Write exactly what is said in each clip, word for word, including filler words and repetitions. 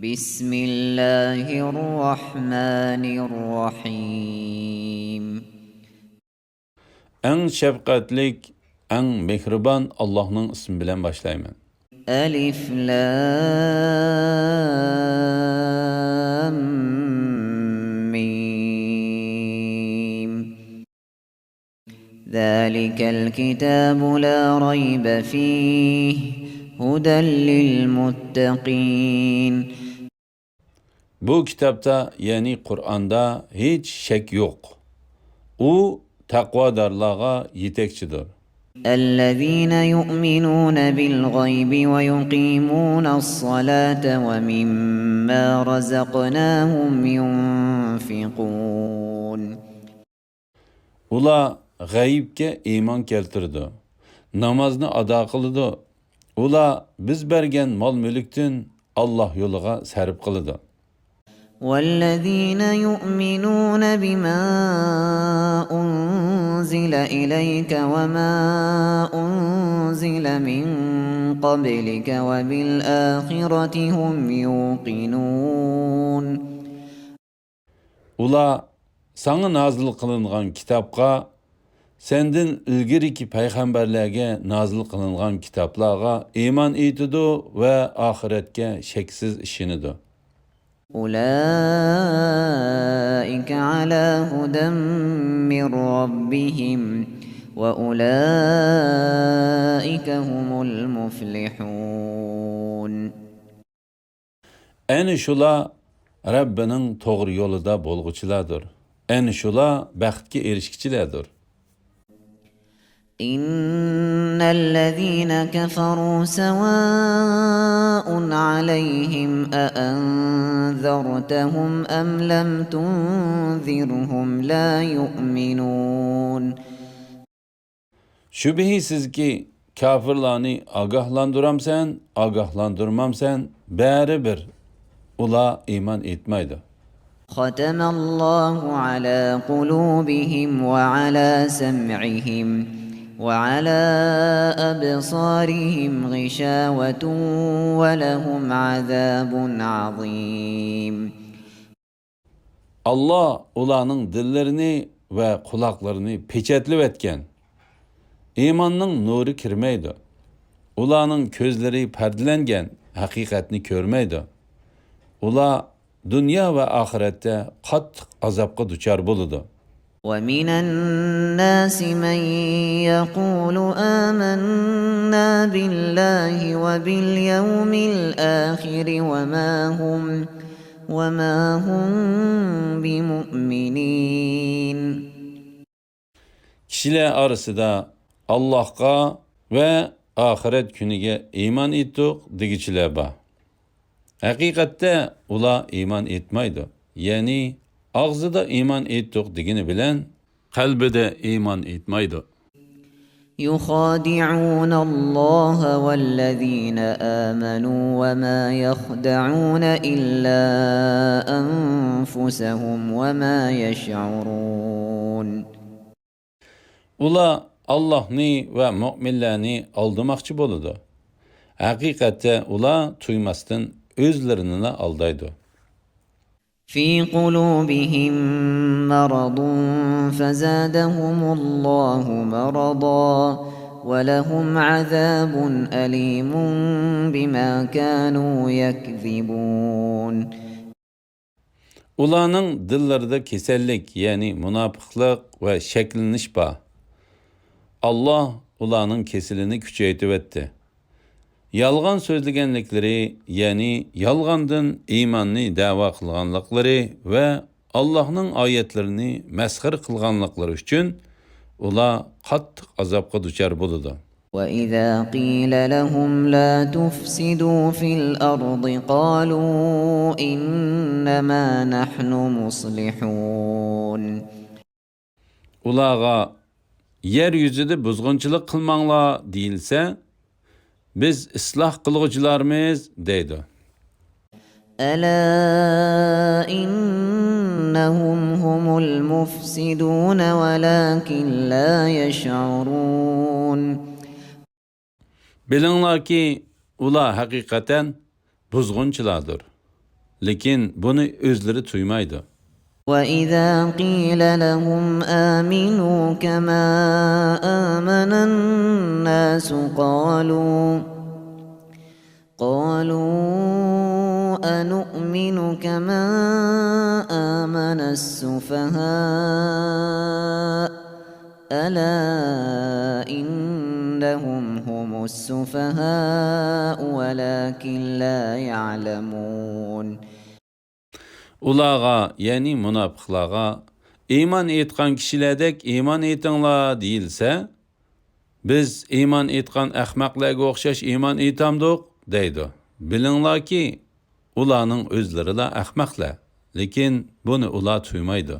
بسم الله الرحمن الرحيم. ئەڭ شەپقەتلىك، ئەڭ مېھرىبان ئاللاھنىڭ ئىسمى بىلەن باشلايمەن. ألف لام ميم. ذلك الكتاب لا ريب فيه هدى للمتقين. بۇ كىتابتا، يەنى قۇرئاندا ھېچ شەك يوق. ئۇ تەقۋادارلارغا يېتەكچىدۇر. الذين يؤمنون بالغيب ويقيمون الصلاة ومما رزقناهم ينفقون. ئۇلار غەيىبكە ئىمان كەلتۈرىدۇ، نامازنى ئادا قىلىدۇ. ئۇلار بىز بەرگەن مال-مۈلۈكتىن ئاللاھ يولىغا سەرپ قىلىدۇ. والذين يؤمنون بما أنزل إليك وما أنزل من قبلك وبالآخرة هم يوقنون. ئۇلار ساڭا نازىل قىلىنغان كىتابقا، سەندىن ئىلگىرىكى پەيغەمبەرلەرگە نازىل قىلىنغان كىتابلارغا ئىمان ئېيتىدۇ ۋە ئاخىرەتكە شەكسىز ئىشىنىدۇ. أولئك على هدى من ربهم وأولئك هم المفلحون. ئەنە شۇلار رەببىنىڭ توغرا يولىدا بولغۇچىلاردۇر. ئەنە شۇلار بەختكە ئېرىشكۈچىلەردۇر. إن الذين كفروا سواء عليهم أأنذرتهم أم لم تنذرهم لا يؤمنون. شۈبھىسىزكى، كاپىرلارنى ئاگاھلاندۇرامسەن، ئاگاھلاندۇرمامسەن، بەرىبىر ئۇلار ئىمان ئېيتمايدۇ. ختم الله على قلوبهم وعلى سمعهم وعلى أبصارهم غشاوة ولهم عذاب عظيم. ئاللاھ ئۇلارنىڭ دىللىرىنى ۋە قۇلاقلىرىنى پېچەتلىۋەتكەن. ئىماننىڭ نۇرى كىرمەيدۇ. ئۇلارنىڭ كۆزلىرى پەردىلەنگەن، ھەقىقەتنى كۆرمەيدۇ. ئۇلار دۇنيا ۋە ئاخىرەتتە قاتتىق ئازابقا دۇچار بولىدۇ. ومن الناس من يقول آمنا بالله وباليوم الآخر وما هم وما هم بمؤمنين. كىشىلەر ئارىسىدا ئاللاھقا ۋە ئاخىرەت كۈنىگە ئىمان ئېيتتۇق دېگۈچىلەر بار. ھەقىقەتتە ئۇلار ئىمان ئېيتمايدۇ. يەنى ئاغزىدا ئىمان ئېيتتۇق دېگىنى بىلەن قەلبىدە ئىمان ئېيتمايدۇ. يخادعون الله والذين آمنوا وما يخدعون إلا أنفسهم وما يشعرون. ئۇلار ئاللاھنى ۋە مۆمىنلەرنى ئالدىماقچى بولىدۇ. ھەقىقەتتە ئۇلار تۇيماستىن ئۆزلىرىنىلا ئالدايدۇ. في قلوبهم مرض فزادهم الله مرضا ولهم عذاب أليم بما كانوا يكذبون. ئۇلارنىڭ دىللىرىدا كېسەللىك، يەنى مۇناپىقلىق ۋە شەكلىنىش بار. ئاللاھ ئۇلارنىڭ كېسىلىنى كۈچەيتىۋەتتى. يالغان سۆزلىگەنلىكلىرى، يەنى يالغاندىن ئىماننى دەۋا قىلغانلىقلىرى ۋە ئاللاھنىڭ ئايەتلىرىنى مەسخىرە قىلغانلىقلىرى ئۈچۈن ئۇلار قاتتىق ئازابقا دۇچار بولىدۇ. وإذا قيل لهم لا تفسدوا في الأرض قالوا إنما نحن مصلحون. ئۇلارغا يەر يۈزىدە بۇزغۇنچىلىق قىلماڭلار دېيىلسە، بىز ئىسلاھ قىلغۇچىلارمىز دەيدۇ. ألا إنهم هم المفسدون ولكن لا يشعرون. بىلىڭلاركى، ئۇلار ھەقىقەتەن بۇزغۇنچىلاردۇر. لېكىن بۇنى ئۆزلىرى تۇيمايدۇ. وإذا قيل لهم آمنوا كما آمن الناس قالوا قالوا أنؤمن كما آمن السفهاء ألا إنهم هم السفهاء ولكن لا يعلمون. ئۇلارغا، يەنى مۇناپىقلارغا، ئىمان ئېيتقان كىشىلەردەك ئىمان ئېيتىڭلار دېيىلسە، بىز ئىمان ئېيتقان ئەخمەقلەرگە ئوخشاش ئىمان ئېيتامدۇق؟ دەيدۇ. بىلىڭلاركى، ئۇلارنىڭ ئۆزلىرىلا ئەخمەقلەر، لېكىن بۇنى ئۇلار تۇيمايدۇ.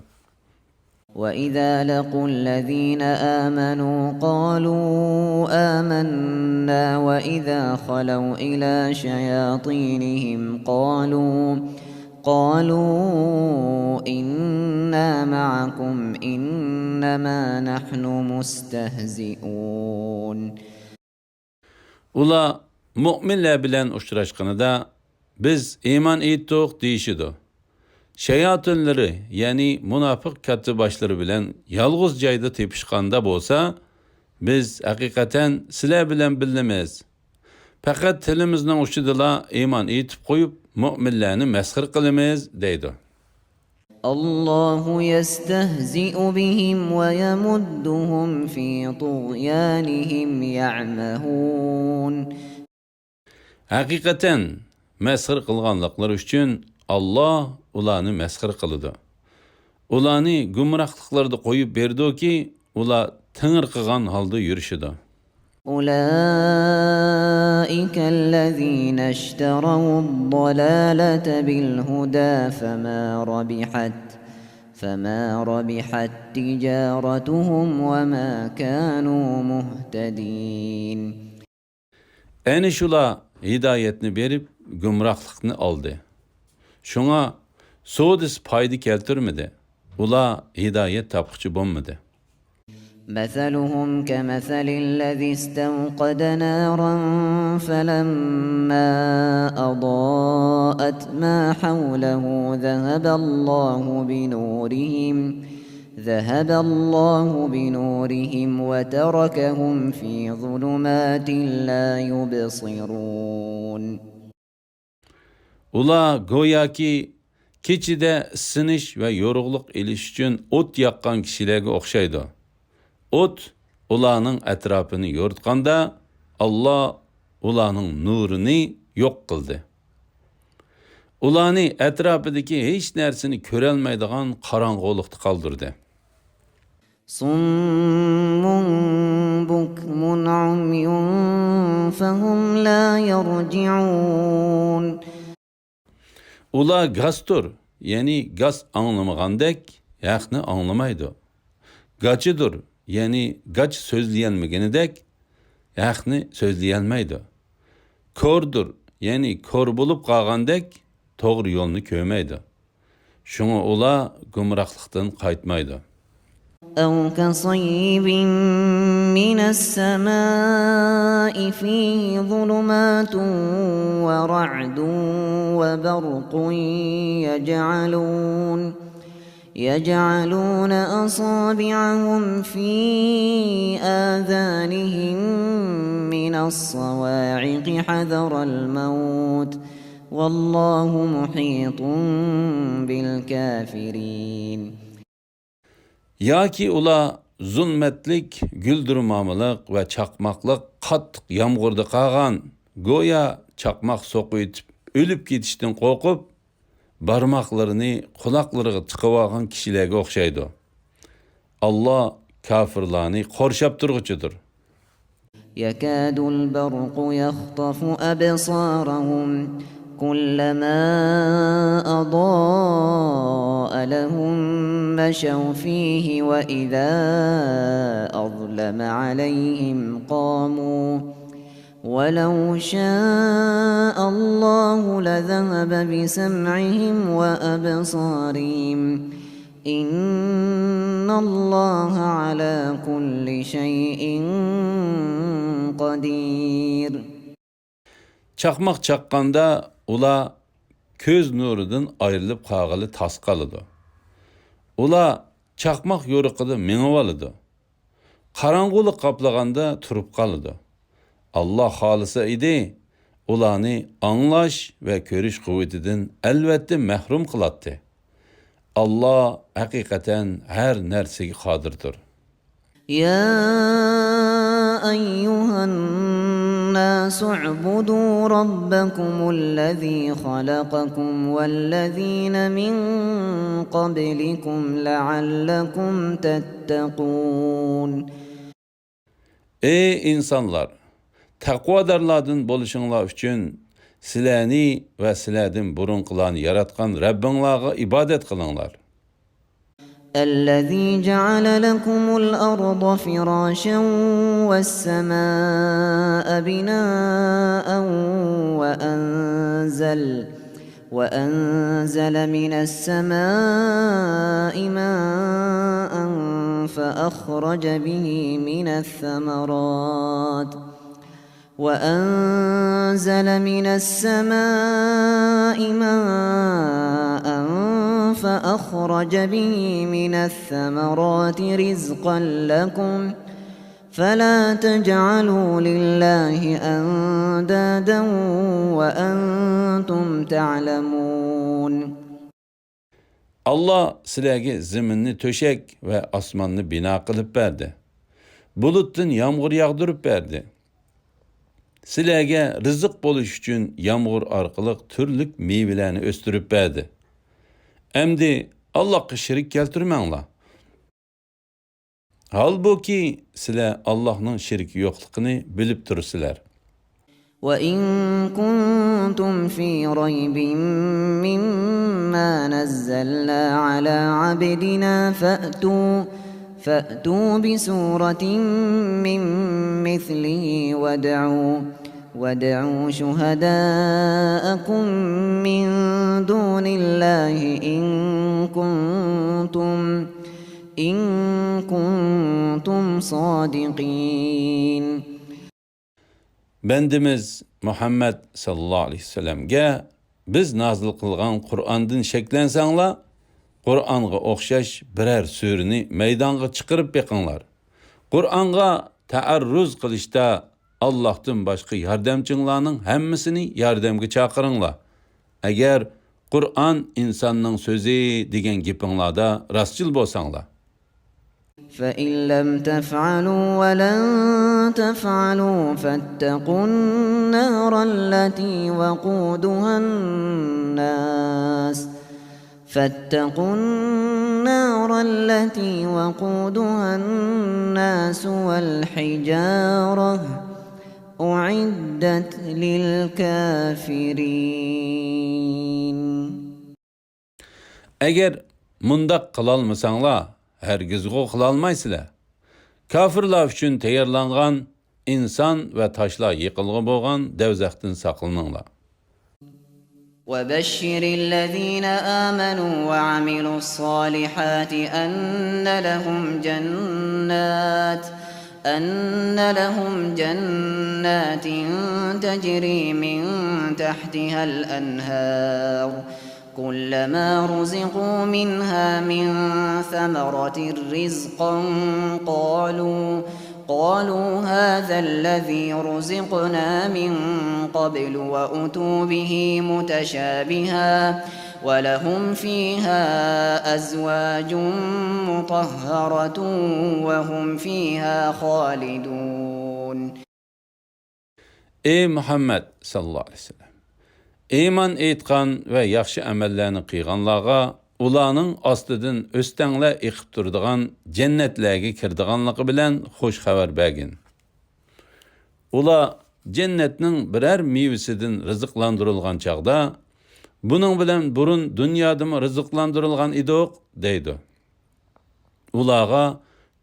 وإذا لقوا الذين آمنوا قالوا آمنا وإذا خلوا إلى شياطينهم قالوا قالوا إنا معكم إنما نحن مستهزئون. ئۇلار مۆمىنلەر بىلەن ئۇچراشقىنىدا، بىز ئىمان ئېيتتۇق دېيىشىدۇ. شاياتىنلىرى، يەنى مۇناپىق كاتتىباشلىرى بىلەن يالغۇز جايدا تېپىشقاندا بولسا، بىز ھەقىقەتەن سىلەر بىلەن بىللىمىز. پەقەت تىلىمىزنىڭ ئۇچىدىلا ئىمان ئېيتىپ قويۇپ، مۆمىنلەرنى مەسخىرە قىلىمىز، دەيدۇ. الله يستهزئ بهم ويمدهم في طغيانهم يعمهون. ھەقىقەتەن، مەسخىرە قىلغانلىقلىرى ئۈچۈن ئاللا ئۇلارنى مەسخىرە قىلىدۇ. ئۇلارنى گۇمراھلىقلىرىدا قويۇپ بېرىدۇكى، ئۇلار تېڭىرقىغان ھالدا يۈرۈشىدۇ. أولئك الذين اشتروا الضلالة بالهدى فما ربحت فما ربحت تجارتهم وما كانوا مهتدين. ئەنە شۇلار ھىدايەتنى بېرىپ، گۇمراھلىقنى ئالدى. شۇڭا سودىسى پايدا كەلتۈرمىدى. ئۇلار ھىدايەت تاپقۇچى بولمىدى. مثلهم كمثل الذي استوقد نارا فلما أضاءت ما حوله ذهب الله بنورهم ذهب الله بنورهم وتركهم في ظلمات لا يبصرون. ئۇلار گوياكى كېچىدە ئىسسىنىش ۋە يورۇقلۇق ئېلىش ئۈچۈن ئوت ياققان كىشىلەرگە ئوخشايدۇ. ئوت ئۇلارنىڭ ئەتراپىنى يورۇتقاندا، ئاللا ئۇلارنىڭ نۇرىنى يوق قىلدى. ئۇلارنى ئەتراپىدىكى ھېچ نەرسىنى كۆرەلمەيدىغان قاراڭغۇلۇقتا قالدۇردى. صم بكم عمي فهم لا يرجعون. ئۇلار گاستۇر، يەنى گاس ئاڭلىمىغاندەك، ھەقنى ئاڭلىمايدۇ. گاچىدۇر، يەنى گاچ سۆزلىيەلمىگىنىدەك، ھەقنى سۆزلىيەلمەيدۇ. كوردۇر، يەنى كور بولۇپ قالغاندەك، توغرا يولنى كۆرمەيدۇ. شۇڭا ئۇلار گۇمراھلىقتىن قايتمايدۇ. أو كصيب من السماء فيه ظلمات ورعد وبرق يجعلون يجعلون أصابعهم في آذانهم من الصواعق حذر الموت والله محيط بالكافرين. ياكى ئۇلار زۇلمەتلىك، گۈلدۈرمامىلىق ۋە چاقماقلىق قاتتىق يامغۇردا قالغان، گويا چاقماق سوقۇۋېتىپ ئۆلۈپ كېتىشتىن قورقۇپ، بارماقلىرىنى قۇلاقلىرىغا تىقىۋالغان كىشىلەرگە ئوخشايدۇ. ئاللا كاپىرلارنى قورشاپ تۇرغۇچىدۇر. يكاد البرق يخطف أبصارهم كلما أضاء لهم مشوا فيه وإذا أظلم عليهم قاموا ولو شاء الله لذهب بسمعهم وأبصارهم إن الله على كل شيء قدير. چاقماق چاققاندا ئۇلار كۆز نۇرىدىن ئايرىلىپ قالغىلى تاس قالىدۇ. ئۇلار چاقماق يورۇقىدا مېڭىۋالىدۇ. قاراڭغۇلۇق قاپلىغاندا تۇرۇپ قالىدۇ. ئاللا خالىسا ئىدى، ئۇلارنى ئاڭلاش ۋە كۆرۈش قۇۋۋىتىدىن ئەلۋەتتە مەھرۇم قىلاتتى. ئاللا ھەقىقەتەن ھەر نەرسىگە قادىردۇر. يا أيها الناس اعبدوا ربكم الذي خلقكم والذين من قبلكم لعلكم تتقون. ئەي ئىنسانلار! تەقۋادارلاردىن بولۇشۇڭلار ئۈچۈن سىلەرنى ۋە سىلەردىن بۇرۇنقىلارنى ياراتقان رەببىڭلارغا ئىبادەت قىلىڭلار. الذي جعل لكم الأرض فراشا والسماء بناء وأنزل وأنزل من السماء ماء فأخرج به من الثمرات وأنزل من السماء ماء فأخرج به من الثمرات رزقا لكم فلا تجعلوا لله أندادا وأنتم تعلمون. ئاللا سىلەرگە زېمىننى تۆشەك ۋە ئاسماننى بىنا قىلىپ بەردى. بۇلۇتتىن يامغۇر ياغدۇرۇپ بەردى. سىلەرگە رىزىق بولۇش ئۈچۈن يامغۇر ئارقىلىق تۈرلۈك مېۋىلەرنى ئۆستۈرۈپ بەردى. ئەمدى ئاللاغا شېرىك كەلتۈرمەڭلار. ھالبۇكى، سىلەر ئاللاھنىڭ شېرىكى يوقلۇقىنى بىلىپ تۇرىسىلەر. وإن كنتم في ريب مما نزلنا على عبدنا فأتوا، فأتوا بسورة من مثله وادعوا، وادعوا شهداءكم من دون الله إن كنتم، إن كنتم صادقين. بەندىمىز مۇھەممەد ساللاللاھۇ ئەلەيھى ۋەسەللەمگە بىز نازىل قىلغان قۇرئاندىن شەكلەنسەڭلار، قۇرئانغا ئوخشاش بىرەر سۈرىنى مەيدانغا چىقىرىپ بېقىڭلار. قۇرئانغا تەئەررۇز قىلىشتا ئاللاھتىن باشقا ياردەمچىڭلارنىڭ ھەممىسىنى ياردەمگە چاقىرىڭلار. ئەگەر قۇرئان ئىنساننىڭ سۆزى دېگەن گېپىڭلاردا راستچىل بولساڭلار. فإن لم تفعلوا ولن تفعلوا فاتقوا النار التي وقودها الناس، فاتقوا النار التي وقودها الناس والحجارة أعدت للكافرين. ئەگەر مۇنداق قىلالمىساڭلار، ھەرگىزغۇ قىلالمايسىلەر. كاپىرلار ئۈچۈن تەييارلانغان ئىنسان ۋە تاشلار يېقىنغا بولغان دەۋزەختىن ساقلىنىڭلار. وبشر الذين آمنوا وعملوا الصالحات أن لهم جنات، أن لهم جنات تجري من تحتها الأنهار كلما رزقوا منها من ثمرة رزقا قالوا، قالوا هذا الذي رزقنا من قبل وأتوا به متشابها ولهم فيها أزواج مطهرة وهم فيها خالدون. ئەي مۇھەممەد ساللاللاھۇ ئەلەيھى ۋەسەللەم! ئىمان ئېيتقان ۋە ياخشى ئەمەللەرنى قىلغانلارغا ئۇلارنىڭ ئاستىدىن ئۆستەڭلەر ئېقىپ تۇرىدىغان جەننەتلەرگە كىرىدىغانلىقى بىلەن خۇش خەۋەر بەرگىن. ئۇلار جەننەتنىڭ بىرەر مېۋىسىدىن رىزىقلاندۇرۇلغان چاغدا، بۇنىڭ بىلەن بۇرۇن دۇنيادىمۇ رىزىقلاندۇرۇلغان ئىدۇق، دەيدۇ. ئۇلارغا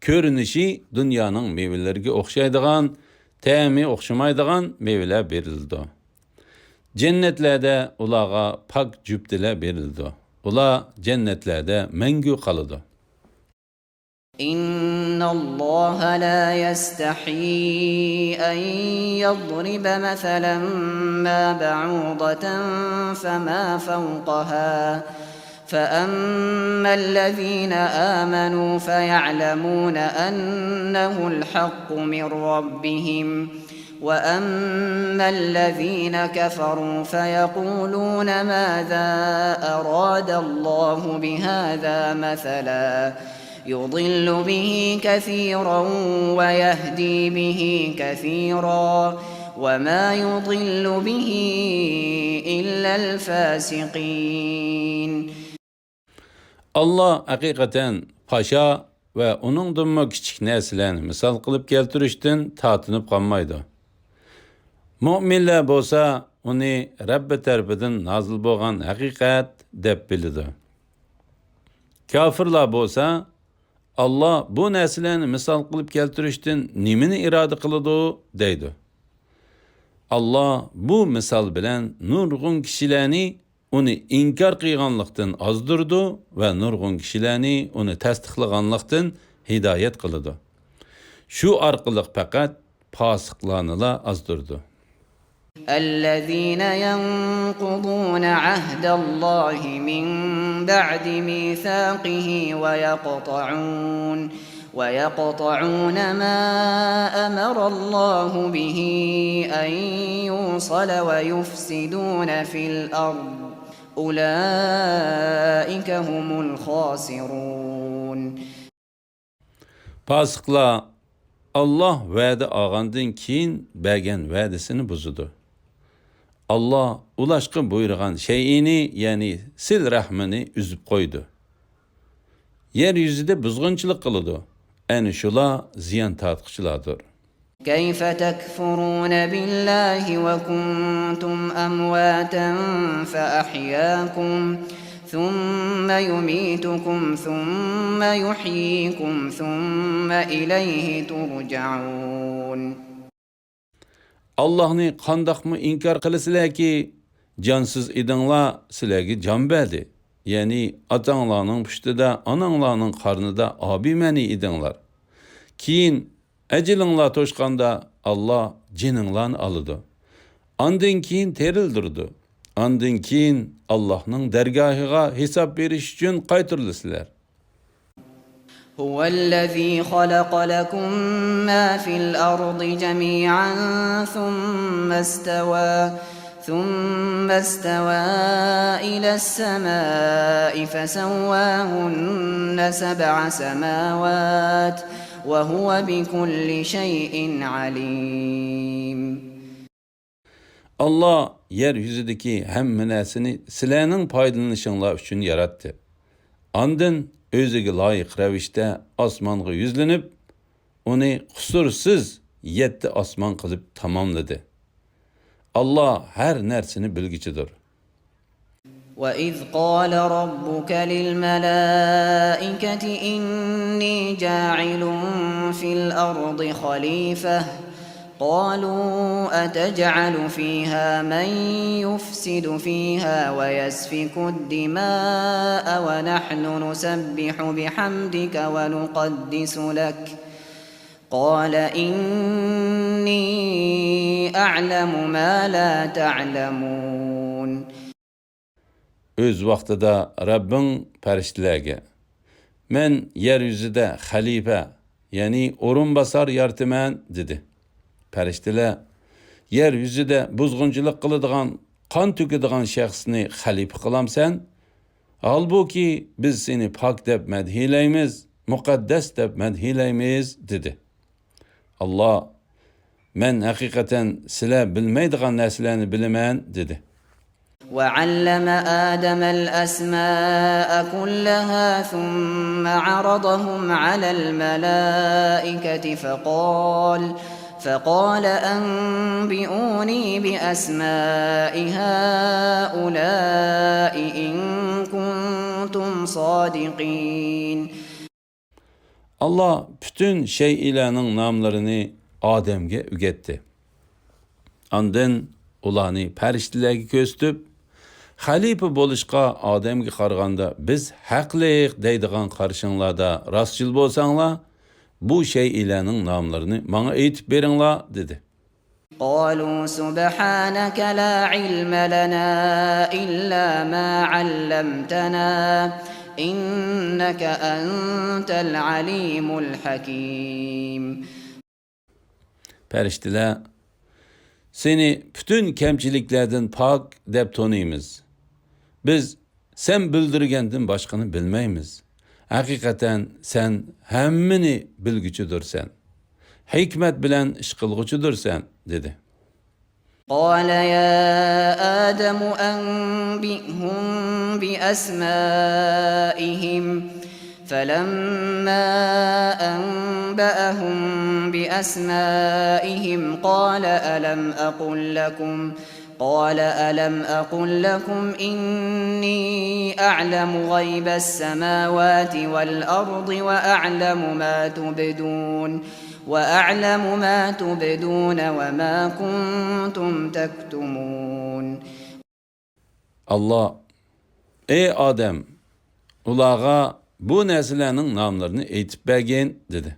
كۆرۈنۈشى دۇنيانىڭ مېۋىلىرىگە ئوخشايدىغان، تەمى ئوخشىمايدىغان مېۋىلەر بېرىلىدۇ. جەننەتلەردە ئۇلارغا پاك جۈپتىلەر بېرىلىدۇ. ئۇلار جەننەتلەردە مەڭگۈ قالىدۇ. إن الله لا يستحيي أن يضرب مثلا ما بعوضة فما فوقها، فأما الذين آمنوا فيعلمون أنه الحق من ربهم، وأما الذين كفروا فيقولون ماذا أراد الله بهذا مثلا، يضل به كثيرا ويهدي به كثيرا، وما يضل به إلا الفاسقين. ئاللا ھەقىقەتەن پاشا ۋە ئۇنىڭدىنمۇ كىچىك نەرسىلەرنى مىسال قىلىپ كەلتۈرۈشتىن تارتىنىپ قالمايدۇ. مۆمىنلەر بولسا ئۇنى رەببى تەرىپىدىن نازىل بولغان ھەقىقەت دەپ بىلىدۇ. كاپىرلار بولسا، ئاللا بۇ نەرسىلەرنى مىسال قىلىپ كەلتۈرۈشتىن نېمىنى ئىرادە قىلىدۇ؟ دەيدۇ. ئاللا بۇ مىسال بىلەن نۇرغۇن كىشىلەرنى ئۇنى ئىنكار قىلغانلىقتىن ئازدۇرىدۇ ۋە نۇرغۇن كىشىلەرنى ئۇنى تەستىقلىغانلىقتىن ھىدايەت قىلىدۇ. شۇ ئارقىلىق پەقەت پاسىقلارنىلا ئازدۇرىدۇ. الذين ينقضون عهد الله من بعد ميثاقه ويقطعون ويقطعون ما أمر الله به أن يوصل ويفسدون في الأرض أولئك هم الخاسرون. پاسىقلار ئاللا ۋەدە ئالغاندىن كېيىن بەرگەن ۋەدىسىنى بۇزىدۇ. ئاللا ئۇلاشقا بۇيرۇغان شەيئىنى، يەنى سىل رەھمىنى ئۈزۈپ قويىدۇ. يەر يۈزىدە بۇزغۇنچىلىق قىلىدۇ. ئەنە شۇلار زىيان تارتقۇچىلاردۇر. كيف تكفرون بالله وكنتم أمواتا فأحياكم ثم يميتكم ثم يحييكم ثم إليه ترجعون. ئاللاھنى قانداقمۇ ئىنكار قىلىسىلەركى؟ جانسىز ئىدىڭلار، سىلەرگە جان بەردى. يەنى ئاتاڭلارنىڭ پۇشتىدا، ئاناڭلارنىڭ قارنىدا ئابىمەنى ئىدىڭلار. كېيىن ئەجىلىڭلار توشقاندا ئاللا جېنىڭلارنى ئالىدۇ. ئاندىن كېيىن تىرىلدۈرىدۇ. ئاندىن كېيىن ئاللاھنىڭ دەرگاھىغا ھېساب بېرىش ئۈچۈن قايتۇرۇلىسىلەر. هو الذي خلق لكم ما في الأرض جميعا ثم استوى ثم استوى إلى السماء فسواهن سبع سماوات وهو بكل شيء عليم. ئاللا يەر يۈزىدىكى ھەممە نەرسىنى سىلەرنىڭ پايدىلىنىشىڭلار ئۈچۈن ياراتتى. ئاندىن ئۆزىگە لايىق رەۋىشتە ئاسمانغا يۈزلىنىپ، ئۇنى قۇسۇرسىز يەتتە ئاسمان قىلىپ تاماملىدى. ئاللا ھەر نەرسىنى بىلگۈچىدۇر. وإذ قال ربك للملائكة إني جاعل في الأرض خليفة قالوا أتجعل فيها من يفسد فيها ويسفك الدماء ونحن نسبح بحمدك ونقدس لك قال إني أعلم ما لا تعلمون. ئۆز ۋاقتىدا رەببىڭ پەرىشتىلەرگە، مەن يەر يۈزىدە خەلىپە، يەنى ئورۇنباسار يارىتىمەن، دېدى. پەرىشتىلەر، يەر يۈزىدە بۇزغۇنچىلىق قىلىدىغان، قان تۆكىدىغان شەخسنى خەلىپە قىلامسەن؟ ھالبۇكى، بىز سېنى پاك دەپ مەدھىيلەيمىز، مۇقەددەس دەپ مەدھىيلەيمىز، دېدى. ئاللا، مەن ھەقىقەتەن سىلەر بىلمەيدىغان نەرسىلەرنى بىلىمەن، دېدى. وعلم آدم الأسماء كلها ثم عرضهم على الملائكة فقال، فقال أنبئوني بأسماء هؤلاء إن كنتم صادقين. ئاللا پۈتۈن شەيئىلەرنىڭ ناملىرىنى ئادەمگە ئۆگەتتى. ئاندىن ئۇلارنى پەرىشتىلەرگە كۆرسىتىپ، خەلىپە بولۇشقا ئادەمگە قارىغاندا بىز ھەقلىق دەيدىغان قارىشىڭلاردا راستچىل بولساڭلار، بۇ شەيئىلەرنىڭ ناملىرىنى ماڭا ئېيتىپ بېرىڭلار، دېدى. قالوا سبحانك لا علم لنا إلا ما علمتنا إنك أنت العليم الحكيم. پەرىشتىلەر، سېنى پۈتۈن كەمچىلىكلەردىن پاك دەپ تونۇيمىز. بىز سەن بىلدۈرگەندىن باشقىنى بىلمەيمىز. ھەقىقەتەن سەن ھەممىنى بىلگۈچىدۇرسەن. ھېكمەت بىلەن ئىش قىلغۇچىدۇرسەن، دېدى. قال يا آدم أنبئهم بأسمائهم فلما أنبأهم بأسمائهم قال ألم أقل لكم قال ألم أقل لكم إني أعلم غيب السماوات والأرض وأعلم ما تبدون وأعلم ما تبدون وما كنتم تكتمون. ئاللا، ئەي ئادەم، ئۇلارغا بۇ نەرسىلەرنىڭ ناملىرىنى ئېيتىپ بەرگىن، دېدى.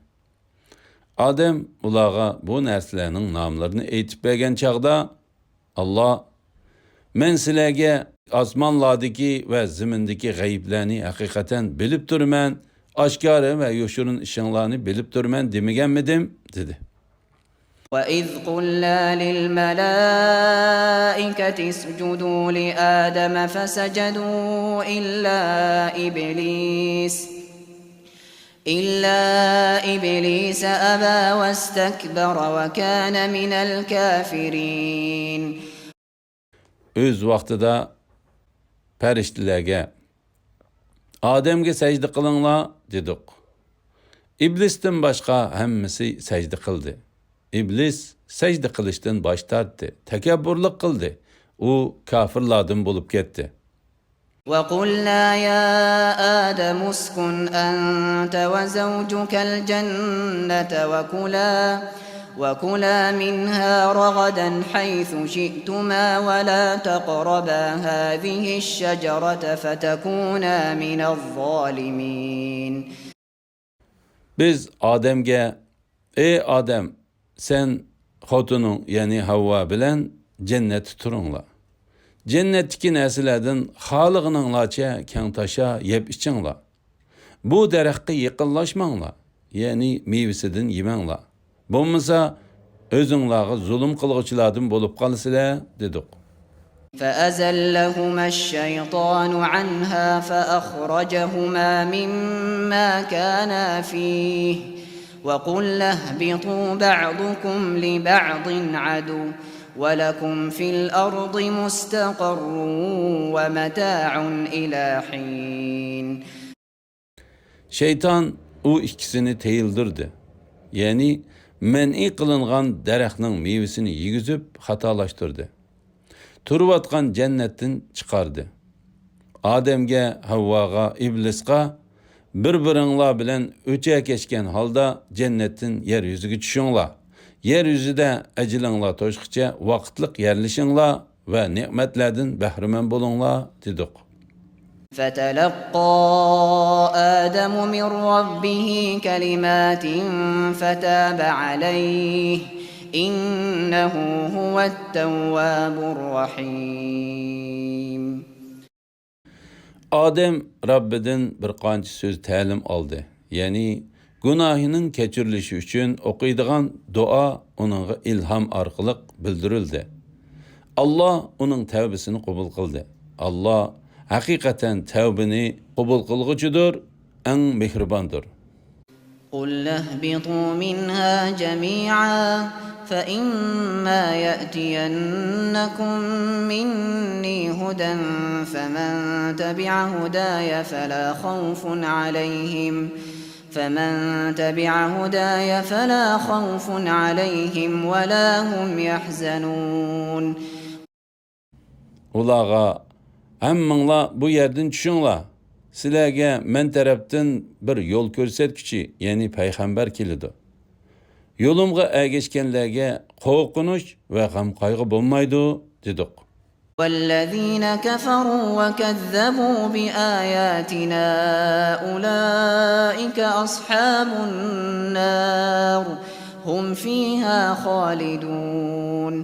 ئادەم ئۇلارغا بۇ نەرسىلەرنىڭ ناملىرىنى ئېيتىپ بەرگەن چاغدا، ئاللا، مەن سىلەرگە ئاسمانلاردىكى ۋە زېمىندىكى غەيىبلەرنى ھەقىقەتەن بىلىپ تۇرىمەن، ئاشكارا ۋە يوشۇرۇن ئىشىڭلارنى بىلىپ تۇرىمەن دېمىگەنمىدىم؟ دېدى. وإذ قلنا للملائكة اسجدوا لآدم فسجدوا إلا إبليس إلا إبليس أبى واستكبر وكان من الكافرين. ئۆز ۋاقتىدا پەرىشتىلەرگە، ئادەمگە سەجدە قىلىڭلار، دېدۇق. ئىبلىستىن باشقا ھەممىسى سەجدە قىلدى. ئىبلىس سەجدە قىلىشتىن باش تارتتى، تەكەببۇرلۇق قىلدى. ئۇ كاپىرلاردىن بولۇپ كەتتى. وقلنا يا آدم اسكن أنت وزوجك الجنة وكلا وكلا منها رغدا حيث شئتما ولا تقربا هذه الشجرة فتكونا من الظالمين. بىز ئادەمگە، ئەي ئادەم، سەن خوتۇنۇڭ، يەنى ھەۋۋا بىلەن جەننەتتە تۇرۇڭلار. جەننەتتىكى نەرسىلەردىن خالىغىنىڭلارچە كەڭتاشا يەپ ئىچىڭلار. بۇ دەرەخكە يېقىنلاشماڭلار، يەنى مېۋىسىدىن يېمەڭلار. بولمىسا، ئۆزۈڭلارغا زۇلۇم قىلغۇچىلاردىن بولۇپ قالىسىلەر، دېدۇق. فأزلهما الشيطان عنها فأخرجهما مما كانا فيه وقلنا اهبطوا بعضكم لبعض عدو ولكم في الأرض مستقر ومتاع إلى حين. شەيتان ئۇ ئىككىسىنى تىيىلدۈردى، يەنى مەنئى قىلىنغان دەرەخنىڭ مېۋىسىنى يېگۈزۈپ خاتالاشتۇردى. تۇرۇۋاتقان جەننەتتىن چىقاردى. ئادەمگە، ھەۋۋاغا، ئىبلىسقا، بىر-بىرىڭلار بىلەن ئۆچەكەشكەن ھالدا جەننەتتىن يەر يۈزىگە چۈشۈڭلار. يەر يۈزىدە ئەجىلىڭلار توشقىچە ۋاقىتلىق يەرلىشىڭلار ۋە نېمەتلەردىن بەھرىمەن بولۇڭلار، دېدۇق. فتلقى آدم من ربه كلمات فتاب عليه إنه هو التواب الرحيم. ئادەم رەببىدىن بىر قانچە سۆز تەلىم ئالدى، يەنى گۇناھىنىڭ كەچۈرۈلۈشى ئۈچۈن ئوقۇيدىغان دۇئا ئۇنىڭغا ئىلھام ئارقىلىق بىلدۈرۈلدى. ئاللا ئۇنىڭ تەۋبىسىنى قوبۇل قىلدى. ئاللا ھەقىقەتەن تەۋبىنى قوبۇل قىلغۇچىدۇر، ئەڭ مېھرىباندۇر. قلنا اهبطوا منها جميعا فإما يأتينكم مني هدى فمن تبع هداي فلا خوف عليهم فمن تبع هداي فلا خوف عليهم ولا هم يحزنون. ئۇلارغا، ھەممىڭلار بۇ يەردىن چۈشۈڭلار، سىلەرگە مەن تەرەپتىن بىر يول كۆرسەتكۈچى، يەنى پەيغەمبەر كېلىدۇ. يولۇمغا ئەگەشكەنلەرگە قورقۇنچ ۋە غەم-قايغۇ بولمايدۇ، دېدۇق. والذين كفروا وكذبوا بآياتنا أولئك أصحاب النار هم فيها خالدون.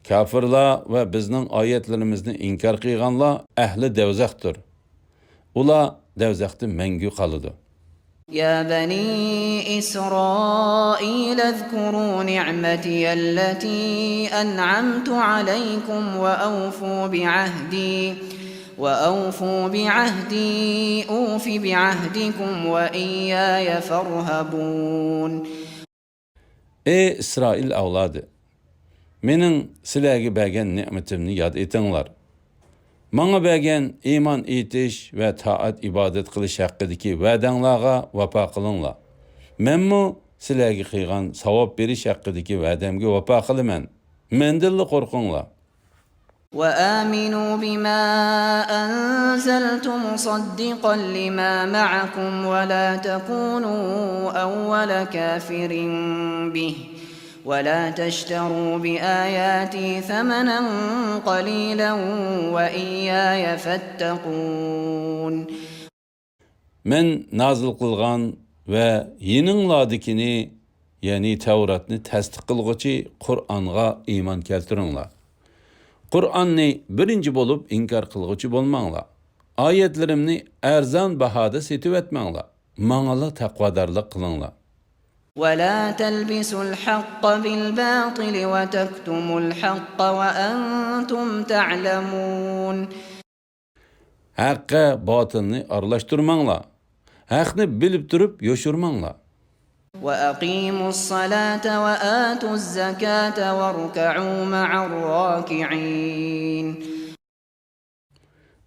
كاپىرلار ۋە بىزنىڭ ئايەتلىرىمىزنى ئىنكار قىلغانلار ئەھلى دوزاختۇر. ئۇلار دوزاختا مەڭگۈ قالىدۇ. يا بني إسرائيل اذكروا نعمتي التي أنعمت عليكم وأوفوا بعهدي، وأوفوا بعهدي أوف بعهدكم وإياي فارهبون. ئەي ئىسرائىل ئەۋلادى! مېنىڭ سىلەرگە بەرگەن نېمىتىمنى ياد ئېتىڭلار. ماڭا بەرگەن ئىمان ئېيتىش ۋە تائەت-ئىبادەت قىلىش ھەققىدىكى ۋەدەڭلارغا ۋاپا قىلىڭلار. مەنمۇ سىلەرگە قىلغان ساۋاب بېرىش ھەققىدىكى ۋەدەمگە ۋاپا قىلىمەن. مەندىنلا قورقۇڭلار. وآمنوا بما أنزلت مصدقا لما معكم ولا تكونوا أول كافر به ولا تشتروا بآياتي ثمنا قليلا وإياي فاتقون. مەن نازىل قىلغان ۋە يېنىڭلاردىكىنى، يەنى تەۋراتنى تەستىق قىلغۇچى قۇرئانغا ئىمان كەلتۈرۈڭلار. قۇرئاننى بىرىنچى بولۇپ ئىنكار قىلغۇچى بولماڭلار. ئايەتلىرىمنى ئەرزان باھادا سېتىۋەتمەڭلار. ماڭىلا تەقۋادارلىق قىلىڭلار. ولا تلبسوا الحق بالباطل وتكتموا الحق وأنتم تعلمون. ھەققە باتىلنى ئارىلاشتۇرماڭلار. ھەقنى بىلىپ تۇرۇپ يوشۇرماڭلار. وأقيموا الصلاة وآتوا الزكاة واركعوا مع الراكعين.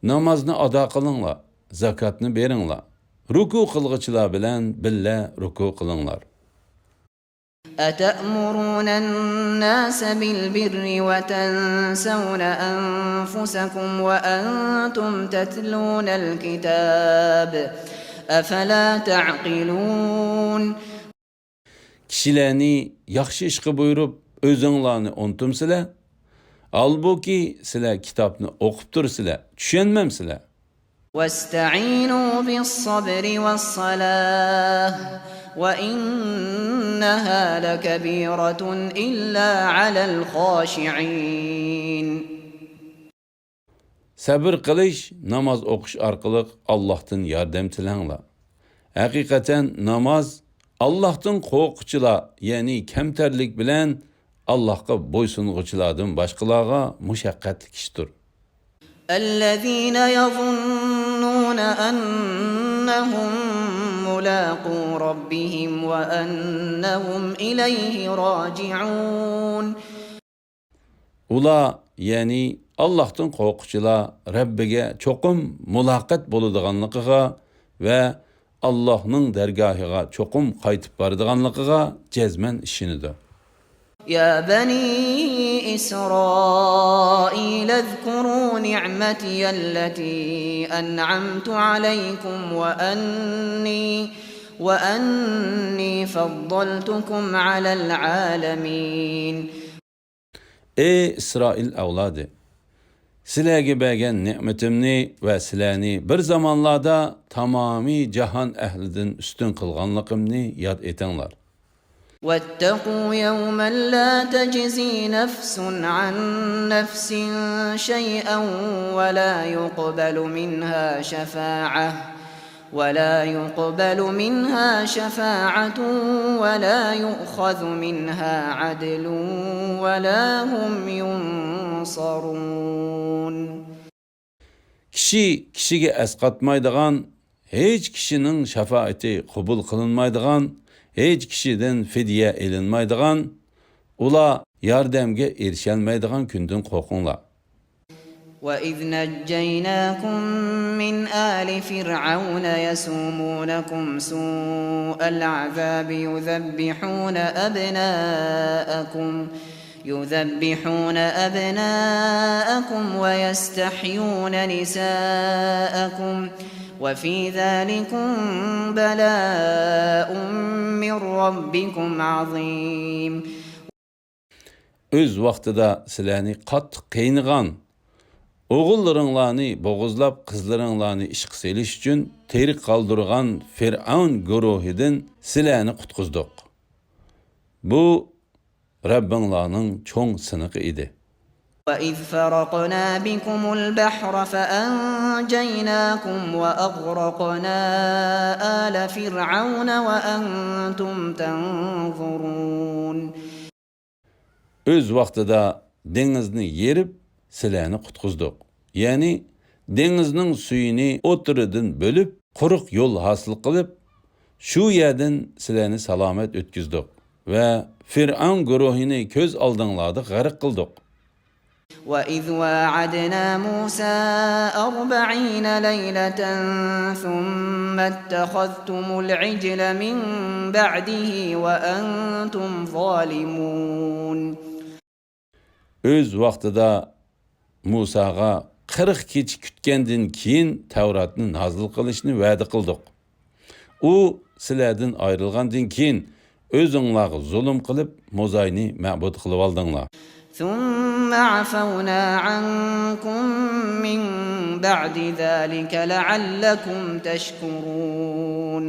نامازنى ئادا قىلىڭلار، زاكاتنى بېرىڭلار، رۇكۇ قىلغۇچىلار بىلەن بىللە رۇكۇ قىلىڭلار. أتأمرون الناس بالبر وتنسون أنفسكم وأنتم تتلون الكتاب أفلا تعقلون. كىشىلەرنى ياخشى ئىشقا بۇيرۇپ، ئۆزۈڭلارنى ئۇنتۇمسىلەر؟ ھالبۇكى، سىلەر كىتابنى ئوقۇپ تۇرسىلەر، چۈشەنمەمسىلەر؟ واستعينوا بالصبر والصلاة وإنها لكبيرة إلا على الخاشعين. سەبر قىلىش، ناماز ئوقۇش ئارقىلىق ئاللاھتىن ياردەم تىلەڭلار. ھەقىقەتەن ناماز ئاللاھتىن قورققۇچىلار، يەنى كەمتەرلىك بىلەن ئاللاھقا بويسۇنغۇچىلاردىن باشقىلارغا مۇشەققەتلىك ئىشتۇر. الذين يظنون أنهم ملاقو ربهم وأنهم إليه راجعون. ئۇلار، يەنى ئاللاھتىن قورققۇچىلار رەببىگە چوقۇم مۇلاقات بولىدىغانلىقىغا ۋە ئاللاھنىڭ دەرگاھىغا چوقۇم قايتىپ بارىدىغانلىقىغا جەزمەن ئىشىنىدۇ. يا بني إسرائيل اذكروا نعمتي التي أنعمت عليكم وأني، وأني فضلتكم على العالمين. ئەي ئىسرائىل ئەۋلادى! سىلەرگە بەرگەن نېمىتىمنى ۋە سىلەرنى بىر زامانلاردا تامامىي جاھان ئەھلىدىن ئۈستۈن قىلغانلىقىمنى ياد ئېتىڭلار. واتقوا يوما لا تجزي نفس عن نفس شيئا ولا يقبل منها شفاعة ولا يقبل منها شفاعة ولا يؤخذ منها عدل ولا هم ينصرون. كىشى كىشىگە ئەسقاتمايدىغان، ھېچ كىشىنىڭ شاپائىتى قوبۇل قىلىنمايدىغان، ھېچ كىشىدىن فىدىيە ئېلىنمايدىغان، ئۇلار ياردەمگە ئېرىشەلمەيدىغان كۈندىن قورقۇڭلار. وإذ نجيناكم من آل فرعون يسومونكم سوء العذاب يذبحون أبناءكم، يذبحون أبناءكم ويستحيون نساءكم وفي ذلكم بلاء من ربكم عظيم. ئۆز ۋاقتىدا سىلەرنى قاتتىق قىينىغان، ئوغۇللىرىڭلارنى بوغۇزلاپ، قىزلىرىڭلارنى ئىشقا سېلىش ئۈچۈن تىرىك قالدۇرغان فىرئەۋن گۇرۇھىدىن سىلەرنى قۇتقۇزدۇق. بۇ رەببىڭلارنىڭ چوڭ سىنىقى ئىدى. وإذ فرقنا بكم البحر فأنجيناكم وأغرقنا آل فرعون وأنتم تنظرون. ئۆز ۋاقتىدا دېڭىزنى يېرىپ، سىلەرنى قۇتقۇزدۇق. يەنى دېڭىزنىڭ سۈيىنى ئوتتۇرىدىن بۆلۈپ، قۇرۇق يول ھاسىل قىلىپ، شۇ يەردىن سىلەرنى سالامەت ئۆتكۈزدۇق ۋە فىرئەۋن گۇرۇھىنى كۆز ئالدىڭلاردا غەرق قىلدۇق. وإذ واعدنا موسى أربعين ليلة ثم اتخذتم العجل من بعده وأنتم ظالمون. ئۆز ۋاقتىدا مۇساغا قىرىق كېچە كۈتكەندىن كېيىن تەۋراتنى نازىل قىلىشنى ۋەدە قىلدۇق. ئۇ سىلەردىن ئايرىلغاندىن كېيىن، ئۆزۈڭلارغا زۇلۇم قىلىپ، موزاينى مەبۇد قىلىۋالدىڭلار. ثم عفونا عنكم من بعد ذلك لعلكم تشكرون.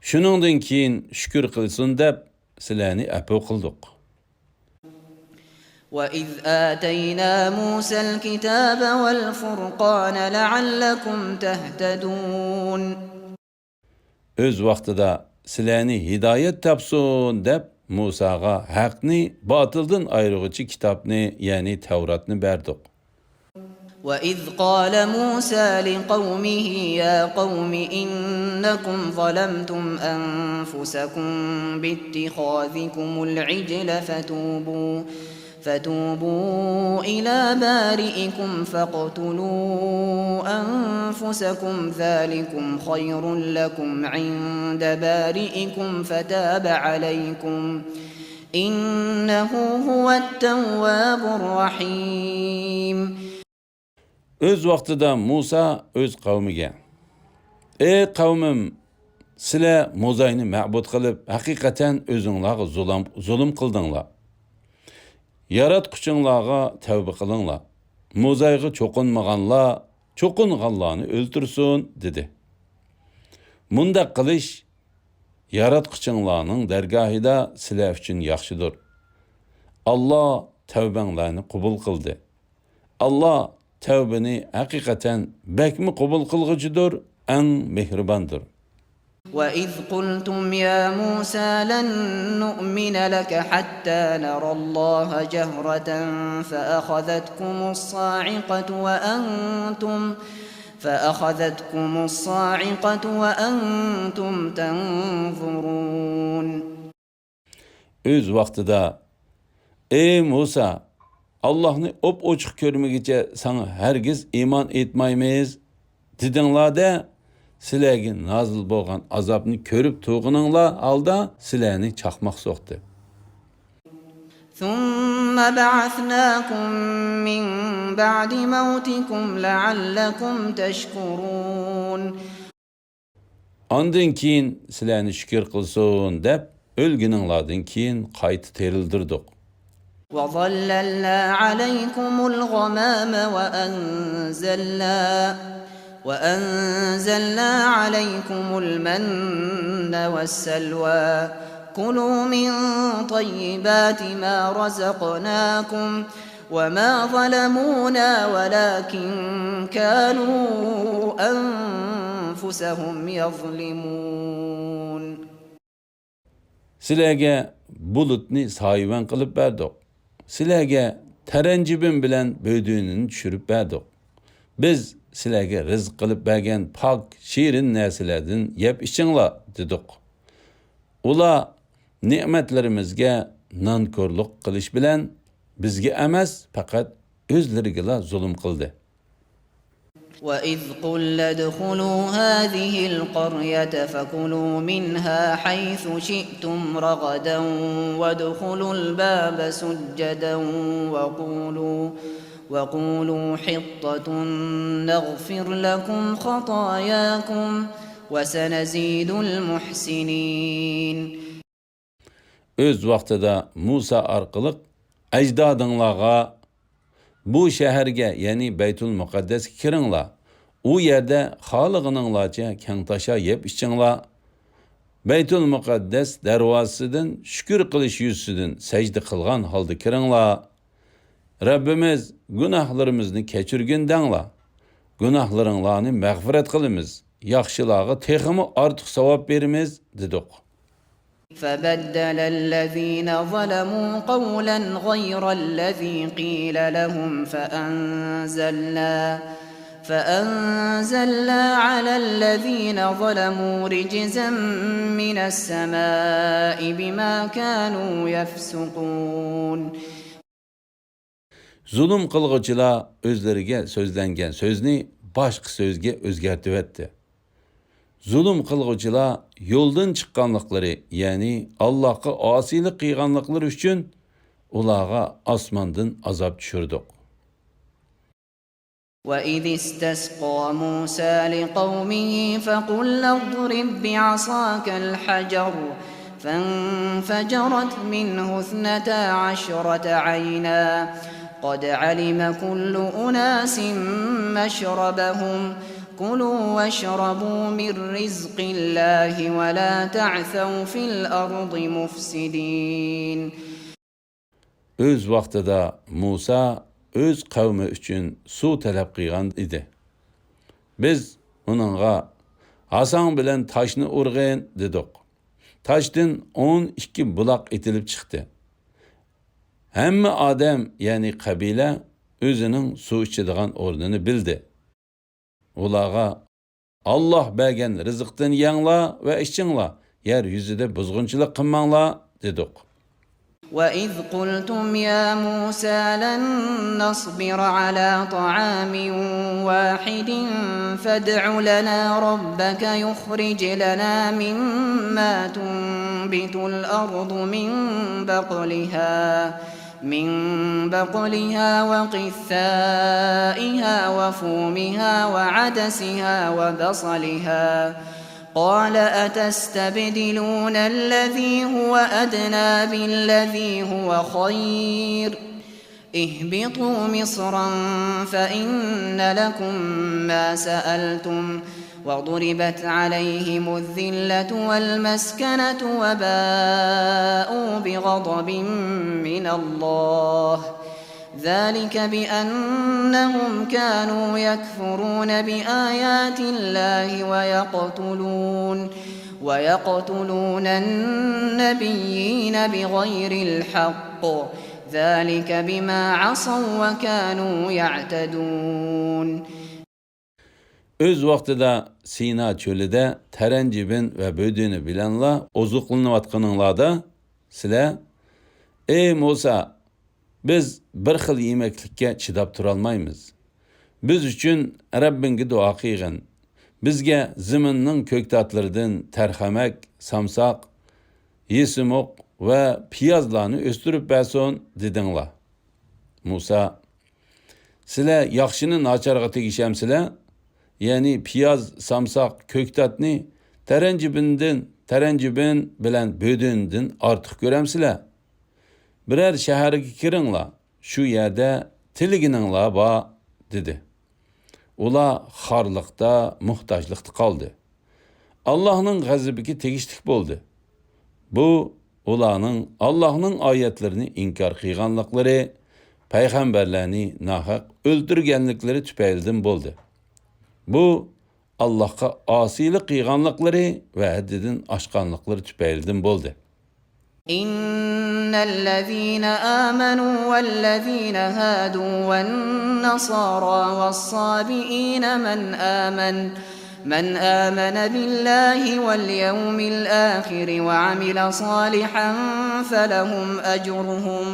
شۇنىڭدىن كېيىن شۈكۈر قىلسۇن دەپ، سىلەرنى ئەپۇ قىلدۇق. وإذ آتينا موسى الكتاب والفرقان لعلكم تهتدون. ئۆز ۋاقتىدا سىلەرنى ھىدايەت تاپسۇن دەپ، مۇساغا ھەقنى باتىلدىن ئايرىغۇچى كىتابنى، يەنى تەۋراتنى بەردۇق. وإذ قال موسى لقومه يا قوم إنكم ظلمتم أنفسكم باتخاذكم العجل فتوبوا، فتوبوا إلى بارئكم فاقتلوا أنفسكم ذلكم خير لكم عند بارئكم فتاب عليكم إنه هو التواب الرحيم. ئۆز ۋاقتىدا مۇسا ئۆز قەۋمىگە، ئەي قەۋمىم، سىلەر موزاينى مەبۇد قىلىپ، ھەقىقەتەن ئۆزۈڭلارغا زۇلۇم، زۇلۇم قىلدىڭلار. ياراتقۇچىڭلارغا تەۋبە قىلىڭلار. موزايغا چوقۇنمىغانلار چوقۇنغانلارنى ئۆلتۈرسۇن، دېدى. مۇنداق قىلىش ياراتقۇچىڭلارنىڭ دەرگاھىدا سىلەر ئۈچۈن ياخشىدۇر. ئاللا تەۋبەڭلارنى قوبۇل قىلدى. ئاللا تەۋبىنى ھەقىقەتەن بەكمۇ قوبۇل قىلغۇچىدۇر، ئەڭ مېھرىباندۇر. وإذ قلتم يا موسى لن نؤمن لك حتى نرى الله جهرة فأخذتكم الصاعقة وأنتم، فأخذتكم الصاعقة وأنتم تنظرون. ئۆز ۋاقتىدا، ئەي مۇسا، ئاللاھنى ئوپئوچۇق كۆرمىگۈچە ساڭا ھەرگىز ئىمان ئېيتمايمىز، دېدىڭلار-دە، سىلەرگە نازىل بولغان ئازابنى كۆرۈپ تۇرغىنىڭلار ھالدا سىلەرنى چاقماق سوقتى. ثم بعثناكم من بعد موتكم لعلكم تشكرون. ئاندىن كېيىن سىلەرنى شۈكۈر قىلسۇن دەپ، ئۆلگىنىڭلاردىن كېيىن قايتا تىرىلدۈردۇق. وظللنا عليكم الغمام وأنزلنا، وأنزلنا عليكم المن والسلوى. كلوا من طيبات ما رزقناكم وما ظلمونا ولكن كانوا أنفسهم يظلمون. سىلەرگە بۇلۇتنى سايىۋەن قىلىپ بەردۇق. سىلەرگە تەرەنجىبىن بىلەن بۆدۈنىنى چۈشۈرۈپ بەردۇق. بىز سىلەرگە رىزىق قىلىپ بەرگەن پاك، شېرىن نەرسىلەردىن يەپ ئىچىڭلار، دېدۇق. ئۇلار نېمەتلىرىمىزگە نانكورلۇق قىلىش بىلەن بىزگە ئەمەس، پەقەت ئۆزلىرىگىلا زۇلۇم قىلدى. وإذ قلنا ادخلوا هذه القرية فكلوا منها حيث شئتم رغدا وادخلوا الباب سجدا وقولوا، وقولوا حطة نغفر لكم خطاياكم وسنزيد المحسنين. ئۆز ۋاقتىدا مۇسا ئارقىلىق ئەجدادىڭلارغا بۇ شەھەرگە، يەنى بەيتۇل مۇقەددەسكە كىرىڭلار. ئۇ يەردە خالىغىنىڭلارچە كەڭتاشا يەپ ئىچىڭلار. بەيتۇل مۇقەددەس دەرۋازىسىدىن شۈكۈر قىلىش يۈزىسىدىن سەجدە قىلغان ھالدا كىرىڭلار. رەببىمىز، گۇناھلىرىمىزنى كەچۈرگىن دەڭلار. گۇناھلىرىڭلارنى مەغپىرەت قىلىمىز. ياخشىلارغا تېخىمۇ ئارتۇق ساۋاب بېرىمىز، دېدۇق. فبدل الذين ظلموا قولا غير الذي قيل لهم فأنزلنا فأنزلنا على الذين ظلموا رجزا من السماء بما كانوا يفسقون. زۇلۇم قىلغۇچىلار ئۆزلىرىگە سۆزلەنگەن سۆزنى باشقا سۆزگە ئۆزگەرتىۋەتتى. زۇلۇم قىلغۇچىلار يولدىن چىققانلىقلىرى، يەنى ئاللاھقا ئاسىيلىق قىلغانلىقلىرى ئۈچۈن ئۇلارغا ئاسماندىن ئازاب چۈشۈردۇق. وإذ استسقى موسى لقومه فقلنا اضرب بعصاك الحجر فانفجرت منه اثنتا عشرة عينا قد علم كل أناس مشربهم كلوا واشربوا من رزق الله ولا تعثوا في الأرض مفسدين. ئۆز ۋاقتىدا مۇسا ئۆز قەۋمى ئۈچۈن سۇ تەلەپ قىلغان ئىدى. بىز ئۇنىڭغا، ھاساڭ بىلەن تاشنى ئۇرغىن، دېدۇق. تاشتىن ئون ئىككى بۇلاق ئېتىلىپ چىقتى. ھەممە ئادەم، يەنى قەبىلە، ئۆزىنىڭ سۇ ئىچىدىغان ئورنىنى بىلدى. ئۇلارغا، ئاللاھ بەرگەن رىزىقتىن يەڭلار ۋە ئىچىڭلار، يەر يۈزىدە بۇزغۇنچىلىق قىلماڭلار، دېدۇق. وإذ قلتم يا موسى لن نصبر على طعام واحد فادع لنا ربك يخرج لنا مما تنبت الأرض من بقلها من بقلها وقثائها وفومها وعدسها وبصلها قال أتستبدلون الذي هو أدنى بالذي هو خير اهبطوا مصرا فإن لكم ما سألتم وضربت عليهم الذلة والمسكنة وباءوا بغضب من الله ذلك بأنهم كانوا يكفرون بآيات الله ويقتلون ويقتلون النبيين بغير الحق ذلك بما عصوا وكانوا يعتدون. ئۆز ۋاقتىدا سىنا چۆلىدە تەرەنجىبىن ۋە بۆدۈنى بىلەنلا ئوزۇقلىنىۋاتقىنىڭلاردا سىلەر، ئەي مۇسا، بىز بىر خىل يېمەكلىككە چىداپ تۇرالمايمىز. بىز ئۈچۈن رەببىڭگە دۇئا قىلغىن. بىزگە زېمىننىڭ كۆكتاتلىرىدىن تەرخەمەك، سامساق، يېسىمۇق ۋە پىيازلارنى ئۆستۈرۈپ بەرسۇن، دېدىڭلار. مۇسا، سىلەر ياخشىنى ناچارغا تېگىشەمسىلەر؟ يەنى پىياز، سامساق، كۆكتاتنى تەرەنجىبىندىن، تەرەنجىبىن بىلەن بۆدۈندىن ئارتۇق كۆرەمسىلەر؟ بىرەر شەھەرگە كىرىڭلار، شۇ يەردە تىلىگىنىڭلار بار، دېدى. ئۇلار خارلىقتا، موھتاجلىقتا قالدى. ئاللاھنىڭ غەزىپىگە تېگىشلىك بولدى. بۇ ئۇلارنىڭ ئاللاھنىڭ ئايەتلىرىنى ئىنكار قىلغانلىقلىرى، پەيغەمبەرلەرنى ناھەق ئۆلتۈرگەنلىكلىرى تۈپەيلىدىن بولدى. بۇ ئاللاھقا ئاسىيلىق قىلغانلىقلىرى ۋە ھەددىدىن ئاشقانلىقلىرى تۈپەيلىدىن بولدى. إن الذين آمنوا والذين هادوا والنصارى والصابئين من آمن من آمن بالله واليوم الآخر وعمل صالحا فلهم أجرهم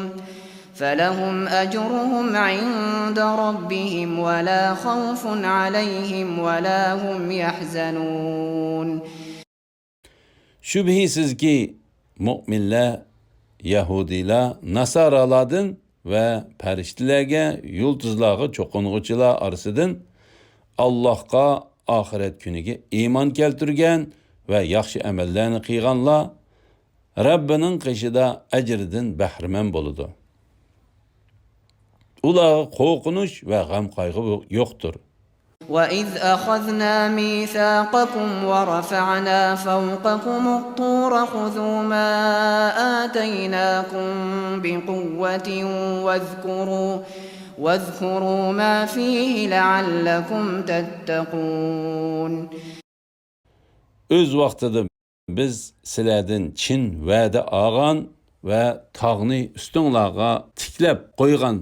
فلهم أجرهم عند ربهم ولا خوف عليهم ولا هم يحزنون. شۈبھىسىزكى، مۆمىنلەر، يەھۇدىيلار، ناسارالاردىن ۋە پەرىشتىلەرگە، يۇلتۇزلارغا چوقۇنغۇچىلار ئارىسىدىن ئاللاھقا، ئاخىرەت كۈنىگە ئىمان كەلتۈرگەن ۋە ياخشى ئەمەللەرنى قىلغانلار، رەببىنىڭ قېشىدا ئەجرىدىن بەھرىمەن بولىدۇ. ئۇلارغا قورقۇنچ ۋە غەم-قايغۇ يوقتۇر. وَإِذْ أَخَذْنَا مِيثَاقَكُمْ وَرَفَعْنَا فَوْقَكُمُ الطُّورَ خُذُوا مَا آتَيْنَاكُمْ بِقُوَّةٍ وَاذْكُرُوا، وَاذْكُرُوا مَا فِيهِ لَعَلَّكُمْ تَتَّقُونَ. ئۆز ۋاقتىدا بىز سىلەردىن چىن ۋەدە ئالغان ۋە تاغنى ئۈستۈڭلارغا تىكلەپ قويغان،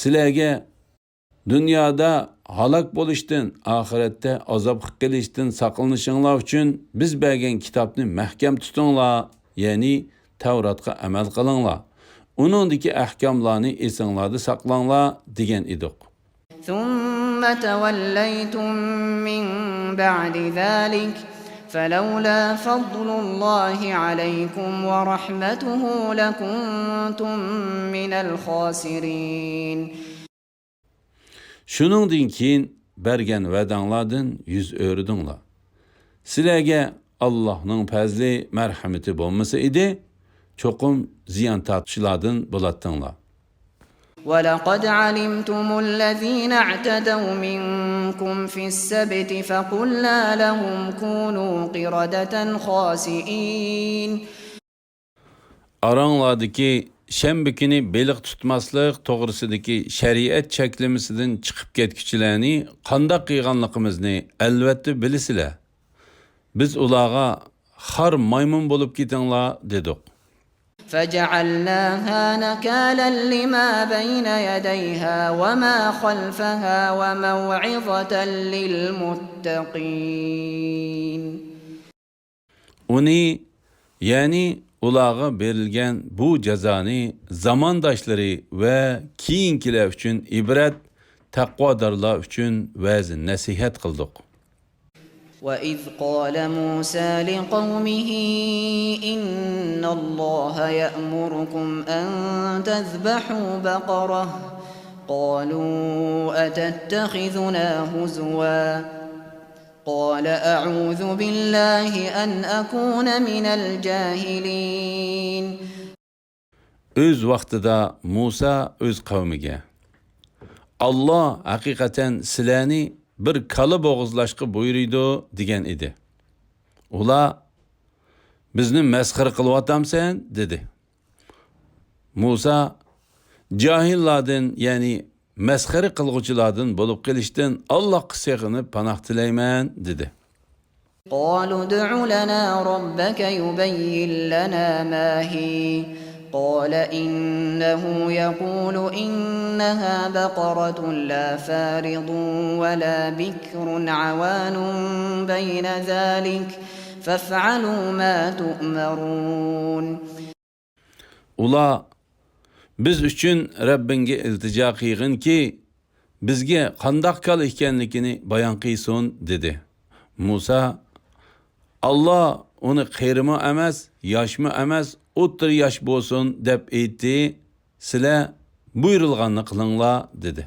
سىلەرگە دۇنيادا ھالاك بولۇشتىن، ئاخىرەتتە ئازابقا قېلىشتىن ساقلىنىشىڭلار ئۈچۈن بىز بەرگەن كىتابنى مەھكەم تۇتۇڭلار، يەنى تەۋراتقا ئەمەل قىلىڭلار، ئۇنىڭدىكى ئەھكاملارنى ئېسىڭلاردا ساقلاڭلار، دېگەن ئىدۇق. ثم توليتم من بعد ذلك فلولا فضل الله عليكم ورحمته لكنتم من الخاسرين. شۇنىڭدىن كېيىن بەرگەن ۋەدەڭلاردىن يۈز ئۆرۈدۈڭلار. سىلەرگە ئاللاھنىڭ پەزلى، مەرھەمىتى بولمىسا ئىدى، چوقۇم زىيان تارتقۇچىلاردىن بولاتتىڭلار. ولقد علمتم الذين اعتدوا منكم في السبت فقلنا لهم كونوا قردة خاسئين. ئاراڭلاردىكى شەنبە كۈنى بېلىق تۇتماسلىق توغرىسىدىكى شەرىئەت چەكلىمىسىدىن چىقىپ كەتكۈچىلەرنى قانداق قىلغانلىقىمىزنى ئەلۋەتتە بىلىسىلەر. بىز ئۇلارغا خار مايمۇن بولۇپ كېتىڭلار دېدۇق. فجعلناها نكالا لما بين يديها وما خلفها وموعظة للمتقين. ئۇنى، يەنى ئۇلارغا بېرىلگەن بۇ جازانى زامانداشلىرى ۋە كېيىنكىلەر ئۈچۈن ئىبرەت، تەقۋادارلار ئۈچۈن ۋەز-نەسىھەت قىلدۇق. وإذ قال موسى لقومه إن الله يأمركم أن تذبحوا بقرة قالوا أتتخذنا هزوا قال أعوذ بالله أن أكون من الجاهلين. ئۆز ۋاقتىدا مۇسا ئۆز قەۋمىگە، ئاللا ھەقىقەتەن سىلەرنى بىر كالا بوغۇزلاشقا بۇيرۇيدۇ، دېگەن ئىدى. ئۇلار، بىزنى مەسخىرە قىلىۋاتامسەن؟ دېدى. مۇسا، جاھىللاردىن، يەنى مەسخىرە قىلغۇچىلاردىن بولۇپ قېلىشتىن ئاللاغا سېغىنىپ پاناھ تىلەيمەن، دېدى. قالوا ادع لنا ربك يبين لنا ما هي قال إنه يقول إنها بقرة لا فارض ولا بكر عوان بين ذلك فافعلوا ما تؤمرون. ئۇلار، بىز ئۈچۈن رەببىڭگە ئىلتىجا قىلغىنكى، بىزگە قانداق كالا ئىكەنلىكىنى بايان قىلسۇن، دېدى. مۇسا، ئاللا ئۇنى قېرىمۇ ئەمەس، ياشمۇ ئەمەس، ئوتتۇرا ياش بولسۇن، دەپ ئېيتتى. سىلەر بۇيرۇلغاننى قىلىڭلار، دېدى.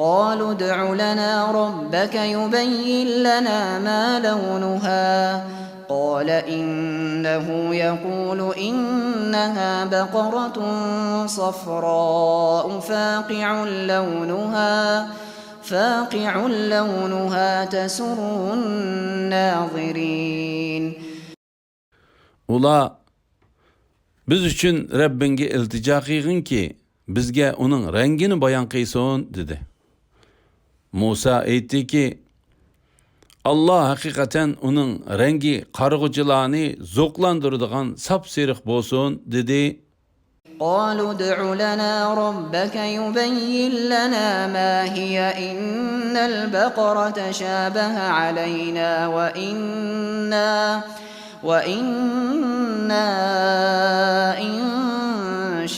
قالوا ادع لنا ربك يبين لنا ما لونها قال إنه يقول إنها بقرة صفراء فاقع لونها فاقع لونها تسر الناظرين. ئۇلار، بىز ئۈچۈن رەببىڭگە ئىلتىجا قىلغىنكى، بىزگە ئۇنىڭ رەڭگىنى بايان قىلسۇن، دېدى. مۇسا ئېيتتىكى، ئاللا ھەقىقەتەن ئۇنىڭ رەڭگى قارىغۇچىلارنى زوقلاندۇرىدىغان ساپسېرىق بولسۇن، دېدى. قالوا ادع لنا ربك يبين لنا ما هي إن البقرة شابه علينا وإنا وإنا إن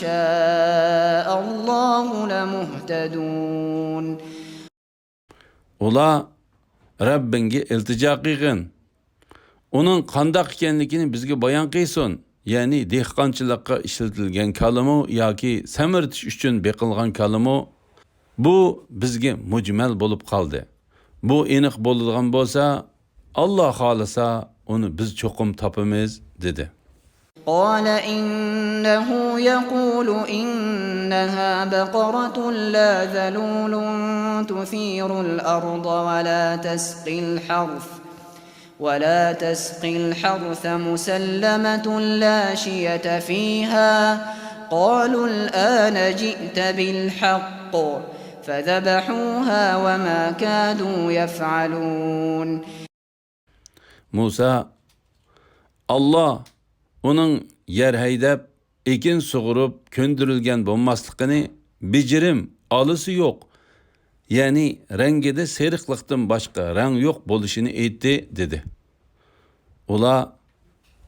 شاء الله لمهتدون. ئۇلار، رەببىڭگە ئىلتىجا قىلغىن، ئۇنىڭ قانداق ئىكەنلىكىنى بىزگە بايان قىلسۇن، يەنى دېھقانچىلىققا ئىشلىتىلگەن كالىمۇ ياكى سەمرىتىش ئۈچۈن بېقىلغان كالىمۇ، بۇ بىزگە مۇجمەل بولۇپ قالدى. بۇ ئېنىق بولىدىغان بولسا، ئاللا خالىسا، ئۇنى بىز چوقۇم تاپىمىز، دېدى. قال إنه يقول إنها بقرة لا ذلول تثير الأرض ولا تسقي الحرث ولا تسقي الحرث مسلمة لا شية فيها. قالوا الآن جئت بالحق فذبحوها وما كادوا يفعلون. مۇسا، ئاللا ئۇنىڭ يەر ھەيدەپ، ئېكىن سۇغۇرۇپ كۆندۈرۈلگەن بولماسلىقىنى، بېجىرىم، ئالىسى يوق، يەنى رەڭگىدە سېرىقلىقتىن باشقا رەڭ يوق بولۇشىنى ئېيتتى، دېدى. ئۇلار،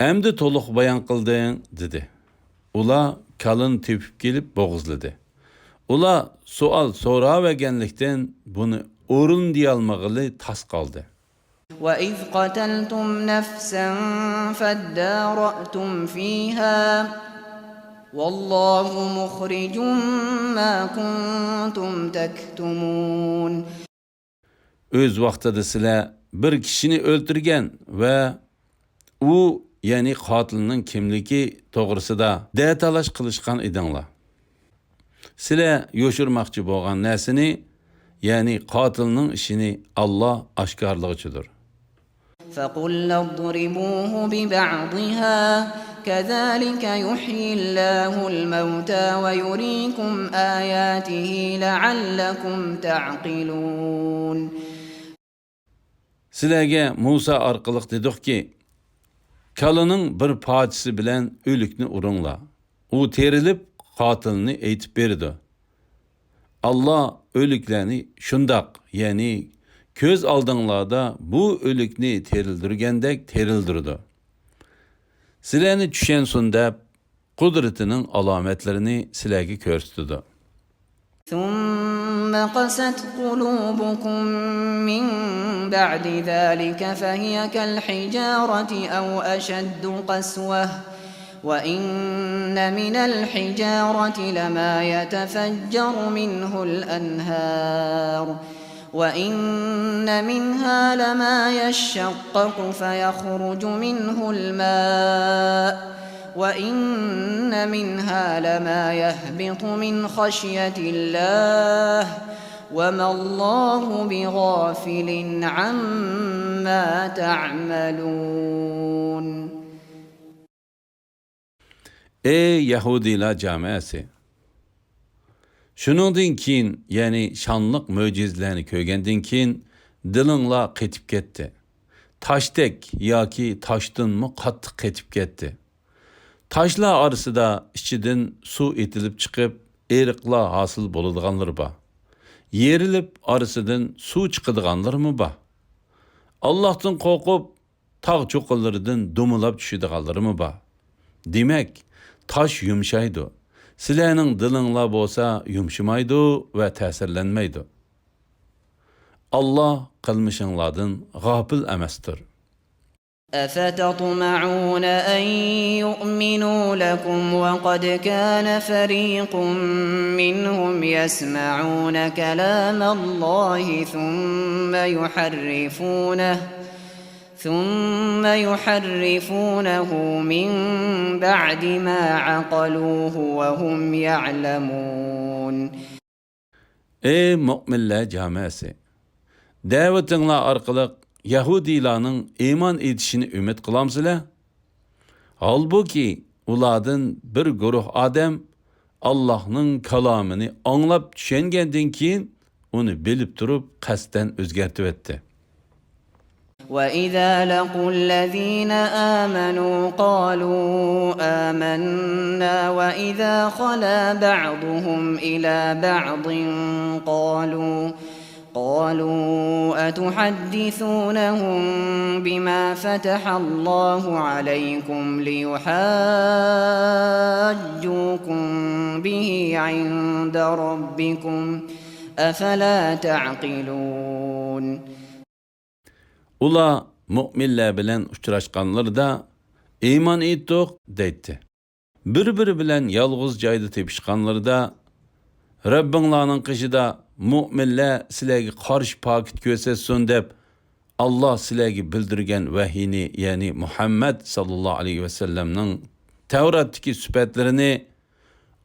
ئەمدى تولۇق بايان قىلدىڭ، دېدى. ئۇلار كالىنى تېپىپ كېلىپ بوغۇزلىدى. ئۇلار سوئال سوراۋەرگەنلىكتىن، بۇنى ئورۇندىيالمىغىلى تاس قالدى. وإذ قتلتم نفسا فادارأتم فيها والله مخرج ما كنتم تكتمون. ئۆز ۋاقتىدا سىلەر بىر كىشىنى ئۆلتۈرگەن ۋە ئۇ، يەنى قاتىلنىڭ كىملىكى توغرىسىدا دەتالاش قىلىشقان ئىدىڭلار. سىلەر يوشۇرماقچى بولغان نەرسىنى، يەنى قاتىلنىڭ ئىشىنى ئاللا ئاشكارىلىغۇچىدۇر. فقلنا اضربوه ببعضها كذلك يحيي الله الموتى ويريكم آياته لعلكم تعقلون. سىلەرگە مۇسا ئارقىلىق دېدۇقكى، كالىنىڭ بىر پارچىسى بىلەن ئۆلۈكنى ئۇرۇڭلار. ئۇ تىرىلىپ، قاتىلنى ئېيتىپ بېرىدۇ. ئاللا ئۆلۈكلەرنى شۇنداق، يەنى كۆز ئالدىڭلاردا بۇ ئۆلۈكنى تىرىلدۈرگەندەك تىرىلدۈرىدۇ. سىلەرنى چۈشەنسۇن دەپ، قۇدرىتىنىڭ ئالامەتلىرىنى سىلەرگە كۆرسىتىدۇ. ثم قست قلوبكم من بعد ذلك فهي كالحجارة أو أشد قسوة، وإن من الحجارة لما يتفجر منه الأنهار، وإن منها لما يشقق فيخرج منه الماء، وإن منها لما يهبط من خشية الله، وما الله بغافل عما تعملون. ئەي يەھۇدىيلار جامائەسى! شۇنىڭدىن كېيىن، يەنى شانلىق مۆجىزىلەرنى كۆرگەندىن كېيىن، دىلىڭلار قېتىپ كەتتى. تاشتەك ياكى تاشتىنمۇ قاتتىق قېتىپ كەتتى. تاشلار ئارىسىدا ئىچىدىن سۇ ئېتىلىپ چىقىپ، ئېرىقلار ھاسىل بولىدىغانلىرى بار. يېرىلىپ، ئارىسىدىن سۇ چىقىدىغانلىرىمۇ بار. ئاللاھتىن قورقۇپ، تاغ چوققىلىرىدىن دومىلاپ چۈشىدىغانلىرىمۇ بار. دېمەك، تاش يۇمشايدۇ. سىلەرنىڭ دىلىڭلار بولسا يۇمشىمايدۇ ۋە تەسىرلەنمەيدۇ. ئاللا قىلمىشىڭلاردىن غاپىل ئەمەستۇر. أفتطمعون أن يؤمنوا لكم وقد كان فريق منهم يسمعون كلام الله ثم يحرفونه ثم يحرفونه من بعد ما عقلوه وهم يعلمون. ئەي مۆمىنلەر جامائەسى! دەۋىتىڭلار ئارقىلىق يەھۇدىيلارنىڭ ئىمان ئېيتىشىنى ئۈمىد قىلامسىلەر؟ ھالبۇكى، ئۇلاردىن بىر گۇرۇھ ئادەم ئاللاھنىڭ كالامىنى ئاڭلاپ چۈشەنگەندىن كېيىن، ئۇنى بىلىپ تۇرۇپ قەستەن ئۆزگەرتىۋەتتى. وإذا لقوا الذين آمنوا قالوا آمنا وإذا خلا بعضهم إلى بعض قالوا قالوا أتحدثونهم بما فتح الله عليكم ليحاجوكم به عند ربكم أفلا تعقلون. ئۇلار مۆمىنلەر بىلەن ئۇچراشقانلىرىدا، ئىمان ئېيتتۇق، دەيتتى. بىر-بىرى بىلەن يالغۇز جايدا تېپىشقانلىرىدا، رەببىڭلارنىڭ قېشىدا مۆمىنلەر سىلەرگە قارشى پاكىت كۆرسەتسۇن دەپ، ئاللا سىلەرگە بىلدۈرگەن ۋەھىينى، يەنى مۇھەممەد ساللاللاھۇ ئەلەيھى ۋەسەللەمنىڭ تەۋراتتىكى سۈپەتلىرىنى،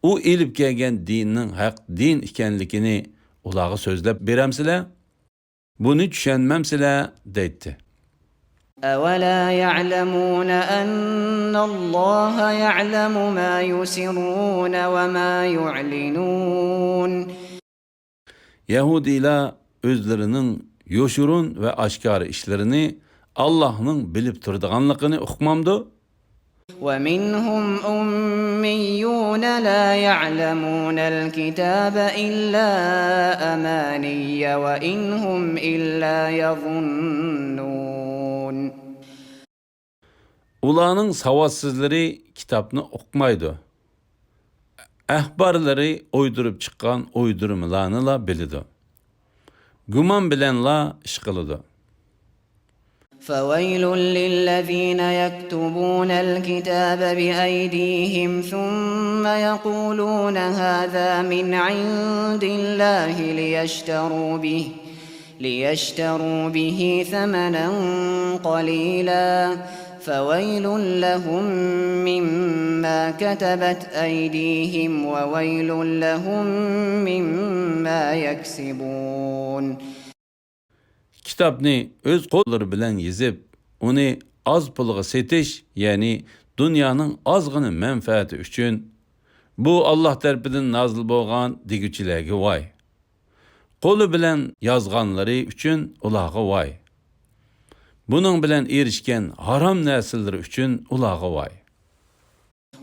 ئۇ ئېلىپ كەلگەن دىننىڭ ھەق دىن ئىكەنلىكىنى ئۇلارغا سۆزلەپ بېرەمسىلەر؟ بۇنى چۈشەنمەمسىلەر؟ دەيتتى. أولا يعلمون أن الله يعلم ما يسرون وما يعلنون. يەھۇدىيلار ئۆزلىرىنىڭ يوشۇرۇن ۋە ئاشكارا ئىشلىرىنى ئاللاھنىڭ بىلىپ تۇرىدىغانلىقىنى ئۇقمامدۇ؟ ومنهم أميون لا يعلمون الكتاب إلا أماني وإن هم إلا يظنون. ئۇلارنىڭ ساۋاتسىزلىرى كىتابنى ئۇقمايدۇ. ئەھبارلىرى ئويدۇرۇپ چىققان ئويدۇرمىلارنىلا بىلىدۇ. گۇمان بىلەنلا ئىش قىلىدۇ. فويل للذين يكتبون الكتاب بأيديهم ثم يقولون هذا من عند الله ليشتروا به ليشتروا به ثمنا قليلا فويل لهم مما كتبت أيديهم وويل لهم مما يكسبون. كىتابنى ئۆز قوللىرى بىلەن يېزىپ، ئۇنى ئاز پۇلغا سېتىش، يەنى دۇنيانىڭ ئازغىنە مەنپەئەتى ئۈچۈن، بۇ ئاللاھ تەرىپىدىن نازىل بولغان دېگۈچىلەرگە ۋاي. قولى بىلەن يازغانلىرى ئۈچۈن ئۇلارغا ۋاي. بۇنىڭ بىلەن ئېرىشكەن ھارام نەرسىلىرى ئۈچۈن ئۇلارغا ۋاي.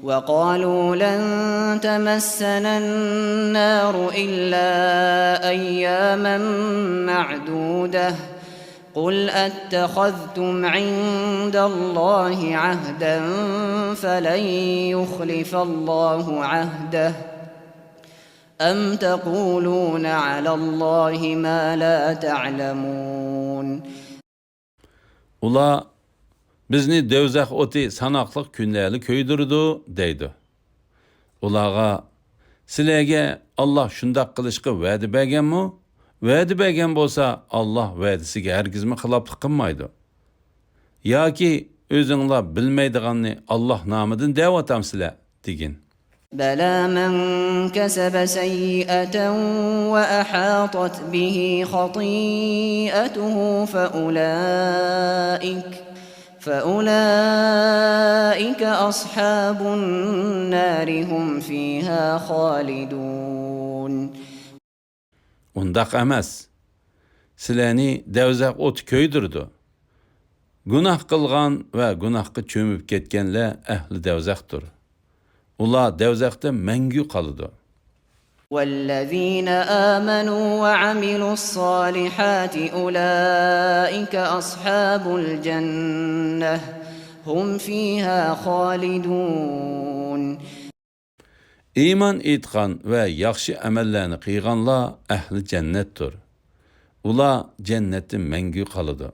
وقالوا لن تمسنا النار إلا أياما معدودة قل أتخذتم عند الله عهدا فلن يخلف الله عهده أم تقولون على الله ما لا تعلمون. ئۇلار، بىزنى دوزاخ ئوتى ساناقلىق كۈنلەرلا كۆيدۈرىدۇ، دەيدۇ. ئۇلارغا، سىلەرگە ئاللاھ شۇنداق قىلىشقا ۋەدە بەرگەنمۇ؟ ۋەدە بەرگەن بولسا، ئاللاھ ۋەدىسىگە ھەرگىزمۇ خىلاپلىق قىلمايدۇ. ياكى ئۆزۈڭلار بىلمەيدىغاننى ئاللاھ نامىدىن دەۋاتامسىلەر؟ دېگىن. بلى من كسب سيئة وأحاطت به خطيئته فأولئك، فأولئك أصحاب النار هم فيها خالدون. ئۇنداق ئەمەس. سىلەرنى دەۋزەخ ئوتى كۆيدۈرىدۇ. گۇناھ قىلغان ۋە گۇناھقا چۆمۈپ كەتكەنلەر ئەھلى دەۋزەختۇر. ئۇلار دەۋزەختە مەڭگۈ قالىدۇ. والذين آمنوا وعملوا الصالحات أولئك أصحاب الجنة هم فيها خالدون. ئىمان ئېيتقان ۋە ياخشى ئەمەللەرنى قىلغانلار ئەھلى جەننەتتۇر. ئۇلار جەننەتتە مەڭگۈ قالىدۇ.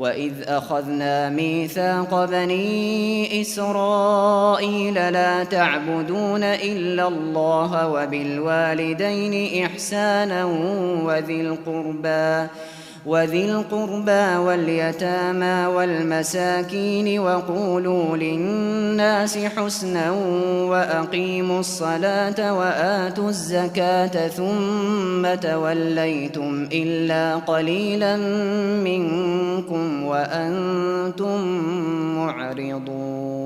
وإذ أخذنا ميثاق بني إسرائيل لا تعبدون إلا الله وبالوالدين إحسانا وذي القربى وذي القربى واليتامى والمساكين وقولوا للناس حسنا وأقيموا الصلاة وآتوا الزكاة ثم توليتم إلا قليلا منكم وأنتم معرضون.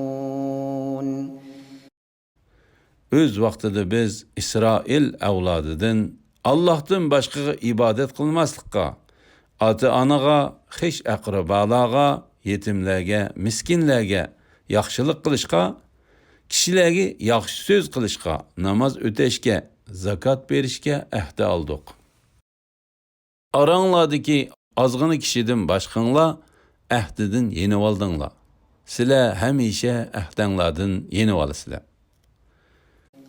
ئۆز ۋاقتىدا بىز ئىسرائىل ئەۋلادىدىن ئاللاھتىن باشقىغا ئىبادەت قىلماسلىققا، ئاتا-ئانىغا، خىش-ئەقرىبالارغا، يېتىملەرگە، مىسكىنلەرگە ياخشىلىق قىلىشقا، كىشىلەرگە ياخشى سۆز قىلىشقا، ناماز ئۆتەشكە، زاكات بېرىشكە ئەھدە ئالدۇق. ئاراڭلاردىكى ئازغىنە كىشىدىن باشقىڭلار ئەھدىدىن يېنىۋالدىڭلار. سىلەر ھەمىشە ئەھدەڭلاردىن يېنىۋالىسىلەر.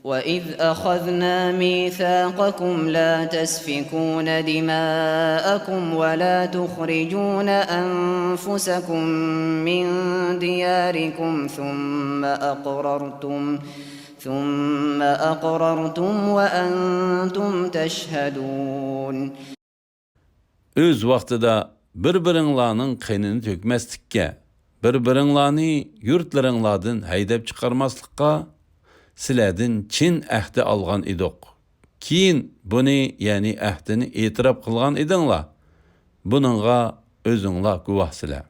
وإذ أخذنا ميثاقكم لا تسفكون دماءكم ولا تخرجون أنفسكم من دياركم ثم أقررتم ثم أقررتم وأنتم تشهدون. ئۆز ۋاقتىدا بىر-بىرىڭلارنىڭ قېنىنى تۆكمەسلىككە، بىر-بىرىڭلارنى يۇرتلىرىڭلاردىن ھەيدەپ چىقارماسلىققا سىلەردىن چىن ئەھدى ئالغان ئىدۇق. كېيىن بۇنى، يەنى ئەھدىنى ئېتىراپ قىلغان ئىدىڭلار. بۇنىڭغا ئۆزۈڭلار گۇۋاھسىلەر.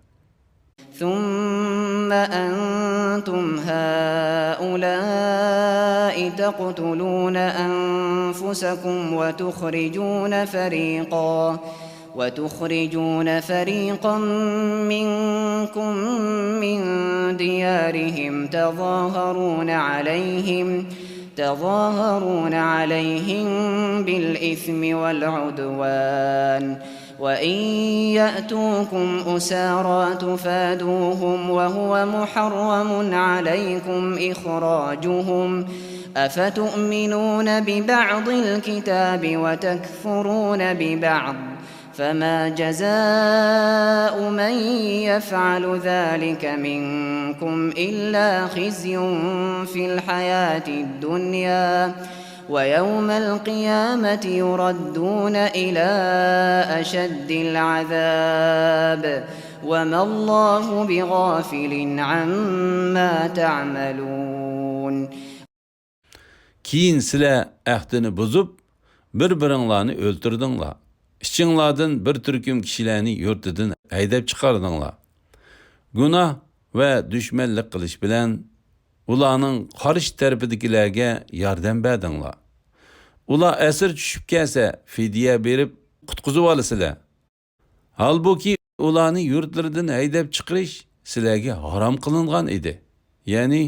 ثم أنتم هؤلاء تقتلون أنفسكم وتخرجون فريقا وتخرجون فريقا منكم من ديارهم تظاهرون عليهم تظاهرون عليهم بالإثم والعدوان وإن يأتوكم أسارى تفادوهم وهو محرم عليكم إخراجهم أفتؤمنون ببعض الكتاب وتكفرون ببعض فما جزاء من يفعل ذلك منكم إلا خزي في الحياة الدنيا ويوم القيامة يردون إلى أشد العذاب وما الله بغافل عما تعملون. كېيىن سىلەر ئەھدىنى بۇزۇپ، بىر-بىرىڭلارنى ئۆلتۈردۈڭلار. ئىچىڭلاردىن بىر تۈركۈم كىشىلەرنى يۇرتىدىن ھەيدەپ چىقاردىڭلار. گۇناھ ۋە دۈشمەنلىك قىلىش بىلەن ئۇلارنىڭ قارشى تەرىپىدىكىلەرگە ياردەم بەردىڭلار. ئۇلار ئەسىر چۈشۈپ كەلسە، فىدىيە بېرىپ قۇتقۇزۇۋالىسىلەر. ھالبۇكى، ئۇلارنى يۇرتلىرىدىن ھەيدەپ چىقىرىش سىلەرگە ھارام قىلىنغان ئىدى. يەنى،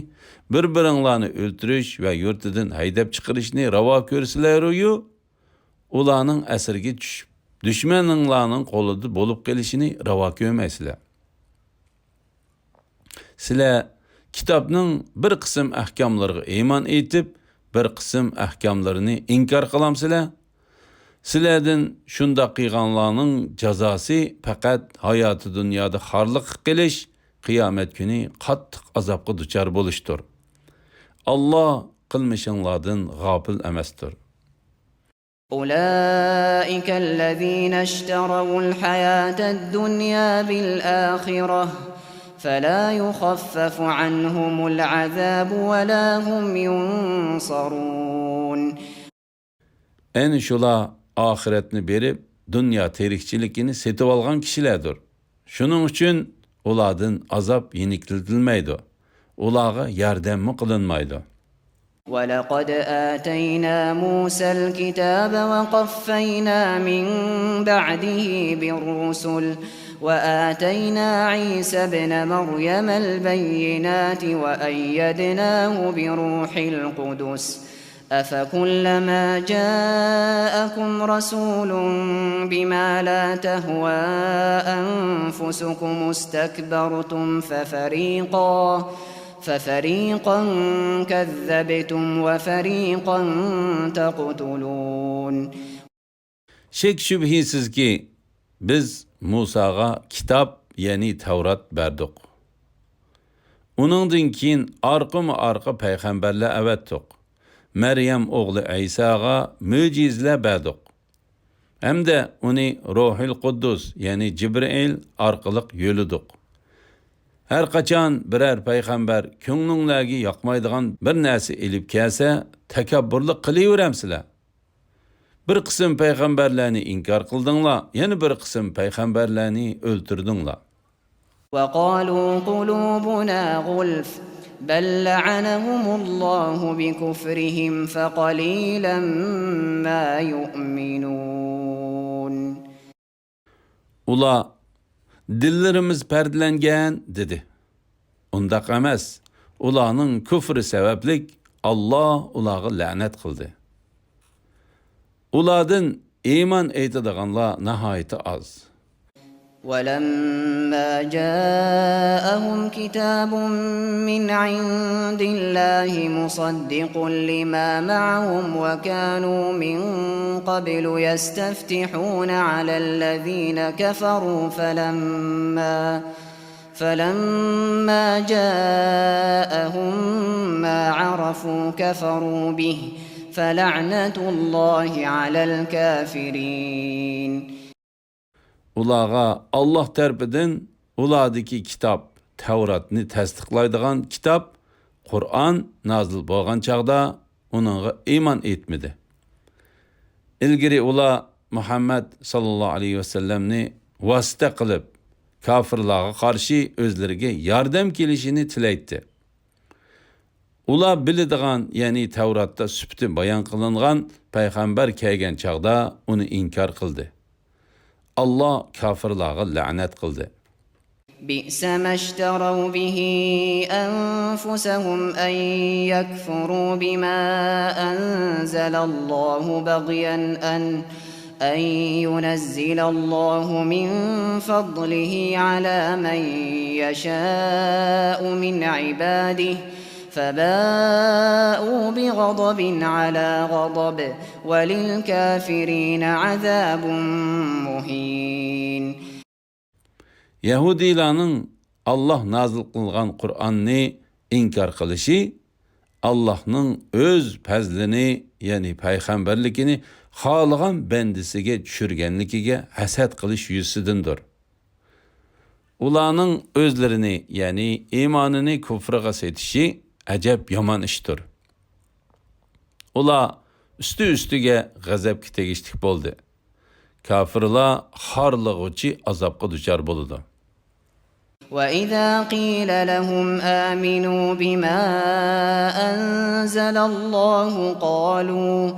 بىر-بىرىڭلارنى ئۆلتۈرۈش ۋە يۇرتىدىن ھەيدەپ چىقىرىشنى راۋا كۆرسىلەرۇيۇ، ئۇلارنىڭ ئەسىرىگە چۈشۈپ، دۈشمىنىڭلارنىڭ قولىدا بولۇپ قېلىشىنى راۋا كۆرمەيسىلەر. سىلەر كىتابنىڭ بىر قىسىم ئەھكاملىرىغا ئىمان ئېيتىپ، بىر قىسىم ئەھكاملىرىنى ئىنكار قىلامسىلەر؟ سىلەردىن شۇنداق قىلغانلارنىڭ جازاسى پەقەت ھاياتى دۇنيادا خارلىققا قېلىش، قىيامەت كۈنى قاتتىق ئازابقا دۇچار بولۇشتۇر. ئاللا قىلمىشىڭلاردىن غاپىل ئەمەستۇر. أولئك الذين اشتروا الحياة الدنيا بالآخرة فلا يخفف عنهم العذاب ولا هم ينصرون. ئەنە شۇلار ئاخىرەتنى بېرىپ، دۇنيا تىرىكچىلىكىنى سېتىۋالغان كىشىلەردۇر. شۇنىڭ ئۈچۈن ئۇلاردىن ئازاب يېنىكلىتىلمەيدۇ، ئۇلارغا ياردەممۇ قىلىنمايدۇ. ولقد آتينا موسى الكتاب وقفينا من بعده بالرسل وآتينا عيسى ابن مريم البينات وأيدناه بروح القدس أفكلما جاءكم رسول بما لا تهوى أنفسكم استكبرتم ففريقا ففريقا كذبتم وفريقا تقتلون. شەك-شۈبھىسىزكى، بىز مۇساغا كىتاب، يەنى تەۋرات بەردۇق. ئۇنىڭدىن كېيىن ئارقىمۇ-ئارقا پەيغەمبەرلەر ئەۋەتتۇق. مەريەم ئوغلى ئەيساغا مۆجىزىلەر بەردۇق. ھەمدە ئۇنى روھىل قۇددۇس، يەنى جىبرىئىل ئارقىلىق يۆلىدۇق. ھەر قاچان بىرەر پەيغەمبەر كۆڭلۈڭلارگە ياقمايدىغان بىر نەرسە ئېلىپ كەلسە، تەكەببۇرلۇق قىلىۋېرەمسىلەر؟ بىر قىسىم پەيغەمبەرلەرنى ئىنكار قىلدىڭلار، يەنە بىر قىسىم پەيغەمبەرلەرنى ئۆلتۈردۈڭلار. وقالوا قلوبنا غلف بل لعنهم الله بكفرهم فقليلا ما يؤمنون. ئۇلار، «دىللىرىمىز پەردىلەنگەن» دېدى. ئۇنداق ئەمەس، ئۇلارنىڭ كۇفرى سەۋەبلىك ئاللا ئۇلارغا لەنەت قىلدى. ئۇلاردىن ئىمان ئېيتىدىغانلار ناھايىتى ئاز. ولما جاءهم كتاب من عند الله مصدق لما معهم وكانوا من قبل يستفتحون على الذين كفروا فلما فلما جاءهم ما عرفوا كفروا به فلعنة الله على الكافرين. ئۇلارغا ئاللا تەرىپىدىن ئۇلاردىكى كىتاب، تەۋراتنى تەستىقلايدىغان كىتاب، قۇرئان نازىل بولغان چاغدا ئۇنىڭغا ئىمان ئېيتمىدى. ئىلگىرى ئۇلار مۇھەممەد ساللاللاھۇ ئەلەيھى ۋەسەللەمنى ۋاسىتە قىلىپ، كاپىرلارغا قارشى ئۆزلىرىگە ياردەم كېلىشىنى تىلەيتتى. ئۇلار بىلىدىغان، يەنى تەۋراتتا سۈپىتى بايان قىلىنغان پەيغەمبەر كەلگەن چاغدا ئۇنى ئىنكار قىلدى. ئاللا كاپىرلارغا لەنەت قىلدى. بئس ما اشتروا به أنفسهم أن يكفروا بما أنزل الله بغيا أن أن ينزل الله من فضله على من يشاء من عباده فباءوا بغضب على غضب وللكافرين عذاب مهين. يەھۇدىيلارنىڭ ئاللا نازىل قىلغان قۇرئاننى ئىنكار قىلىشى ئاللاھنىڭ ئۆز پەزلىنى، يەنى پەيغەمبەرلىكىنى خالىغان بەندىسىگە چۈشۈرگەنلىكىگە ھەسەت قىلىش يۈزىسىدىندۇر. ئۇلارنىڭ ئۆزلىرىنى، يەنى ئىمانىنى كۇفرىغا سېتىشى ئەجەب يامان ئىشتۇر. ئۇلار ئۈستى-ئۈستىگە غەزەپكە تېگىشلىك بولدى. كاپىرلار خارلىغۇچى ئازابقا دۇچار بولىدۇ. وإذا قيل لهم آمنوا بما أنزل الله قالوا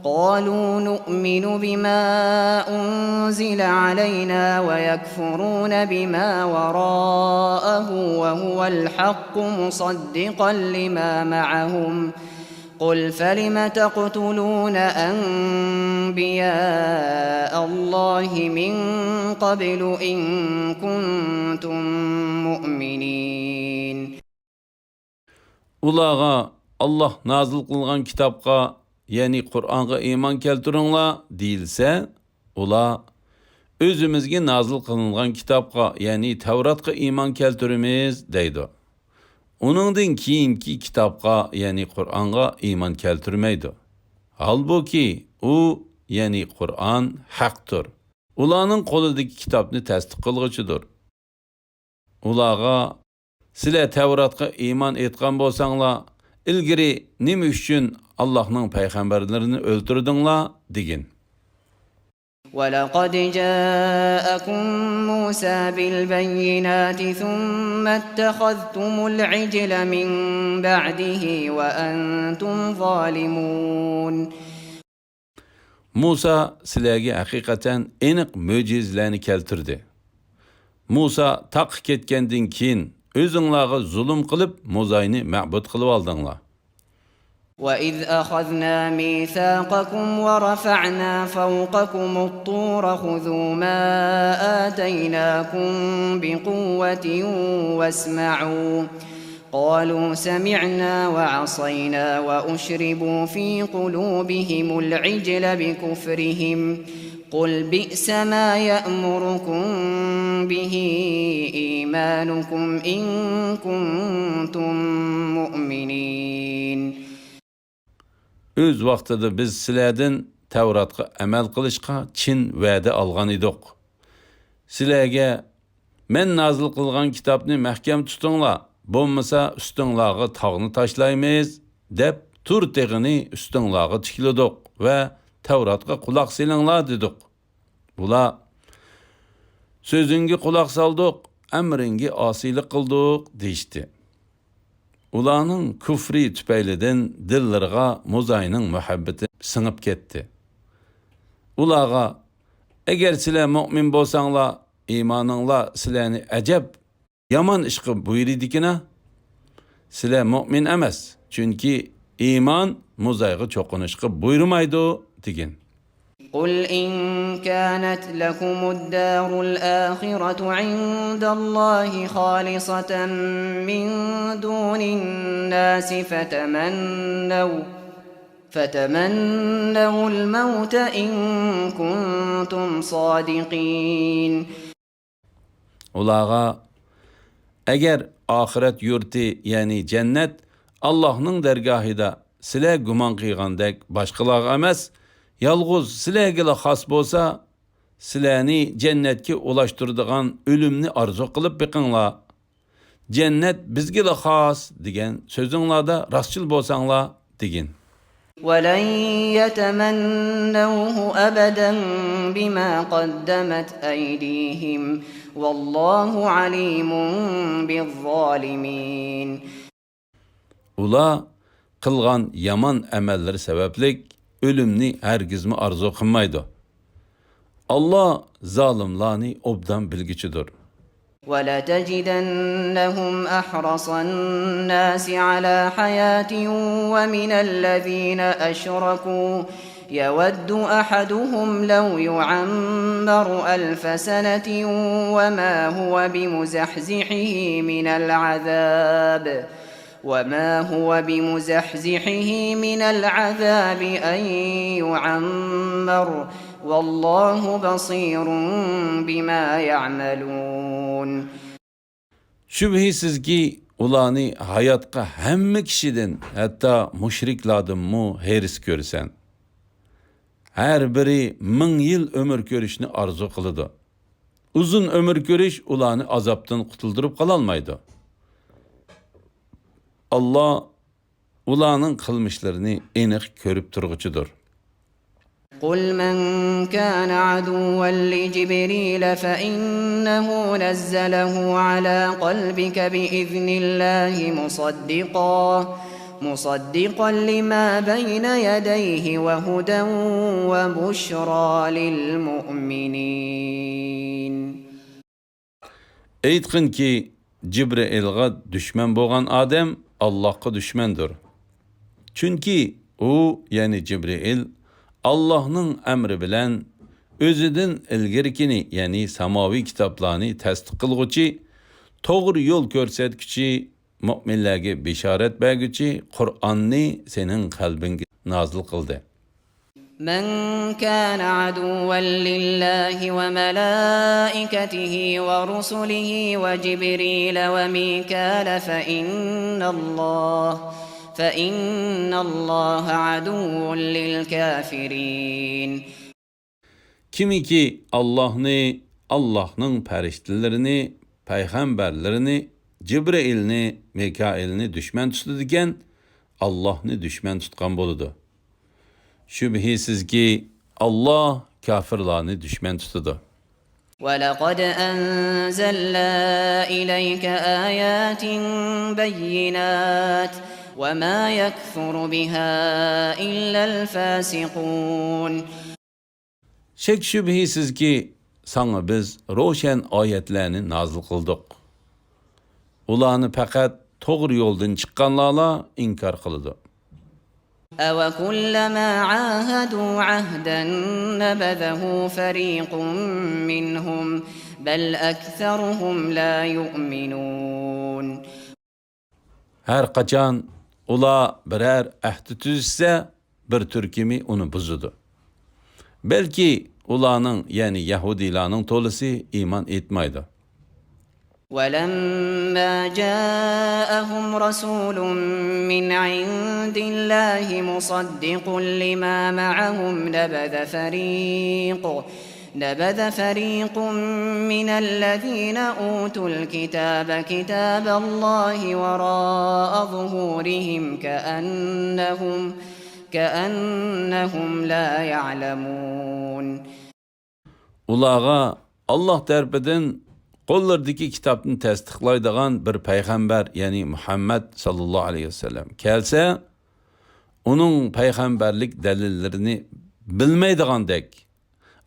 قالوا نؤمن بما أنزل علينا ويكفرون بما وراءه وهو الحق مصدقا لما معهم قل فلم تقتلون أنبياء الله من قبل إن كنتم مؤمنين. ئۇلارغا، ئاللا نازىل قىلغان كىتابقا، يەنى قۇرئانغا ئىمان كەلتۈرۈڭلار دېيىلسە، ئۇلار، ئۆزىمىزگە نازىل قىلىنغان كىتابقا، يەنى تەۋراتقا ئىمان كەلتۈرىمىز دەيدۇ. ئۇنىڭدىن كېيىنكى كىتابقا، يەنى قۇرئانغا ئىمان كەلتۈرمەيدۇ. ھالبۇكى، ئۇ، يەنى قۇرئان ھەقتۇر. ئۇلارنىڭ قولىدىكى كىتابنى تەستىق قىلغۇچىدۇر. ئۇلارغا، سىلەر تەۋراتقا ئىمان ئېيتقان بولساڭلار، ئىلگىرى نېمە ئۈچۈن ئاللاھنىڭ پەيغەمبەرلىرىنى ئۆلتۈردۈڭلار؟ دېگىن. ولقد جاءكم موسى بالبينات ثم اتخذتم العجل من بعده وأنتم ظالمون. مۇسا سىلەرگە ھەقىقەتەن ئېنىق مۆجىزىلەرنى كەلتۈردى. مۇسا تاغقا كەتكەندىن كېيىن، ئۆزۈڭلارغا زۇلۇم قىلىپ، موزاينى مەبۇد قىلىۋالدىڭلار. وإذ أخذنا ميثاقكم ورفعنا فوقكم الطور خذوا ما آتيناكم بقوة واسمعوا. قالوا سمعنا وعصينا وأشربوا في قلوبهم العجل بكفرهم. قل بئس ما يأمركم به إيمانكم إن كنتم مؤمنين. ئۆز ۋاقتىدا بىز سىلەردىن تەۋراتقا ئەمەل قىلىشقا چىن ۋەدە ئالغان ئىدۇق. سىلەرگە، مەن نازىل قىلغان كىتابنى مەھكەم تۇتۇڭلار، بولمىسا ئۈستۈڭلارغا تاغنى تاشلايمىز، دەپ، تۇر تېغىنى ئۈستۈڭلارغا تىكلىدۇق ۋە تەۋراتقا قۇلاق سېلىڭلار دېدۇق. ئۇلار، سۆزۈڭگە قۇلاق سالدۇق، ئەمرىڭگە ئاسىيلىق قىلدۇق، دېيىشتى. ئۇلارنىڭ كۇفرى تۈپەيلىدىن دىللىرىغا موزاينىڭ مۇھەببىتى سىڭىپ كەتتى. ئۇلارغا، ئەگەر سىلەر مۆمىن بولساڭلار، ئىمانىڭلار سىلەرنى ئەجەب يامان ئىشقا بۇيرۇيدىكىنا؟ سىلەر مۆمىن ئەمەس، چۈنكى ئىمان موزايغا چوقۇنۇشقا بۇيرۇمايدۇ، دېگىن. قل إن كانت لكم الدار الآخرة عند الله خالصة من دون الناس فتمنوا فتمنوا الموت إن كنتم صادقين. ئۇلارغا، ئەگەر ئاخىرەت يۇرتى، يەنى جەننەت، ئاللاھنىڭ دەرگاھىدا سىلەر گۇمان قىلغاندەك باشقىلارغا ئەمەس، يالغۇز سىلەرگىلا خاس بولسا، سىلەرنى جەننەتكە ئۇلاشتۇرىدىغان ئۆلۈمنى ئارزۇ قىلىپ بېقىڭلار. جەننەت بىزگىلا خاس دېگەن سۆزۈڭلاردا راستچىل بولساڭلار دېگىن. ولن يتمنوه أبدا بما قدمت أيديهم والله عليم بالظالمين. ئۇلار قىلغان يامان ئەمەللىرى سەۋەبلىك ئۆلۈمنى ھەرگىزمۇ ئارزۇ قىلمايدۇ. ئاللا زالىملارنى ئوبدان بىلگۈچىدۇر. ولتجدنهم أحرص الناس على حياة ومن الذين أشركوا يود أحدهم لو يعمر ألف سنة وما هو بمزحزحه من العذاب وما هو بمزحزحه من العذاب أن يعمر والله بصير بما يعملون. شۈبھىسىزكى، ئۇلارنى ھاياتقا ھەممە كىشىدىن، ھەتتا مۇشرىكلاردىنمۇ ھېرىس كۆرىسەن. ھەر بىرى مىڭ يىل ئۆمۈر كۆرۈشنى ئارزۇ قىلىدۇ. ئۇزۇن ئۆمۈر كۆرۈش ئۇلارنى ئازابتىن قۇتۇلدۇرۇپ قالالمايدۇ. ئاللا ئۇلارنىڭ قىلمىشلىرىنى ئېنىق كۆرۈپ تۇرغۇچىدۇر. قل من كان عدوا لجبريل فإنه نزله على قلبك بإذن الله مصدقا مصدقا لما بين يديه وهدى وبشرى للمؤمنين. ئېيتقىنكى، جىبرىئىلغا دۈشمەن بولغان ئادەم ئاللاھقا دۈشمەندۇر. چۈنكى ئۇ، يەنى جىبرىئىل، ئاللاھنىڭ ئەمرى بىلەن ئۆزىدىن ئىلگىرىكىنى، يەنى ساماۋىي كىتابلارنى تەستىق قىلغۇچى، توغرا يول كۆرسەتكۈچى، مۆمىنلەرگە بېشارەت بەرگۈچى قۇرئاننى سېنىڭ قەلبىڭگە نازىل قىلدى. من كان عدوا لله وملائكته ورسله وجبريل وميكال فإن الله فإن الله عدو للكافرين. كىمكى ئاللاھنى، ئاللاھنىڭ پەرىشتىلىرىنى، پەيغەمبەرلىرىنى، جىبرىئىلنى، مىكائىلنى دۈشمەن تۇتىدىكەن، ئاللاھنى دۈشمەن تۇتقان بولىدۇ. شۈبھىسىزكى، ئاللاھ كاپىرلارنى دۈشمەن تۇتىدۇ. ولقد أنزلنا إليك آيات بينات وما يكفر بها إلا الفاسقون. شەك-شۈبھىسىزكى، ساڭا بىز روشەن ئايەتلەرنى نازىل قىلدۇق. ئۇلارنى پەقەت توغرا يولدىن چىققانلارلا ئىنكار قىلىدۇ. أوكلما عاهدوا عهدا نبذه فريق منهم بل أكثرهم لا يؤمنون. ھەر قاچان ئۇلار بىرەر ئەھدى تۈزۈشسە، بىر تۈركۈمى ئۇنى بۇزىدۇ. بەلكى ئۇلارنىڭ، يەنى يەھۇدىيلارنىڭ تولىسى ئىمان ئېيتمايدۇ. ولما جاءهم رسول من عند الله مصدق لما معهم نبذ فريق نبذ فريق من الذين أوتوا الكتاب كتاب الله وراء ظهورهم كأنهم كأنهم لا يعلمون. ئۇلارغا ئاللاھ تەرىپىدىن قوللىرىدىكى كىتابنى تەستىقلايدىغان بىر پەيغەمبەر، يەنى مۇھەممەد ساللاللاھۇ ئەلەيھى ۋەسەللەم كەلسە، ئۇنىڭ پەيغەمبەرلىك دەلىللىرىنى بىلمەيدىغاندەك،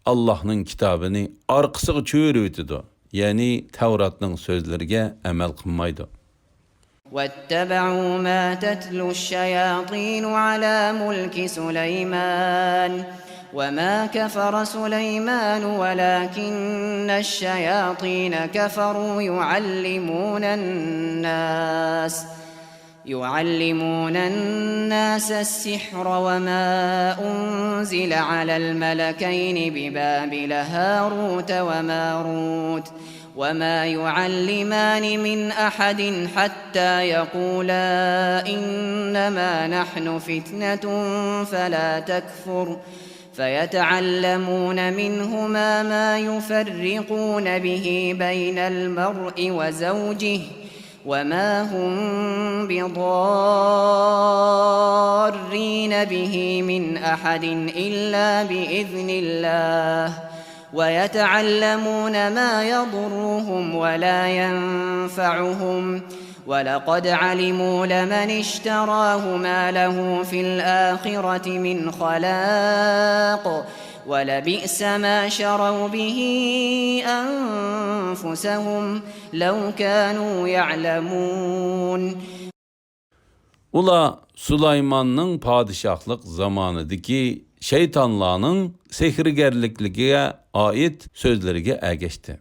ئاللاھنىڭ كىتابىنى ئارقىسىغا چۆرۈۋېتىدۇ، يەنى تەۋراتنىڭ سۆزلىرىگە ئەمەل قىلمايدۇ. واتبعوا ما تتلو الشياطين على ملك سليمان وما كفر سليمان ولكن الشياطين كفروا يعلمون الناس يعلمون الناس السحر وما أنزل على الملكين ببابل هاروت وماروت وما يعلمان من أحد حتى يقولا إنما نحن فتنة فلا تكفر فيتعلمون منهما ما يفرقون به بين المرء وزوجه وما هم بضارين به من أحد إلا بإذن الله، ويتعلمون ما يضرهم ولا ينفعهم، ولقد علموا لمن اشتراه ما له في الآخرة من خلاق، ولبئس ما شروا به أنفسهم، لو كانوا يعلمون. ئۇلار سۇلايماننىڭ پادىشاھلىق زامانىدىكى شەيتانلارنىڭ سېھىرگەرلىكلىكىگە ئائىت سۆزلىرىگە ئەگەشتى.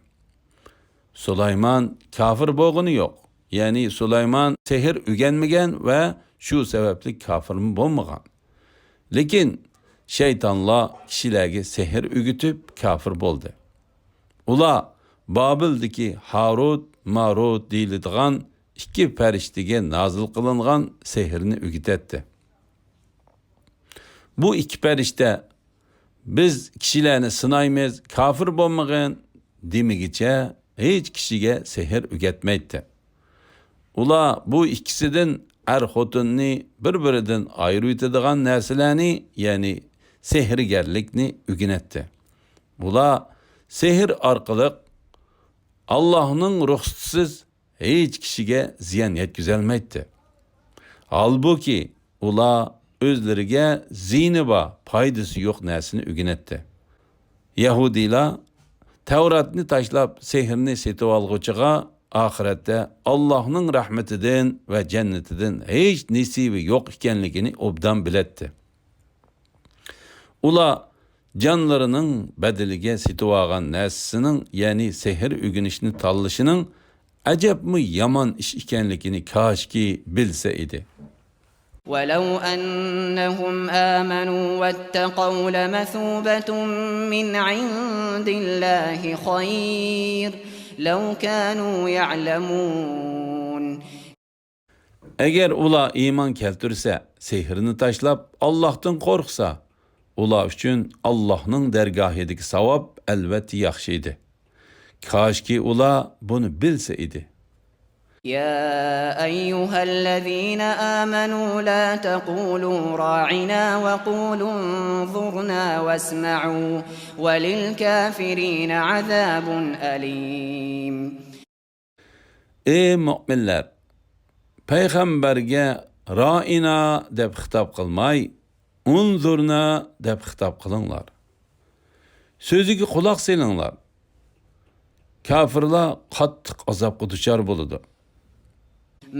سۇلايمان كافىر بولغىنى يوق. يەنى سۇلايمان سېھىر ئۆگەنمىگەن ۋە شۇ سەۋەبلىك كافىرمۇ بولمىغان. لېكىن شەيتانلار كىشىلەرگە سېھىر ئۆگىتىپ كافىر بولدى. ئۇلار بابىلدىكى ھاروت، ماروت دېيىلىدىغان ئىككى پەرىشتىگە نازىل قىلىنغان سېھىرنى ئۆگىتەتتى. بۇ ئىككى پەرىشتە، «بىز كىشىلەرنى سىنايمىز، كافىر بولمىغىن» دېمىگىچە ھېچ كىشىگە سېھىر ئۆگەتمەيتتى. ئۇلار بۇ ئىككىسىدىن ئەر-خوتۇننى بىر-بىرىدىن ئايرىۋېتىدىغان نەرسىلەرنى، يەنى سېھىرگەرلىكنى ئۆگىنەتتى. ئۇلار سېھىر ئارقىلىق ئاللاھنىڭ رۇخسىتىسىز ھېچ كىشىگە زىيان يەتكۈزەلمەيتتى. ھالبۇكى، ئۇلار ئۆزلىرىگە زىيىنى بار، پايدىسى يوق نەرسىنى ئۆگىنەتتى. يەھۇدىيلار تەۋراتنى تاشلاپ، سېھىرنى سېتىۋالغۇچىغا ئاخىرەتتە ئاللاھنىڭ رەھمىتىدىن ۋە جەننىتىدىن ھېچ نېسىۋى يوق ئىكەنلىكىنى ئوبدان بىلەتتى. ئۇلار جانلىرىنىڭ بەدىلىگە سېتىۋالغان نەرسىسىنىڭ، يەنى سېھىر ئۆگىنىشنى تاللىشىنىڭ ئەجەبمۇ يامان ئىش ئىكەنلىكىنى كاشكى بىلسە ئىدى. ولو أنهم آمنوا واتقوا لمثوبة من عند الله خير لو كانوا يعلمون. ئەگەر ئۇلار ئىمان كەلتۈرسە، سېھىرنى تاشلاپ، ئاللاھتىن قورقسا، ئۇلار ئۈچۈن ئاللاھنىڭ دەرگاھىدىكى ساۋاب ئەلۋەتتە ياخشى ئىدى. كاشكى ئۇلار بۇنى بىلسە ئىدى. يا أيها الذين آمنوا لا تقولوا راعنا وقولوا انظرنا واسمعوا وللكافرين عذاب أليم. ئى مۆمىنلەر! پەيغەمبەرگە رائىنا دەپ خىتاب قىلماي، ئۇنزۇرنا دەپ خىتاب قىلىڭلار. سۆزىگە قۇلاق سېلىڭلار. كاپىرلار قاتتىق ئازابقا دۇچار بولىدۇ.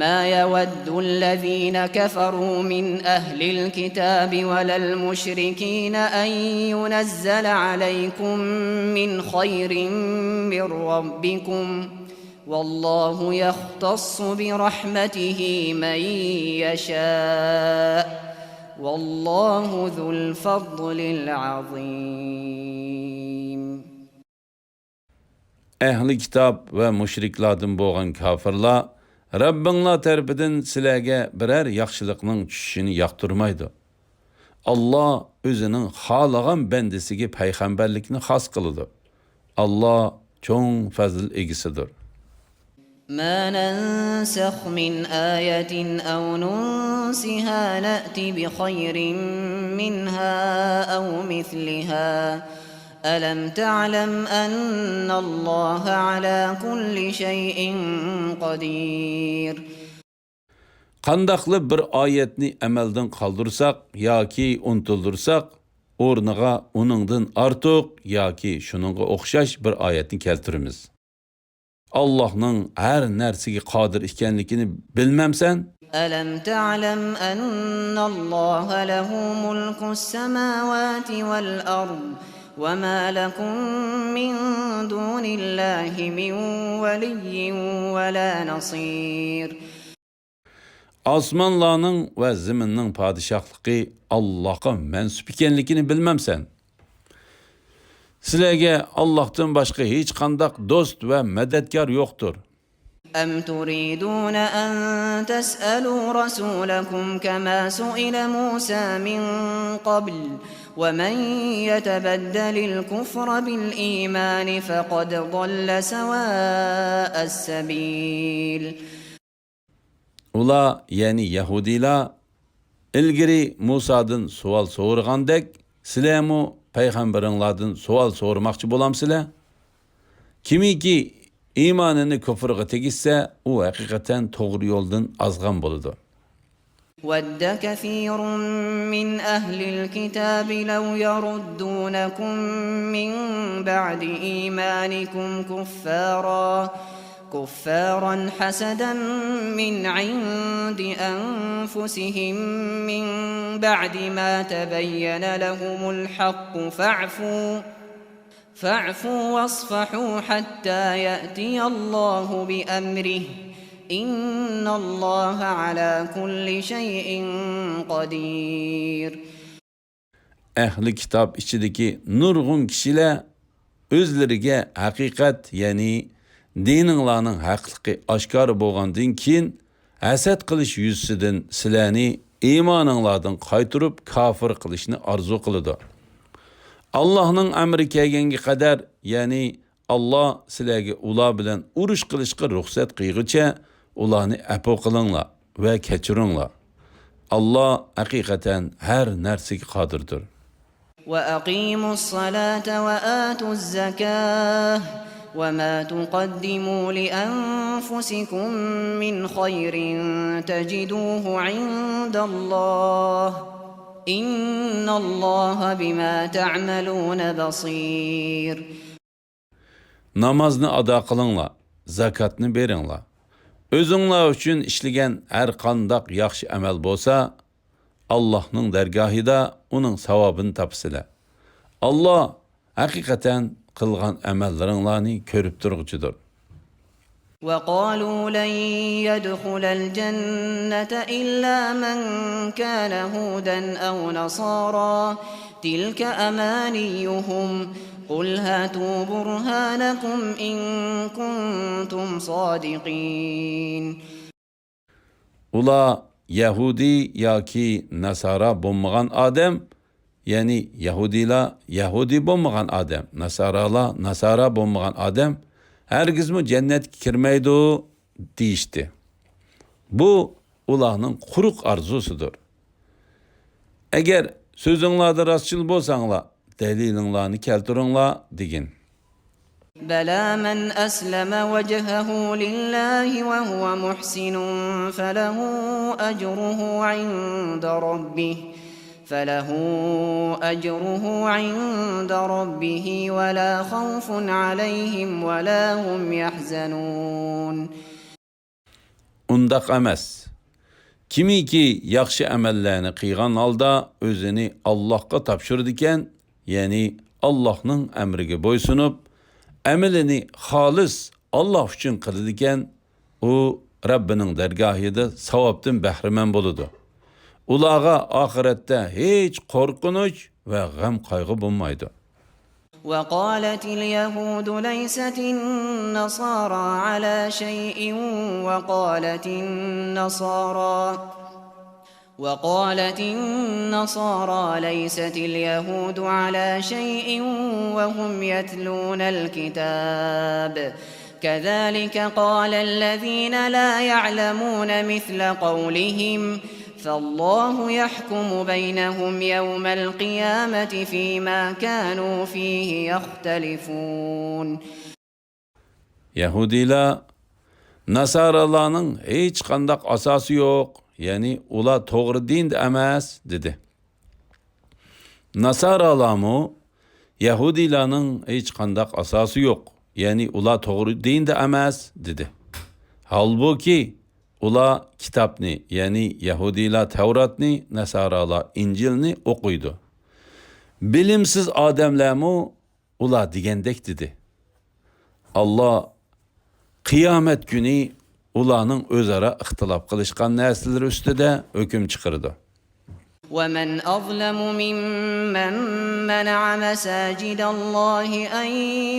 ما يود الذين كفروا من أهل الكتاب ولا المشركين أن ينزل عليكم من خير من ربكم والله يختص برحمته من يشاء والله ذو الفضل العظيم. ئەھلى كىتاب ۋە مۇشرىكلاردىن بولغان كاپىرلار رەببىڭلار تەرىپىدىن سىلەرگە بىرەر ياخشىلىقنىڭ چۈشۈشىنى ياقتۇرمايدۇ. ئاللا ئۆزىنىڭ خالىغان بەندىسىگە پەيغەمبەرلىكنى خاس قىلىدۇ. ئاللا چوڭ پەزىل ئىگىسىدۇر. ما ننسخ من آية أو ننسها نأت بخير منها أو مثلها ألم تعلم أن الله على كل شيء قدير. قانداقلا بىر ئايەتنى ئەمەلدىن قالدۇرساق ياكى ئۇنتۇلدۇرساق، ئورنىغا ئۇنىڭدىن ئارتۇق ياكى شۇنىڭغا ئوخشاش بىر ئايەتنى كەلتۈرىمىز. ئاللاھنىڭ ھەر نەرسىگە قادىر ئىكەنلىكىنى بىلمەمسەن؟ ألم تعلم أن الله له ملك السماوات والأرض وما لكم من دون الله من ولي ولا نصير. ئاسمانلارنىڭ ۋە زېمىننىڭ پادىشاھلىقى ئاللاھقا مەنسۇپ ئىكەنلىكىنى بىلمەمسەن؟ سىلەرگە ئاللاھتىن باشقا ھېچقانداق دوست ۋە مەدەتكار يوقتۇر. أم تريدون أن تسألوا رسولكم كما سئل موسى من قبل ومن يتبدل الكفر بالإيمان فقد ضل سواء السبيل. ئۇلار، يەنى يەھۇدىيلار، ئىلگىرى مۇسادىن سوئال سورىغاندەك، سىلەرمۇ پەيغەمبىرىڭلاردىن سوئال سورىماقچى بولامسىلەر؟ كىمكى ئىمانىنى كۇفرغا تېگىشسە، ئۇ ھەقىقەتەن توغرا يولدىن ئازغان بولىدۇ. ود كثير من أهل الكتاب لو يردونكم من بعد إيمانكم كفارا كفارا حسدا من عند أنفسهم من بعد ما تبين لهم الحق فاعفوا فاعفوا واصفحوا حتى يأتي الله بأمره إن الله على كل شيء قدير. ئەھلى كىتاب ئىچىدىكى نۇرغۇن كىشىلەر ئۆزلىرىگە ھەقىقەت، يەنى دىنىڭلارنىڭ ھەقلىقى ئاشكارا بولغاندىن كېيىن، ھەسەت قىلىش يۈزىسىدىن سىلەرنى ئىمانىڭلاردىن قايتۇرۇپ كاپىر قىلىشنى ئارزۇ قىلىدۇ. ئاللاھنىڭ ئەمرى كەلگەنگە قەدەر، يەنى ئاللا سىلەرگە ئۇلار بىلەن ئۇرۇش قىلىشقا رۇخسەت قىلغۇچە ئۇلارنى ئەپۇ قىلىڭلار ۋە كەچۈرۈڭلار. ئاللا ھەقىقەتەن ھەر نەرسىگە قادىردۇر. وأقيموا الصلاة وآتوا الزكاة وما تقدموا لأنفسكم من خير تجدوه عند الله إن الله بما تعملون بصير. نامازنى ئادا قىلىڭلار، زاكاتنى بېرىڭلار. ئۆزۈڭلار ئۈچۈن ئىشلىگەن ھەر قانداق ياخشى ئەمەل بولسا، ئاللاھنىڭ دەرگاھىدا ئۇنىڭ ساۋابىنى تاپىسىلەر. ئاللا ھەقىقەتەن قىلغان ئەمەللىرىڭلارنى كۆرۈپ تۇرغۇچىدۇر. وقالوا لن يدخل الجنة إلا من كان هودا أو نصارى تلك أمانيهم قل هاتوا برهانكم إن كنتم صادقين. ئۇلار يەھۇدىي ياكى ناسارا بولمىغان ئادەم، يەنى يەھۇدىيلار يەھۇدىي بولمىغان ئادەم، ناسارالار ناسارا بولمىغان ئادەم ھەرگىزمۇ جەننەتكە كىرمەيدۇ دېيىشتى. بۇ ئۇلارنىڭ قۇرۇق ئارزۇسىدۇر. ئەگەر سۆزۈڭلاردا راستچىل بولساڭلار، دەلىلىڭلارنى كەلتۈرۈڭلار دېگىن. بلى من أسلم وجهه لله وهو محسن فله أجره عند ربه فله أجره عند ربه ولا خوف عليهم ولا هم يحزنون. ئۇنداق ئەمەس. كىمكى ياخشى ئەمەللەرنى قىلغان ھالدا ئۆزىنى ئاللاھقا تاپشۇرىدىكەن، يەنى ئاللاھنىڭ ئەمرىگە بويسۇنۇپ، ئەمىلىنى خالىس ئاللاھ ئۈچۈن قىلىدىكەن، ئۇ رەببىنىڭ دەرگاھىدا ساۋابتىن بەھرىمەن بولىدۇ. ئۇلارغا ئاخىرەتتە ھېچ قورقۇنچ ۋە غەم-قايغۇ بولمايدۇ. وقالت اليهود ليست النصارى على شيء وقالت النصارى وقالت النصارى ليست اليهود على شيء وهم يتلون الكتاب كذلك قال الذين لا يعلمون مثل قولهم فالله يحكم بينهم يوم القيامة فيما كانوا فيه يختلفون. يەھۇدىيلار ناسارالارنىڭ ھېچقانداق ئاساسى يوق، يەنى ئۇلار توغرا دىندا ئەمەس، دېدى. ناسارالارمۇ يەھۇدىيلارنىڭ ھېچقانداق ئاساسى يوق، يەنى ئۇلار توغرا دىندا ئەمەس، دېدى. ھالبۇكى، ئۇلار كىتابنى، يەنى يەھۇدىيلار تەۋراتنى، ناسارالار ئىنجىلنى ئوقۇيدۇ. بىلىمسىز ئادەملەرمۇ ئۇلار دېگەندەك دېدى. ئاللا قىيامەت كۈنى ئۇلارنىڭ ئۆزئارا ئىختىلاپ قىلىشقان نەرسىلىرى ئۈستىدە ھۆكۈم چىقىرىدۇ. ومن أظلم ممن منع مساجد الله أن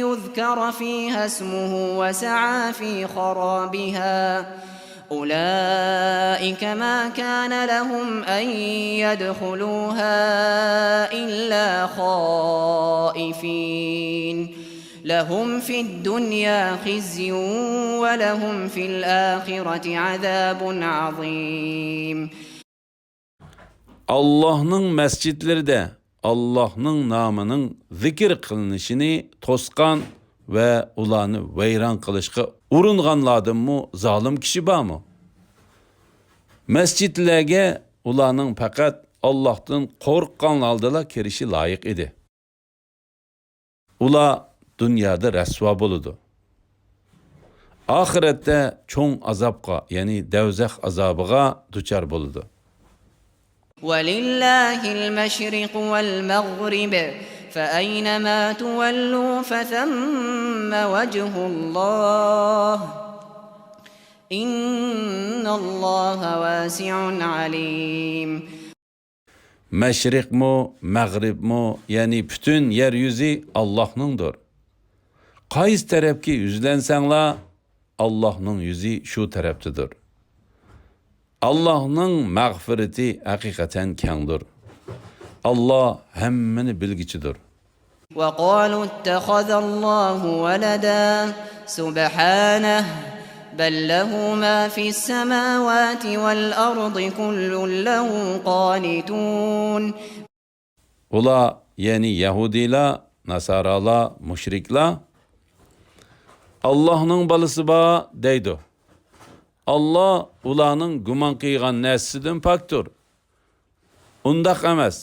يذكر فيها اسمه وسعى في خرابها أولئك ما كان لهم أن يدخلوها إلا خائفين لهم في الدنيا خزي ولهم في الآخرة عذاب عظيم. ئاللاھنىڭ مەسچىتلىرىدە ئاللاھنىڭ نامىنىڭ زىكىر قىلىنىشىنى توسقان ۋە ئۇلارنى ۋەيران قىلىشقا ئۇرۇنغانلاردىنمۇ زالىم كىشى بارمۇ؟ مەسچىتلەرگە ئۇلارنىڭ پەقەت ئاللاھتىن قورققانلاردىلا كىرىشى لايىق ئىدى. ئۇلار دۇنيادا رەسۋا بولىدۇ. ئاخىرەتتە چوڭ ئازابقا، يەنى دەۋزەخ ئازابىغا دۇچار بولىدۇ. ولله المشرق والمغرب فأينما تولوا فثم وجه الله إن الله واسع عليم. مەشرىقمۇ، مەغرىبمۇ، يەنى پۈتۈن يەر يۈزى ئاللاھنىڭدۇر. قايسى تەرەپكە يۈزلەنسەڭلار، ئاللاھنىڭ يۈزى شۇ تەرەپتىدۇر. ئاللاھنىڭ مەغپىرىتى ھەقىقەتەن كەڭدۇر. ئاللاھ ھەممىنى بىلگۈچىدۇر. وقالوا اتخذ الله ولدا سبحانه بل له ما في السماوات والأرض كل له قانتون. ئۇلار، يەنى يەھۇدىيلار، ناسارالار، مۇشرىكلار، «ئاللاھنىڭ بالىسى بار» دەيدۇ. ئاللاھ ئۇلارنىڭ گۇمان قىلغان نەرسىسىدىن پاكتۇر. ئۇنداق ئەمەس.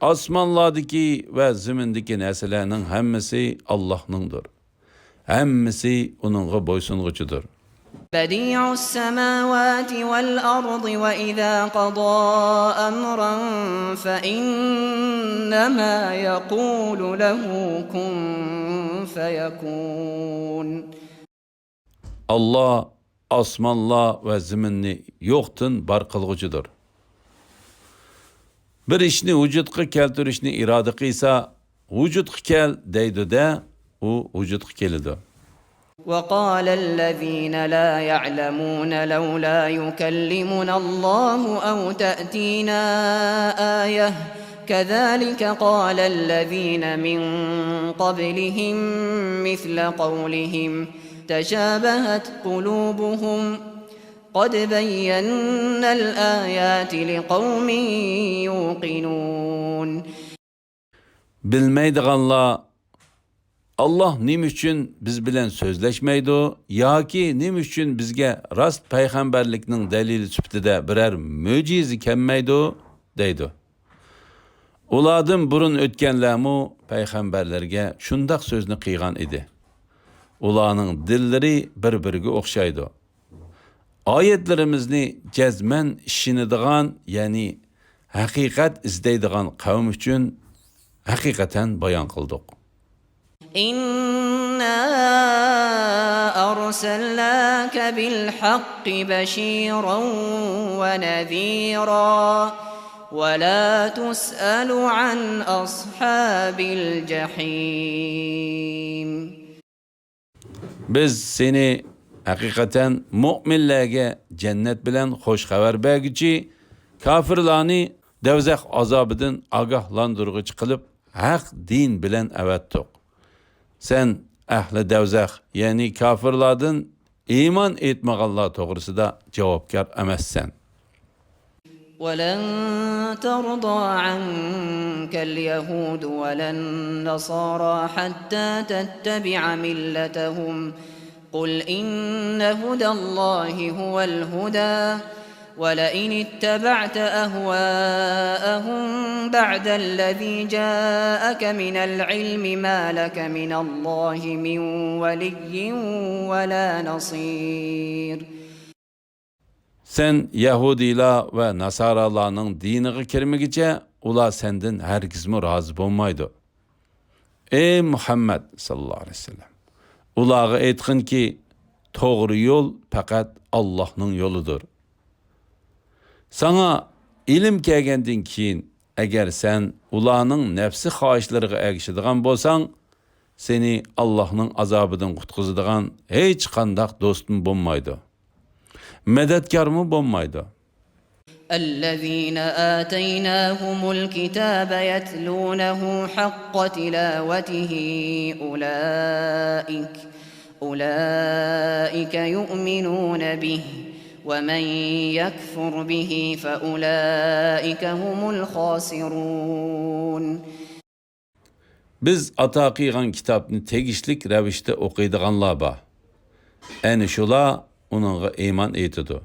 ئاسمانلاردىكى ۋە زېمىندىكى نەرسىلەرنىڭ ھەممىسى ئاللاھنىڭدۇر. ھەممىسى ئۇنىڭغا بويسۇنغۇچىدۇر. بديع السماوات والأرض وإذا قضى أمرا فإنما يقول له كن فيكون. ئاللاھ ئاسمانلار ۋە زېمىننى يوقتىن بار قىلغۇچىدۇر. بىر ئىشنى ۋۇجۇدقا كەلتۈرۈشنى ئىرادە قىلسا، «ۋۇجۇدقا كەل» دەيدۇ-دە، ئۇ ۋۇجۇدقا كېلىدۇ. وقال الذين لا يعلمون لولا يكلمنا الله أو تأتينا آية كذلك قال الذين من قبلهم مثل قولهم تشابهت قلوبهم قد بينا الآيات لقوم يوقنون. بىلمەيدىغانلار، «ئاللاھ نېمە ئۈچۈن بىز بىلەن سۆزلەشمەيدۇ ياكى نېمە ئۈچۈن بىزگە راست پەيغەمبەرلىكنىڭ دەلىلى سۈپىتىدە بىرەر مۆجىزە كەلمەيدۇ؟» دەيدۇ. ئۇلاردىن بۇرۇن ئۆتكەنلەرمۇ پەيغەمبەرلەرگە شۇنداق سۆزنى قىلغان ئىدى. ئۇلارنىڭ دىللىرى بىر-بىرىگە ئوخشايدۇ. ئايەتلىرىمىزنى جەزمەن ئىشىنىدىغان، يەنى ھەقىقەت ئىزدەيدىغان قەۋم ئۈچۈن ھەقىقەتەن بايان قىلدۇق. إنا أرسلناك بالحق بشيرا ونذيرا ولا تسأل عن أصحاب الجحيم. بىز سېنى ھەقىقەتەن مۆمىنلەرگە جەننەت بىلەن خوش خەۋەر بەرگۈچى، كاپىرلارنى دەۋزەخ ئازابىدىن ئاگاھلاندۇرغۇچى قىلىپ ھەق دىن بىلەن ئەۋەتتۇق. سەن ئەھلى دەۋزەخ، يەنى كاپىرلاردىن ئىمان ئېيتمىغانلار توغرىسىدا جاۋابكار ئەمەسسەن. ولن ترضى عنك اليهود ولا النصارى حتى تتبع ملتهم قل إن هدى الله هو الهدى ولئن اتبعت أهواءهم بعد الذي جاءك من العلم ما لك من الله من ولي ولا نصير. سەن يەھۇدىيلار ۋە ناسارالارنىڭ دىنىغا كىرمىگۈچە ئۇلار سەندىن ھەرگىزمۇ رازى بولمايدۇ. ئەي مۇھەممەد ساللاللاھۇ ئەلەيھى ۋەسەللەم، ئۇلارغا ئېيتقىنكى، توغرا يول پەقەت ئاللاھنىڭ يولىدۇر. ساڭا ئىلىم كەلگەندىن كېيىن، ئەگەر سەن ئۇلارنىڭ نەپسى خاھىشلىرىغا ئەگىشىدىغان بولساڭ، سېنى ئاللاھنىڭ ئازابىدىن قۇتقۇزىدىغان ھېچقانداق دوستۇڭ بولمايدۇ. مەدەتكارمۇ بولمايدۇ. الذين آتيناهم الكتاب يتلونه حق تلاوته أولئك، أولئك يؤمنون به، ومن يكفر به فأولئك هم الخاسرون. بىز ئاتا قىلغان كىتابنى تېگىشلىك رەۋىشتە ئوقۇيدىغانلار بار. ئەنە شۇلار ئۇنىڭغا ئىمان ئېيتىدۇ.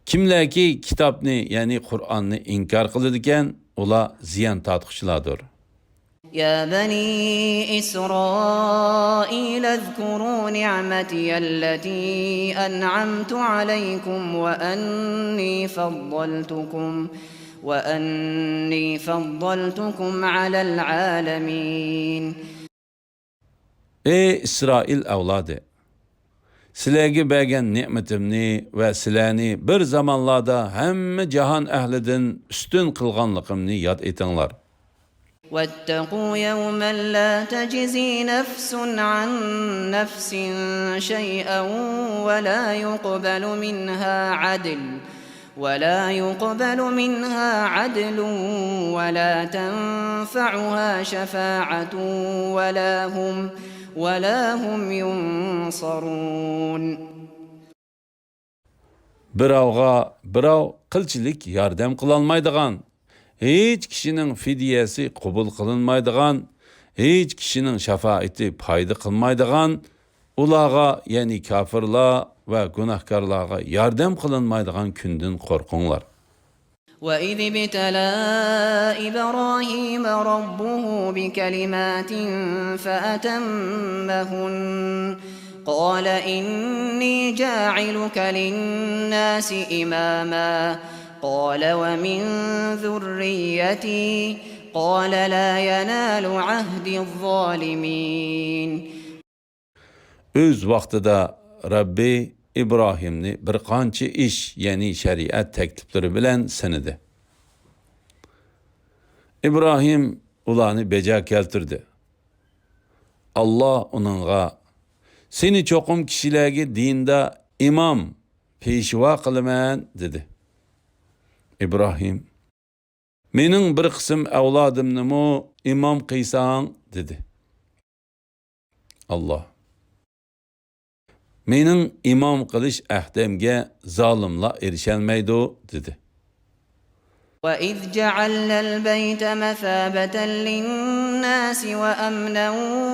كىملەركى كىتابنى، يەنى قۇرئاننى ئىنكار قىلىدىكەن، ئۇلار زىيان تارتقۇچىلاردۇر. يا بني إسرائيل اذكروا نعمتي التي أنعمت عليكم وأني فضلتكم وأني فضلتكم على العالمين. ئەي ئىسرائىل ئەۋلادى! سىلەرگە بەرگەن نېمىتىمنى ۋە سىلەرنى بىر زامانلاردا ھەممە جاھان ئەھلىدىن ئۈستۈن قىلغانلىقىمنى ياد ئېتىڭلار. واتقوا يوما لا تجزي نفس عن نفس شيئا ولا يقبل منها عدل ولا يقبل منها عدل ولا تنفعها شفاعة ولا هم، ولا هم ينصرون. بىراۋغا بىراۋ قىلچىلىك ياردەم قىلالمايدىغان، ھېچ كىشىنىڭ فىدىيەسى قوبۇل قىلىنمايدىغان، ھېچ كىشىنىڭ شاپائىتى پايدا قىلمايدىغان، ئۇلارغا، يەنى كافىرلار ۋە گۇناھكارلارغا ياردەم قىلىنمايدىغان كۈندىن قورقۇڭلار. وإذ ابتلى إبراهيم ربه بكلمات فأتمهن، قال إني جاعلك للناس إماما، قال ومن ذريتي، قال لا ينال عهدي الظالمين. ئۆز ۋاقتىدا رەببى ئىبراھىمنى بىر قانچە ئىش، يەنى شەرىئەت تەكلىپلىرى بىلەن سىنىدى. ئىبراھىم ئۇلارنى بەجا كەلتۈردى. ئاللا ئۇنىڭغا، سېنى چوقۇم كىشىلەرگە دىندا ئىمام، پېشۋا قىلىمەن، دېدى. ئىبراھىم، مېنىڭ بىر قىسىم ئەۋلادىمنىمۇ ئىمام قىلساڭ، دېدى. ئاللا، مېنىڭ ئىمام قىلىش ئەھدەمگە زالىملار ئېرىشەلمەيدۇ، دېدى. وإذ جعلنا البيت مثابة للناس وأمنا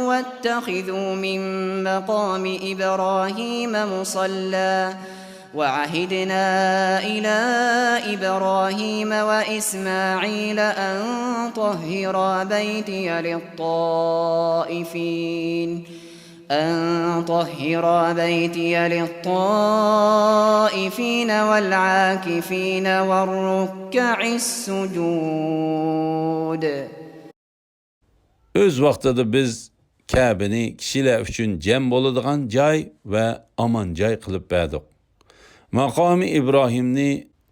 واتخذوا من مقام إبراهيم مصلى وعهدنا إلى إبراهيم وإسماعيل أن طهرا بيتي للطائفين، أن طهرا بيتي للطائفين والعاكفين والركع السجود. ئۆز ۋاقتىدا بىز كەبىنى كىشىلەر ئۈچۈن جەم بولىدىغان جاي ۋە ئامان جاي قىلىپ بەردۇق. ماقامى ئىبراھىمنى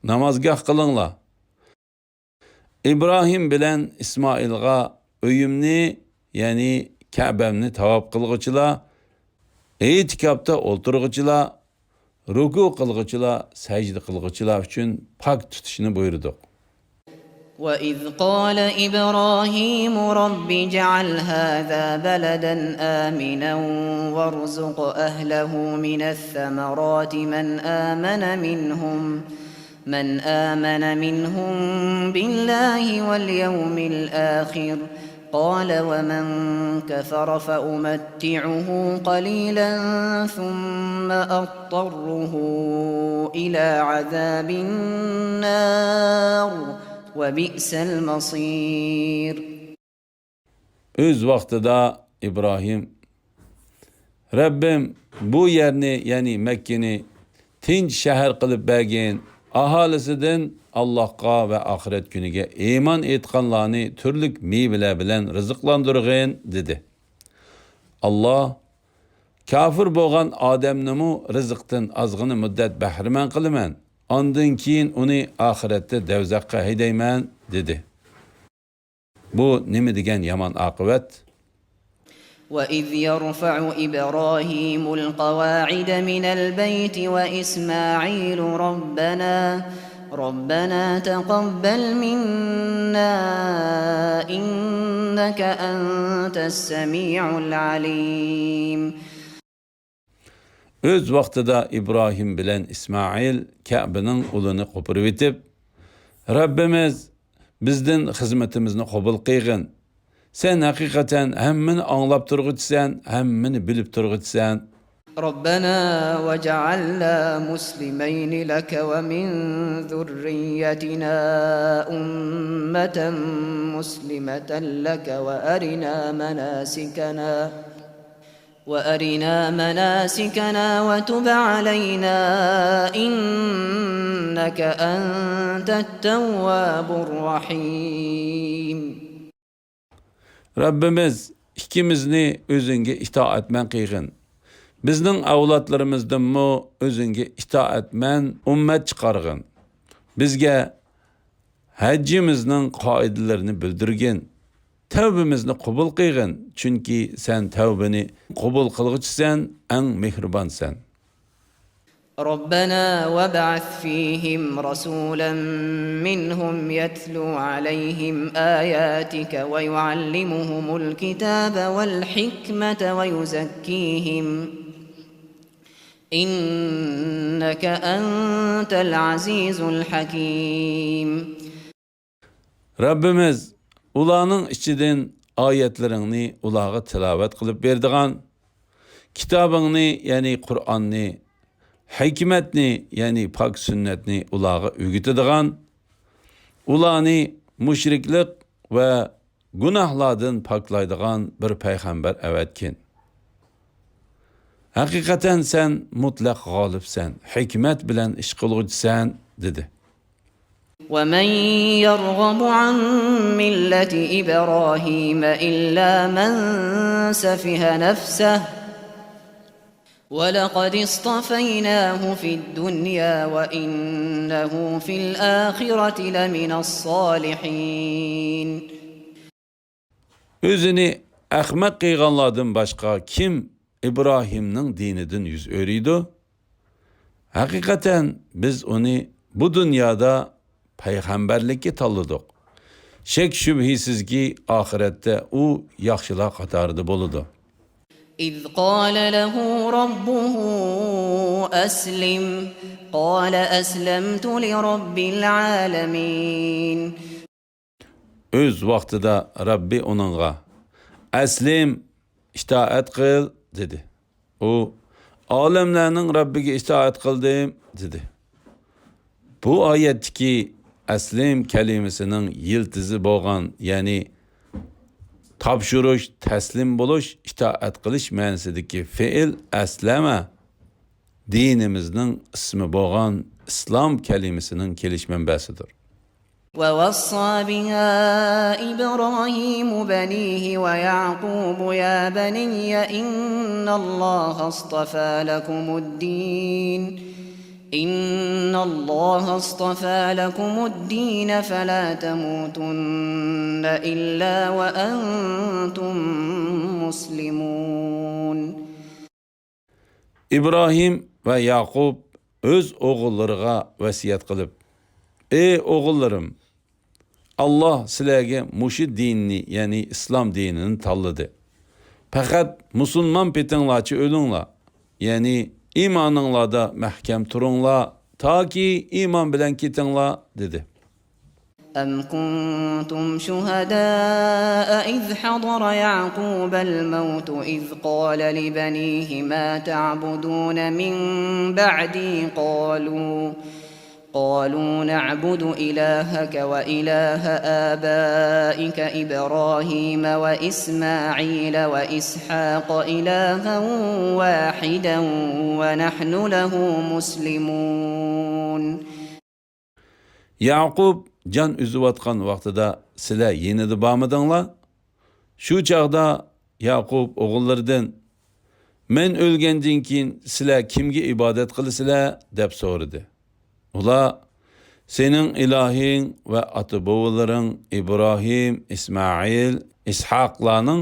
نامازگاھ قىلىڭلار. ئىبراھىم بىلەن ئىسمائىلغا ئۆيۈمنى، يەنى كەبەمنى تاۋاپ قىلغۇچىلار، ئېتىكاپتا ئولتۇرغۇچىلار، رۇكۇ قىلغۇچىلار، سەجدە قىلغۇچىلار ئۈچۈن پاك تۇتۇشنى بۇيرۇدۇق. وإذ قال إبراهيم رب اجعل هذا بلدا آمنا وارزق أهله من الثمرات من آمن منهم، من آمن منهم بالله واليوم الآخر، قال ومن كفر فأمتعه قليلا ثم أضطره إلى عذاب النار وبئس المصير. ئۆز ۋاقتىدا ئىبراھىم، رەببىم، بۇ يەرنى، يەنى مەككىنى تىنچ شەھەر قىلىپ بەرگىن، ئاھالىسىدىن ئاللاھقا ۋە ئاخىرەت كۈنىگە ئىمان ئېيتقانلارنى تۈرلۈك مېۋىلەر بىلەن رىزىقلاندۇرغىن، دېدى. ئاللا، كاپىر بولغان ئادەمنىمۇ رىزىقتىن ئازغىنە مۇددەت بەھرىمەن قىلىمەن، ئاندىن كېيىن ئۇنى ئاخىرەتتە دەۋزەخكە ھەيدەيمەن، دېدى. بۇ نېمە دېگەن يامان ئاقىۋەت؟ وإذ يرفع إبراهيم القواعد من البيت وإسماعيل ربنا، ربنا تقبل منا إنك أنت السميع العليم. ئۆز ۋاقتىدا ئىبراھىم بىلەن ئىسمائىل كەبىنىڭ ئۇلىنى قوپۇرۇۋېتىپ، رەببىمىز، بىزدىن خىزمىتىمىزنى قوبۇل قىلغىن. سەن ھەقىقەتەن ھەممىنى ئاڭلاپ تۇرغۇچىسەن، ھەممىنى بىلىپ تۇرغۇچىسەن. ربنا واجعلنا مسلمين لك ومن ذريتنا أمة مسلمة لك وأرنا مناسكنا وأرنا مناسكنا وتب علينا إنك أنت التواب الرحيم. رەببىمىز، ئىككىمىزنى ئۆزۈڭگە ئىتائەتمەن قىلغىن. بىزنىڭ ئەۋلادلىرىمىزدىنمۇ ئۆزۈڭگە ئىتائەتمەن ئۈممەت چىقارغىن. بىزگە ھەججىمىزنىڭ قائىدىلىرىنى بىلدۈرگىن. تەۋبىمىزنى قوبۇل قىلغىن، چۈنكى سەن تەۋبىنى قوبۇل قىلغۇچىسەن، ئەڭ مېھرىبانسەن. ربنا وابعث فيهم رسولا منهم يتلو عليهم آياتك ويعلمهم الكتاب والحكمة ويزكيهم إنك أنت العزيز الحكيم. رەببىمىز، ئۇلارنىڭ ئىچىدىن ئايەتلىرىڭنى ئۇلارغا تىلاۋەت قىلىپ بېرىدىغان، كىتابىڭنى، يەنى قۇرئاننى، ھېكمەتنى، يەنى پاك سۈننەتنى ئۇلارغا ئۆگىتىدىغان، ئۇلارنى مۇشرىكلىق ۋە گۇناھلاردىن پاكلايدىغان بىر پەيغەمبەر ئەۋەتكىن. ھەقىقەتەن سەن مۇتلەق غالىبسەن، ھېكمەت بىلەن ئىش قىلغۇچىسەن، دېدى. ومن يرغب عن ملة إبراهيم إلا من سفه نفسه ولقد اصطفيناه في الدنيا وإنه في الآخرة لمن الصالحين. ئۆزىنى ئەخمەق قىلغانلاردىن باشقا كىم ئىبراھىمنىڭ دىنىدىن يۈز ئۆرۈيدۇ؟ ھەقىقەتەن بىز ئۇنى بۇ دۇنيادا پەيغەمبەرلىككە تاللىدۇق. شەك-شۈبھىسىزكى، ئاخىرەتتە ئۇ ياخشىلار قاتارىدا بولىدۇ. إذ قال له ربه أسلم قال أسلمت لرب العالمين. ئۆز ۋاقتىدا رەببى ئۇنىڭغا، «ئەسلىم، ئىتائەت قىل» دېدى. ئۇ، «ئالەملەرنىڭ رەببىگە ئىتائەت قىلدىم» دېدى. بۇ ئايەتتىكى «ئەسلىم» كەلىمىسىنىڭ يىلتىزى بولغان، يەنى تاپشۇرۇش، تەسلىم بولۇش، ئىتائەت قىلىش مەنىسىدىكى فېئىل «ئەسلەمە» دىنىمىزنىڭ ئىسمى بولغان ئىسلام كەلىمىسىنىڭ كېلىش مەنبەسىدۇر. ووصى بها إبراهيم بنيه ويعقوب يا بني إن الله اصطفى لكم الدين إن الله اصطفى لكم الدين فلا تموتن إلا وأنتم مسلمون. ئىبراھىم ۋە ياقۇپ ئۆز ئوغۇللىرىغا ۋەسىيەت قىلىپ، «ئەي ئوغۇللىرىم، ئاللا سىلەرگە مۇشۇ دىننى، يەنى ئىسلام دىنىنى تاللىدى. پەقەت مۇسۇلمان پېتىڭلارچە ئۆلۈڭلار، يەنى ئىمانىڭلاردا مەھكەم تۇرۇڭلار، تاكى ئىمان بىلەن كېتىڭلار» دېدى. أم كنتم شهداء إذ حضر يعقوب الموت إذ قال لبنيه ما تعبدون من بعدي قالوا قالوا نعبد إلهك وإله آبائك إبراهيم وإسماعيل وإسحاق إلها واحدا ونحن له مسلمون. ياقۇپ جان ئۈزۈۋاتقان ۋاقتىدا سىلەر يېنىدا بارمىدىڭلار؟ شۇ چاغدا ياقۇپ ئوغۇللىرىدىن، «مەن ئۆلگەندىن كېيىن سىلەر كىمگە ئىبادەت قىلىسىلەر؟» دەپ سورىدى. ئۇلار، «سېنىڭ ئىلاھىڭ ۋە ئاتا-بوۋىلىرىڭ ئىبراھىم، ئىسمائىل، ئىسھاقلارنىڭ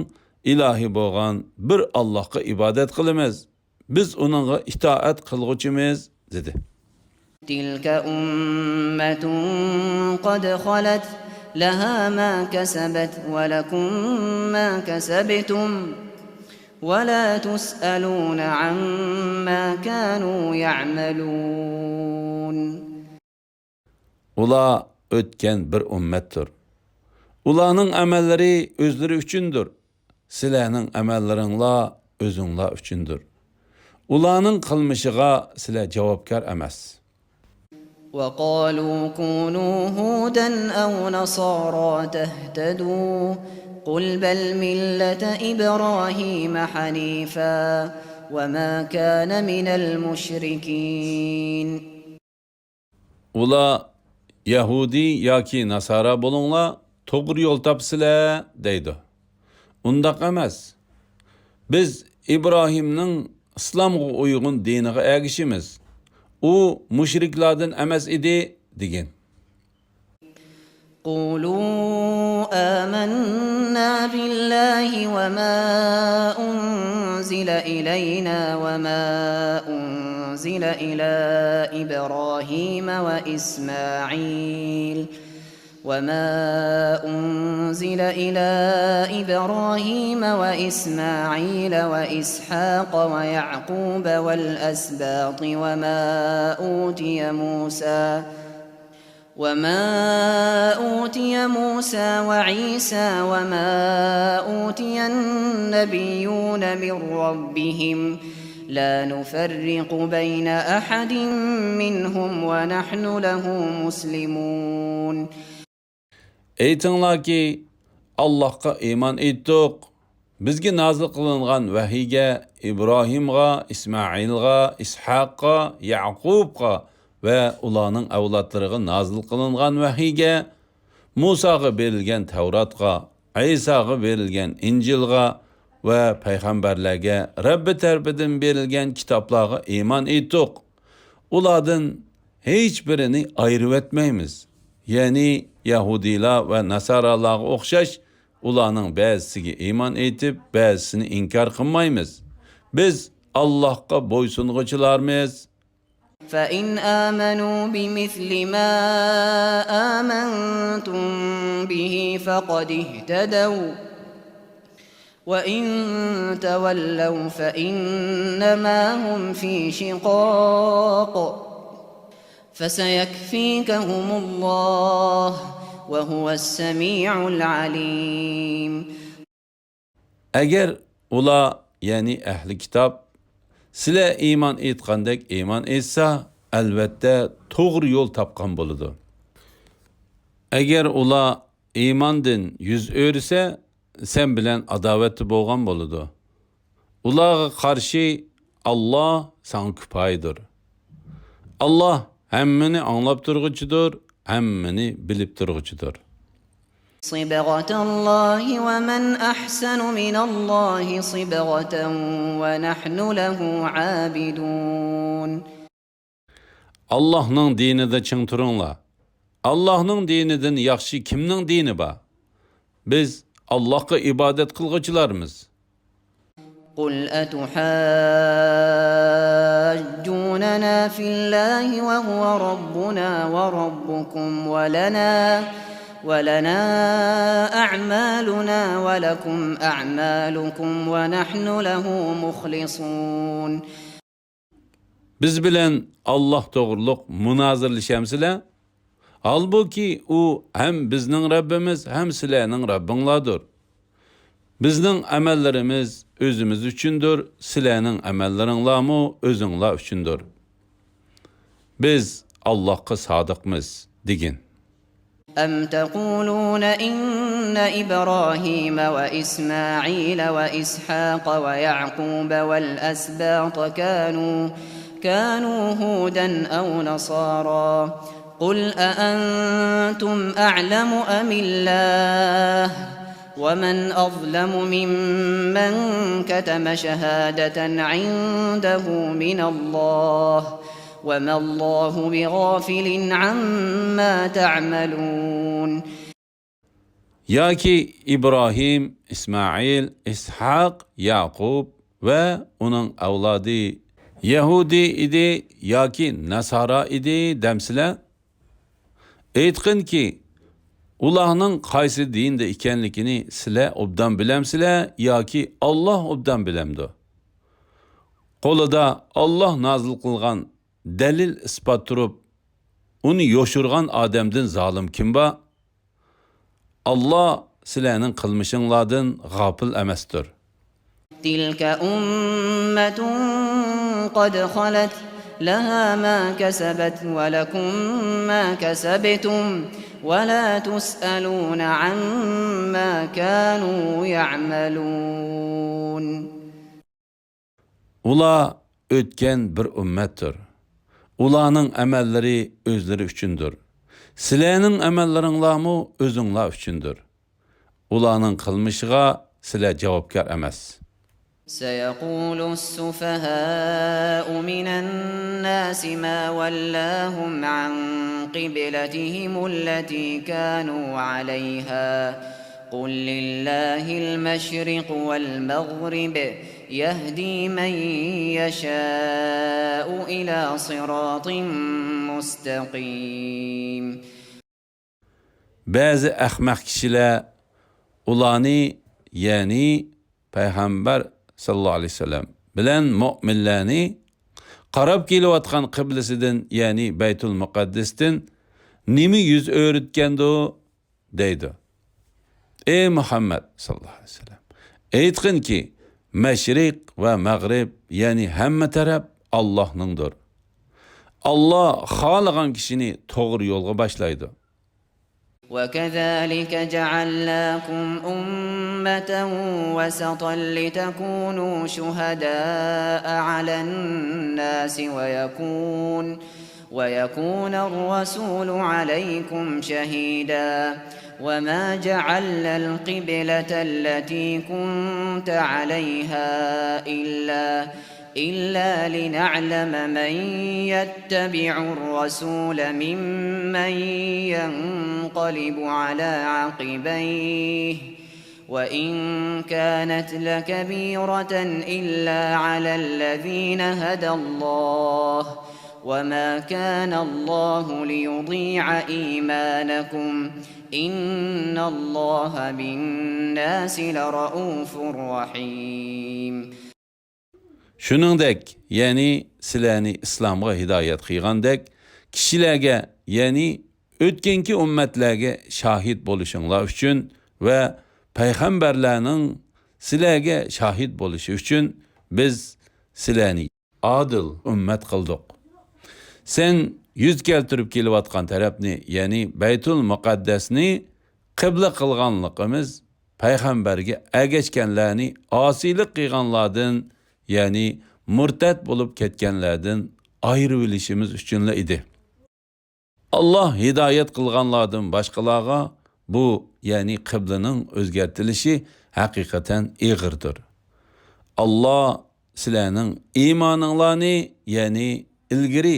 ئىلاھى بولغان بىر ئاللاھقا ئىبادەت قىلىمىز. بىز ئۇنىڭغا ئىتائەت قىلغۇچىمىز» دېدى. تلك أمة قد خلت لها ما كسبت ولكم ما كسبتم ولا تسألون عما كانوا يعملون. ئۇلار ئۆتكەن بىر ئۈممەتتۇر. ئۇلارنىڭ ئەمەللىرى ئۆزلىرى ئۈچۈندۇر. سىلەرنىڭ ئەمەللىرىڭلار ئۆزۈڭلار ئۈچۈندۇر. ئۇلارنىڭ قىلمىشىغا سىلەر جاۋابكار ئەمەس. وقالوا كونوا هودا أو نصارى تهتدوا قل بل ملة إبراهيم حنيفا وما كان من المشركين. ئۇلار يەھۇدىي ياكى ناسارا بولۇڭلار، توغرا يول تاپىسىلەر دەيدۇ. ئۇنداق ئەمەس. بىز ئىبراھىمنىڭ ئىسلامغا ئۇيغۇن دىنىغا ئەگىشىمىز. ئۇ مۇشرىكلاردىن ئەمەس ئىدى دېگىن. قولوا آمنا بالله وما أنزل إلينا وما أنزل إلى إبراهيم وإسماعيل وما أنزل إلى إبراهيم وإسماعيل وإسحاق ويعقوب والأسباط وما أوتي موسى وما أوتي موسى وعيسى وما أوتي النبيون من ربهم لا نفرق بين أحد منهم ونحن له مسلمون. ئېيتىڭلاركى، ئاللاھقا ئىمان ئېيتتۇق. بىزگە نازىل قىلىنغان ۋەھىيگە، ئىبراھىمغا، ئىسمائىلغا، ئىسھاققا، يەقۇبقا ۋە ئۇلارنىڭ ئەۋلادلىرىغا نازىل قىلىنغان ۋەھىيگە، مۇساغا بېرىلگەن تەۋراتقا، ئەيساغا بېرىلگەن ئىنجىلغا ۋە پەيغەمبەرلەرگە رەببى تەرىپىدىن بېرىلگەن كىتابلارغا ئىمان ئېيتتۇق. ئۇلاردىن ھېچبىرىنى ئايرىۋەتمەيمىز. يەنى يەھۇدىيلار ۋە ناسارالارغا ئوخشاش، ئۇلارنىڭ بەزىسىگە ئىمان ئېيتىپ، بەزىسىنى ئىنكار قىلمايمىز. بىز ئاللاھقا بويسۇنغۇچىلارمىز. فإن آمنوا بمثل ما آمنتم به فقد اهتدوا وإن تولوا فإنما هم في شقاق فسيكفيكهم الله وهو السميع العليم. ئەگەر ئۇلار، يەنى ئەھلى كىتاب، سىلەر ئىمان ئېيتقاندەك ئىمان ئېيتسا، ئەلۋەتتە توغرا يول تاپقان بولىدۇ. ئەگەر ئۇلار ئىماندىن يۈز ئۆرۈسە، سەن بىلەن ئاداۋەتتە بولغان بولىدۇ. ئۇلارغا قارشى ئاللاھ ساڭا كۇپايىدۇر. ئاللاھ ھەممىنى ئاڭلاپ تۇرغۇچىدۇر، ھەممىنى بىلىپ تۇرغۇچىدۇر. صبغة الله ومن أحسن من الله صبغة ونحن له عابدون. ئاللاھنىڭ دىنىدا چىڭ تۇرۇڭلار. ئاللاھنىڭ دىنىدىن ياخشى كىمنىڭ دىنى بار؟ بىز ئاللاھقا ئىبادەت قىلغۇچىلارمىز. قل أتحاجوننا في الله وهو ربنا وربكم ولنا ولنا أعمالنا ولكم أعمالكم ونحن له مخلصون. بىز بىلەن ئاللاھ توغرۇلۇق مۇنازىرىلىشەمسىلەر؟ ھالبۇكى، ئۇ ھەم بىزنىڭ رەببىمىز، ھەم سىلەرنىڭ رەببىڭلاردۇر. بىزنىڭ ئەمەللىرىمىز ئۆزىمىز ئۈچۈندۇر، سىلەرنىڭ ئەمەللىرىڭلارمۇ ئۆزۈڭلار ئۈچۈندۇر. بىز ئاللاھقا سادىقمىز، دېگىن. أم تقولون إن إبراهيم وإسماعيل وإسحاق ويعقوب والأسباط كانوا كانوا هودا أو نصارى قل أأنتم أعلم أم الله ومن أظلم ممن كتم شهادة عنده من الله وما الله بغافل عما تعملون. ياكى ئىبراھىم، ئىسمائىل، ئىسھاق، ياقۇب ۋە ئۇنىڭ ئەۋلادى يەھۇدىي ئىدى ياكى ناسارا ئىدى دەمسىلە؟ ئېيتقىنكى، ئۇلارنىڭ قايسى دىندا ئىكەنلىكىنى سىلە ئوبدان بىلەمسىلە ياكى ئاللا ئوبدان بىلەمدۇ؟ قولىدا ئاللا نازىل قىلغان دەلىل ئىسپات تۇرۇپ، ئۇنى يوشۇرغان ئادەمدىن زالىم كىم بار؟ ئاللا سىلەرنىڭ قىلمىشىڭلاردىن غاپىل ئەمەستۇر. تلك أمة قد خلت لها ما كسبت ولكم ما كسبتم ولا تسألون عما كانوا يعملون. ئۇلار ئۆتكەن بىر ئۈممەتتۇر. ئۇلارنىڭ ئەمەللىرى ئۆزلىرى ئۈچۈندۇر. سىلەرنىڭ ئەمەللىرىڭلارمۇ ئۆزۈڭلار ئۈچۈندۇر. ئۇلارنىڭ قىلمىشىغا سىلەر جاۋابكار ئەمەس. سيقول السفهاء من الناس ما ولاهم عن قبلتهم التي كانوا عليها قل لله المشرق والمغرب يهدي من يشاء إلى صراط مستقيم. بەزى ئەخمەق كىشىلەر ئۇلارنى، يەنى پەيغەمبەر ساللاللاھۇ ئەلەيھى ۋەسەللەم بىلەن مۆمىنلەرنى قاراپ كېلىۋاتقان قىبلىسىدىن، يەنى بەيتۇل مۇقەددەستىن نېمە يۈز ئۆرۈتكەندۇ؟ دەيدۇ. ئەي مۇھەممەد ساللاللاھۇ ئەلەيھى ۋەسەللەم، ئېيتقىنكى، مەشرىق ۋە مەغرىب، يەنى ھەممە تەرەپ ئاللاھنىڭدۇر. ئاللا خالىغان كىشىنى توغرا يولغا باشلايدۇ. وكذلك جعلناكم أمة وسطا لتكونوا شهداء على الناس ويكون ويكون الرسول عليكم شهيدا وما جعلنا القبلة التي كنت عليها إلا إلا لنعلم من يتبع الرسول ممن ينقلب على عقبيه وإن كانت لكبيرة إلا على الذين هدى الله وما كان الله ليضيع إيمانكم إن الله بالناس لرءوف رحيم. شۇنىڭدەك، يەنى سىلەرنى ئىسلامغا ھىدايەت قىلغاندەك، كىشىلەرگە، يەنى ئۆتكەنكى ئۈممەتلەرگە شاھىت بولۇشۇڭلار ئۈچۈن ۋە پەيغەمبەرلەرنىڭ سىلەرگە شاھىت بولۇشى ئۈچۈن بىز سىلەرنى ئادىل ئۈممەت قىلدۇق. سەن يۈز كەلتۈرۈپ كېلىۋاتقان تەرەپنى، يەنى بەيتۇل مۇقەددەسنى قىبلە قىلغانلىقىمىز پەيغەمبەرگە ئەگەشكەنلەرنى ئاسىيلىق قىلغانلاردىن، يەنى مۇرتەت بولۇپ كەتكەنلەردىن ئايرىۋېلىشىمىز ئۈچۈنلا ئىدى. ئاللا ھىدايەت قىلغانلاردىن باشقىلارغا بۇ، يەنى قىبلىنىڭ ئۆزگەرتىلىشى ھەقىقەتەن ئېغىردۇر. ئاللا سىلەرنىڭ ئىمانىڭلارنى، يەنى ئىلگىرى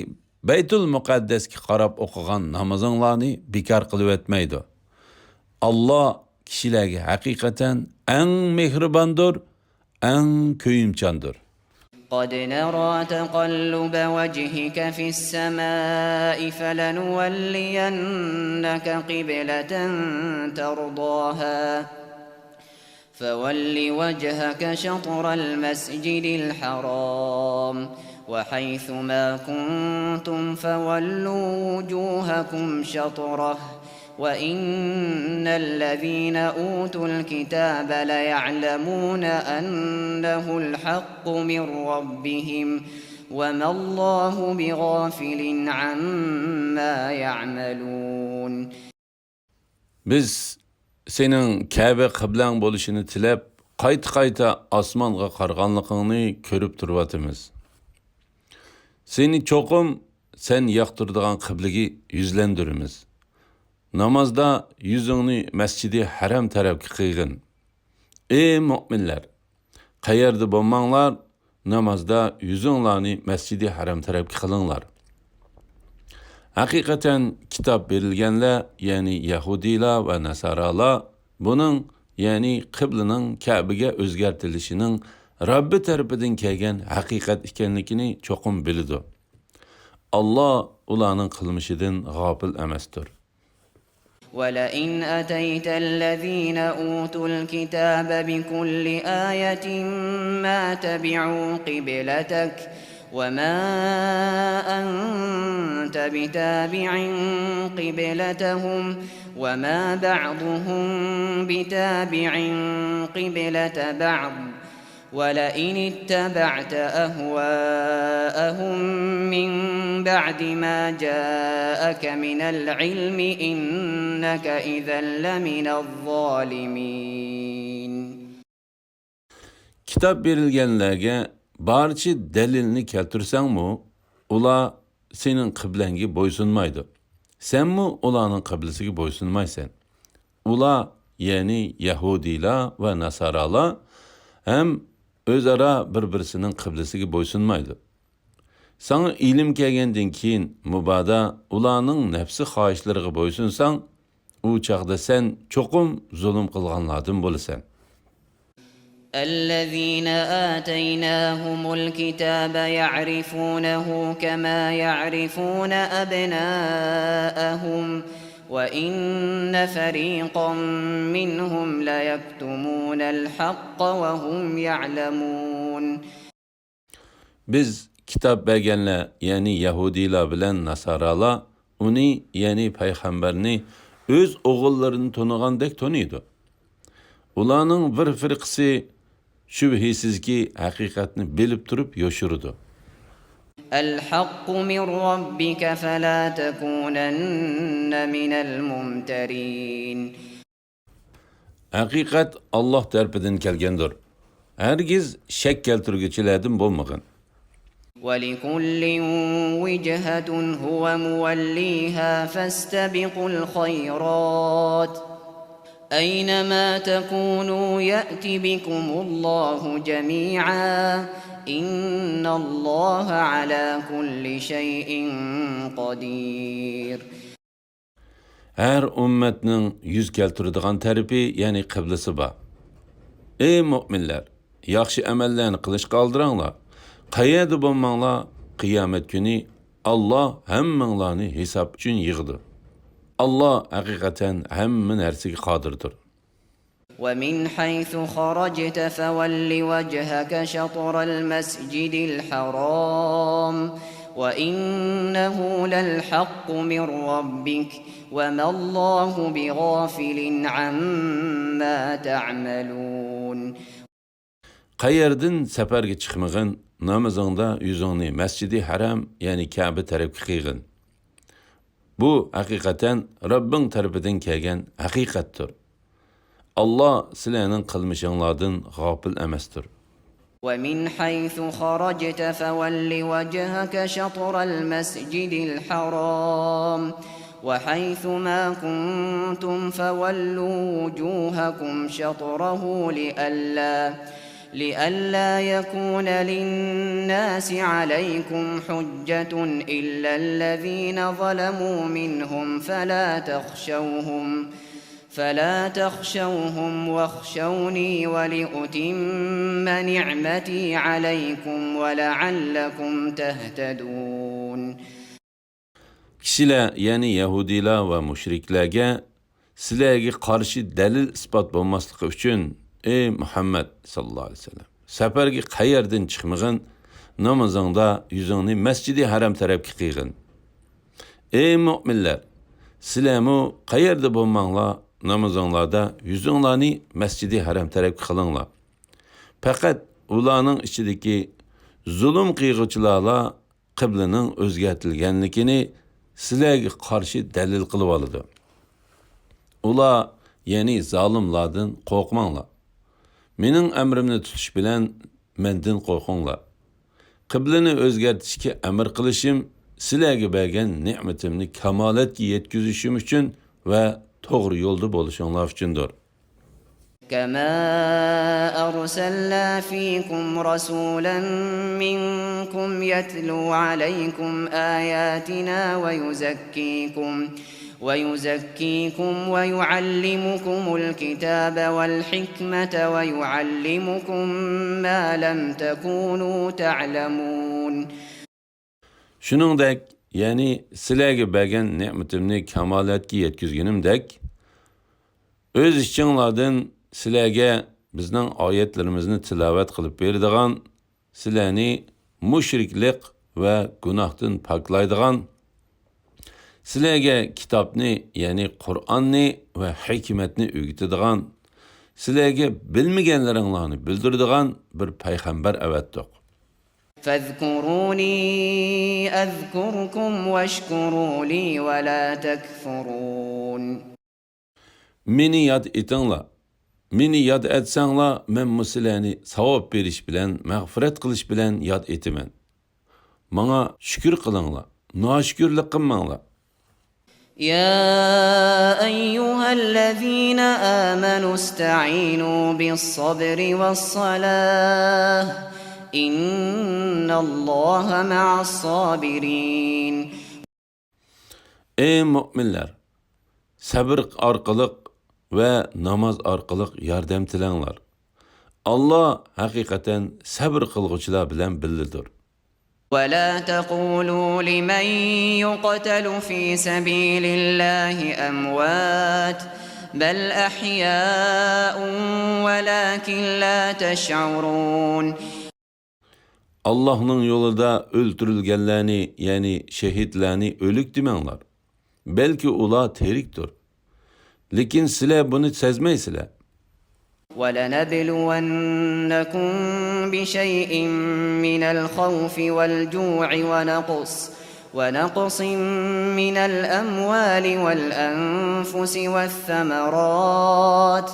بەيتۇل مۇقەددەسكە قاراپ ئوقۇغان نامىزىڭلارنى بىكار قىلىۋەتمەيدۇ. ئاللا كىشىلەرگە ھەقىقەتەن ئەڭ مېھرىباندۇر، ئەڭ كۆيۈمچاندۇر. قد نرى تقلب وجهك في السماء فلنولينك قبلة ترضاها فول وجهك شطر المسجد الحرام وحيث ما كنتم فولوا وجوهكم شطره وإن الذين أوتوا الكتاب ليعلمون أنه الحق من ربهم وما الله بغافل عما يعملون. بىز سېنىڭ كەبە قىبلەڭ بولۇشىنى تىلەپ، قايتا-قايتا ئاسمانغا قارىغانلىقىڭنى كۆرۈپ تۇرۇۋاتىمىز. سېنى چوقۇم سەن ياقتۇرىدىغان قىبلىگە يۈزلەندۈرىمىز. نامازدا يۈزۈڭنى مەسجىدى ھەرەم تەرەپكە قىيغىن. ئەي مۆمىنلەر! قەيەردە بولماڭلار، نامازدا يۈزۈڭلارنى مەسجىدى ھەرەم تەرەپكە قىلىڭلار. ھەقىقەتەن كىتاب بېرىلگەنلەر، يەنى يەھۇدىيلار ۋە ناسارالار بۇنىڭ، يەنى قىبلىنىڭ كەبىگە ئۆزگەرتىلىشىنىڭ رەببى تەرىپىدىن كەلگەن ھەقىقەت ئىكەنلىكىنى چوقۇم بىلىدۇ. ئاللا ئۇلارنىڭ قىلمىشىدىن غاپىل ئەمەستۇر. ولئن أتيت الذين أوتوا الكتاب بكل آية ما تبعوا قبلتك وما أنت بتابع قبلتهم وما بعضهم بتابع قبلة بعض ولئن اتبعت أهواءهم من بعد ما جاءك من العلم إنك إذا لمن الظالمين. كىتاب بېرىلگەنلەرگە بارچە دەلىلنى كەلتۈرسەڭمۇ، ئۇلار سېنىڭ قىبلەڭگە بويسۇنمايدۇ. سەنمۇ ئۇلارنىڭ قىبلىسىگە بويسۇنمايسەن. ئۇلار، يەنى يەھۇدىيلار ۋە ناسارالار ھەم ئۆزئارا بىر-بىرسىنىڭ قىبلىسىگە بويسۇنمايدۇ. ساڭا ئىلىم كەلگەندىن كېيىن، مۇبادا ئۇلارنىڭ نەپسى خاھىشلىرىغا بويسۇنساڭ، ئۇ چاغدا سەن چوقۇم زۇلۇم قىلغانلاردىن بولىسەن. الذين آتيناهم الكتاب يعرفونه كما يعرفون أبناءهم وإن فريقا منهم ليكتمون الحق وهم يعلمون. بىز كىتاب بەرگەنلەر، يەنى يەھۇدىيلار بىلەن ناسارالار ئۇنى، يەنى پەيغەمبەرنى ئۆز ئوغۇللىرىنى تونۇغاندەك تونۇيدۇ. ئۇلارنىڭ بىر فىرقىسى شۈبھىسىزكى ھەقىقەتنى بىلىپ تۇرۇپ يوشۇرىدۇ. الحق من ربك فلا تكونن من الممترين. ھەقىقەت ئاللاھ تەرىپىدىن كەلگەندۇر. ھەرگىز شەك كەلتۈرگۈچىلەردىن بولمىغىن. ولكل وجهة هو موليها فاستبقوا الخيرات أينما تكونوا يأت بكم الله جميعا إن الله على كل شيء قدير. ھەر ئۈممەتنىڭ يۈز كەلتۈرىدىغان تەرىپى، يەنى قىبلىسى بار. ئەي مۆمىنلەر، ياخشى ئەمەللەرنى قىلىشقا ئالدىراڭلار. قەيەردە بولماڭلار، قىيامەت كۈنى ئاللاھ ھەممىڭلارنى ھېساب ئۈچۈن يىغىدۇ. ئاللاھ ھەقىقەتەن ھەممە نەرسىگە قادىردۇر. ومن حيث خرجت فول وجهك شطر المسجد الحرام وإنه للحق من ربك وما الله بغافل عما تعملون. قەيەردىن سەپەرگە چىقمىغىن، نامىزىڭدا يۈزۈڭنى مەسجىدى ھەرام، يەنى كەبە تەرەپكە قىيغىن. بۇ ھەقىقەتەن رەببىڭ تەرىپىدىن كەلگەن ھەقىقەتتۇر. ئاللاھ سىلەرنىڭ قىلمىشىڭلاردىن غاپىل ئەمەستۇر. ومن حيث خرجت فول وجهك شطر المسجد الحرام وحيث ما كنتم فولوا وجوهكم شطره لئلا لئلا يكون للناس عليكم حجة إلا الذين ظلموا منهم فلا تخشوهم فلا تخشوهم واخشوني ولأتم نعمتي عليكم ولعلكم تهتدون. كىشىلەر، يەنى يەھۇدىيلار ۋە مۇشرىكلەرگە سىلەرگە قارشى دەلىل-ئىسپات بولماسلىقى ئۈچۈن، ئەي مۇھەممەد ساللاللاھۇ ئەلەيھى ۋەسەللەم، سەپەرگە قەيەردىن چىقمىغىن، نامىزىڭدا يۈزۈڭنى مەسجىدى ھەرەم تەرەپكە قىيغىن. ئەي مۆمىنلەر، سىلەرمۇ قەيەردە بولماڭلار، نامىزىڭلاردا يۈزۈڭلارنى مەسجىدى ھەرەم تەرەپكە قىلىڭلار. پەقەت ئۇلارنىڭ ئىچىدىكى زۇلۇم قىلغۇچىلارلا قىبلىنىڭ ئۆزگەرتىلگەنلىكىنى سىلەرگە قارشى دەلىل قىلىۋالىدۇ. ئۇلار، يەنى زالىملاردىن قورقماڭلار. مېنىڭ ئەمرىمنى تۇتۇش بىلەن مەندىن قورقۇڭلار. قىبلىنى ئۆزگەرتىشكە ئەمىر قىلىشىم سىلەرگە بەرگەن نېمىتىمنى كامالەتكە يەتكۈزۈشۈم ئۈچۈن ۋە توغرا يولدا بولۇشۇڭلار ئۈچۈندۇر. كما أرسلنا فيكم رسولا منكم يتلو عليكم آياتنا ويزكيكم ويزكيكم ويعلمكم الكتاب والحكمة ويعلمكم ما لم تكونوا تعلمون. شۇنىڭدەك، يەنى سىلەرگە بەرگەن نېمىتىمنى كامالەتكە يەتكۈزگىنىمدەك، ئۆز ئىچىڭلاردىن سىلەرگە بىزنىڭ ئايەتلىرىمىزنى تىلاۋەت قىلىپ بېرىدىغان، سىلەرنى مۇشرىكلىق ۋە گۇناھتىن پاكلايدىغان، سىلەرگە كىتابنى، يەنى قۇرئاننى ۋە ھېكمەتنى ئۆگىتىدىغان، سىلەرگە بىلمىگەنلىرىڭلارنى بىلدۈرىدىغان بىر پەيغەمبەر ئەۋەتتۇق. فاذكروني أذكركم واشكروا لي ولا تكفرون. مېنى ياد ئېتىڭلار. مېنى ياد ئەتسەڭلار، مەنمۇ سىلەرنى ساۋاب بېرىش بىلەن، مەغپىرەت قىلىش بىلەن ياد ئېتىمەن. ماڭا شۈكۈر قىلىڭلار، ناشۈكۈرلۈك قىلماڭلار. يا أيها الذين آمنوا استعينوا بالصبر والصلاة إن الله مع الصابرين. ئەي مۆمىنلەر! سەبر ئارقىلىق ۋە ناماز ئارقىلىق ياردەم تىلەڭلار. ئاللا ھەقىقەتەن سەبر قىلغۇچىلار بىلەن بىللىدۇر. ولا تقولوا لمن يقتل في سبيل الله أموات بل أحياء ولكن لا تشعرون. ئاللاھنىڭ يولىدا ئۆلتۈرۈلگەنلەرنى، يەنى شېھىتلەرنى ئۆلۈك دېمەڭلار. بەلكى ئۇلار تىرىكتۇر. لېكىن سىلەر بۇنى سەزمەيسىلەر. ولنبلونكم بشيء من الخوف والجوع ونقص، ونقص من الأموال والأنفس والثمرات،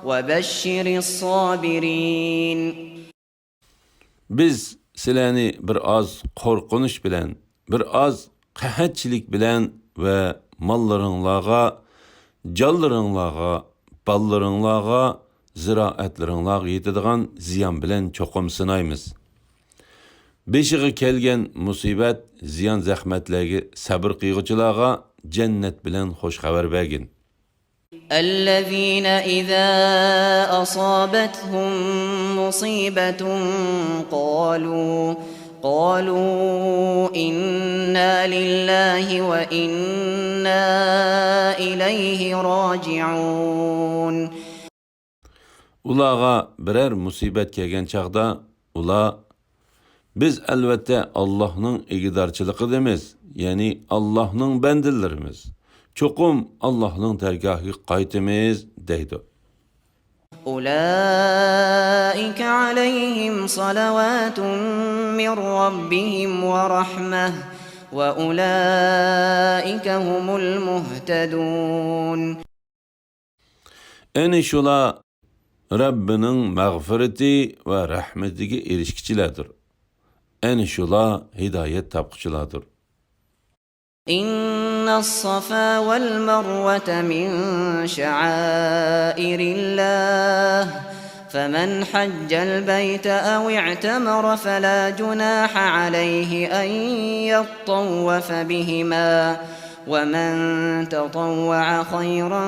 وبشر الصابرين. بىز سىلەرنى بىر ئاز قورقۇنچ بىلەن، بىر ئاز قەھەتچىلىك بىلەن ۋە ماللىرىڭلارغا، جانلىرىڭلارغا، بالىلىرىڭلارغا، زىرائەتلىرىڭلارغا يېتىدىغان زىيان بىلەن چوقۇم سىنايمىز. بېشىغا كەلگەن مۇسىبەت، زىيان-زەخمەتلەرگە سەبرى قىلغۇچىلارغا جەننەت بىلەن خۇش خەۋەر بەرگىن. الذين إذا أصابتهم مصيبة قالوا، قالوا إنا لله وإنا إليه راجعون. ئۇلارغا بىرەر مۇسىبەت كەلگەن چاغدا ئۇلار، بىز ئەلۋەتتە ئاللاھنىڭ ئىگىدارچىلىقىدىمىز، يەنى ئاللاھنىڭ بەندىلىرىمىز. چوقۇم ئاللاھنىڭ دەرگاھىغا قايتىمىز، دەيدۇ. أولئك عليهم صلوات من ربهم ورحمة وأولئك هم المهتدون. ئەنە شۇلار رەببىنىڭ مەغپىرىتى ۋە رەھمىتىگە ئېرىشكۈچىلەردۇر. ئەنە شۇلار ھىدايەت تاپقۇچىلاردۇر. إن الصفا والمروة من شعائر الله، فمن حج البيت أو اعتمر فلا جناح عليه أن يطوف بهما، ومن تطوع خيرا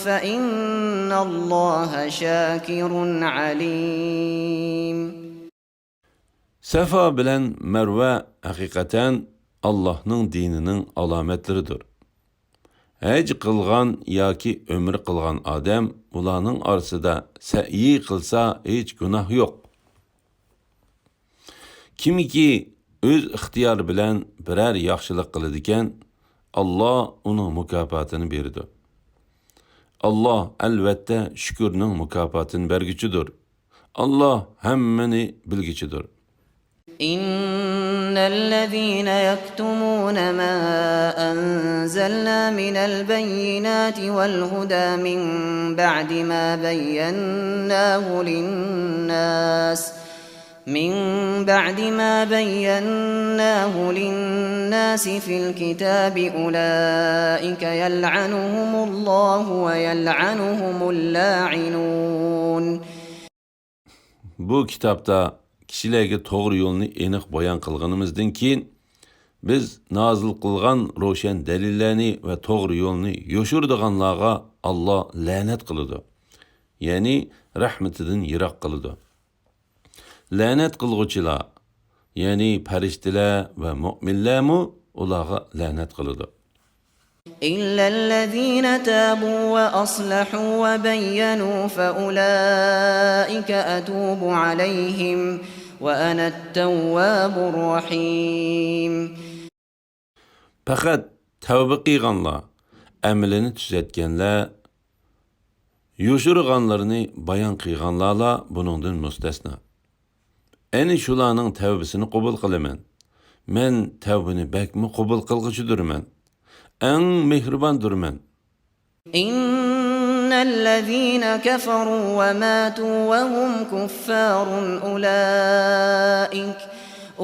فإن الله شاكر عليم. سەفا بىلەن مەرۋە ھەقىقەتەن ئاللاھنىڭ دىنىنىڭ ئالامەتلىرىدۇر. ھەج قىلغان ياكى ئۆمرە قىلغان ئادەم ئۇلارنىڭ ئارىسىدا سەئيى قىلسا ھېچ گۇناھ يوق. كىمكى ئۆز ئىختىيارى بىلەن بىرەر ياخشىلىق قىلىدىكەن، ئاللا ئۇنىڭ مۇكاپاتىنى بېرىدۇ. ئاللا ئەلۋەتتە شۈكۈرنىڭ مۇكاپاتىنى بەرگۈچىدۇر. ئاللا ھەممىنى بىلگۈچىدۇر. إن الذين يكتمون ما أنزلنا من البينات والهدى من بعد ما بيناه للناس، من بعد ما بيناه للناس في الكتاب أولئك يلعنهم الله ويلعنهم اللاعنون. بۇ كىتابتا كىشىلەرگە توغرا يولنى ئېنىق بايان قىلغىنىمىزدىن كېيىن، بىز نازىل قىلغان روشەن دەلىللەرنى ۋە توغرا يولنى يوشۇرىدىغانلارغا ئاللا لەنەت قىلىدۇ، يەنى رەھمىتىدىن يىراق قىلىدۇ. لەنەت قىلغۇچىلار، يەنى پەرىشتىلەر ۋە مۆمىنلەرمۇ ئۇلارغا لەنەت قىلىدۇ. إلا الذين تابوا وأصلحوا وبينوا فأولئك أتوب عليهم وأنا التواب الرحيم. پەقەت تەۋبە قىلغانلار، ئەمىلىنى تۈزەتكەنلەر، يوشۇرغانلىرىنى بايان قىلغانلارلا بۇنىڭدىن مۇستەسنا. ئەنە شۇلارنىڭ تەۋبىسىنى قوبۇل قىلىمەن. مەن تەۋبىنى بەكمۇ قوبۇل قىلغۇچىدۇرمەن. ئەڭ مېھرىباندۇرمەن. إن الذين كفروا وماتوا وهم كفار أولئك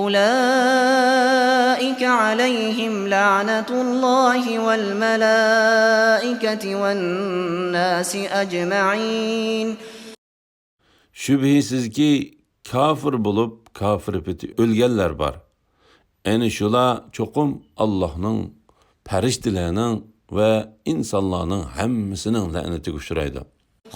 أولئك عليهم لعنة الله والملائكة والناس أجمعين. شۈبھىسىزكى، كاپىر بولۇپ، كاپىر پېتى ئۆلگەنلەر بار. ئەنە شۇلار چوقۇم ئاللاھنىڭ، پەرىشتىلەرنىڭ ۋە ئىنسانلارنىڭ ھەممىسىنىڭ لەنىتىگە ئۇچرايدۇ.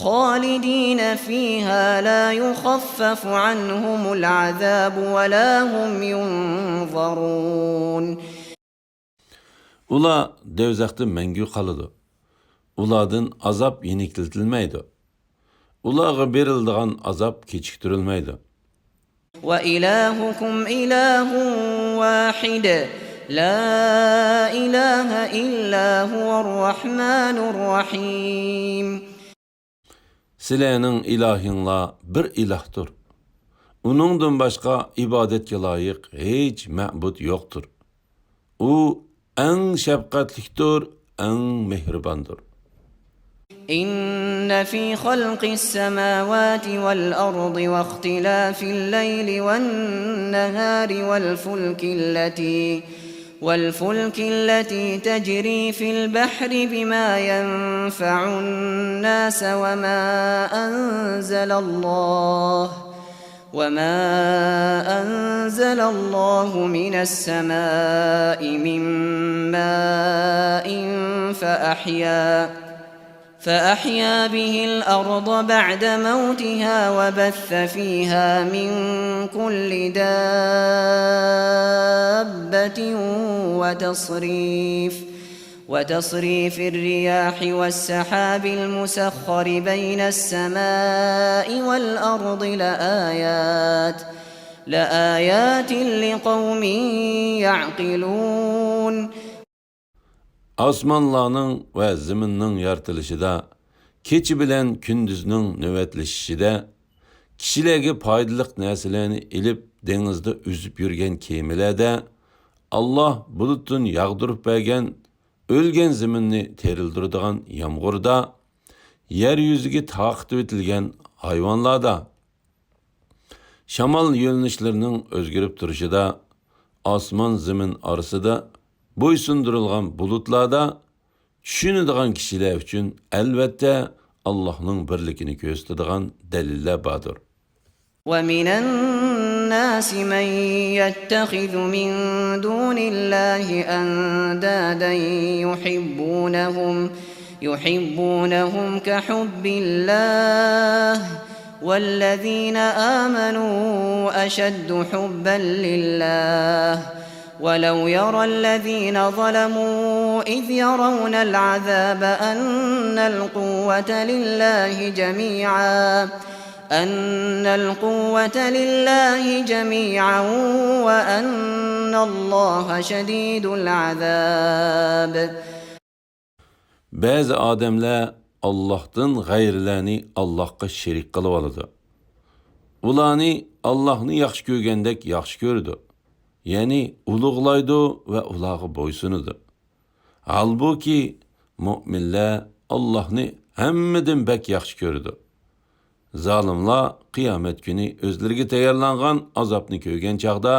خالدين فيها لا يخفف عنهم العذاب ولا هم ينظرون. ئۇلار دوزاختا مەڭگۈ قالىدۇ. ئۇلاردىن ئازاب يېنىكلىتىلمەيدۇ. ئۇلارغا بېرىلىدىغان ئازاب كېچىكتۈرۈلمەيدۇ. وإلهكم إله واحد لا إله إلا هو الرحمن الرحيم. سىلەرنىڭ ئىلاھىڭلار بىر ئىلاھتۇر. ئۇنىڭدىن باشقا ئىبادەتكە لايىق ھېچ مەبۇد يوقتۇر. ئۇ ئەڭ شەپقەتلىكتۇر، ئەڭ مېھرىباندۇر. إن في خلق السماوات والأرض واختلاف الليل والنهار والفلك التي والفلك التي تجري في البحر بما ينفع الناس وما أنزل الله وما أنزل الله من السماء من ماء فأحيا فأحيا به الأرض بعد موتها وبث فيها من كل دابة وتصريف وتصريف الرياح والسحاب المسخر بين السماء والأرض لآيات لآيات لقوم يعقلون. ئاسمانلارنىڭ ۋە زېمىننىڭ يارىتىلىشىدا، كېچە بىلەن كۈندۈزنىڭ نۆۋەتلىشىشىدە، كىشىلەرگە پايدىلىق نەرسىلەرنى ئېلىپ دېڭىزدا ئۈزۈپ يۈرگەن كېمىلەردە، ئاللا بۇلۇتتىن ياغدۇرۇپ بەرگەن، ئۆلگەن زېمىننى تىرىلدۈرىدىغان يامغۇردا، يەر يۈزىگە تارقىتىۋېتىلگەن ھايۋانلاردا، شامال يۆنىلىشلىرىنىڭ ئۆزگىرىپ تۇرۇشىدا، ئاسمان زېمىن ئارىسىدا بويسۇندۇرۇلغان بۇلۇتلاردا، چۈشىنىدىغان كىشىلەر ئۈچۈن ئەلۋەتتە ئاللاھنىڭ بىرلىكىنى كۆرسىتىدىغان دەلىللەر باردۇر. ومن الناس من يتخذ من دون الله أندادا يحبونهم يحبونهم كحب الله والذين آمنوا أشد حبا لله ولو يرى الذين ظلموا إذ يرون العذاب أن القوة لله جميعا أن القوة لله جميعا وأن الله شديد العذاب. بەزى ئادەملەر ئاللاھتىن غەيرىلەرنى ئاللاھقا شېرىك قىلىۋالىدۇ. ئۇلارنى ئاللاھنى ياخشى كۆرگەندەك ياخشى كۆرىدۇ، يەنى ئۇلۇغلايدۇ ۋە ئۇلارغا بويسۇنىدۇ. ھالبۇكى، مۆمىنلەر ئاللاھنى ھەممىدىن بەك ياخشى كۆرىدۇ. زالىملار قىيامەت كۈنى ئۆزلىرىگە تەييارلانغان ئازابنى كۆرگەن چاغدا،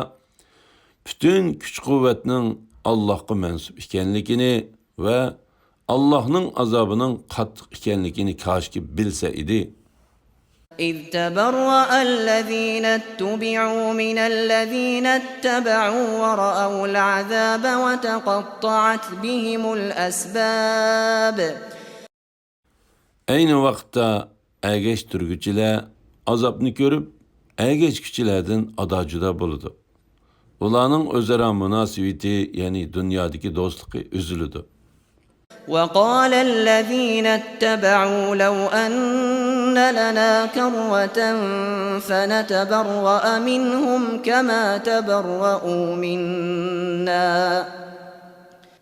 پۈتۈن كۈچ-قۇۋۋەتنىڭ ئاللاھقا مەنسۇپ ئىكەنلىكىنى ۋە ئاللاھنىڭ ئازابىنىڭ قاتتىق ئىكەنلىكىنى كاشكى بىلسە ئىدى. إذ تبرأ الذين اتبعوا من الذين اتبعوا ورأوا العذاب وتقطعت بهم الأسباب. ئەينى ۋاقىتتا ئەگەشتۈرگۈچىلەر ئازابنى كۆرۈپ، ئەگەشكۈچىلەردىن ئادا-جۇدا بولىدۇ. ئۇلارنىڭ ئۆزئارا مۇناسىۋىتى، يەنى دۇنيادىكى دوستلۇقى ئۈزۈلىدۇ. وقال الذين اتبعوا لو أن لنا كرة فنتبرأ منهم كما تبرأوا منا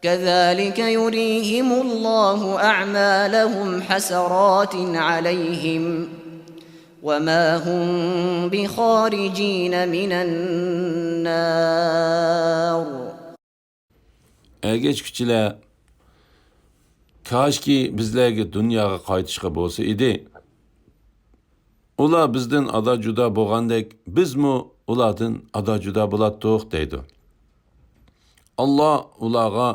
كذلك يريهم الله أعمالهم حسرات عليهم وما هم بخارجين من النار. ئەگەشكۈچىلەر، كاشكى بىزلەرگە دۇنياغا قايتىشقا بولسا ئىدى. ئۇلار بىزدىن ئادا-جۇدا بولغاندەك، بىزمۇ ئۇلاردىن ئادا-جۇدا بولاتتۇق، دەيدۇ. ئاللا ئۇلارغا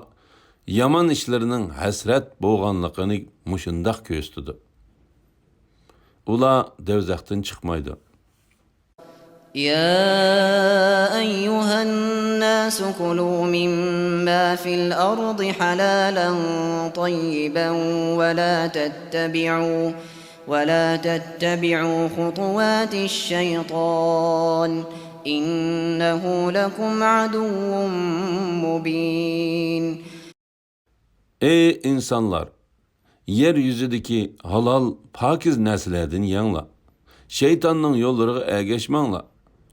يامان ئىشلىرىنىڭ ھەسرەت بولغانلىقىنى مۇشۇنداق كۆرسىتىدۇ. ئۇلار دوزاختىن چىقمايدۇ. يا أيها الناس كلوا مما في الأرض حلالا طيبا ولا تتبعوا ولا تتبعوا خطوات الشيطان إنه لكم عدو مبين. ئەي ئىنسانلار! يەر يۈزىدىكى ھالال، پاكىز نەرسىلەردىن يەڭلار. شەيتاننىڭ يوللىرىغا ئەگەشمەڭلار.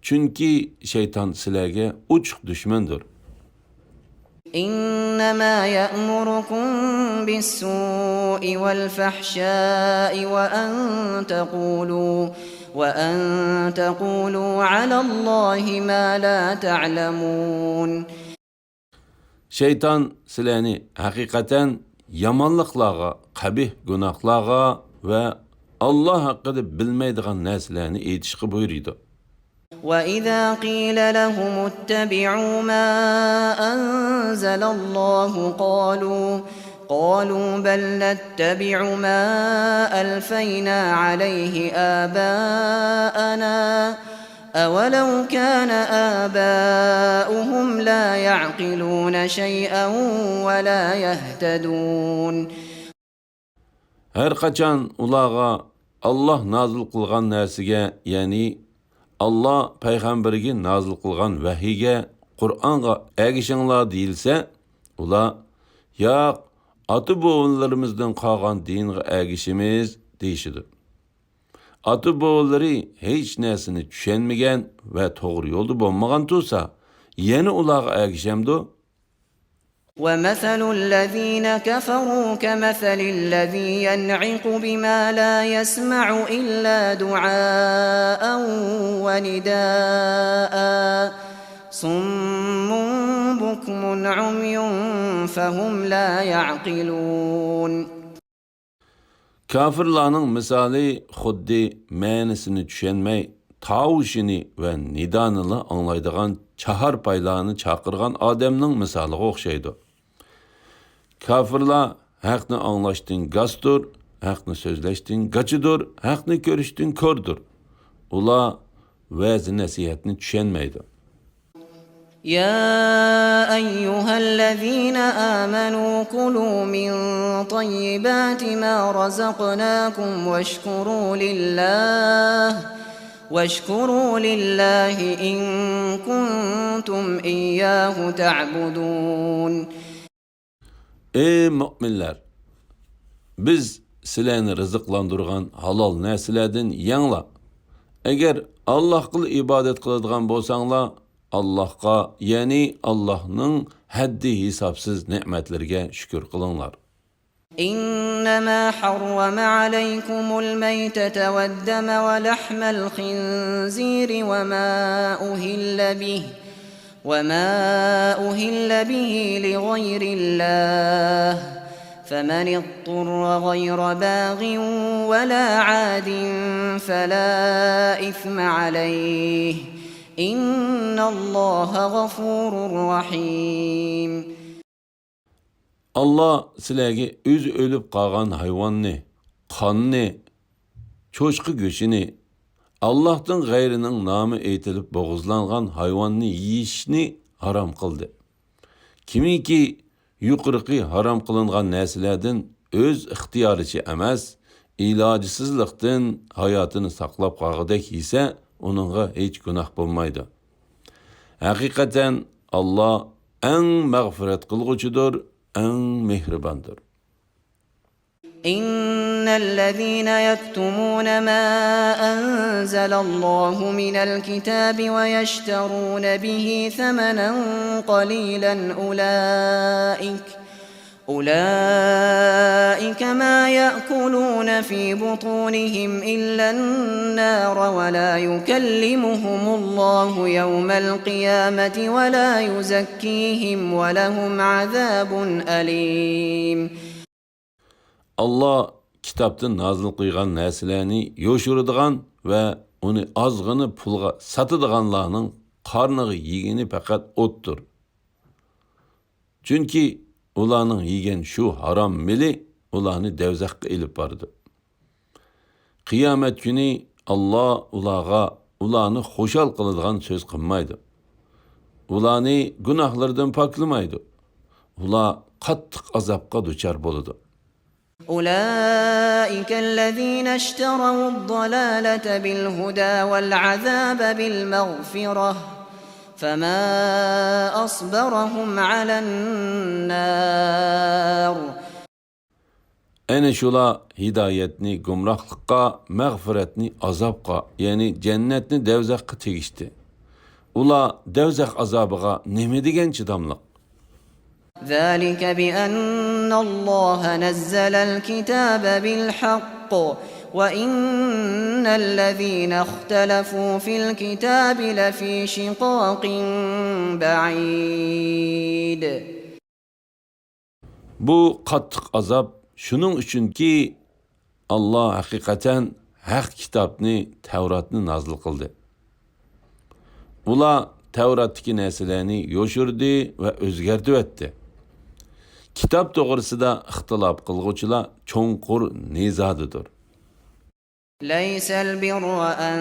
چۈنكى شەيتان سىلەرگە ئوچۇق دۈشمەندۇر. إنما يأمركم بالسوء والفحشاء وأن تقولوا وأن تقولوا على الله ما لا تعلمون. شەيتان سىلەرنى ھەقىقەتەن يامانلىقلارغا، قەبىھ گۇناھلارغا ۋە ئاللا ھەققىدە بىلمەيدىغان نەرسىلەرنى ئېيتىشقا بۇيرۇيدۇ. وإذا قيل لهم اتبعوا ما أنزل الله قالوا قالوا بل نتبع ما ألفينا عليه آباءنا أولو كان آباؤهم لا يعقلون شيئا ولا يهتدون. ھەرقاچان ئۇلارغا ئاللا نازىل قىلغان نەرسىگە، يەنى ئاللا پەيغەمبىرىگە نازىل قىلغان ۋەھىيگە، قۇرئانغا ئەگىشىڭلار دېيىلسە، ئۇلار ياق، ئاتا-بوۋىلىرىمىزدىن قالغان دىنغا ئەگىشىمىز دېيىشىدۇ. ئاتا-بوۋىلىرى ھېچ نەرسىنى چۈشەنمىگەن ۋە توغرا يولدا بولمىغان تۇرسا، يەنە ئۇلارغا ئەگىشەمدۇ؟ ومثل الذين كفروا كمثل الذي ينعق بما لا يسمع إلا دعاء ونداء صم بكم عمي فهم لا يعقلون. كاپىرلارنىڭ مىسالى خۇددى مەنىسىنى چۈشەنمەي، تاۋۇشىنى ۋە نىدانىلا ئاڭلايدىغان چاھارپايلارنى چاقىرغان ئادەمنىڭ مىسالىغا ئوخشايدۇ. كاپىرلار ھەقنى ئاڭلاشتىن گاستۇر، ھەقنى سۆزلەشتىن گاچىدۇر، ھەقنى كۆرۈشتىن كوردۇر. ئۇلار ۋەز-نەسىھەتنى چۈشەنمەيدۇ. يا أيها الذين آمنوا كلوا من طيبات ما رزقناكم واشكروا لله واشكروا لله إن كنتم إياه تعبدون. ئەي مۆمىنلەر! بىز سىلەرنى رىزىقلاندۇرغان ھالال نەرسىلەردىن يەڭلار. ئەگەر ئاللاھقىلا ئىبادەت قىلىدىغان بولساڭلار، ئاللاھقا، يەنى ئاللاھنىڭ ھەددى-ھېسابسىز نېمەتلىرىگە شۈكۈر قىلىڭلار. إنما حرم عليكم الميتة والدم ولحم الخنزير وما أهل به وما أهل به لغير الله فمن اضطر غير باغ ولا عاد فلا إثم عليه إن الله غفور رحيم. ئاللا سىلەرگە ئۆزى ئۆلۈپ قالغان ھايۋاننى، قاننى، چوشقا گۆشىنى، ئاللاھتىن غەيرىنىڭ نامى ئېيتىلىپ بوغۇزلانغان ھايۋاننى يېيىشنى ھارام قىلدى. كىمكى يۇقىرىقى ھارام قىلىنغان نەرسىلەردىن ئۆز ئىختىيارىچە ئەمەس، ئىلاجسىزلىقتىن ھاياتىنى ساقلاپ قالغۇدەك يېسە، ئۇنىڭغا ھېچ گۇناھ بولمايدۇ. ھەقىقەتەن ئاللا ئەڭ مەغپىرەت قىلغۇچىدۇر، ئەڭ مېھرىباندۇر. إن الذين يكتمون ما أنزل الله من الكتاب ويشترون به ثمنا قليلا أولئك، أولئك ما يأكلون في بطونهم إلا النار ولا يكلمهم الله يوم القيامة ولا يزكيهم ولهم عذاب أليم. ئاللا كىتابتىن نازىل قىلغان نەرسىلەرنى يوشۇرىدىغان ۋە ئۇنى ئازغىنە پۇلغا ساتىدىغانلارنىڭ قارنىغا يېگىنى پەقەت ئوتتۇر. چۈنكى ئۇلارنىڭ يېگەن شۇ ھارام مېلى ئۇلارنى دەۋزەخكە ئېلىپ بارىدۇ. قىيامەت كۈنى ئاللا ئۇلارغا ئۇلارنى خۇشال قىلىدىغان سۆز قىلمايدۇ. ئۇلارنى گۇناھلىرىدىن پاكلىمايدۇ. ئۇلار قاتتىق ئازابقا دۇچار بولىدۇ. أولئك الذين اشتروا الضلالة بالهدى والعذاب بالمغفرة فما أصبرهم على النار. ئەنە شۇلار ھىدايەتنى گۇمراھلىققا، مەغپىرەتنى ئازابقا، يەنى جەننەتنى دەۋزەخقە تېگىشتى. ئۇلار دەۋزەخ ئازابىغا نېمە دېگەن چىداملىق؟ ذلك بأن الله نزل الكتاب بالحق وإن الذين اختلفوا في الكتاب لفي شقاق بعيد. بۇ قاتتىق ئازاب شۇنىڭ ئۈچۈنكى، ئاللا ھەقىقەتەن ھەق كىتابنى، تەۋراتنى نازىل قىلدى. ئۇلار تەۋراتتىكى نەرسىلەرنى يوشۇردى ۋە ئۆزگەرتىۋەتتى. كىتاب توغرىسىدا ئىختىلاپ قىلغۇچىلار چوڭقۇر نىزادىدۇر. ليس البر أن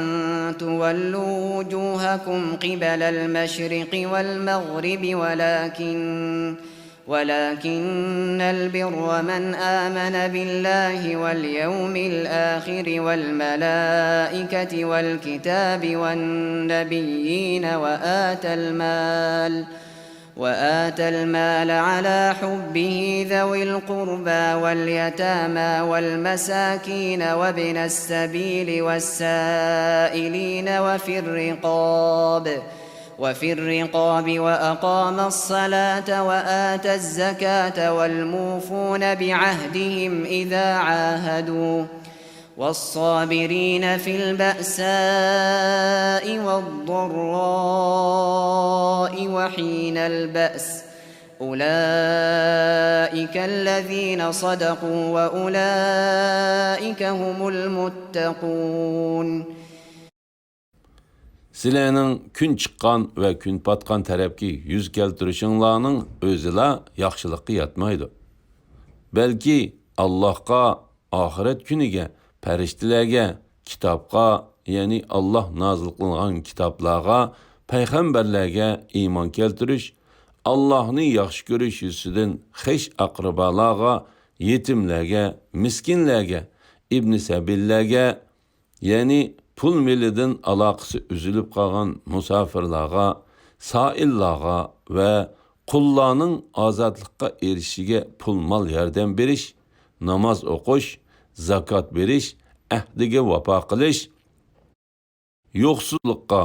تولوا وجوهكم قبل المشرق والمغرب ولكن، ولكن البر من آمن بالله واليوم الآخر والملائكة والكتاب والنبيين وآتى المال وآتى المال على حبه ذوي القربى واليتامى والمساكين وابن السبيل والسائلين وفي الرقاب، وفي الرقاب وأقام الصلاة وآتى الزكاة والموفون بعهدهم إذا عاهدوا والصابرين في البأساء والضراء وحين البأس، أولئك الذين صدقوا وأولئك هم المتقون. سىلەرنىڭ كۈن چىققان ۋە كۈن پاتقان تەرەپكە يۈز كەلتۈرۈشۈڭلارنىڭ ئۆزىلا ياخشىلىققا ياتمايدۇ. بەلكى ئاللاھقا، ئاخىرەت كۈنىگە، پەرىشتىلەرگە، كىتابقا، يەنى ئاللاھ نازىل قىلغان كىتابلارغا، پەيغەمبەرلەرگە ئىمان كەلتۈرۈش، ئاللاھنى ياخشى كۆرۈش يۈزىسىدىن خېش ئەقرىبالارغا، يېتىملەرگە، مىسكىنلەرگە، ئىبنى سەبىللەرگە، يەنى پۇل مېلىدىن ئالاقىسى ئۈزۈلۈپ قالغان مۇساپىرلارغا، سائىللارغا ۋە قۇللارنىڭ ئازادلىققا ئېرىشىشىگە پۇل مال ياردەم بېرىش، ناماز ئوقۇش، زاكات بېرىش، ئەھدىگە ۋاپا قىلىش، يوقسۇزلۇققا،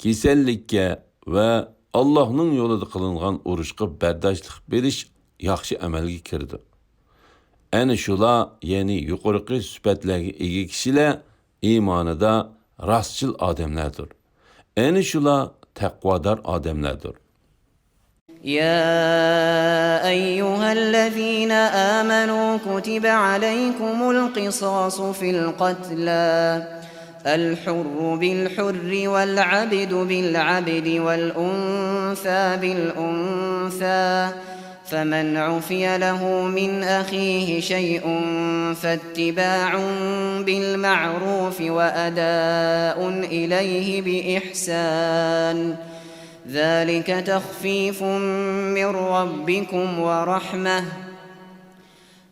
كېسەللىككە ۋە ئاللاھنىڭ يولىدا قىلىنغان ئۇرۇشقا بەرداشلىق بېرىش ياخشى ئەمەلگە كىرىدۇ. ئەنە شۇلار، يەنى يۇقىرىقى سۈپەتلەرگە ئىگە كىشىلەر ئىمانىدا راستچىل ئادەملەردۇر. ئەنە شۇلار تەقۋادار ئادەملەردۇر. يا أيها الذين آمنوا كتب عليكم القصاص في القتلى، الحر بالحر والعبد بالعبد والأنثى بالأنثى، فمن عفي له من أخيه شيء فاتباع بالمعروف وأداء إليه بإحسان، ذلك تخفيف من ربكم ورحمة،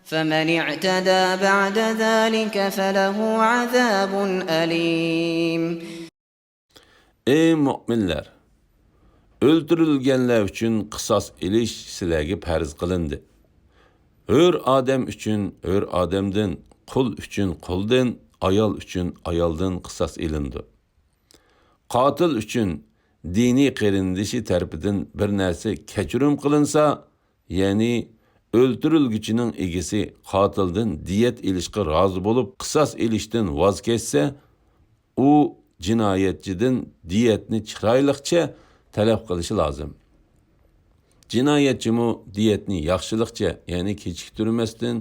فمن اعتدى بعد ذلك فله عذاب أليم. ئەي مۆمىنلەر! ئۆلتۈرۈلگەنلەر ئۈچۈن قىساس ئېلىش سىلەرگە پەرز قىلىندى. ھۆر ئادەم ئۈچۈن ھۆر ئادەمدىن، قۇل ئۈچۈن قۇلدىن، ئايال ئۈچۈن ئايالدىن قىساس ئېلىنىدۇ. قاتىل ئۈچۈن دىنىي قېرىندىشى تەرىپىدىن بىر نەرسە كەچۈرۈم قىلىنسا، يەنى ئۆلتۈرۈلگۈچىنىڭ ئىگىسى قاتىلدىن دىيەت ئېلىشقا رازى بولۇپ، قىساس ئېلىشتىن ۋاز كەچسە، ئۇ جىنايەتچىدىن دىيەتنى چىرايلىقچە تەلەپ قىلىشى لازىم. جىنايەتچىمۇ دىيەتنى ياخشىلىقچە، يەنى كېچىكتۈرمەستىن،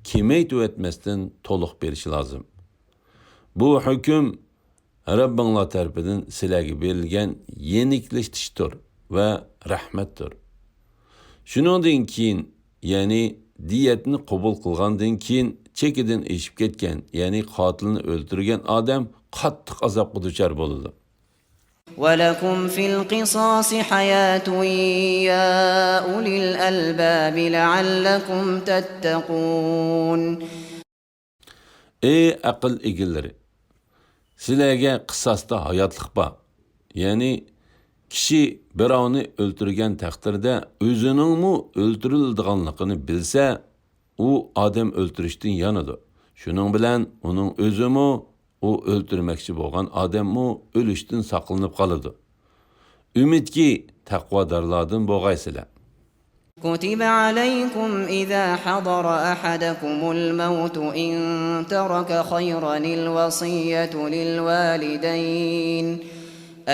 كېمەيتىۋەتمەستىن تولۇق بېرىشى لازىم. بۇ ھۆكۈم رەببىڭلار تەرىپىدىن سىلەرگە بېرىلگەن يېنىكلىتىشتۇر ۋە رەھمەتتۇر. شۇنىڭدىن كېيىن، يەنى دىيەتنى قوبۇل قىلغاندىن كېيىن، چېكىدىن ئېشىپ كەتكەن، يەنى قاتىلنى ئۆلتۈرگەن ئادەم قاتتىق ئازابقا دۇچار بولىدۇ. ولكم في القصاص حياة يا أولي الألباب لعلكم تتقون. ئەي ئەقىل ئىگىلىرى! سىلەرگە قىساستا ھاياتلىق بار. يەنى، كىشى بىراۋنى ئۆلتۈرگەن تەقدىردە ئۆزىنىڭمۇ ئۆلتۈرۈلىدىغانلىقىنى بىلسە، ئۇ ئادەم ئۆلتۈرۈشتىن يانىدۇ. شۇنىڭ بىلەن ئۇنىڭ ئۆزىمۇ، ئۇ ئۆلتۈرمەكچى بولغان ئادەممۇ ئۆلۈشتىن ساقلىنىپ قالىدۇ. ئۈمىدكى، تەقۋادارلاردىن بولغايسىلەر. كتب عليكم إذا حضر أحدكم الموت إن ترك خيرا الوصية للوالدين،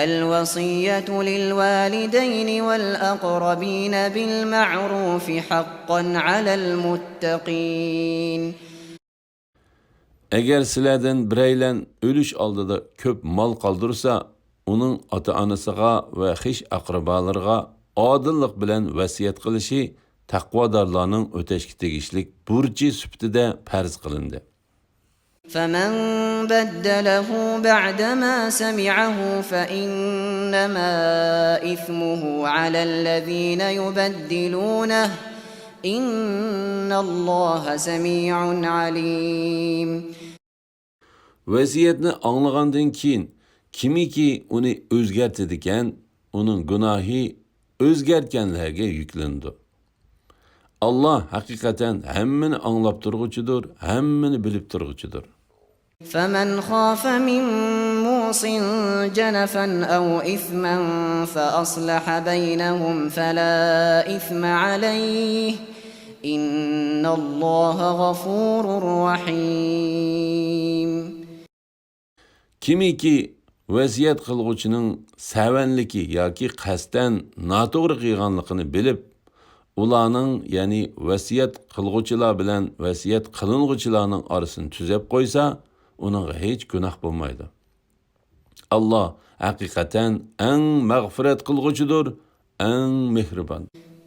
الوصية للوالدين والأقربين بالمعروف حقا على المتقين. ئەگەر سىلەردىن بىرەيلەن ئۆلۈش ئالدىدا كۆپ مال قالدۇرسا، ئۇنىڭ ئاتا-ئانىسىغا ۋە خىش-ئەقرىبالىرىغا ئادىللىق بىلەن ۋەسىيەت قىلىشى تەقۋادارلارنىڭ ئۆتەشكە تېگىشلىك بۇرچى سۈپىتىدە پەرز قىلىندى. فمن بدله بعدما سمعه فإنما إثمه على الذين يبدلونه إن الله سميع عليم. ۋەسىيەتنى ئاڭلىغاندىن كېيىن، كىمكى ئۇنى ئۆزگەرتىدىكەن، ئۇنىڭ گۇناھى ئۆزگەرتكەنلەرگە يۈكلىنىدۇ. ئاللا ھەقىقەتەن ھەممىنى ئاڭلاپ تۇرغۇچىدۇر، ھەممىنى بىلىپ تۇرغۇچىدۇر. فمن خاف من موص جنفا أو إثما فأصلح بينهم فلا إثم عليه إن الله غفور رحيم. كىمكى ۋەسىيەت قىلغۇچىنىڭ سەۋەنلىكى ياكى قەستەن ناتوغرا قىلغانلىقىنى بىلىپ، ئۇلارنىڭ، يەنى ۋەسىيەت قىلغۇچىلار بىلەن ۋەسىيەت قىلىنغۇچىلارنىڭ ئارىسىنى تۈزەپ قويسا، ئۇنىڭغا ھېچ گۇناھ بولمايدۇ. ئاللا ھەقىقەتەن ئەڭ مەغپىرەت قىلغۇچىدۇر، ئەڭ مېھرىبان.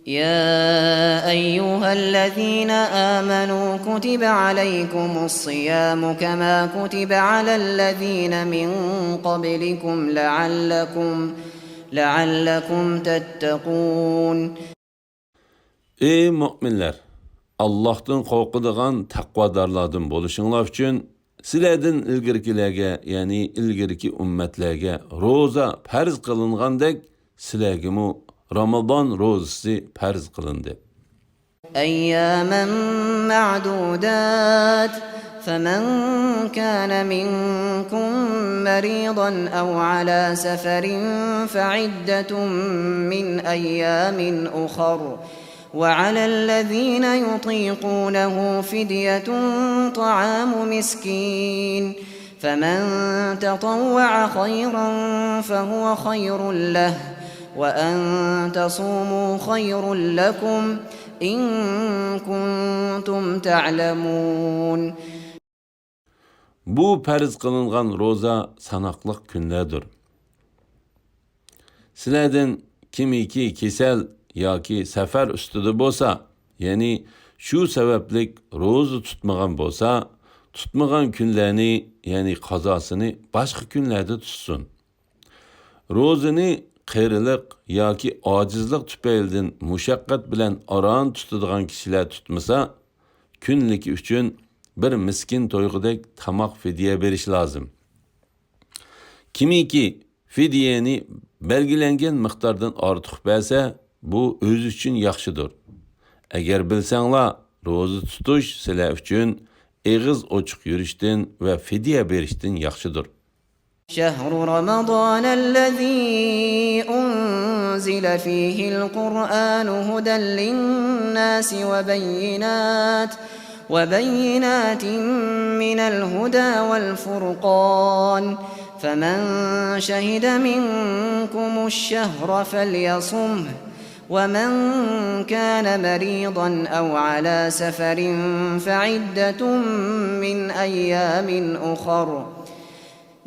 يا أيها الذين آمنوا كتب عليكم الصيام كما كتب على الذين من قبلكم لعلكم لعلكم تتقون. ئەي مۆمىنلەر! ئاللاھتىن قورقىدىغان تەقۋادارلاردىن بولۇشۇڭلار ئۈچۈن سىلەردىن ئىلگىرىكىلەرگە، يەنى ئىلگىرىكى ئۈممەتلەرگە روزا پەرز قىلىنغاندەك، سىلەرگىمۇ رامىزان روزىسى پەرز قىلىندى. أياما معدودات، فمن كان منكم مريضا أو على سفر فعدة من أيام أخر، وعلى الذين يطيقونه فدية طعام مسكين، فمن تطوع خيرا فهو خير له، وأن تصوموا خير لكم، إن كنتم تعلمون. بۇ پەرز قىلىنغان روزا ساناقلىق كۈنلەردۇر. سىلەردىن كىمكى كېسەل ياكى سەپەر ئۈستىدە بولسا، يەنى شۇ سەۋەبلىك روزا تۇتمىغان بولسا، تۇتمىغان كۈنلەرنى، يەنى قازاسىنى باشقا كۈنلەردە تۇتسۇن. روزىنى قېرىلىق ياكى ئاجىزلىق تۈپەيلىدىن مۇشەققەت بىلەن ئاران تۇتىدىغان كىشىلەر تۇتمىسا، كۈنلۈكى ئۈچۈن بىر مىسكىن تويغۇدەك تاماق فىدىيە بېرىش لازىم. كىمكى فىدىيەنى بەلگىلەنگەن مىقداردىن ئارتۇق بەرسە، بۇ ئۆزى ئۈچۈن ياخشىدۇر. ئەگەر بىلسەڭلار، روزا تۇتۇش سىلەر ئۈچۈن ئېغىز ئوچۇق يۈرۈشتىن ۋە فىدىيە بېرىشتىن ياخشىدۇر. شهر رمضان الذي أنزل فيه القرآن هدى للناس وبينات، وبينات من الهدى والفرقان، فمن شهد منكم الشهر فليصمه، ومن كان مريضا أو على سفر فعدة من أيام أخر،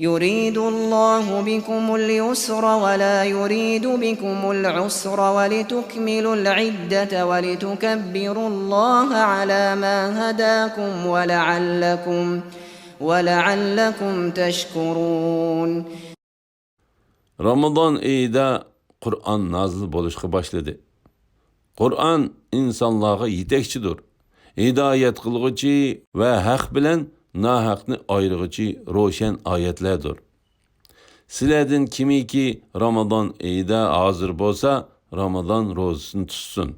يريد الله بكم اليسر ولا يريد بكم العسر ولتكملوا العدة ولتكبروا الله على ما هداكم ولعلكم، ولعلكم تشكرون. رامىزان ئېيىدا قۇرئان نازىل بولۇشقا باشلىدى. قۇرئان ئىنسانلارغا يېتەكچىدۇر، ھىدايەت قىلغۇچى ۋە ھەق بىلەن ناھەقنى ئايرىغۇچى روشەن ئايەتلەردۇر. سىلەردىن كىمكى رامىزان ئېيىدا ھازىر بولسا، رامىزان روزىسىنى تۇتسۇن.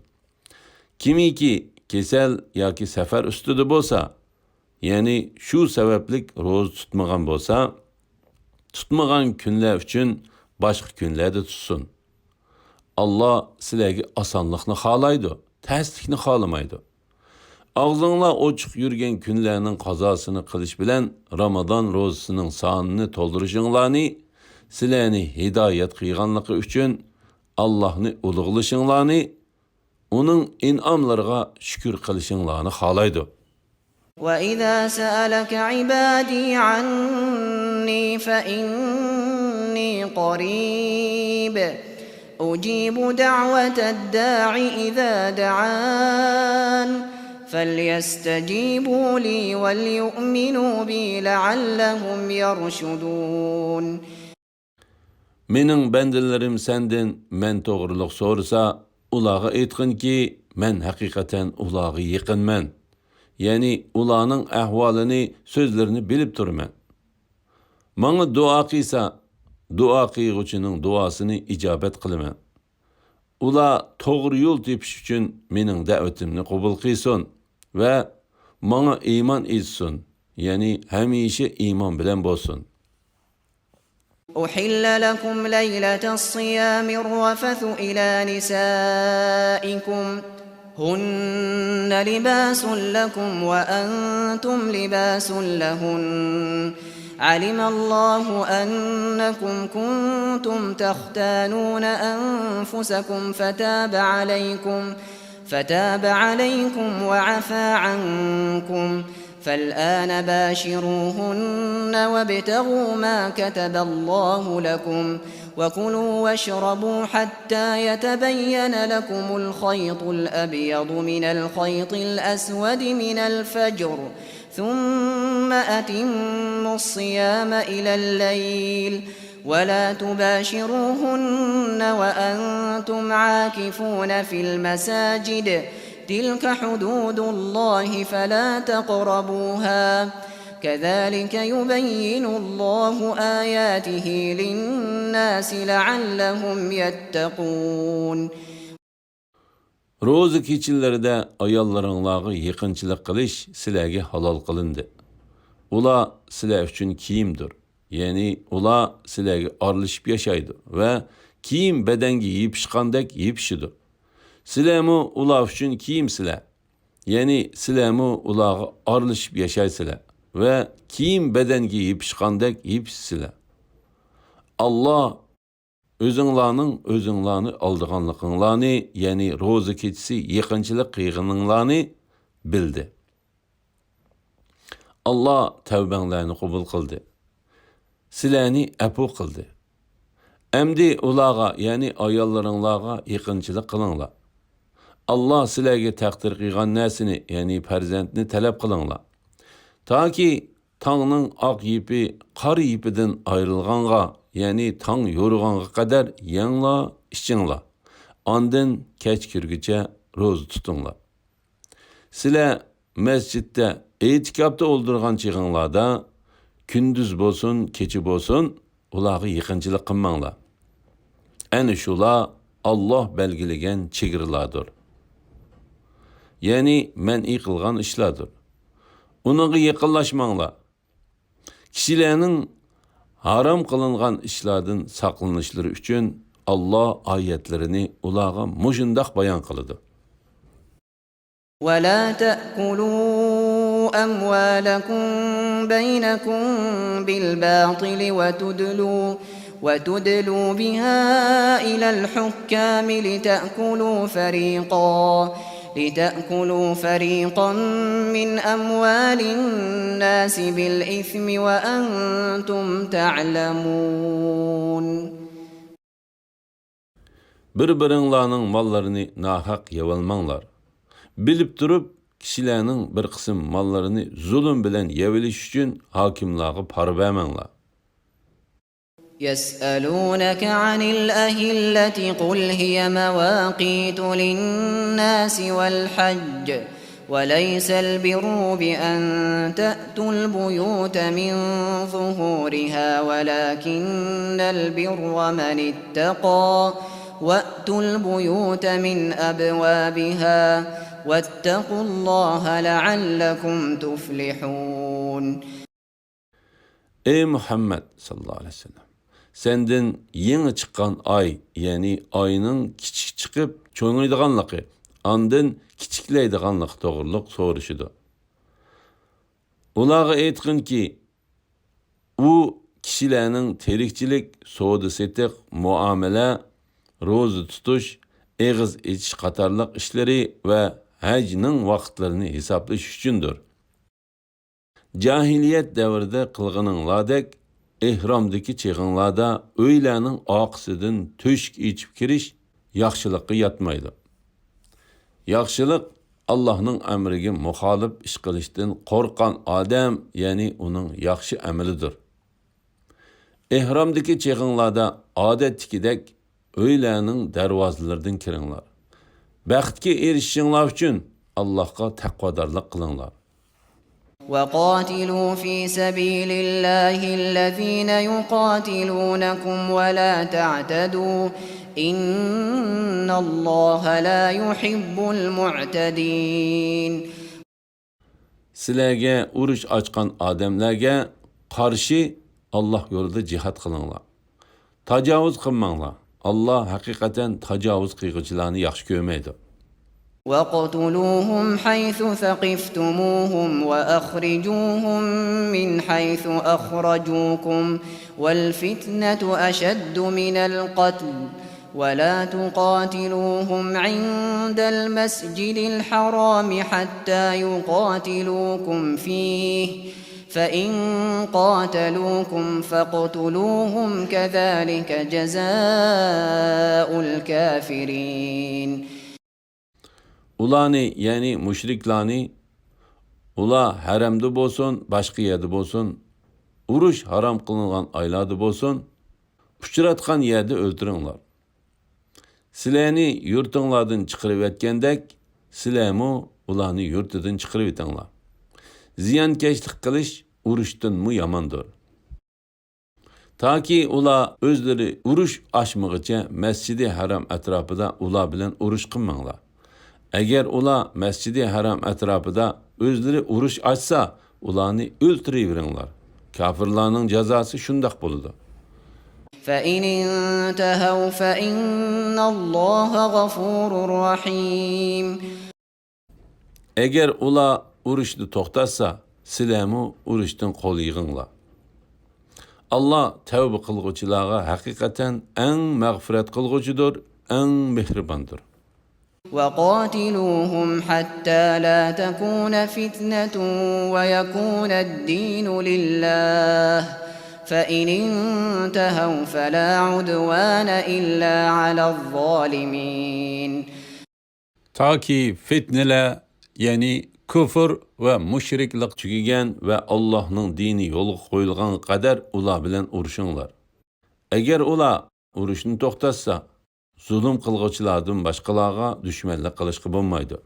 كىمكى كېسەل ياكى سەپەر ئۈستىدە بولسا، يەنى شۇ سەۋەبلىك روزا تۇتمىغان بولسا، تۇتمىغان كۈنلەر ئۈچۈن باشقا كۈنلەردە تۇتسۇن. ئاللا سىلەرگە ئاسانلىقنى خالايدۇ، تەسلىكنى خالىمايدۇ. ئاغزىڭلار ئوچۇق يۈرگەن كۈنلەرنىڭ قازاسىنى قىلىش بىلەن رامىزان روزىسىنىڭ سانىنى تولدۇرۇشۇڭلارنى، سىلەرنى ھىدايەت قىلغانلىقى ئۈچۈن ئاللاھنى ئۇلۇغلىشىڭلارنى، ئۇنىڭ ئىنئاملىرىغا شۈكۈر قىلىشىڭلارنى خالايدۇ. وإذا سألك عبادي عني فإني قريب أجيب دعوة الداع إذا دعان فليستجيبوا لي وليؤمنوا بي لعلهم يرشدون. مېنىڭ بەندىلىرىم سەندىن مەن توغرىلىق سورىسا، ئۇلارغا ئېيتقىنكى، مەن ھەقىقەتەن ئۇلارغا يېقىنمەن. يەنى ئۇلارنىڭ ئەھۋالىنى، سۆزلىرىنى بىلىپ تۇرىمەن. ماڭا دۇئا قىلسا، دۇئا قىلغۇچىنىڭ دۇئاسىنى ئىجابەت قىلىمەن. ئۇلار توغرا يول تېپىش ئۈچۈن مېنىڭ دەۋىتىمنى قوبۇل قىلسۇن ۋە ماڭا ئىمان ئېيتسۇن، يەنى ھەمىشە ئىمان بىلەن بولسۇن. أحل لكم ليلة الصيام الرفث إلى نسائكم هن لباس لكم وأنتم لباس لهن. علم الله أنكم كنتم تختانون أنفسكم فتاب عليكم، فتاب عليكم وعفا عنكم، فالآن باشروهن وابتغوا ما كتب الله لكم، وكلوا واشربوا حتى يتبين لكم الخيط الأبيض من الخيط الأسود من الفجر، ثم أتموا الصيام إلى الليل، ولا تباشروهن وأنتم عاكفون في المساجد، تلك حدود الله فلا تقربوها، كذلك يبين الله آياته للناس لعلهم يتقون. روزا كېچىلىرىدە ئاياللىرىڭلارغا يېقىنچىلىق قىلىش سىلەرگە ھالال قىلىندى. ئۇلار سىلەر ئۈچۈن كىيىمدۇر، يەنى ئۇلار سىلەرگە ئارىلىشىپ ياشايدۇ ۋە كىيىم بەدەنگە يېپىشقاندەك يېپىشىدۇ. سىلەرمۇ ئۇلار ئۈچۈن كىيىمسىلەر، يەنى سىلەرمۇ ئۇلارغا ئارىلىشىپ ياشايسىلەر ۋە كىيىم بەدەنگە يېپىشقاندەك يېپىشىسىلەر. ئاللا ئۆزۈڭلارنىڭ ئۆزۈڭلارنى ئالدىغانلىقىڭلارنى، يەنى روزا كېچىسى يېقىنچىلىق قىلغىنىڭلارنى بىلدى. ئاللا تەۋبەڭلارنى قوبۇل قىلدى. سىلەرنى ئەپۇ قىلدى. ئەمدى ئۇلارغا، يەنى ئاياللىرىڭلارغا يېقىنچىلىق قىلىڭلار. ئاللا سىلەرگە تەقدىر قىلغان نەرسىنى، يەنى پەرزەنتنى تەلەپ قىلىڭلار. تاكى تاڭنىڭ ئاق يىپى قارا يىپىدىن ئايرىلغانغا، يەنى تاڭ يورۇغانغا قەدەر يەڭلار، ئىچىڭلار. ئاندىن كەچ كىرگۈچە روزا تۇتۇڭلار. سىلەر مەسچىتتە ئېتىكاپتا ئولتۇرغان چېغىڭلاردا، كۈندۈز بولسۇن، كېچە بولسۇن، ئۇلارغا يېقىنچىلىق قىلماڭلار. ئەنە شۇلار ئاللا بەلگىلىگەن چېگرىلاردۇر. يەنى مەنئى قىلغان ئىشلاردۇر. ئۇنىڭغا يېقىنلاشماڭلار. كىشىلەرنىڭ ھارام قىلىنغان ئىشلاردىن ساقلىنىشلىرى ئۈچۈن ئاللا ئايەتلىرىنى ئۇلارغا مۇشۇنداق بايان قىلىدۇ. ولا تأكلوا أموالكم بينكم بالباطل وتدلوا، وتدلوا بها إلى الحكام لتأكلوا فريقا، لتأكلوا فريقا من أموال الناس بالإثم وأنتم تعلمون. بىر-بىرىڭلارنىڭ ماللىرىنى ناھەق يەۋالماڭلار. بىلىپ تۇرۇپ، كىشىلەرنىڭ بىر قىسىم ماللىرىنى زۇلۇم بىلەن يەۋېلىش ئۈچۈن ھاكىملارغا پارا بەرمەڭلار. يسألونك عن الأهلة قل هي مواقيت للناس والحج، وليس البر بأن تأتوا البيوت من ظهورها، ولكن البر من اتقى، وأتوا البيوت من أبوابها، واتقوا الله لعلكم تفلحون. ئەي مۇھەممەد ساللاللاھۇ ئەلەيھى ۋەسەللەم، سەندىن يېڭى چىققان ئاي، يەنى ئاينىڭ كىچىك چىقىپ چوڭىيىدىغانلىقى، ئاندىن كىچىكلەيدىغانلىقى توغرۇلۇق سورىشىدۇ. ئۇلارغا ئېيتقىنكى، ئۇ كىشىلەرنىڭ تىرىكچىلىك، سودا-سېتىق، مۇئامىلە، روزا تۇتۇش، ئېغىز ئېچىش قاتارلىق ئىشلىرى ۋە ھەجنىڭ ۋاقىتلىرىنى ھېسابلاش ئۈچۈندۇر. جاھىلىيەت دەۋرىدە قىلغىنىڭلاردەك ئېھرامدىكى چېغىڭلاردا ئۆيلەرنىڭ ئارقىسىدىن تۆشۈك ئېچىپ كىرىش ياخشىلىققا ياتمايدۇ. ياخشىلىق ئاللاھنىڭ ئەمرىگە مۇخالىپ ئىش قىلىشتىن قورققان ئادەم، يەنى ئۇنىڭ ياخشى ئەمىلىدۇر. ئېھرامدىكى چېغىڭلاردا ئادەتتىكىدەك ئۆيلەرنىڭ دەرۋازىلىرىدىن كىرىڭلار. بەختكە ئېرىشىشىڭلار ئۈچۈن ئاللاھقا تەقۋادارلىق قىلىڭلار. وقاتلوا في سبيل الله الذين يقاتلونكم ولا تعتدوا، إن الله لا يحب المعتدين. سىلەرگە ئۇرۇش ئاچقان ئادەملەرگە قارشى ئاللاھ يولىدا جىھاد قىلىڭلار. تاجاۋۇز قىلماڭلار. ئاللاھ ھەقىقەتەن تاجاۋۇز قىلغۇچىلارنى ياخشى كۆرمەيدۇ. واقتلوهم حيث ثقفتموهم وأخرجوهم من حيث أخرجوكم والفتنة أشد من القتل ولا تقاتلوهم عند المسجد الحرام حتى يقاتلوكم فيه فإن قاتلوكم فاقتلوهم كذلك جزاء الكافرين. ئۇلارنى، يەنى مۇشرىكلارنى، ئۇلار ھەرەمدە بولسۇن، باشقا يەردە بولسۇن، ئۇرۇش ھارام قىلىنغان ئايلاردا بولسۇن، ئۇچراتقان يەردە ئۆلتۈرۈڭلار. سىلەرنى يۇرتۇڭلاردىن چىقىرىۋەتكەندەك، سىلەرمۇ ئۇلارنى يۇرتىدىن چىقىرىۋېتىڭلار. زىيانكەشلىك قىلىش ئۇرۇشتىنمۇ ياماندۇر. تاكى ئۇلار ئۆزلىرى ئۇرۇش ئاچمىغىچە مەسچىدى ھەرام ئەتراپىدا ئۇلار بىلەن ئۇرۇش قىلماڭلار. ئەگەر ئۇلار مەسچىدى ھەرام ئەتراپىدا ئۆزلىرى ئۇرۇش ئاچسا، ئۇلارنى ئۆلتۈرۈۋېرىڭلار. كاپىرلارنىڭ جازاسى شۇنداق بولىدۇ. فإن انتهوا فإن الله غفور رحيم. ئەگەر ئۇلار ئۇرۇشنى توختاتسا، سىلەرمۇ ئۇرۇشتىن قول يىغىڭلار. ئاللاھ تەۋبە قىلغۇچىلارغا ھەقىقەتەن ئەڭ مەغپىرەت قىلغۇچىدۇر، ئەڭ مېھرىباندۇر. وقاتلوهم حتى لا تكون فتنة ويكون الدين لله فإن انتهوا فلا عدوان إلا على الظالمين. تاكى فىتنىلەر، يەنى كۇفر ۋە مۇشرىكلىق تۈگىگەن ۋە ئاللاھنىڭ دىنى يولغا قويۇلغان قەدەر ئۇلار بىلەن ئۇرۇشۇڭلار. ئەگەر ئۇلار ئۇرۇشنى توختاتسا، زۇلۇم قىلغۇچىلاردىن باشقىلارغا دۈشمەنلىك قىلىشقا بولمايدۇ.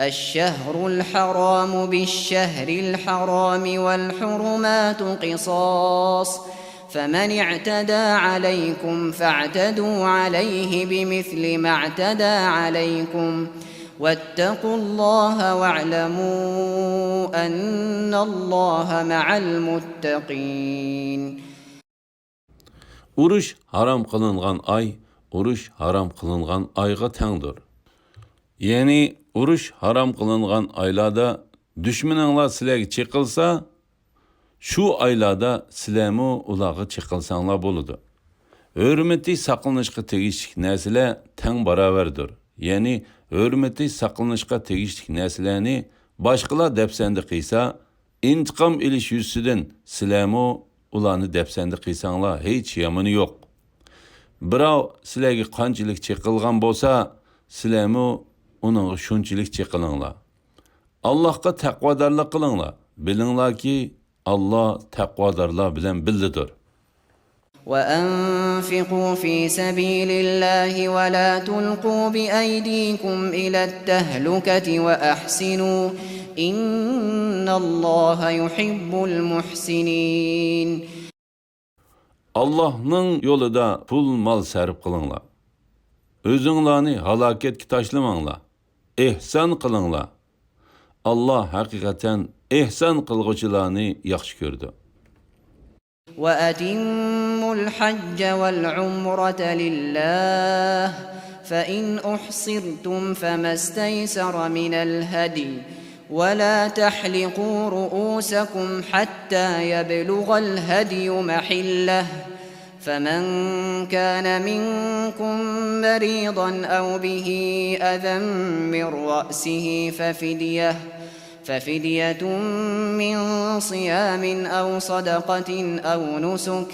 الشهر الحرام بالشهر الحرام والحرمات قصاص، فمن اعتدى عليكم فاعتدوا عليه بمثل ما اعتدى عليكم، واتقوا الله واعلموا أن الله مع المتقين. ئۇرۇش ھارام قىلىنغان ئاي ئۇرۇش ھارام قىلىنغان ئايغا تەڭدۇر. يەنى ئۇرۇش ھارام قىلىنغان ئايلاردا دۈشمىنىڭلار سىلەرگە چېقىلسا، شۇ ئايلاردا سىلەرمۇ ئۇلارغا چېقىلساڭلار بولىدۇ. ھۆرمىتى ساقلىنىشقا تېگىشلىك نەرسىلەر تەڭ باراۋەردۇر. يەنى ھۆرمىتى ساقلىنىشقا تېگىشلىك نەرسىلەرنى باشقىلار دەپسەندە قىلسا، ئىنتىقام ئېلىش يۈزىسىدىن سىلەرمۇ ئۇلارنى دەپسەندە قىلساڭلار ھېچ يامىنى يوق. بىراۋ سىلەرگە قانچىلىك چېقىلغان بولسا، سىلەرمۇ ئۇنىڭغا شۇنچىلىك چېقىلىڭلار. ئاللاھقا تەقۋادارلىق قىلىڭلار. بىلىڭلاركى، ئاللاھ تەقۋادارلار بىلەن بىللىدۇر. وأنفقوا في سبيل الله ولا تلقوا بأيديكم إلى التهلكة وأحسنوا إن الله يحب المحسنين. ئاللاھنىڭ يولىدا پۇل-مال سەرپ قىلىڭلار. ئۆزۈڭلارنى ھالاكەتكە تاشلىماڭلار. ئېھسان قىلىڭلار. ئاللاھ ھەقىقەتەن ئېھسان قىلغۇچىلارنى ياخشى كۆرىدۇ. وأتموا الحج والعمرة لله، فإن أحصرتم فما استيسر من الهدي، ولا تحلقوا رؤوسكم حتى يبلغ الهدي محله، فمن كان منكم مريضا أو به أذى من رأسه ففدية، ففدية من صيام أو صدقة أو نسك،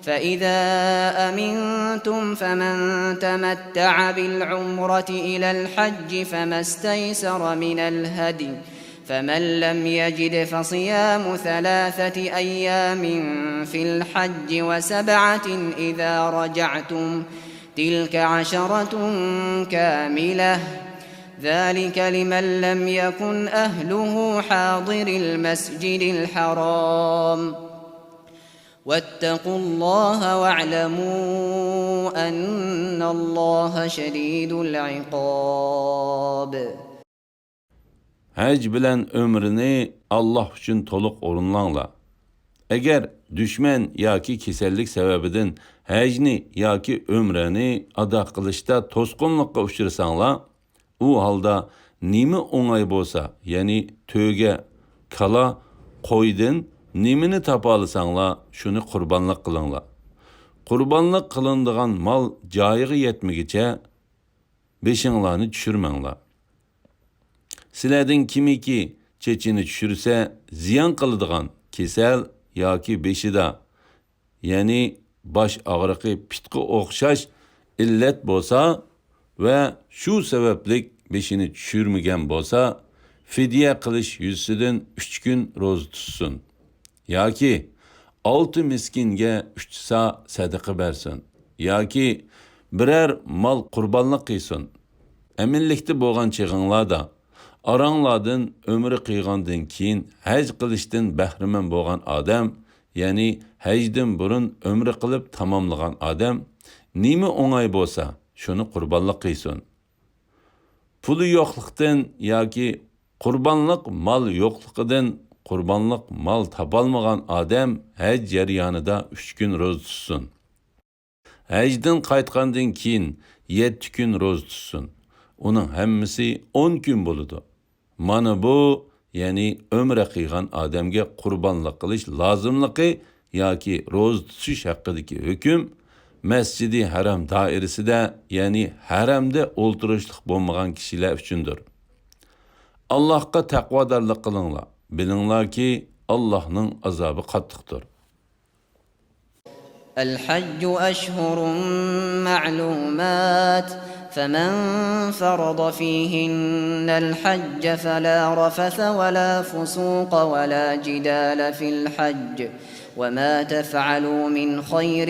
فإذا أمنتم فمن تمتع بالعمرة إلى الحج فما استيسر من الهدي، فمن لم يجد فصيام ثلاثة أيام في الحج وسبعة إذا رجعتم، تلك عشرة كاملة، ذلك لمن لم يكن أهله حاضر المسجد الحرام، واتقوا الله واعلموا أن الله شديد العقاب. ھەج بىلەن ئۆمرىنى ئاللاھ ئۈچۈن تولۇق ئورۇنلاڭلار. ئەگەر دۈشمەن ياكى كېسەللىك سەۋەبىدىن ھەجنى ياكى ئۆمرەنى ئادا قىلىشتا توسقۇنلۇققا ئۇچرىساڭلار، ئۇ ھالدا نېمە ئوڭاي بولسا، يەنى تۆگە، كالا، قويدىن نېمىنى تاپالىساڭلار، شۇنى قۇربانلىق قىلىڭلار. قۇربانلىق قىلىنىدىغان مال جايىغا يەتمىگۈچە بېشىڭلارنى چۈشۈرمەڭلار. سىلەردىن كىمكى چېچىنى چۈشۈرسە، زىيان قىلىدىغان كېسەل ياكى بېشىدا، يەنى باش ئاغرىقى، پىتقا ئوخشاش ئىللەت بولسا ۋە شۇ سەۋەبلىك بېشىنى چۈشۈرمىگەن بولسا، فىدىيە قىلىش يۈزىسىدىن ئۈچ كۈن روزا تۇتسۇن. ياكى ئالتە مىسكىنگە ئۈچ سا سەدىقە بەرسۇن. ياكى بىرەر مال قۇربانلىق قىلسۇن. ئەمىنلىكتە بولغان چېغىڭلاردا، ئاراڭلاردىن ئۆمرە قىلغاندىن كېيىن ھەج قىلىشتىن بەھرىمەن بولغان ئادەم، يەنى ھەجدىن بۇرۇن ئۆمرە قىلىپ تاماملىغان ئادەم نېمە ئوڭاي بولسا، شۇنى قۇربانلىق قىلسۇن. پۇلى يوقلۇقتىن ياكى قۇربانلىق مال يوقلۇقىدىن قۇربانلىق مال تاپالمىغان ئادەم ھەج جەريانىدا ئۈچ كۈن روزا تۇتسۇن. ھەجدىن قايتقاندىن كېيىن يەتتە كۈن روزا تۇتسۇن. ئۇنىڭ ھەممىسى ئون كۈن بولىدۇ. مانا بۇ، يەنى ئۆمرە قىلغان ئادەمگە قۇربانلىق قىلىش لازىملىقى ياكى روزا تۇتۇش ھەققىدىكى ھۆكۈم، مەسجىدى ھەرام دائىرىسىدە، يەنى ھەرەمدە ئولتۇرۇشلۇق بولمىغان كىشىلەر ئۈچۈندۇر. ئاللاھقا تەقۋادارلىق قىلىڭلار. بىلىڭلاركى، ئاللاھنىڭ ئازابى قاتتىقتۇر. الحج أشهر معلومات، فمن فرض فيهن الحج فلا رفث ولا فسوق ولا جدال في الحج، وما تفعلوا من خير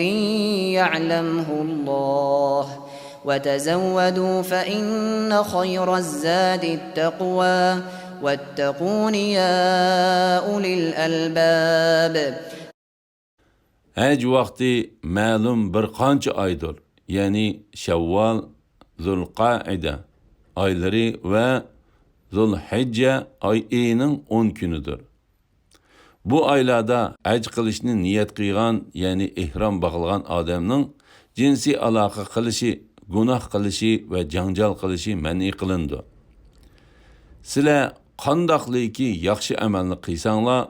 يعلمه الله، وتزودوا فإن خير الزاد التقوى، واتقون يا أولي الألباب. ھەج ۋاقتى مەلۇم بىر قانچە ئايدۇر، يەنى شەۋۋال، زۇلقەئىدە ئايلىرى ۋە زۇلھىججە ئايىنىڭ ئون كۈنىدۇر. بۇ ئايلاردا ھەج قىلىشنى نىيەت قىلغان، يەنى ئېھرام باغلىغان ئادەمنىڭ جىنسىي ئالاقە قىلىشى، گۇناھ قىلىشى ۋە جاڭجال قىلىشى مەنئى قىلىنىدۇ. سىلەر قانداقلىكى ياخشى ئەمەلنى قىلساڭلار،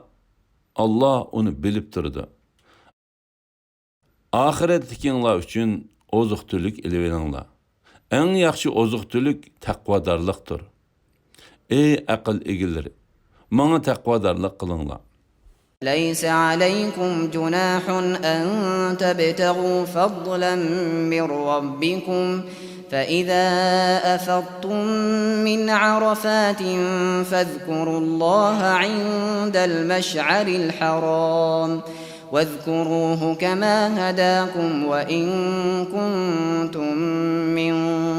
ئاللا ئۇنى بىلىپ تۇرىدۇ. ئاخىرەتلىكىڭلار ئۈچۈن ئوزۇق-تۈلۈك ئېلىۋېلىڭلار. ئەڭ ياخشى ئوزۇق-تۈلۈك تەقۋادارلىقتۇر. ئەي ئەقىل ئىگىلىرى، ماڭا تەقۋادارلىق قىلىڭلار. ليس عليكم جناح أن تبتغوا فضلا من ربكم، فإذا أفضتم من عرفات فاذكروا الله عند المشعر الحرام، واذكروه كما هداكم وإن كنتم من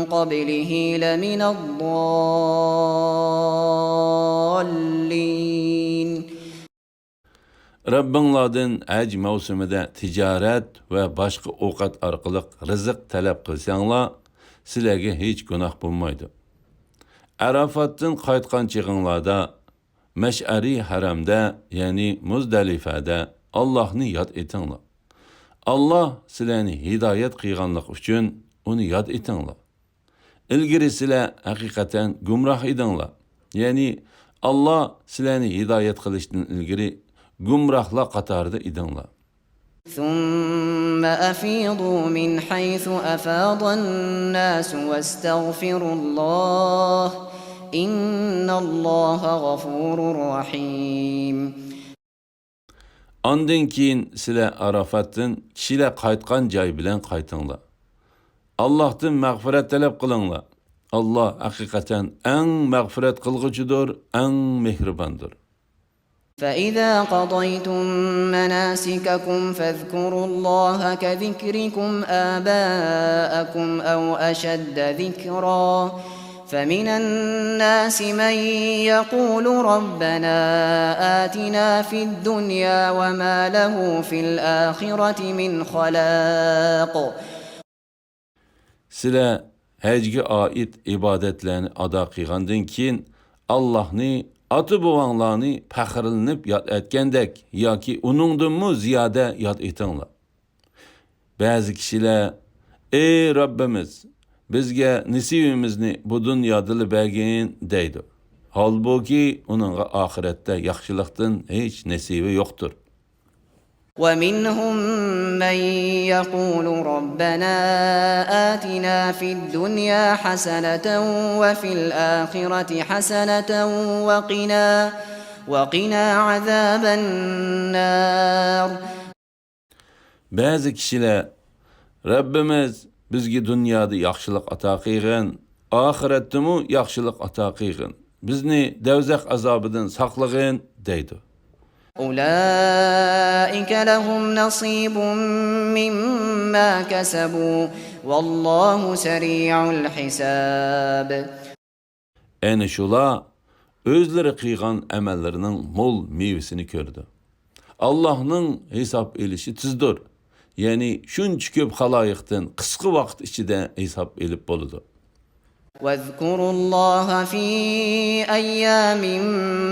قبله لمن الضالين. رەببىڭلاردىن ھەج مەۋسۇمىدە تىجارەت ۋە باشقا ئوقەت ئارقىلىق رىزىق تەلەپ قىلساڭلار، سىلەرگە ھېچ گۇناھ بولمايدۇ. ئەرافاتتىن قايتقان چېغىڭلاردا مەشئەرى ھەرەمدە، يەنى مۇزدەلىفەدە ئاللاھنى ياد ئېتىڭلار. ئاللاھ سىلەرنى ھىدايەت قىلغانلىقى ئۈچۈن ئۇنى ياد ئېتىڭلار. ئىلگىرى سىلەر ھەقىقەتەن گۇمراھ ئىدىڭلار. يەنى ئاللاھ سىلەرنى ھىدايەت قىلىشتىن ئىلگىرى گۇمراھلار قاتارىدا ئىدىڭلار. ثم أفيضوا من حيث أفاض الناس واستغفروا الله، إن الله غفور رحيم. ئاندىن كېيىن سىلەر ئارافاتتىن كىشىلەر قايتقان جاي بىلەن قايتىڭلار. ئاللاھتىن مەغپىرەت تەلەپ قىلىڭلار. ئاللاھ ھەقىقەتەن ئەڭ مەغپىرەت قىلغۇچىدۇر، ئەڭ مېھرىباندۇر. فإذا قضيتم مناسككم فاذكروا الله كذكركم آباءكم أو أشد ذكرا، فمن الناس من يقول ربنا آتنا في الدنيا وما له في الآخرة من خلاق. سىلەر ھەجگە ئائىت ئىبادەتلەرنى ئادا قىلغاندىن كېيىن، ئاللاھنى ئاتا-بوۋاڭلارنى پەخىرلىنىپ ياد ئەتكەندەك ياكى ئۇنىڭدىنمۇ زىيادە ياد ئېتىڭلار. بەزى كىشىلەر، ئەي رەببىمىز، بىزگە نېسىۋىمىزنى بۇ دۇنيادىلا بەرگىن دەيدۇ. ھالبۇكى، ئۇنىڭغا ئاخىرەتتە ياخشىلىقتىن ھېچ نېسىۋى يوقتۇر. ومنهم من يقول ربنا آتنا في الدنيا حسنة وفي الآخرة حسنة وقنا، وقنا عذاب النار. بەزى كىشىلەر، رەببىمىز، بىزگە دۇنيادا ياخشىلىق ئاتا قىلغىن، ئاخىرەتتىمۇ ياخشىلىق ئاتا قىلغىن، بىزنى دەۋزەخ ئازابىدىن ساقلىغىن دەيدۇ. أولئك لهم نصيب مما كسبوا والله سريع الحساب. ئەنە شۇلار ئۆزلىرى قىلغان ئەمەللىرىنىڭ مول مېۋىسىنى كۆرىدۇ. ئاللاھنىڭ ھېساب ئېلىشى تېزدۇر. يەنى شۇنچە كۆپ خالايىقتىن قىسقا ۋاقىت ئىچىدە ھېساب ئېلىپ بولىدۇ. واذكروا الله في أيام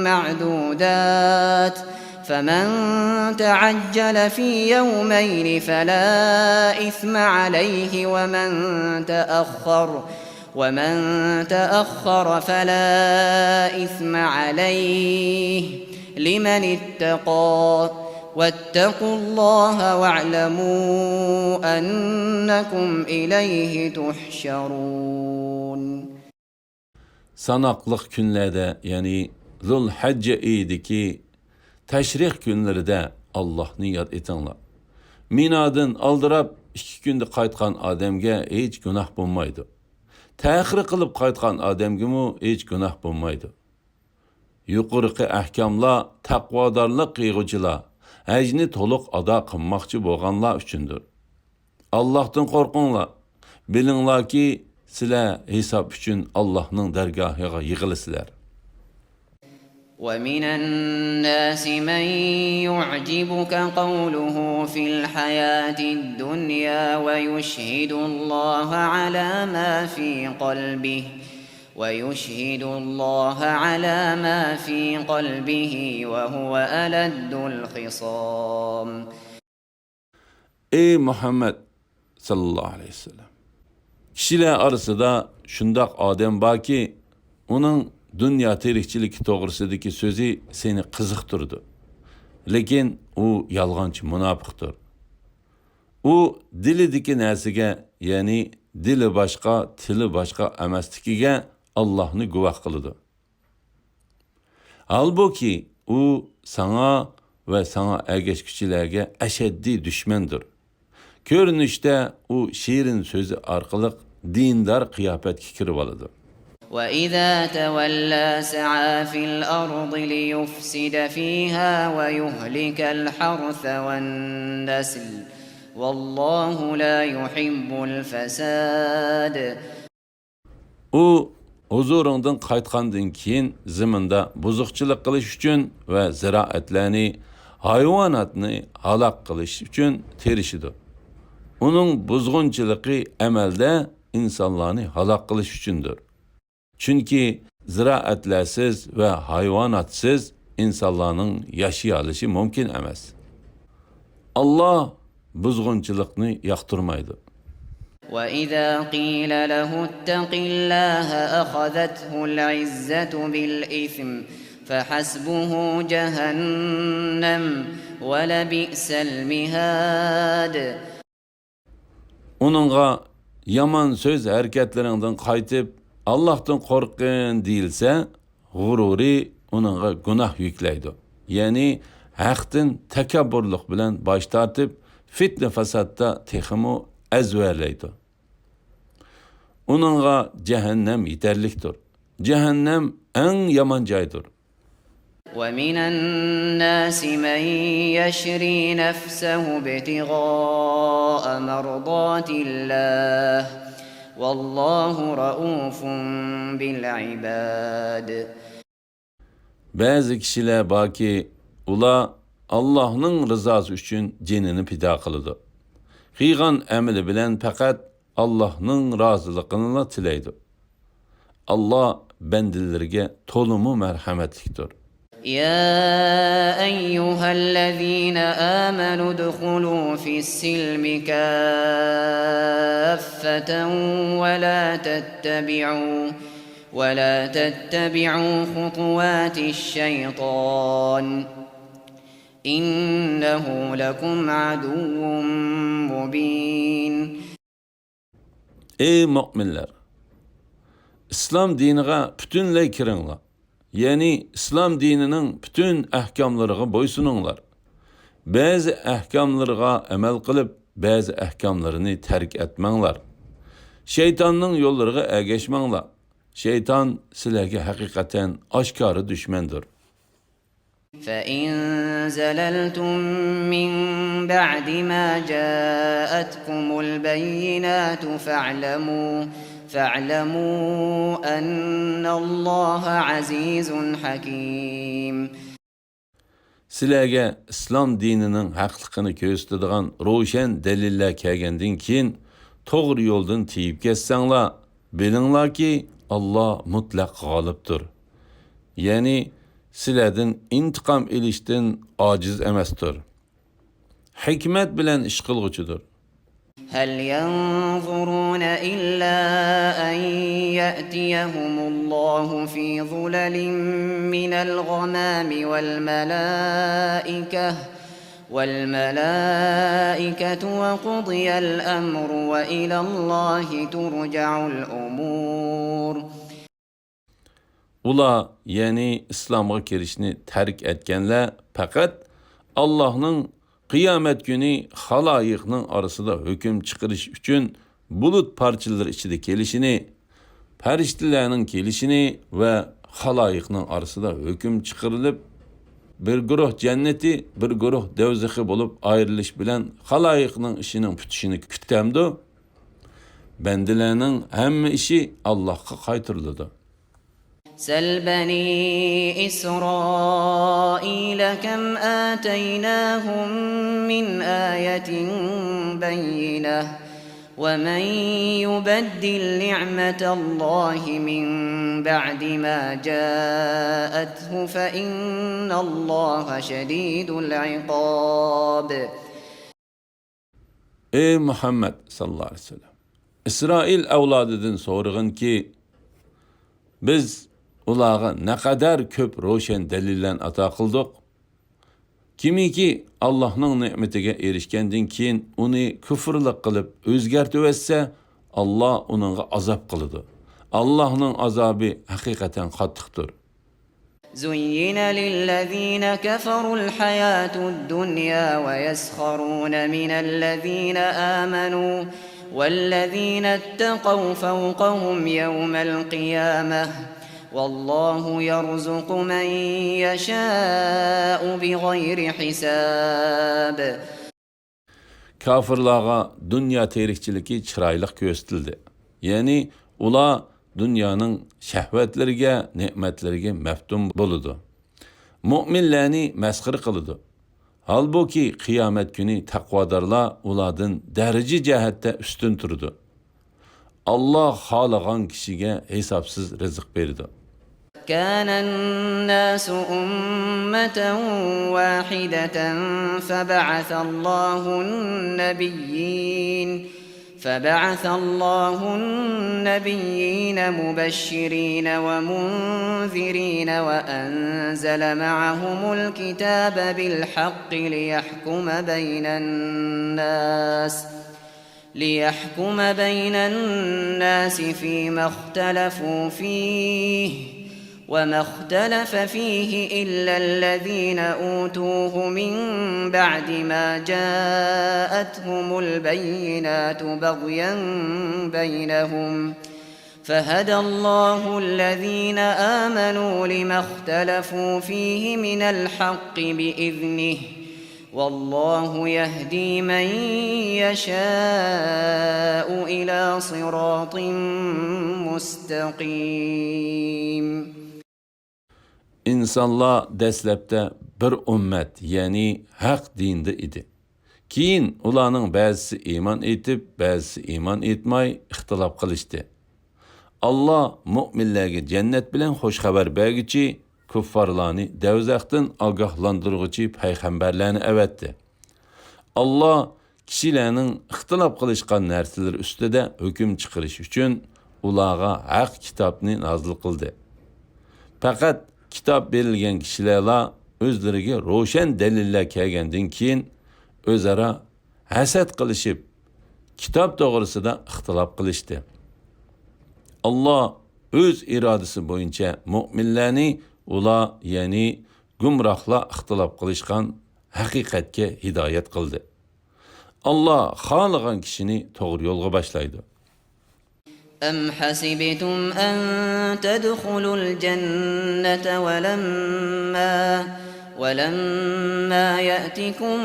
معدودات، فمن تعجل في يومين فلا إثم عليه ومن تأخر، ومن تأخر فلا إثم عليه لمن اتقى، واتقوا الله واعلموا أنكم إليه تحشرون. ساناقلىق كۈنلەردە، يەنى زۇلھەججە ئېيىدىكى تەشرىق كۈنلىرىدە ئاللاھنى ياد ئېتىڭلار. مىنادىن ئالدىراپ ئىككى كۈندە قايتقان ئادەمگە ھېچ گۇناھ بولمايدۇ. تەخىر قىلىپ قايتقان ئادەمگىمۇ ھېچ گۇناھ بولمايدۇ. يۇقىرىقى ئەھكاملار تەقۋادارلىق قىلغۇچىلار، ھەجنى تولۇق ئادا قىلماقچى بولغانلار ئۈچۈندۇر. ئاللاھتىن قورقۇڭلار. بىلىڭلاركى، سىلەر ھېساب ئۈچۈن ئاللاھنىڭ دەرگاھىغا يىغىلىسىلەر. ومن الناس من يعجبك قوله في الحياة الدنيا ويشهد الله على ما في قلبه ويشهد الله على ما في قلبه وهو ألد الخصام. ئەي مۇھەممەد ساللاللاھۇ ئەلەيھى ۋەسەللەم! كىشىلەر ئارىسىدا شۇنداق ئادەم باركى، ئۇنىڭ دۇنيا تىرىكچىلىكى توغرىسىدىكى سۆزى سېنى قىزىقتۇرىدۇ. لېكىن ئۇ يالغانچى مۇناپىقتۇر. ئۇ دىلىدىكى نەرسىگە، يەنى دىلى باشقا، تىلى باشقا ئەمەسلىكىگە ئاللاھنى گۇۋاھ قىلىدۇ. ھالبۇكى، ئۇ ساڭا ۋە ساڭا ئەگەشكۈچىلەرگە ئەشەددىي دۈشمەندۇر. كۆرۈنۈشتە ئۇ شېرىن سۆزى ئارقىلىق دىندار قىياپەتكە كىرىۋالىدۇ. وإذا تولى سعى في الأرض ليفسد فيها ويهلك الحرث والنسل والله لا يحب الفساد. ئۇ ھۇزۇرۇڭدىن قايتقاندىن كېيىن زېمىندا بۇزۇقچىلىق قىلىش ئۈچۈن ۋە زىرائەتلەرنى، ھايۋاناتنى ھالاك قىلىش ئۈچۈن تىرىشىدۇ. ئۇنىڭ بۇزغۇنچىلىقى ئەمەلدە ئىنسانلارنى ھالاك قىلىش ئۈچۈندۇر. چۈنكى زىرائەتلەرسىز ۋە ھايۋاناتسىز ئىنسانلارنىڭ ياشىيالىشى مۇمكىن ئەمەس. ئاللا بۇزغۇنچىلىقنى ياقتۇرمايدۇ. وإذا قيل له اتق الله أخذته العزة بالإثم فحسبه جهنم ولبئس المهاد. ئۇنىڭغا يامان سۆز ھەرىكەتلىرىڭدىن قايتىپ، ئاللاھتىن قورققىن دېيىلسە، غۇرۇرى ئۇنىڭغا گۇناھ يۈكلەيدۇ. يەنى ھەقتىن تەكەببۇرلۇق بىلەن باش تارتىپ، فىتنە-فاسادتا تېخىمۇ ئەزۋەرلەيدۇ. ئۇنىڭغا جەھەننەم يېتەرلىكتۇر. جەھەننەم ئەڭ يامان جايدۇر. ومن الناس من يشري نفسه ابتغاء مرضات الله والله رءوف بالعباد. بەزى كىشىلەر باركى، ئۇلار ئاللاھنىڭ رىزاسى ئۈچۈن جېنىنى پىدا قىلىدۇ. قىلغان ئەمىلى بىلەن پەقەت ئاللاھنىڭ رازىلىقىنىلا تىلەيدۇ. ئاللا بەندىلىرىگە تولىمۇ مەرھەمەتلىكتۇر. يا أيها الذين آمنوا ادخلوا في السلم كافة ولا تتبعوا ولا تتبعوا خطوات الشيطان إنه لكم عدو مبين. ئەي مۆمىنلەر! ئىسلام دىنىغا پۈتۈنلەي كىرىڭلار. يەنى ئىسلام دىنىنىڭ پۈتۈن ئەھكاملىرىغا بويسۇنۇڭلار. بەزى ئەھكاملىرىغا ئەمەل قىلىپ، بەزى ئەھكاملىرىنى تەرك ئەتمەڭلار. شەيتاننىڭ يوللىرىغا ئەگەشمەڭلار. شەيتان سىلەرگە ھەقىقەتەن ئاشكارا دۈشمەندۇر. فإن زللتم من بعد ما جاءتكم البينات فاعلموا فاعلموا أن الله عزيز حكيم. سىلەرگە ئىسلام دىنىنىڭ ھەقلىقىنى كۆرسىتىدىغان روشەن دەلىللەر كەلگەندىن كېيىن، توغرا يولدىن تېيىپ كەتسەڭلار، بىلىڭلاركى، ئاللا مۇتلەق غالىبتۇر. يەنى سىلەردىن ئىنتىقام ئېلىشتىن ئاجىز ئەمەستۇر. ھېكمەت بىلەن ئىش قىلغۇچىدۇر. هل ينظرون إلا أن يأتيهم الله في ظلل من الغمام والملائكة والملائكة وقضي الأمر وإلى الله ترجع الأمور. ئۇلار، يەنى ئىسلامغا كىرىشنى تەرك ئەتكەنلەر پەقەت ئاللاھنىڭ قىيامەت كۈنى خالايىقنىڭ ئارىسىدا ھۆكۈم چىقىرىش ئۈچۈن بۇلۇت پارچىلىرى ئىچىدە كېلىشىنى، پەرىشتىلەرنىڭ كېلىشىنى ۋە خالايىقنىڭ ئارىسىدا ھۆكۈم چىقىرىلىپ، بىر گۇرۇھ جەننىتى، بىر گۇرۇھ دەۋزىخى بولۇپ ئايرىلىش بىلەن خالايىقنىڭ ئىشىنىڭ پۈتۈشىنى كۈتەمدۇ؟ بەندىلەرنىڭ ھەممە ئىشى ئاللاھقا قايتۇرۇلىدۇ. سل بني إسرائيل كم آتيناهم من آية بينة ومن يبدل نعمة الله من بعد ما جاءته فإن الله شديد العقاب. ئەي مۇھەممەد ساللاللاھۇ ئەلەيھى ۋەسەللەم، ئىسرائىل ئەۋلادىدىن سورىغىنكى، بىز ئۇلارغا نەقەدەر كۆپ روشەن دەلىللەرنى ئاتا قىلدۇق. كىمكى ئاللاھنىڭ نېمىتىگە ئېرىشكەندىن كېيىن ئۇنى كۇفرلۇق قىلىپ ئۆزگەرتىۋەتسە، ئاللاھ ئۇنىڭغا ئازاب قىلىدۇ. ئاللاھنىڭ ئازابى ھەقىقەتەن قاتتىقتۇر. زين للذين كفروا الحياة الدنيا ويسخرون من الذين آمنوا والذين اتقوا فوقهم يوم القيامة والله يرزق من يشاء بغير حساب. كاپىرلارغا دۇنيا تىرىكچىلىكى چىرايلىق كۆرسىتىلدى. يەنى ئۇلار دۇنيانىڭ شەھۋەتلىرىگە، نېمەتلىرىگە مەپتۇن بولىدۇ. مۆمىنلەرنى مەسخىرە قىلىدۇ. ھالبۇكى، قىيامەت كۈنى تەقۋادارلار ئۇلاردىن دەرىجە جەھەتتە ئۈستۈن تۇرىدۇ. ئاللاھ خالىغان كىشىگە ھېسابسىز رىزىق بېرىدۇ. كان الناس أمة واحدة فبعث الله النبيين فبعث الله النبيين مبشرين ومنذرين وأنزل معهم الكتاب بالحق ليحكم بين الناس ليحكم بين الناس فيما اختلفوا فيه وما اختلف فيه إلا الذين أوتوه من بعد ما جاءتهم البينات بغيا بينهم فهدى الله الذين آمنوا لما اختلفوا فيه من الحق بإذنه والله يهدي من يشاء إلى صراط مستقيم. ئىنسانلار دەسلەپتە بىر ئۈممەت، يەنى ھەق دىندا ئىدى. كېيىن ئۇلارنىڭ بەزىسى ئىمان ئېيتىپ، بەزىسى ئىمان ئېيتماي ئىختىلاپ قىلىشتى. ئاللاھ مۆمىنلەرگە جەننەت بىلەن خۇش خەۋەر بەرگۈچى، كۇففارلارنى دەۋزەختىن ئاگاھلاندۇرغۇچى پەيغەمبەرلەرنى ئەۋەتتى. ئاللاھ كىشىلەرنىڭ ئىختىلاپ قىلىشقان نەرسىلىرى ئۈستىدە ھۆكۈم چىقىرىش ئۈچۈن ئۇلارغا ھەق كىتابنى نازىل قىلدى. پەقەت كىتاب بېرىلگەن كىشىلەرلا ئۆزلىرىگە روشەن دەلىللەر كەلگەندىن كېيىن ئۆزئارا ھەسەت قىلىشىپ، كىتاب توغرىسىدا ئىختىلاپ قىلىشتى. ئاللاھ ئۆز ئىرادىسى بويىچە مۆمىنلەرنى ئۇلار، يەنى گۇمراھلار ئىختىلاپ قىلىشقان ھەقىقەتكە ھىدايەت قىلدى. ئاللاھ خالىغان كىشىنى توغرا يولغا باشلايدۇ. أم حسبتم أن تدخلوا الجنة ولما، ولما يأتكم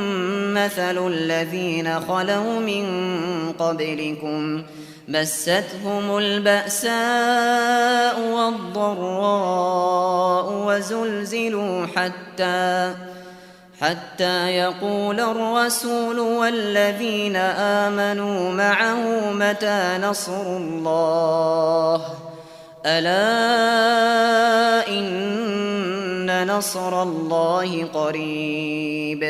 مثل الذين خلوا من قبلكم مستهم البأساء والضراء وزلزلوا حتى حتى يقول الرسول والذين آمنوا معه متى نصر الله ألا إن نصر الله قريب.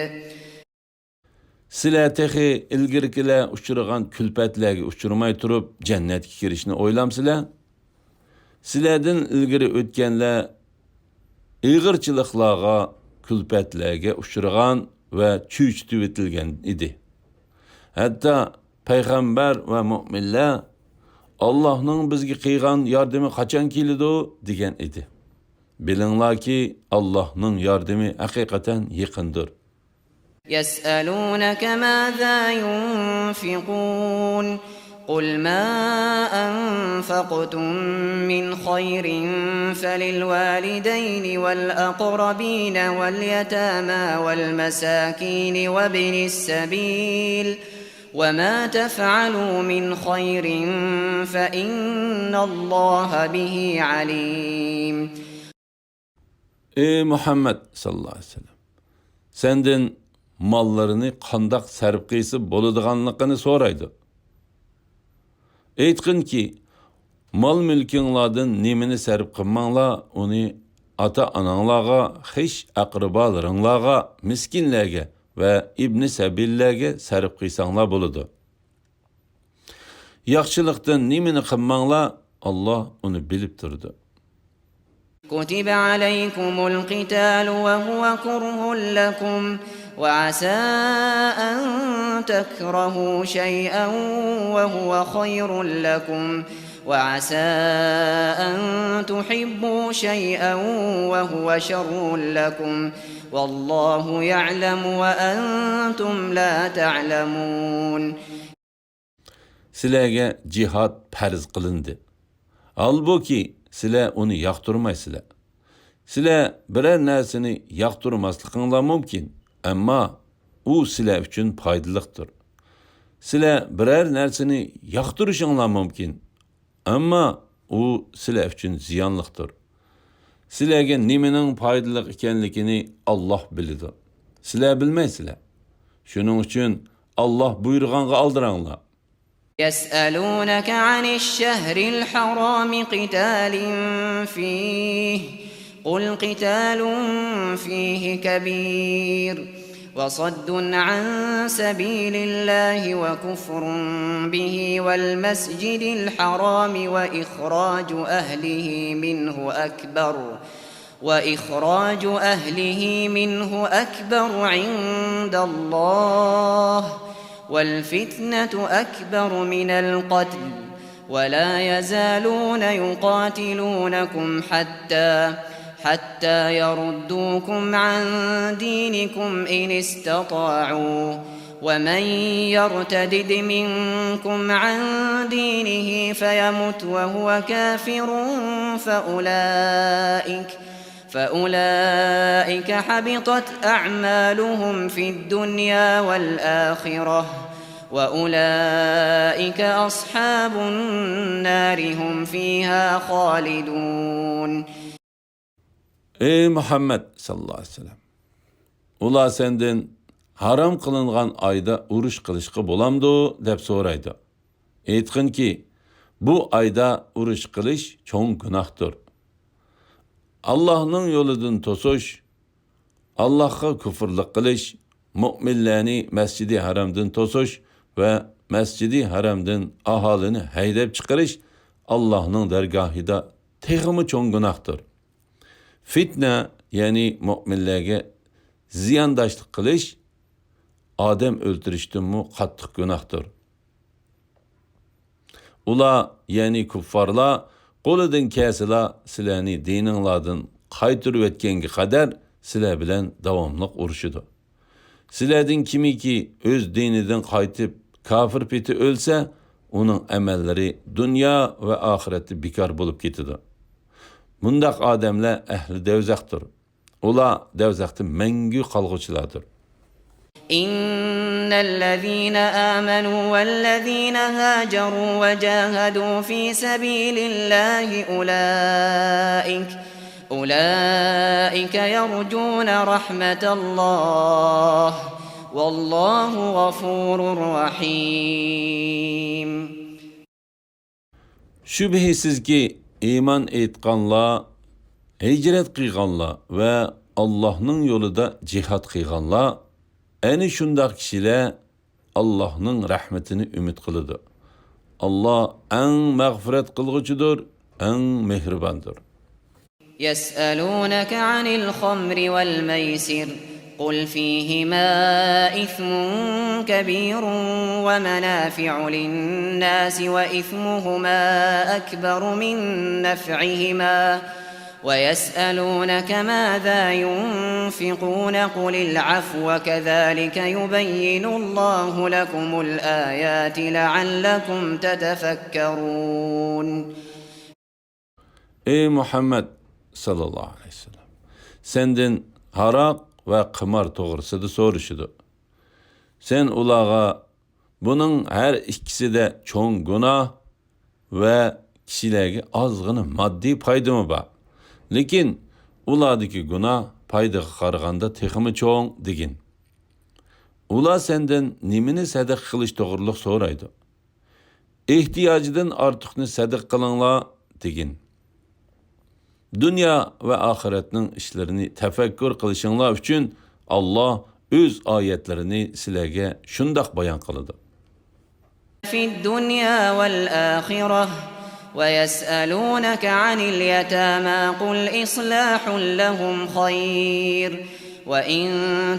سىلەر تېخى ئىلگىرىكىلەر ئۇچرىغان كۈلپەتلەرگە ئۇچرىماي تۇرۇپ جەننەتكە كىرىشنى ئويلامسىلەر؟ سىلەردىن ئىلگىرى ئۆتكەنلەر ئېغىرچىلىقلارغا، كۈلپەتلەرگە ئۇچرىغان ۋە چۆچۈتۈۋېتىلگەن ئىدى. ھەتتا پەيغەمبەر ۋە مۆمىنلەر، «ئاللاھنىڭ بىزگە قىلغان ياردىمى قاچان كېلىدۇ؟» دېگەن ئىدى. بىلىڭلاركى، ئاللاھنىڭ ياردىمى ھەقىقەتەن يېقىندۇر. يسألونك ماذا ينفقون قل ما أنفقتم من خير فللوالدين والأقربين واليتامى والمساكين وابن السبيل وما تفعلوا من خير فإن الله به عليم. ئى مۇھەممەد ساللاللاھۇ ئەلەيھى ۋەسەللەم، سەندىن ماللىرىنى قانداق سەرپ قىلسا بولىدىغانلىقىنى سورايدۇ. ئېيتقىنكى، مال-مۈلكۈڭلاردىن نېمىنى سەرپ قىلماڭلار، ئۇنى ئاتا-ئاناڭلارغا، خىش-ئەقرىبالىرىڭلارغا، مىسكىنلەرگە ۋە ئىبنى سەبىللەرگە سەرپ قىلساڭلار بولىدۇ. ياخشىلىقتىن نېمىنى قىلماڭلار، ئاللا ئۇنى بىلىپ تۇرىدۇ. كتب عليكم القتال وهو كره لكم وعسى أن تكرهوا شيئا وهو خير لكم وعسى أن تحبوا شيئا وهو شر لكم والله يعلم وأنتم لا تعلمون. سىلەرگە جىھاد پەرز قىلىندى. ھالبۇكى، سىلەر ئۇنى ياقتۇرمايسىلەر. سىلەر بىرەر نەرسىنى ياقتۇرماسلىقىڭلار مۇمكىن، ئەمما ئۇ سىلەر ئۈچۈن پايدىلىقتۇر. سىلەر بىرەر نەرسىنى ياقتۇرۇشۇڭلار مۇمكىن، ئەمما ئۇ سىلەر ئۈچۈن زىيانلىقتۇر. سىلەرگە نېمىنىڭ پايدىلىق ئىكەنلىكىنى ئاللا بىلىدۇ. سىلەر بىلمەيسىلەر. شۇنىڭ ئۈچۈن ئاللا بۇيرۇغانغا ئالدىراڭلار. يسألونك عن الشهر الحرام قتال فيه قل قتال فيه كبير وصد عن سبيل الله وكفر به والمسجد الحرام وإخراج أهله منه أكبر وإخراج أهله منه أكبر عند الله والفتنة أكبر من القتل ولا يزالون يقاتلونكم حتى حتى يردوكم عن دينكم إن استطاعوا ومن يرتدد منكم عن دينه فيمت وهو كافر فأولئك فأولئك حبطت أعمالهم في الدنيا والآخرة وأولئك أصحاب النار هم فيها خالدون. ئەي مۇھەممەد ساللاللاھۇ ئەلەيھى ۋەسەللەم، ئۇلار سەندىن ھارام قىلىنغان ئايدا ئۇرۇش قىلىشقا بولامدۇ دەپ سورايدۇ. ئېيتقىنكى، بۇ ئايدا ئۇرۇش قىلىش چوڭ گۇناھتۇر. ئاللاھنىڭ يولىدىن توسۇش، ئاللاھقا كۇفرلۇق قىلىش، مۆمىنلەرنى مەسجىدى ھارامدىن توسۇش ۋە مەسجىدى ھارامدىن ئاھالىنى ھەيدەپ چىقىرىش ئاللاھنىڭ دەرگاھىدا تېخىمۇ چوڭ گۇناھتۇر. فىتنە، يەنى مۆمىنلەرگە زىيانداشلىق قىلىش ئادەم ئۆلتۈرۈشتىنمۇ قاتتىق گۇناھتۇر. ئۇلار، يەنى كۇففارلار، قولىدىن كەلسىلا سىلەرنى دىنىڭلاردىن قايتۇرۇۋەتكەنگە قەدەر سىلەر بىلەن داۋاملىق ئۇرۇشىدۇ. سىلەردىن كىمكى ئۆز دىنىدىن قايتىپ كاپىر پېتى ئۆلسە، ئۇنىڭ ئەمەللىرى دۇنيا ۋە ئاخىرەتتە بىكار بولۇپ كېتىدۇ. بۇنداق ئادەملەر ئەھلى دەۋزەختۇر. ئۇلار دەۋزەختە مەڭگۈ قالغۇچىلاردۇر. إن الذين آمنوا والذين هاجروا وجاهدوا في سبيل الله أولئك أولئك يرجون رحمة الله والله غفور رحيم. شۈبھىسىزكى، ئىمان ئېيتقانلار، ھىجرەت قىلغانلار ۋە ئاللاھنىڭ يولىدا جىھاد قىلغانلار، ئەنە شۇنداق كىشىلەر ئاللاھنىڭ رەھمىتىنى ئۈمىد قىلىدۇ. ئاللا ئەڭ مەغپىرەت قىلغۇچىدۇر، ئەڭ مېھرىباندۇر. يسألونك عن الخمر والميسر قل فيهما إثم كبير ومنافع للناس وإثمهما أكبر من نفعهما ويسألونك ماذا ينفقون قل العفو كذلك يبين الله لكم الآيات لعلكم تتفكرون. ئەي مۇھەممەد ساللاللاھۇ ئەلەيھى ۋەسەللەم، سەندىن ھاراق ۋە قىمار توغرىسىدا سورىشىدۇ. سەن ئۇلارغا، بۇنىڭ ھەر ئىككىسىدە چوڭ گۇناھ ۋە كىشىلەرگە ئازغىنا ماددىي پايدىمۇ بار، لېكىن ئۇلاردىكى گۇناھ پايدىغا قارىغاندا تېخىمۇ چوڭ، دېگىن. ئۇلار سەندىن نېمىنى سەدىقە قىلىش توغرىلىق سورايدۇ؟ ئېھتىياجىدىن ئارتۇقنى سەدىقە قىلىڭلار، دېگىن. دۇنيا ۋە ئاخىرەتنىڭ ئىشلىرىنى تەپەككۇر قىلىشىڭلار ئۈچۈن ئاللاھ ئۆز ئايەتلىرىنى سىلەرگە شۇنداق بايان قىلىدۇ. في الدنيا والآخرة ويسألونك عن اليتامى قل إصلاح لهم خير وإن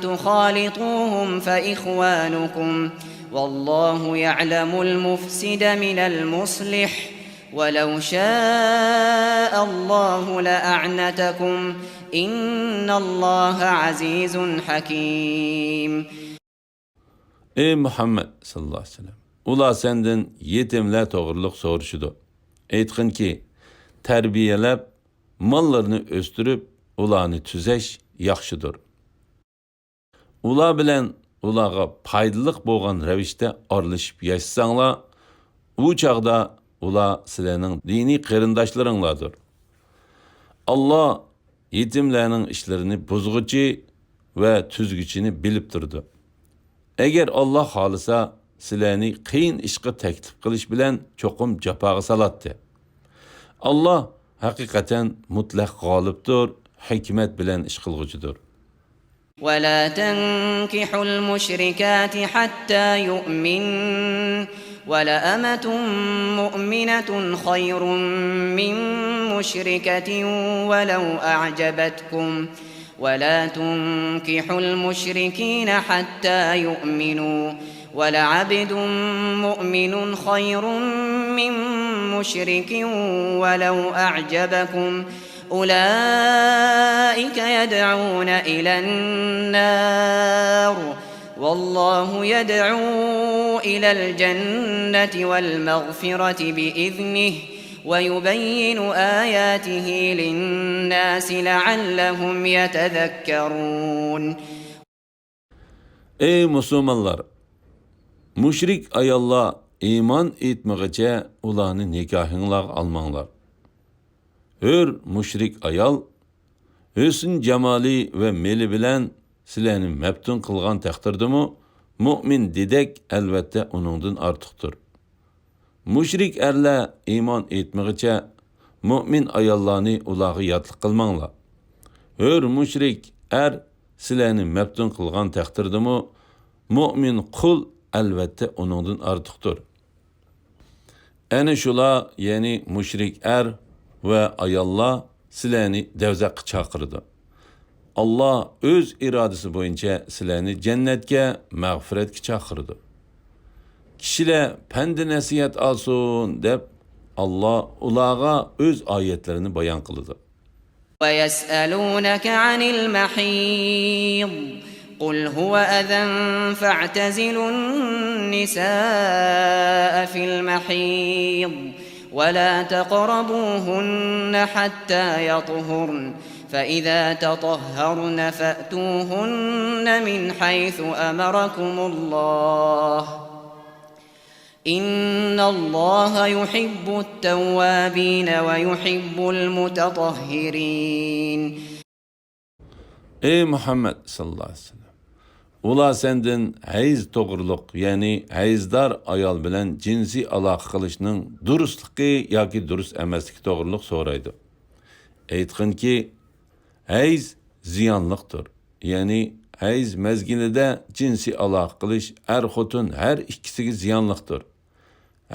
تخالطوهم فإخوانكم والله يعلم المفسد من المصلح ولو شاء الله لأعنتكم إن الله عزيز حكيم. ئەي مۇھەممەد ساللاللاھۇ ئەلەيھى ۋەسەللەم، ئۇلار سەندىن يېتىملەر توغرىلىق سورىشىدۇ. ئېيتقىنكى، تەربىيەلەپ، ماللىرىنى ئۆستۈرۈپ، ئۇلارنى تۈزەش ياخشىدۇر. ئۇلار بىلەن ئۇلارغا پايدىلىق بولغان رەۋىشتە ئارىلىشىپ ياشىساڭلار، ئۇ چاغدا ئۇلار سىلەرنىڭ دىنىي قېرىنداشلىرىڭلاردۇر. ئاللاھ يېتىملەرنىڭ ئىشلىرىنى بۇزغۇچى ۋە تۈزگۈچىنى بىلىپ تۇرىدۇ. ئەگەر ئاللاھ خالىسا، سىلەرنى قىيىن ئىشقا تەكلىپ قىلىش بىلەن چوقۇم جاپاغا سالاتتى. ئاللاھ ھەقىقەتەن مۇتلەق غالىبتۇر، ھېكمەت بىلەن ئىش قىلغۇچىدۇر. ولا تنكحوا المشركات حتى يؤمن ولأمة مؤمنة خير من مشركة ولو أعجبتكم ولا تنكحوا المشركين حتى يؤمنوا ولعبد مؤمن خير من مشرك ولو أعجبكم أولئك يدعون إلى النار والله يدعو إلى الجنة والمغفرة بإذنه ويبين آياته للناس لعلهم يتذكرون. ئەي مۇسۇلمانلار! مۇشرىك ئاياللار ئىمان ئېيتمىغىچە ئۇلارنى نىكاھىڭلارغا ئالماڭلار. ھۆر مۇشرىك ئايال ھۆسن-جامالى ۋە مېلى بىلەن سىلەرنى مەپتۇن قىلغان تەقدىردىمۇ، مۆمىن دېدەك ئەلۋەتتە ئۇنىڭدىن ئارتۇقتۇر. مۇشرىك ئەرلەر ئىمان ئېيتمىغىچە، مۆمىن ئاياللارنى ئۇلارغا ياتلىق قىلماڭلار. ھۆر مۇشرىك ئەر سىلەرنى مەپتۇن قىلغان تەقدىردىمۇ، مۆمىن قۇل ئەلۋەتتە ئۇنىڭدىن ئارتۇقتۇر. ئەنە شۇلار، يەنى مۇشرىك ئەر ۋە ئاياللار سىلەرنى دەۋزەخكە چاقىرىدۇ. ئاللاھ ئۆز ئىرادىسى بويىچە سىلەرنى جەننەتكە، مەغپىرەتكە چاقىرىدۇ. كىشىلەر پەندى-نەسىھەت ئالسۇن دەپ، ئاللاھ ئۇلارغا ئۆز ئايەتلىرىنى بايان قىلىدۇ. ويسألونك عن المحيض قل هو أذى فاعتزلوا النساء في المحيض ولا تقربوهن حتى يطهرن فإذا تطهرن فأتوهن من حيث أمركم الله إن الله يحب التوابين ويحب المتطهرين. ئەي مۇھەممەد ساللاللاھۇ ئەلەيھى ۋەسەللەم! ئۇلار سەندىن ھەيز توغرۇلۇق، يەنى ھەيزدار ئايال بىلەن جىنسىي ئالاقە قىلىشنىڭ دۇرۇسلۇقى ياكى دۇرۇس ئەمەسلىكى توغرۇلۇق سورايدۇ. ئېيتقىنكى، ھەيز زىيانلىقتۇر. يەنى ھەيز مەزگىلىدە جىنسىي ئالاقە قىلىش ئەر-خوتۇن ھەر ئىككىسىگە زىيانلىقتۇر.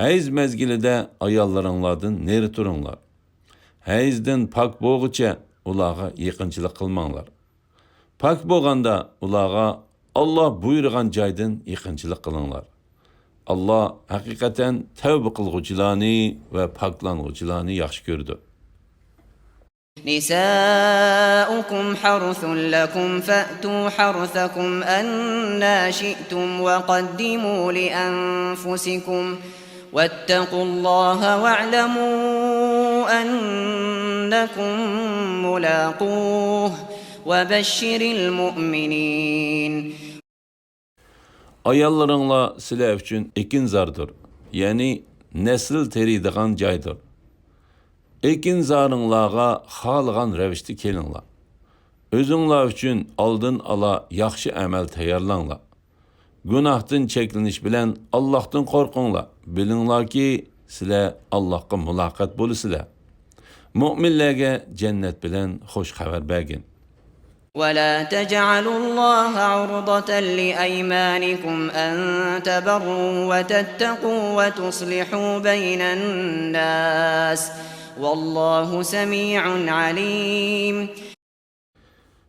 ھەيز مەزگىلىدە ئاياللىرىڭلاردىن نېرى تۇرۇڭلار. ھەيزدىن پاك بولغۇچە ئۇلارغا يېقىنچىلىق قىلماڭلار. پاك بولغاندا ئۇلارغا ئاللاھ بۇيرۇغان جايدىن يېقىنچىلىق قىلىڭلار. ئاللاھ ھەقىقەتەن تەۋبە قىلغۇچىلارنى ۋە پاكلانغۇچىلارنى ياخشى كۆرىدۇ. نساؤكم حرث لكم فأتوا حرثكم أنى شئتم وقدموا لأنفسكم واتقوا الله واعلموا أنكم ملاقوه وبشر المؤمنين. ئاياللىرىڭلار سىلەر ئۈچۈن ئېكىنزاردۇر، يەنى نەسىل تېرىيدىغان جايدۇر. ئېكىنزارىڭلارغا خالىغان رەۋىشتە كېلىڭلار. ئۆزۈڭلار ئۈچۈن ئالدىن ئالا ياخشى ئەمەل تەييارلاڭلار. گۇناھتىن چەكلىنىش بىلەن ئاللاھتىن قورقۇڭلار. بىلىڭلاركى، سىلەر ئاللاھقا مۇلاقات بولىسىلەر. مۆمىنلەرگە جەننەت بىلەن خۇش خەۋەر بەرگىن. ولا تجعلوا الله عرضة لأيمانكم أن تبروا وتتقوا وتصلحوا بين الناس والله سميع عليم.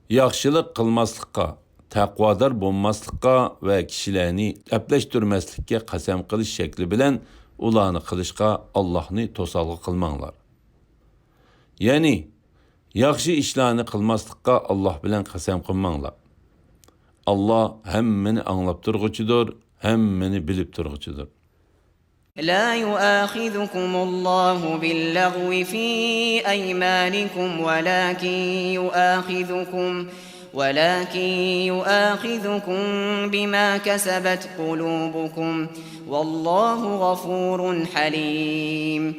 ياخشىلىق قىلماسلىققا، تەقۋادار بولماسلىققا ۋە كىشىلەرنى ئەپلەشتۈرمەسلىككە قەسەم قىلىش شەكلى بىلەن ئۇلارنى قىلىشقا ئاللاھنى توسالغۇ قىلماڭلار. يەنى، ياخشى ئىشلارنى قىلماسلىققا ئاللاھ بىلەن قەسەم قىلماڭلار. ئاللاھ ھەممىنى ئاڭلاپ تۇرغۇچىدۇر، ھەممىنى بىلىپ تۇرغۇچىدۇر. لا يؤاخذكم الله باللغو في أيمانكم ولكن يؤاخذكم ولكن يؤاخذكم بما كسبت قلوبكم والله غفور حليم.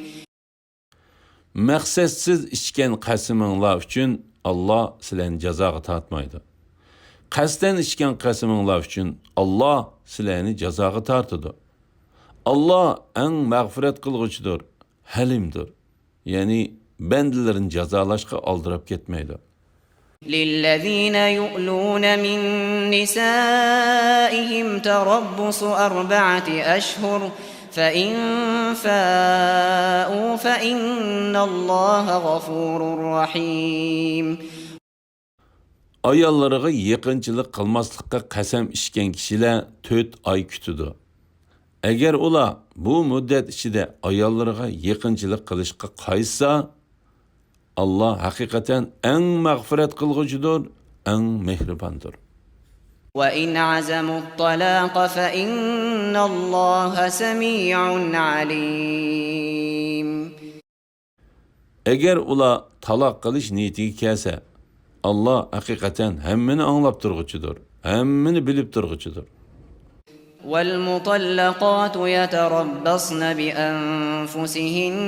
مەقسەتسىز ئىچكەن قەسىمىڭلار ئۈچۈن ئاللاھ سىلەرنى جازاغا تارتمايدۇ. قەستەن ئىچكەن قەسىمىڭلار ئۈچۈن ئاللاھ سىلەرنى جازاغا تارتىدۇ. ئاللاھ ئەڭ مەغپىرەت قىلغۇچىدۇر، ھەلىمدۇر. يەنى بەندىلىرىنى جازالاشقا ئالدىراپ كەتمەيدۇ. للذين يؤلون من نسائهم تربص أربعة أشهر فإن فاءوا فإن الله غفور رحيم. ئاياللىرىغا يېقىنچىلىق قىلماسلىققا قەسەم ئىچكەن كىشىلەر تۆت ئاي كۈتىدۇ. ئەگەر ئۇلار بۇ مۇددەت ئىچىدە ئاياللىرىغا يېقىنچىلىق قىلىشقا قايتسا، ئاللاھ ھەقىقەتەن ئەڭ مەغپىرەت قىلغۇچىدۇر، ئەڭ مېھرىباندۇر. وإن عزموا الطلاق فإن الله سميع عليم. ئەگەر ئۇلار تالاق قىلىش نىيىتىگە كەلسە، ئاللاھ ھەقىقەتەن ھەممىنى ئاڭلاپ تۇرغۇچىدۇر، ھەممىنى بىلىپ تۇرغۇچىدۇر. والمطلقات يتربصن بأنفسهن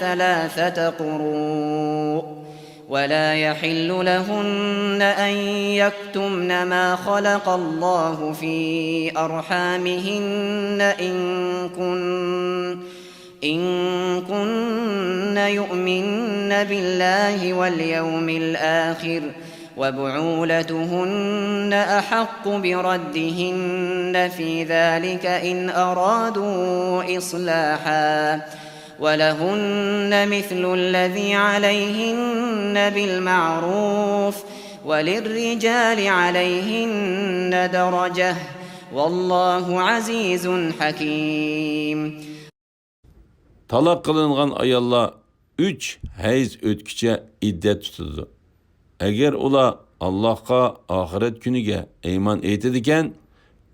ثلاثة قروء ولا يحل لهن أن يكتمن ما خلق الله في أرحامهن إن كن إن كن يؤمن بالله واليوم الآخر وبعولتهن أحق بردهن في ذلك إن أرادوا إصلاحا ولهن مثل الذي عليهن بالمعروف وللرجال عليهن درجة والله عزيز حكيم. تالاق قىلىنغان ئاياللار ئۈچ ھەيز ئۆتكۈچە ئىددەت تۇتىدۇ. ئەگەر ئۇلار ئاللاھقا، ئاخىرەت كۈنىگە ئىمان ئېيتىدىكەن،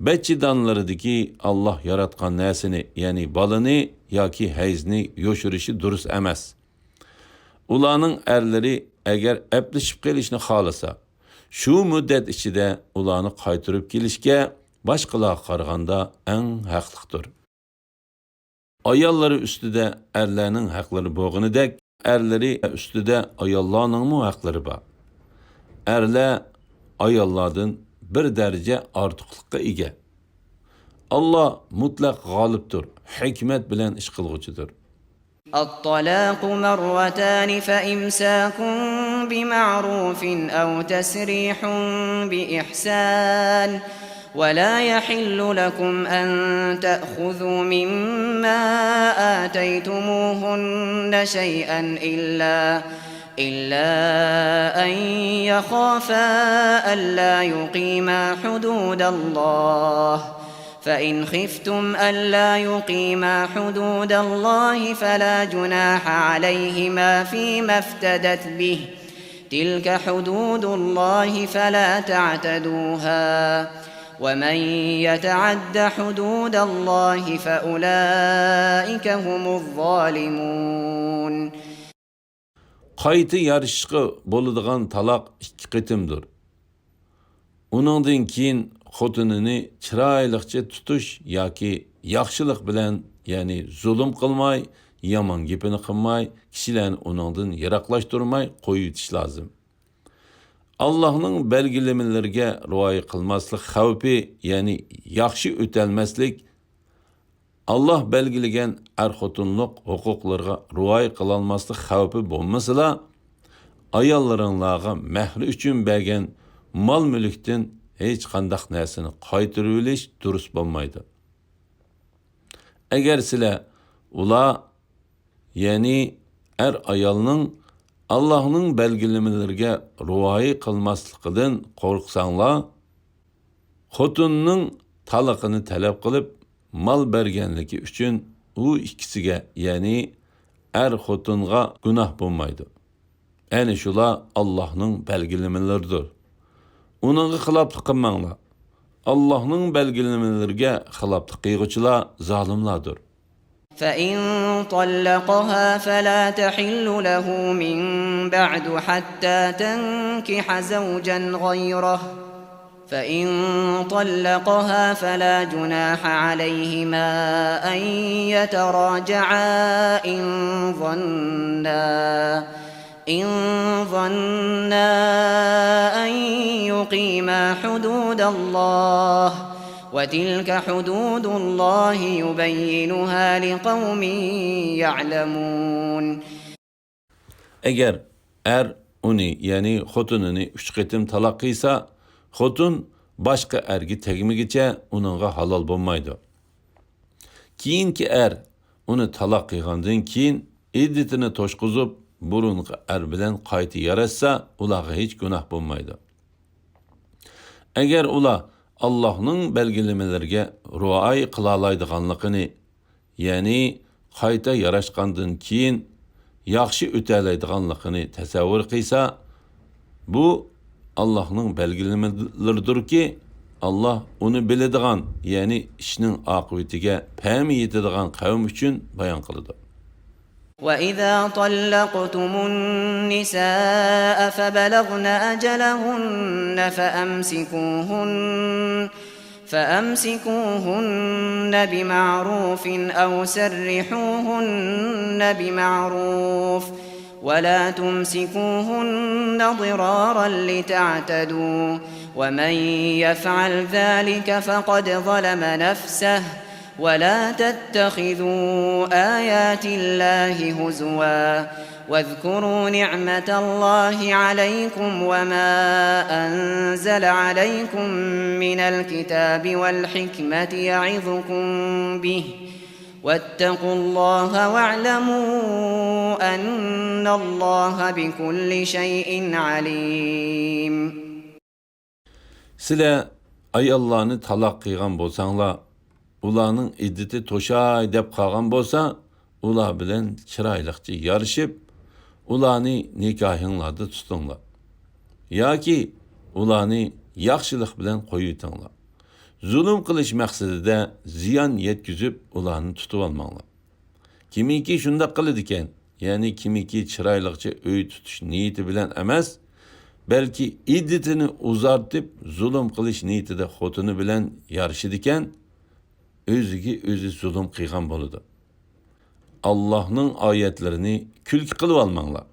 بەچچىدانلىرىدىكى ئاللاھ ياراتقان نەرسىنى، يەنى بالىنى ياكى ھەيزنى يوشۇرۇشى دۇرۇس ئەمەس. ئۇلارنىڭ ئەرلىرى ئەگەر ئەپلىشىپ قېلىشنى خالىسا، شۇ مۇددەت ئىچىدە ئۇلارنى قايتۇرۇپ كېلىشكە باشقىلارغا قارىغاندا ئەڭ ھەقلىقتۇر. ئاياللىرى ئۈستىدە ئەرلەرنىڭ ھەقلىرى بولغىنىدەك، ئەرلىرى ئۈستىدە ئاياللارنىڭمۇ ھەقلىرى بار. ئەرلەر ئاياللاردىن بىر دەرىجە ئارتۇقلۇققا ئىگە. ئاللا مۇتلەق غالىبتۇر، ھېكمەت بىلەن ئىش قىلغۇچىدۇر. الطلاق مرتان فإمساك بمعروف أو تسريح بإحسان ولا يحل لكم أن تأخذوا مما آتيتموهن شيئا إلا إلا أن يخافا ألا يقيما حدود الله فإن خفتم ألا يقيما حدود الله فلا جناح عليهما فيما افتدت به، تلك حدود الله فلا تعتدوها، ومن يتعد حدود الله فأولئك هم الظالمون. قايتا يارىشىشقا بولىدىغان تالاق ئىككى قېتىمدۇر. ئۇنىڭدىن كېيىن خوتۇنىنى چىرايلىقچە تۇتۇش ياكى ياخشىلىق بىلەن، يەنى زۇلۇم قىلماي، يامان گېپىنى قىلماي، كىشىلەرنى ئۇنىڭدىن يىراقلاشتۇرماي قويۇۋېتىش لازىم. ئاللاھنىڭ بەلگىلىمىلىرىگە رىئايە قىلماسلىق خەۋپى، يەنى ياخشى ئۆتەلمەسلىك، ئاللاھ بەلگىلىگەن ئەر-خوتۇنلۇق ھوقۇقلىرىغا رىئايە قىلالماسلىق خەۋپى بولمىسىلا، ئاياللىرىڭلارغا مەھرى ئۈچۈن بەرگەن مال-مۈلۈكتىن ھېچقانداق نەرسىنى قايتۇرۇۋېلىش دۇرۇس بولمايدۇ. ئەگەر سىلەر ئۇلار، يەنى ئەر-ئايالنىڭ ئاللاھنىڭ بەلگىلىمىلىرىگە رىئايە قىلماسلىقىدىن قورقساڭلار، خوتۇننىڭ تالىقىنى تەلەپ قىلىپ، مال بەرگەنلىكى ئۈچۈن ئۇ ئىككىسىگە، يەنى ئەر-خوتۇنغا گۇناھ بولمايدۇ. ئەنە شۇلار ئاللاھنىڭ بەلگىلىمىلىرىدۇر. ئۇنىڭغا خىلاپلىق قىلماڭلار. ئاللاھنىڭ بەلگىلىمىلىرىگە خىلاپلىق قىلغۇچىلار زالىملاردۇر. فإن طلقها فلا تحل له من بعد حتى تنكح زوجا غيره، فإن طلقها فلا جناح عليهما أن يتراجعا إن ظنا، إن ظنا أن يقيما حدود الله، وتلك حدود الله يبينها لقوم يعلمون. ئەگەر ئەر ئۇنى، يەنى خوتۇنىنى ئۈچ قېتىم تالاق قىلسا، خوتۇن باشقا ئەرگە تەگمىگىچە ئۇنىڭغا ھالال بولمايدۇ. كېيىنكى ئەر ئۇنى تالاق قىلغاندىن كېيىن ئىددىتىنى توشقۇزۇپ، بۇرۇنقى ئەر بىلەن قايتا ياراشسا، ئۇلارغا ھېچ گۇناھ بولمايدۇ. ئەگەر ئۇلار ئاللاھنىڭ بەلگىلىمىلىرىگە رىئايە قىلالايدىغانلىقىنى، يەنى قايتا ياراشقاندىن كېيىن ياخشى ئۆتەلەيدىغانلىقىنى تەسەۋۋۇر قىلسا، بۇ ئاللاھنىڭ بەلگىلىمىلىرىدۇركى، ئاللاھ ئۇنى بىلىدىغان، يەنى ئىشنىڭ ئاقىۋىتىگە پەمى يېتىدىغان قەۋم ئۈچۈن بايان قىلىدۇ. وإذا طلقتم النساء فبلغن أجلهن فأمسكوهن، فأمسكوهن بمعروف أو سرحوهن بمعروف، ولا تمسكوهن ضرارا لتعتدوا، ومن يفعل ذلك فقد ظلم نفسه، ولا تتخذوا آيات الله هزوا، واذكروا نعمة الله عليكم وما أنزل عليكم من الكتاب والحكمة يعظكم به، واتقوا الله واعلموا أن الله بكل شيء عليم. سىلەر ئاياللارنى تالاق قىلغان بولساڭلار، ئۇلارنىڭ ئىددىتى توشاي دەپ قالغان بولسا، ئۇلار بىلەن چىرايلىقچە يارىشىپ، ئۇلارنى نىكاھىڭلاردا تۇتۇڭلار. ياكى ئۇلارنى ياخشىلىق بىلەن قويۇۋېتىڭلار. زۇلۇم قىلىش مەقسىتىدە زىيان يەتكۈزۈپ، ئۇلارنى تۇتۇۋالماڭلار. كىمكى شۇنداق قىلىدىكەن، يەنى كىمكى چىرايلىقچە ئۆي تۇتۇش نىيىتى بىلەن ئەمەس، بەلكى ئىددىتىنى ئۇزارتىپ، زۇلۇم قىلىش نىيىتىدە خوتۇنى بىلەن يارىشىدىكەن، ئۆزىگە ئۆزى زۇلۇم قىلغان بولىدۇ. ئاللاھنىڭ ئايەتلىرىنى كۈلكە قىلىۋالماڭلار.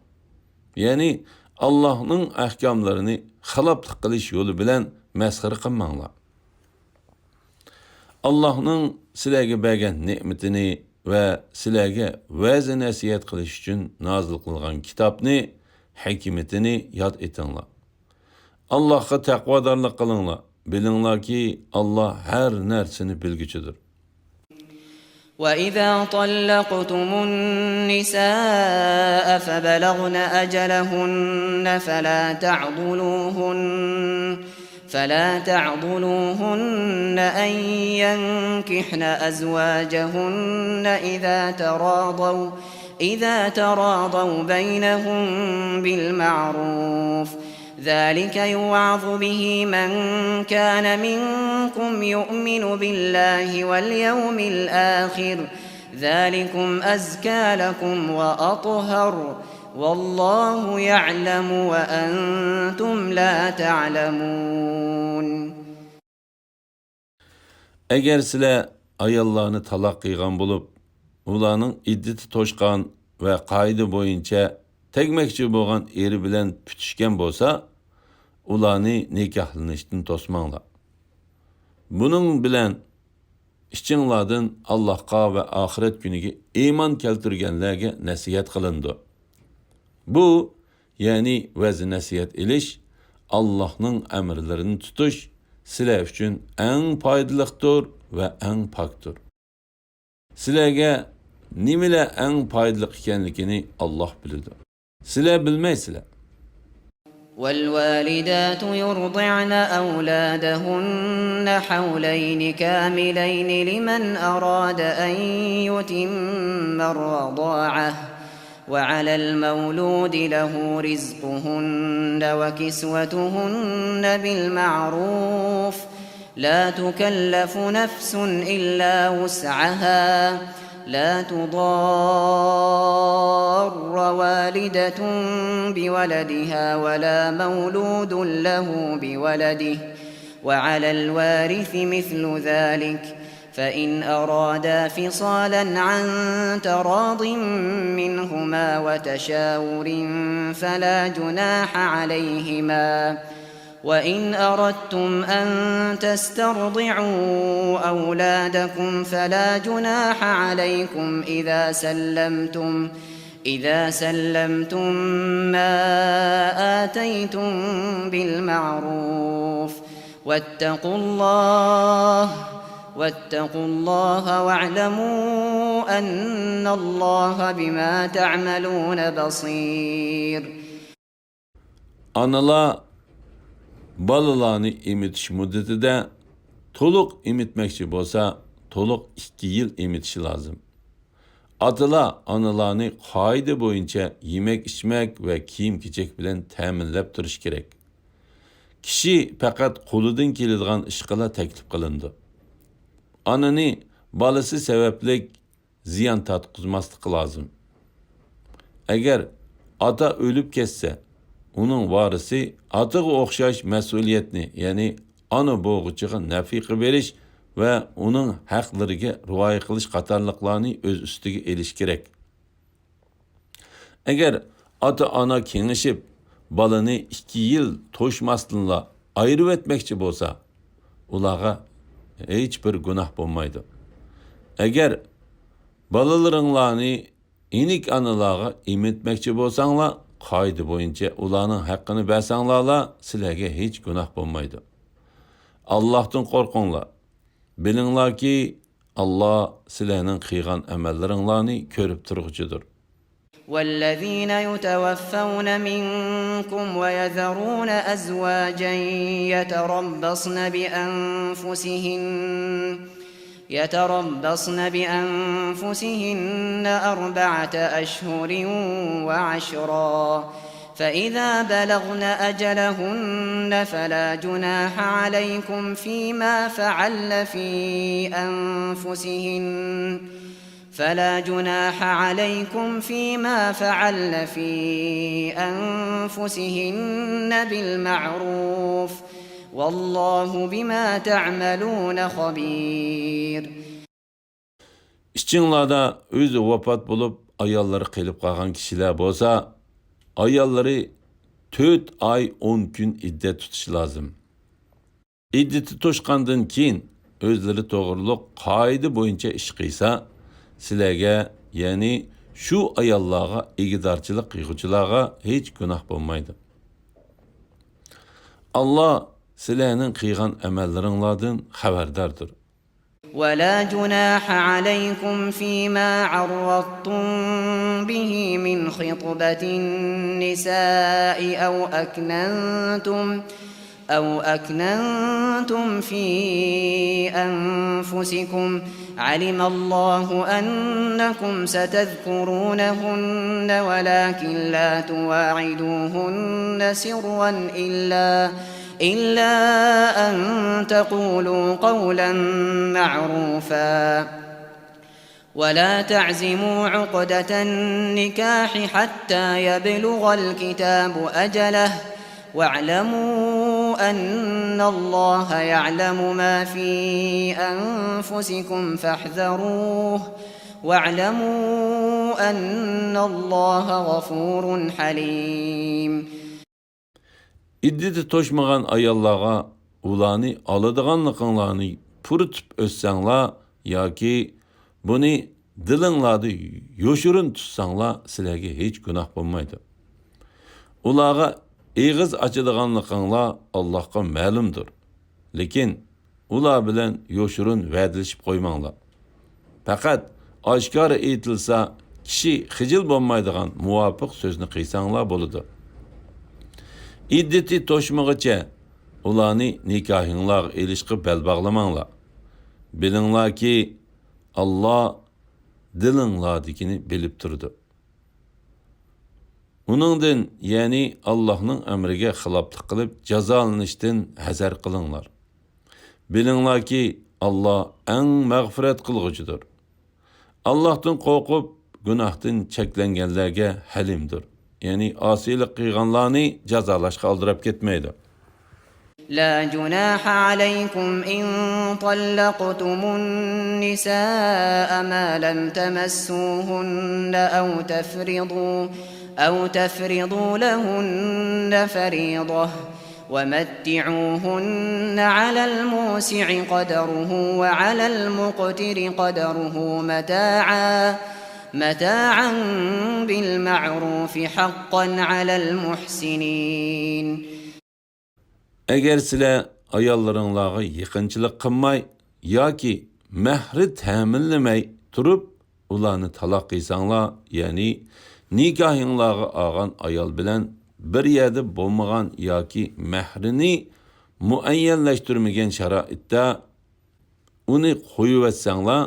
يەنى ئاللاھنىڭ ئەھكاملىرىنى خىلاپلىق قىلىش يولى بىلەن مەسخىرە قىلماڭلار. ئاللاھنىڭ سىلەرگە بەرگەن نېمىتىنى ۋە سىلەرگە ۋەز-نەسىھەت قىلىش ئۈچۈن نازىل قىلغان كىتابنى، ھېكمىتىنى ياد ئېتىڭلار. ئاللاھقا تەقۋادارلىق قىلىڭلار. بىلىڭلاركى، ئاللاھ ھەر نەرسىنى بىلگۈچىدۇر. وإذا طلقتم النساء فبلغن أجلهن فلا تعضلوهن، فلا تعضلوهن أن ينكحن أزواجهن إذا تراضوا، إذا تراضوا بينهم بالمعروف، ذلك يوعظ به من كان منكم يؤمن بالله واليوم الآخر، ذلكم أزكى لكم وأطهر، والله يعلم وأنتم لا تعلمون. ئەگەر سىلەر ئاياللارنى تالاق قىلغان بولۇپ، ئۇلارنىڭ ئىددىتى توشقان ۋە قائىدە بويىچە تەگمەكچى بولغان ئېرى بىلەن پۈتۈشكەن بولسا، ئۇلارنى نىكاھلىنىشتىن توسماڭلار. بۇنىڭ بىلەن ئىچىڭلاردىن ئاللاھقا ۋە ئاخىرەت كۈنىگە ئىمان كەلتۈرگەنلەرگە نەسىھەت قىلىنىدۇ. بۇ، يەنى ۋەز-نەسىھەت ئېلىش، ئاللاھنىڭ ئەمىرلىرىنى تۇتۇش سىلەر ئۈچۈن ئەڭ پايدىلىقتۇر ۋە ئەڭ پاكتۇر. سىلەرگە نېمىلەر ئەڭ پايدىلىق ئىكەنلىكىنى ئاللاھ بىلىدۇ. سىلەر بىلمەيسىلەر. والوالدات يرضعن أولادهن حولين كاملين لمن أراد أن يتم الرضاعة، وعلى المولود له رزقهن وكسوتهن بالمعروف، لا تكلف نفس إلا وسعها، لا تضار والدة بولدها ولا مولود له بولده، وعلى الوارث مثل ذلك، فإن أرادا فصالا عن تراض منهما وتشاور فلا جناح عليهما، وإن أردتم أن تسترضعوا أولادكم فلا جناح عليكم إذا سلمتم، إذا سلمتم ما آتيتم بالمعروف، واتقوا الله، واتقوا الله واعلموا أن الله بما تعملون بصير. ئانىلار بالىلارنى ئېمىتىش مۇددىتىدە تولۇق ئېمىتمەكچى بولسا، تولۇق ئىككى يىل ئېمىتىشى لازىم. ئاتىلار ئانىلارنى قائىدە بويىچە يېمەك-ئىچمەك ۋە كىيىم-كېچەك بىلەن تەمىنلەپ تۇرۇشى كېرەك. كىشى پەقەت قولىدىن كېلىدىغان ئىشقىلا تەكلىپ قىلىنىدۇ. ئانىنى بالىسى سەۋەبلىك زىيان تارتقۇزماسلىقى لازىم. ئەگەر ئاتا ئۆلۈپ كەتسە، ئۇنىڭ ۋارىسى ئاتىغا ئوخشاش مەسئۇلىيەتنى، يەنى ئانا بوغۇچىغا نەپىقە بېرىش ۋە ئۇنىڭ ھەقلىرىگە رىئايە قىلىش قاتارلىقلارنى ئۆز ئۈستىگە ئېلىشى كېرەك. ئەگەر ئاتا-ئانا كېڭىشىپ، بالىنى ئىككى يىل توشماستىنلا ئايرىۋەتمەكچى بولسا، ئۇلارغا ھېچ بىر گۇناھ بولمايدۇ. ئەگەر بالىلىرىڭلارنى ئېنىك ئانىلارغا ئېمىتمەكچى بولساڭلار، قائىدە بويىچە ئۇلارنىڭ ھەققىنى بەرسەڭلارلا، سىلەرگە ھېچ گۇناھ بولمايدۇ. ئاللاھتىن قورقۇڭلار. بىلىڭلاركى، ئاللا سىلەرنىڭ قىلغان ئەمەللىرىڭلارنى كۆرۈپ تۇرغۇچىدۇر. والذين يتوفون منكم ويذرون أزواجا يتربصن بأنفسهن، يتربصن بأنفسهن أربعة أشهر وعشرا، فإذا بلغن أجلهن فلا جناح عليكم فيما فعلن في أنفسهن، فلا جناح عليكم فيما فعلن في أنفسهن بالمعروف، والله بما تعملون خبير. ئىچىڭلاردا ئۆزى ۋاپات بولۇپ، ئاياللىرى قېلىپ قالغان كىشىلەر بولسا، ئاياللىرى تۆت ئاي ئون كۈن ئىددەت تۇتۇشى لازىم. ئىددىتى توشقاندىن كېيىن ئۆزلىرى توغرۇلۇق قائىدە بويىچە ئىش قىلسا، سىلەرگە، يەنى شۇ ئاياللارغا ئىگىدارچىلىق قىلغۇچىلارغا ھېچ گۇناھ بولمايدۇ. ئاللا سىلەرنىڭ قىلغان ئەمەللىرىڭلاردىن خەۋەرداردۇر. ولا جناح عليكم فيما عرضتم به من خطبة النساء أو أكننتم، أو أكننتم في أنفسكم، علم الله أنكم ستذكرونهن ولكن لا تواعدوهن سرا إلا، إلا أن تقولوا قولا معروفا. ولا تعزموا عقدة النكاح حتى يبلغ الكتاب أجله، واعلموا أن الله يعلم ما في أنفسكم فاحذروه، واعلموا أن الله غفور حليم. ئىددىتى توشمىغان ئاياللارغا ئۇلارنى ئالىدىغانلىقىڭلارنى پۇرىتىپ ئۆتسەڭلار ياكى بۇنى دىلىڭلاردا يوشۇرۇن تۇتساڭلار، سىلەرگە ھېچ گۇناھ بولمايدۇ. ئۇلارغا ئېغىز ئاچىدىغانلىقىڭلار ئاللاھقا مەلۇمدۇر. لېكىن ئۇلار بىلەن يوشۇرۇن ۋەدىلىشىپ قويماڭلار. پەقەت ئاشكارا ئېيتىلسا، كىشى خىجىل بولمايدىغان مۇۋاپىق سۆزنى قىلساڭلار بولىدۇ. ئىددىتى توشمىغۇچە ئۇلارنى نىكاھىڭلارغا ئېلىشقا بەل باغلىماڭلار. بىلىڭلاركى، ئاللا دىلىڭلاردىكىنى بىلىپ تۇرىدۇ. ئۇنىڭدىن، يەنى ئاللاھنىڭ ئەمرىگە خىلاپلىق قىلىپ جازالىنىشتىن ھەزەر قىلىڭلار. بىلىڭلاركى، ئاللا ئەڭ مەغپىرەت قىلغۇچىدۇر. ئاللاھتىن قورقۇپ، گۇناھتىن چەكلەنگەنلەرگە ھەلىمدۇر. يەنى ئاسىيلىق قىلغانلارنى جازالاشقا ئالدىراپ كەتمەيدۇ. لا جناح عليكم إن طلقتم النساء ما لم تمسوهن أو تفرضوا، أو تفرضوا لهن فريضة، ومتعوهن على الموسع قدره وعلى المقتر قدره متاعا، متاعا بالمعروف حقا على المحسنين. ئەگەر سىلەر ئاياللىرىڭلارغا يېقىنچىلىق قىلماي ياكى مەھرى تەمىنلىمەي تۇرۇپ ئۇلارنى تالاق قىلساڭلار، يەنى نىكاھىڭلارغا ئالغان ئايال بىلەن بىر يەردە بولمىغان ياكى مەھرىنى مۇئەييەنلەشتۈرمىگەن شارائىتتا ئۇنى قويۇۋەتسەڭلار،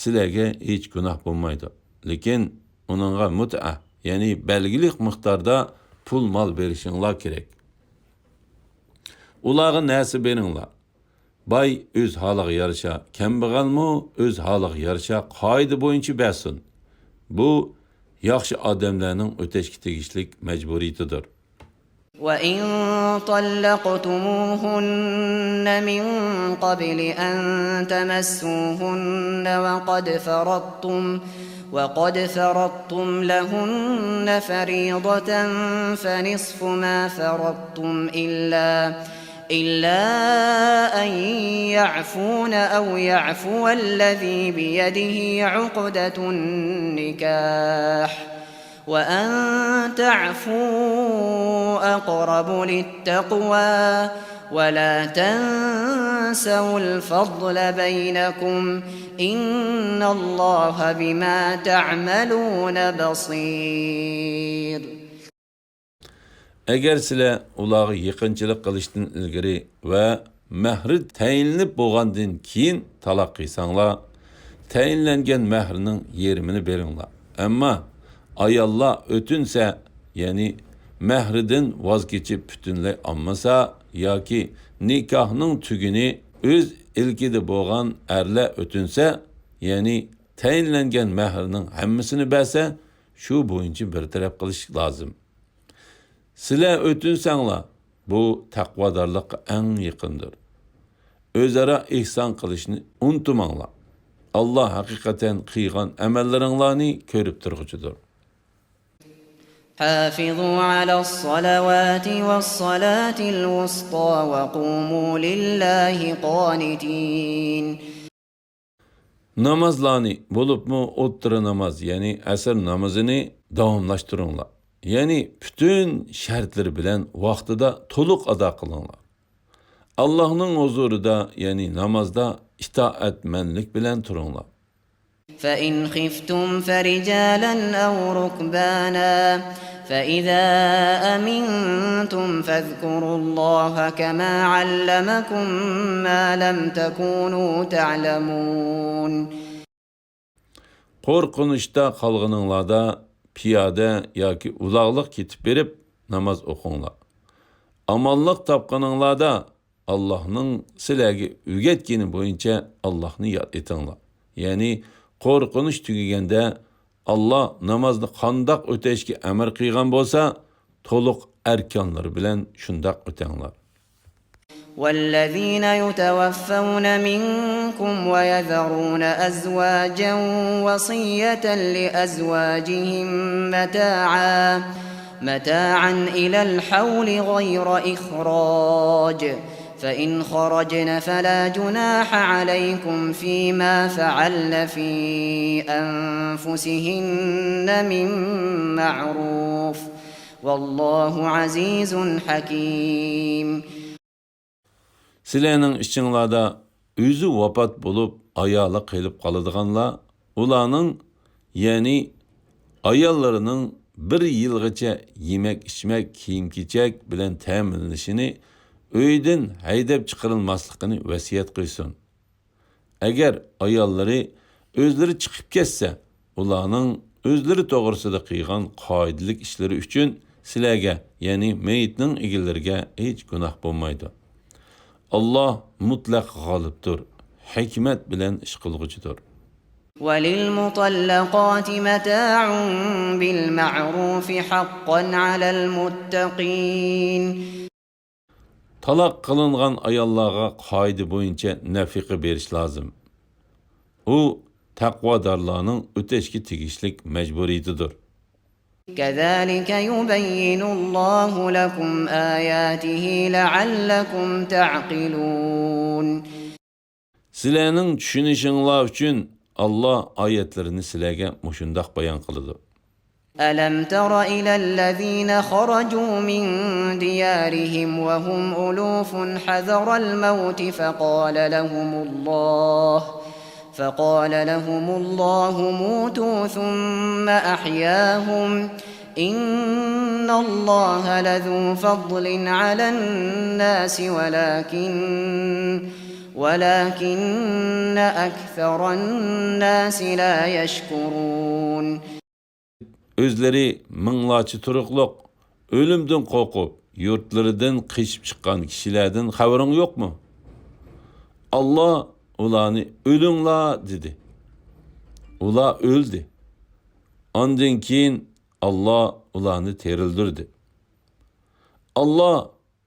سىلەرگە ھېچ گۇناھ بولمايدۇ. لېكىن ئۇنىڭغا مۇتئە، يەنى بەلگىلىك مىقداردا پۇل مال بېرىشىڭلار كېرەك. ئۇلارغا نەرسە بېرىڭلار. باي ئۆز ھالىغا يارىشا، كەمبەغەلمۇ ئۆز ھالىغا يارىشا قائىدە بويىچە بەرسۇن. بۇ ياخشى ئادەملەرنىڭ ئۆتەشكە تېگىشلىك مەجبۇرىيىتىدۇر. وإن طلقتموهن من قبل أن تمسوهن وقد فرضتم، وقد فرضتم لهن فريضة فنصف ما فرضتم إلا، إلا أن يعفون أو يعفو الذي بيده عقدة النكاح، وأن تعفوا أقرب للتقوى، ولا تنسوا الفضل بينكم، إن الله بما تعملون بصير. ئەگەر سىلەر ئۇلارغا يېقىنچىلىق قىلىشتىن ئىلگىرى ۋە مەھرى تەيىنلىنىپ بولغاندىن كېيىن تالاق قىلساڭلار، تەيىنلەنگەن مەھرىنىڭ يېرىمىنى بېرىڭلار. ئەمما ئاياللار ئۆتۈنسە، يەنى مەھرىدىن ۋاز كېچىپ پۈتۈنلەي ئالمىسا ياكى نىكاھنىڭ تۈگۈنى ئۆز ئىلكىدە بولغان ئەرلەر ئۆتۈنسە، يەنى تەيىنلەنگەن مەھرىنىڭ ھەممىسىنى بەرسە، شۇ بويىچە بىر تەرەپ قىلىش لازىم. سىلەر ئۆتۈنسەڭلار، بۇ تەقۋادارلىققا ئەڭ يېقىندۇر. ئۆزئارا ئېھسان قىلىشنى ئۇنتۇماڭلار. ئاللا ھەقىقەتەن قىلغان ئەمەللىرىڭلارنى كۆرۈپ تۇرغۇچىدۇر. حافظوا على الصلوات والصلاة الوسطى وقوموا لله قانتين. نامازلارنى، بولۇپمۇ ئوتتۇرا ناماز، يەنى ئەسىر نامىزىنى داۋاملاشتۇرۇڭلار. يەنى پۈتۈن شەرتلىرى بىلەن ۋاقتىدا تولۇق ئادا قىلىڭلار. ئاللاھنىڭ ھۇزۇرىدا، يەنى نامازدا ئىتائەتمەنلىك بىلەن تۇرۇڭلار. فإن خفتم فرجالا أو ركبانا فإذا أمنتم فاذكروا الله كما علمكم ما لم تكونوا تعلمون. قورقۇنچتا قالغىنىڭلاردا پىيادە ياكى ئۇلاغلىق كېتىپ بېرىپ ناماز ئوقۇڭلار. ئامانلىق تاپقىنىڭلاردا ئاللاھنىڭ سىلەرگە ئۆگەتكىنى بويىچە ئاللاھنى ياد ئېتىڭلار. يەنى قورقۇنچ تۈگىگەندە ئاللاھ نامازنى قانداق ئۆتەشكە ئەمر قىلغان بولسا، تولۇق ئەركانلىرى بىلەن شۇنداق ئۆتەڭلار. والذين يتوفون منكم ويذرون أزواجا وصية لأزواجهم متاعا متاعا إلى الحول غير إخراج فإن خرجن فلا جناح عليكم فيما فعلن في أنفسهن من معروف والله عزيز حكيم. سىلەرنىڭ ئىچىڭلاردا ئۆزى ۋاپات بولۇپ، ئايالى قېلىپ قالىدىغانلار، ئۇلارنىڭ، يەنى ئاياللىرىنىڭ بىر يىلغىچە يېمەك-ئىچمەك، كىيىم-كېچەك بىلەن تەمىنلىنىشىنى، ئۆيدىن ھەيدەپ چىقىرىلماسلىقىنى ۋەسىيەت قىلسۇن. ئەگەر ئاياللىرى ئۆزلىرى چىقىپ كەتسە، ئۇلارنىڭ ئۆزلىرى توغرىسىدا قىلغان قائىدىلىك ئىشلىرى ئۈچۈن سىلەرگە، يەنى مېيىتنىڭ ئىگىلىرىگە ھېچ گۇناھ بولمايدۇ. ئاللاھ مۇتلەق غالىبتۇر، ھېكمەت بىلەن ئىش قىلغۇچىدۇر. وللمطلقات متاع بالمعروف حقا على المتقين. تالاق قىلىنغان ئاياللارغا قائىدە بويىچە نەفىقە بېرىش لازىم. ئۇ تەقۋادارلارنىڭ ئۆتەشكە تېگىشلىك مەجبۇرىيىتىدۇر. كذلك يبين الله لكم آياته لعلكم تعقلون. سىلەرنىڭ چۈشىنىشىڭلار ئۈچۈن ئاللاھ ئايەتلىرىنى سىلەرگە مۇشۇنداق بايان قىلىدۇ. ألم تر إلى الذين خرجوا من ديارهم وهم ألوف حذر الموت فقال لهم الله فقال لهم الله موتوا ثم أحياهم إن الله لذو فضل على الناس ولكن ولكن أكثر الناس لا يشكرون. ئۆزلىرى مىڭلارچە تۇرۇقلۇق، ئۆلۈمدىن قورقۇپ، يۇرتلىرىدىن قېچىپ چىققان كىشىلەردىن خەۋىرىڭ يوقمۇ؟ ئاللاھ ئۇلارنى ئۆلۈڭلار دېدى. ئۇلار ئۆلدى. ئاندىن كېيىن ئاللاھ ئۇلارنى تىرىلدۈردى. ئاللاھ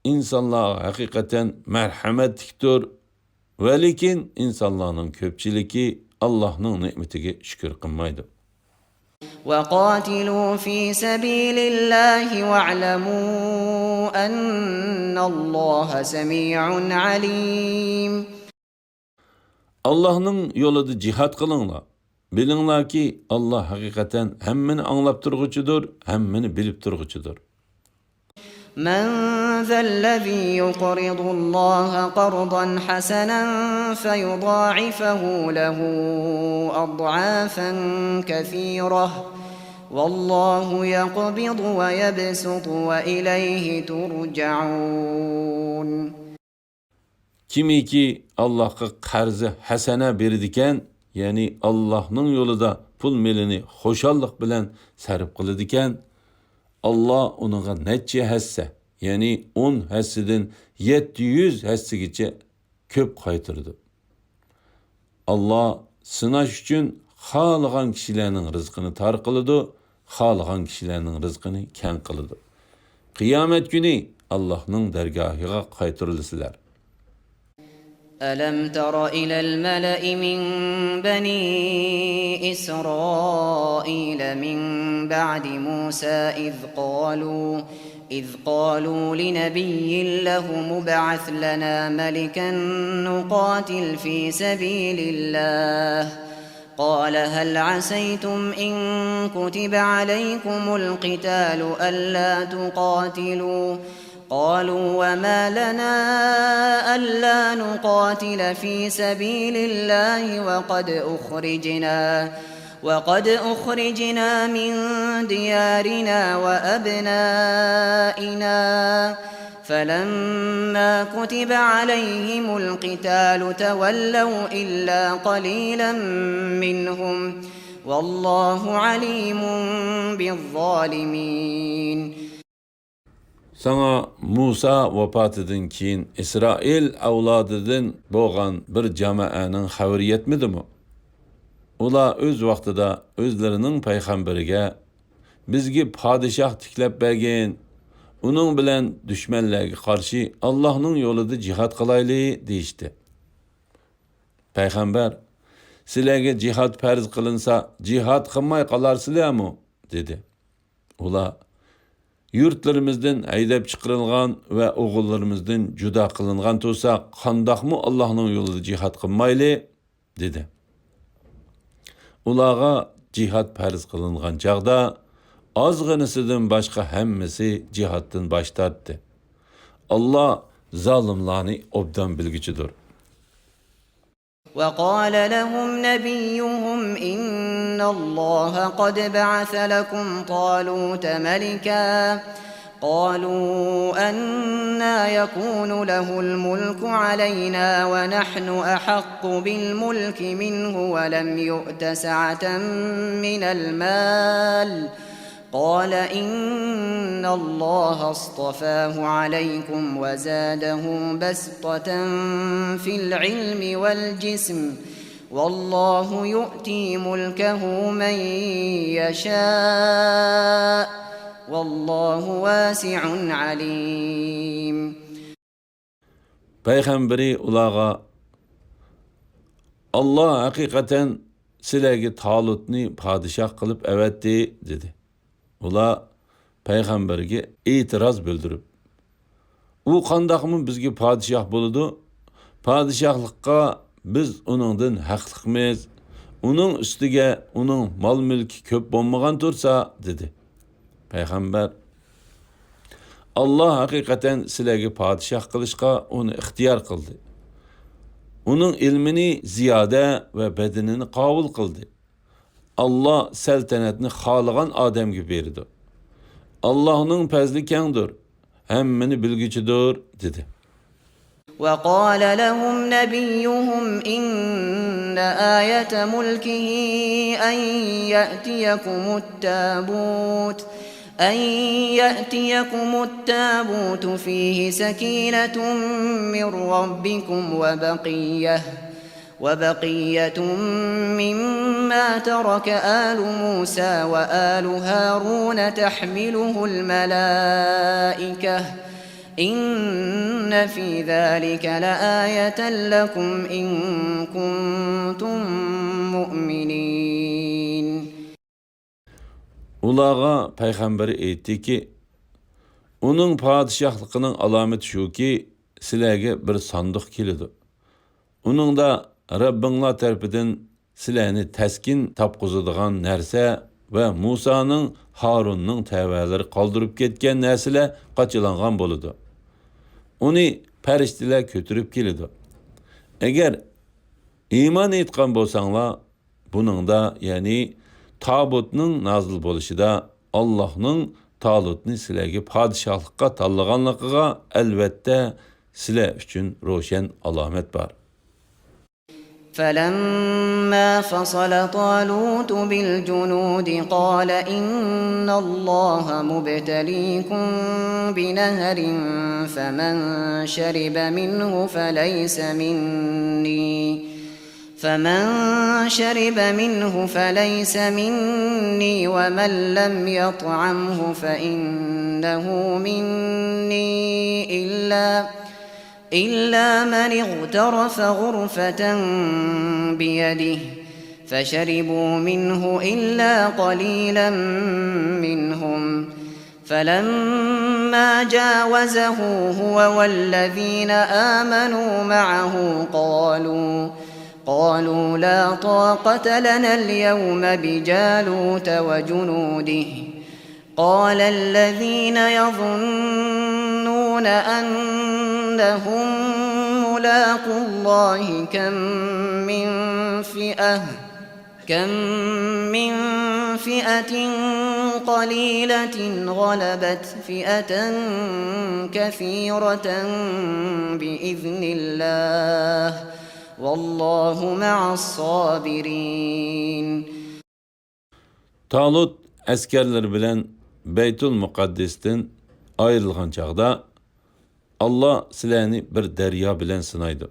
ئىنسانلارغا ھەقىقەتەن مەرھەمەتلىكتۇر، ۋەلىكىن ئىنسانلارنىڭ كۆپچىلىكى ئاللاھنىڭ نېمىتىگە شۈكۈر قىلمايدۇ. وقاتلوا في سبيل الله واعلموا أن الله سميع عليم. ئاللاھنىڭ يولىدا جىھاد قىلىڭلار. بىلىڭلاركى، ئاللاھ ھەقىقەتەن ھەممىنى ئاڭلاپ تۇرغۇچىدۇر، ھەممىنى بىلىپ تۇرغۇچىدۇر. من ذا الذي يقرض الله قرضا حسنا فيضاعفه له أضعافا كثيرة والله يقبض ويبسط وإليه ترجعون. كىمكى ئاللاھقا قەرزى ھەسەنە بېرىدىكەن، يەنى ئاللاھنىڭ يولىدا پۇل مېلىنى خۇشاللىق بىلەن سەرپ قىلىدىكەن، ئاللاھ ئۇنىڭغا نەچچە ھەسسە، يەنى ئون ھەسسىدىن يەتتە يۈز ھەسسىگىچە كۆپ قايتۇرىدۇ. ئاللاھ سىناش ئۈچۈن خالىغان كىشىلەرنىڭ رىزقىنى تار قىلىدۇ، خالىغان كىشىلەرنىڭ رىزقىنى كەڭ قىلىدۇ. قىيامەت كۈنى ئاللاھنىڭ دەرگاھىغا قايتۇرۇلىسىلەر. ألم تر إلى الملأ من بني إسرائيل من بعد موسى إذ قالوا إذ قالوا لنبي لهم ابعث لنا ملكا نقاتل في سبيل الله قال هل عسيتم إن كتب عليكم القتال ألا تقاتلوا قالوا وما لنا ألا نقاتل في سبيل الله وقد أخرجنا وقد أخرجنا من ديارنا وأبنائنا فلما كتب عليهم القتال تولوا إلا قليلا منهم والله عليم بالظالمين. ساڭا مۇسا ۋاپاتىدىن كېيىن ئىسرائىل ئەۋلادىدىن بولغان بىر جامائەنىڭ خەۋىرى يەتمىدىمۇ؟ ئۇلار ئۆز ۋاقتىدا ئۆزلىرىنىڭ پەيغەمبىرىگە، «بىزگە پادىشاھ تىكلەپ بەرگىن، ئۇنىڭ بىلەن دۈشمەنلەرگە قارشى ئاللاھنىڭ يولىدا جىھاد قىلايلى» دېيىشتى. پەيغەمبەر، «سىلەرگە جىھاد پەرز قىلىنسا، جىھاد قىلماي قالارسىلەرمۇ؟» دېدى. ئۇلار، «يۇرتلىرىمىزدىن ھەيدەپ چىقىرىلغان ۋە ئوغۇللىرىمىزدىن جۇدا قىلىنغان تۇرساق، قانداقمۇ ئاللاھنىڭ يولىدا جىھاد قىلمايلى؟» دېدى. ئۇلارغا جىھاد پەرز قىلىنغان چاغدا ئازغىنىسىدىن باشقا ھەممىسى جىھادتىن باش تارتتى. ئاللا زالىملارنى ئوبدان بىلگۈچىدۇر. وقال لهم نبيهم إن الله قد بعث لكم طالوت ملكا قالوا أنى يكون له الملك علينا ونحن أحق بالملك منه ولم يؤت سعة من المال قال إن الله اصطفاه عليكم وزاده بسطة في العلم والجسم والله يؤتي ملكه من يشاء والله واسع عليم. پەيغەمبىرى ئۇلارغا، «ئاللا ھەقىقەتەن سىلەرگە تالۇتنى پادىشاھ قىلىپ ئەۋەتتى» دېدى. ئۇلار پەيغەمبەرگە ئېتىراز بىلدۈرۈپ، «ئۇ قانداقمۇ بىزگە پادىشاھ بولىدۇ؟ پادىشاھلىققا بىز ئۇنىڭدىن ھەقلىقمىز. ئۇنىڭ ئۈستىگە ئۇنىڭ مال-مۈلكى كۆپ بولمىغان تۇرسا» دېدى. پەيغەمبەر، «ئاللا ھەقىقەتەن سىلەرگە پادىشاھ قىلىشقا ئۇنى ئىختىيار قىلدى. ئۇنىڭ ئىلمىنى زىيادە ۋە بەدىنىنى قاۋۇل قىلدى. ئاللا سەلتەنەتنى خالىغان ئادەمگە بېرىدۇ. ئاللانىڭ پەزلى كەڭدۇر، ھەممىنى بىلگۈچىدۇر» دېدى. وقال لهم نبيهم إن آية ملكه أن يأتيكم التابوت أن يأتيكم التابوت فيه سكينة من ربكم وبقية وبقية مما ترك آل موسى وآل هارون تحمله الملائكة إن في ذلك لآية لكم إن كنتم مؤمنين. ئۇلارغا پەيغەمبىرى ئېيتتىكى، ئۇنىڭ پادىشاھلىقىنىڭ ئالامىتى شۇكى، سىلەرگە بىر ساندۇق كېلىدۇ. ئۇنىڭدا رەببىڭلار تەرىپىدىن سىلەرنى تەسكىن تاپقۇزىدىغان نەرسە ۋە مۇسانىڭ، ھارۇننىڭ تەۋەلىرى قالدۇرۇپ كەتكەن نەرسىلەر قاچىلانغان بولىدۇ. ئۇنى پەرىشتىلەر كۆتۈرۈپ كېلىدۇ. ئەگەر ئىمان ئېيتقان بولساڭلار، بۇنىڭدا، يەنى تابۇتنىڭ نازىل بولۇشىدا، ئاللاھنىڭ تالۇتنى سىلەرگە پادىشاھلىققا تاللىغانلىقىغا ئەلۋەتتە سىلەر ئۈچۈن روشەن ئالامەت بار. فلما فصل طالوت بالجنود قال إن الله مبتليكم بنهر فمن شرب منه فليس مني فمن شرب منه فليس مني ومن لم يطعمه فإنه مني إلا إلا من اغترف غرفة بيده فشربوا منه إلا قليلا منهم فلما جاوزه هو والذين آمنوا معه قالوا قالوا لا طاقة لنا اليوم بجالوت وجنوده قال الذين يظنون أنهم ملاقو الله كم من فئة كم من فئة قليلة غلبت فئة كثيرة بإذن الله والله مع الصابرين. تالۇت ئەسكەرلىرى بىلەن بەيتۇل مۇقەددەستىن ئايرىلغان چاغدا، ئاللا سىلەرنى بىر دەريا بىلەن سىنايدۇ.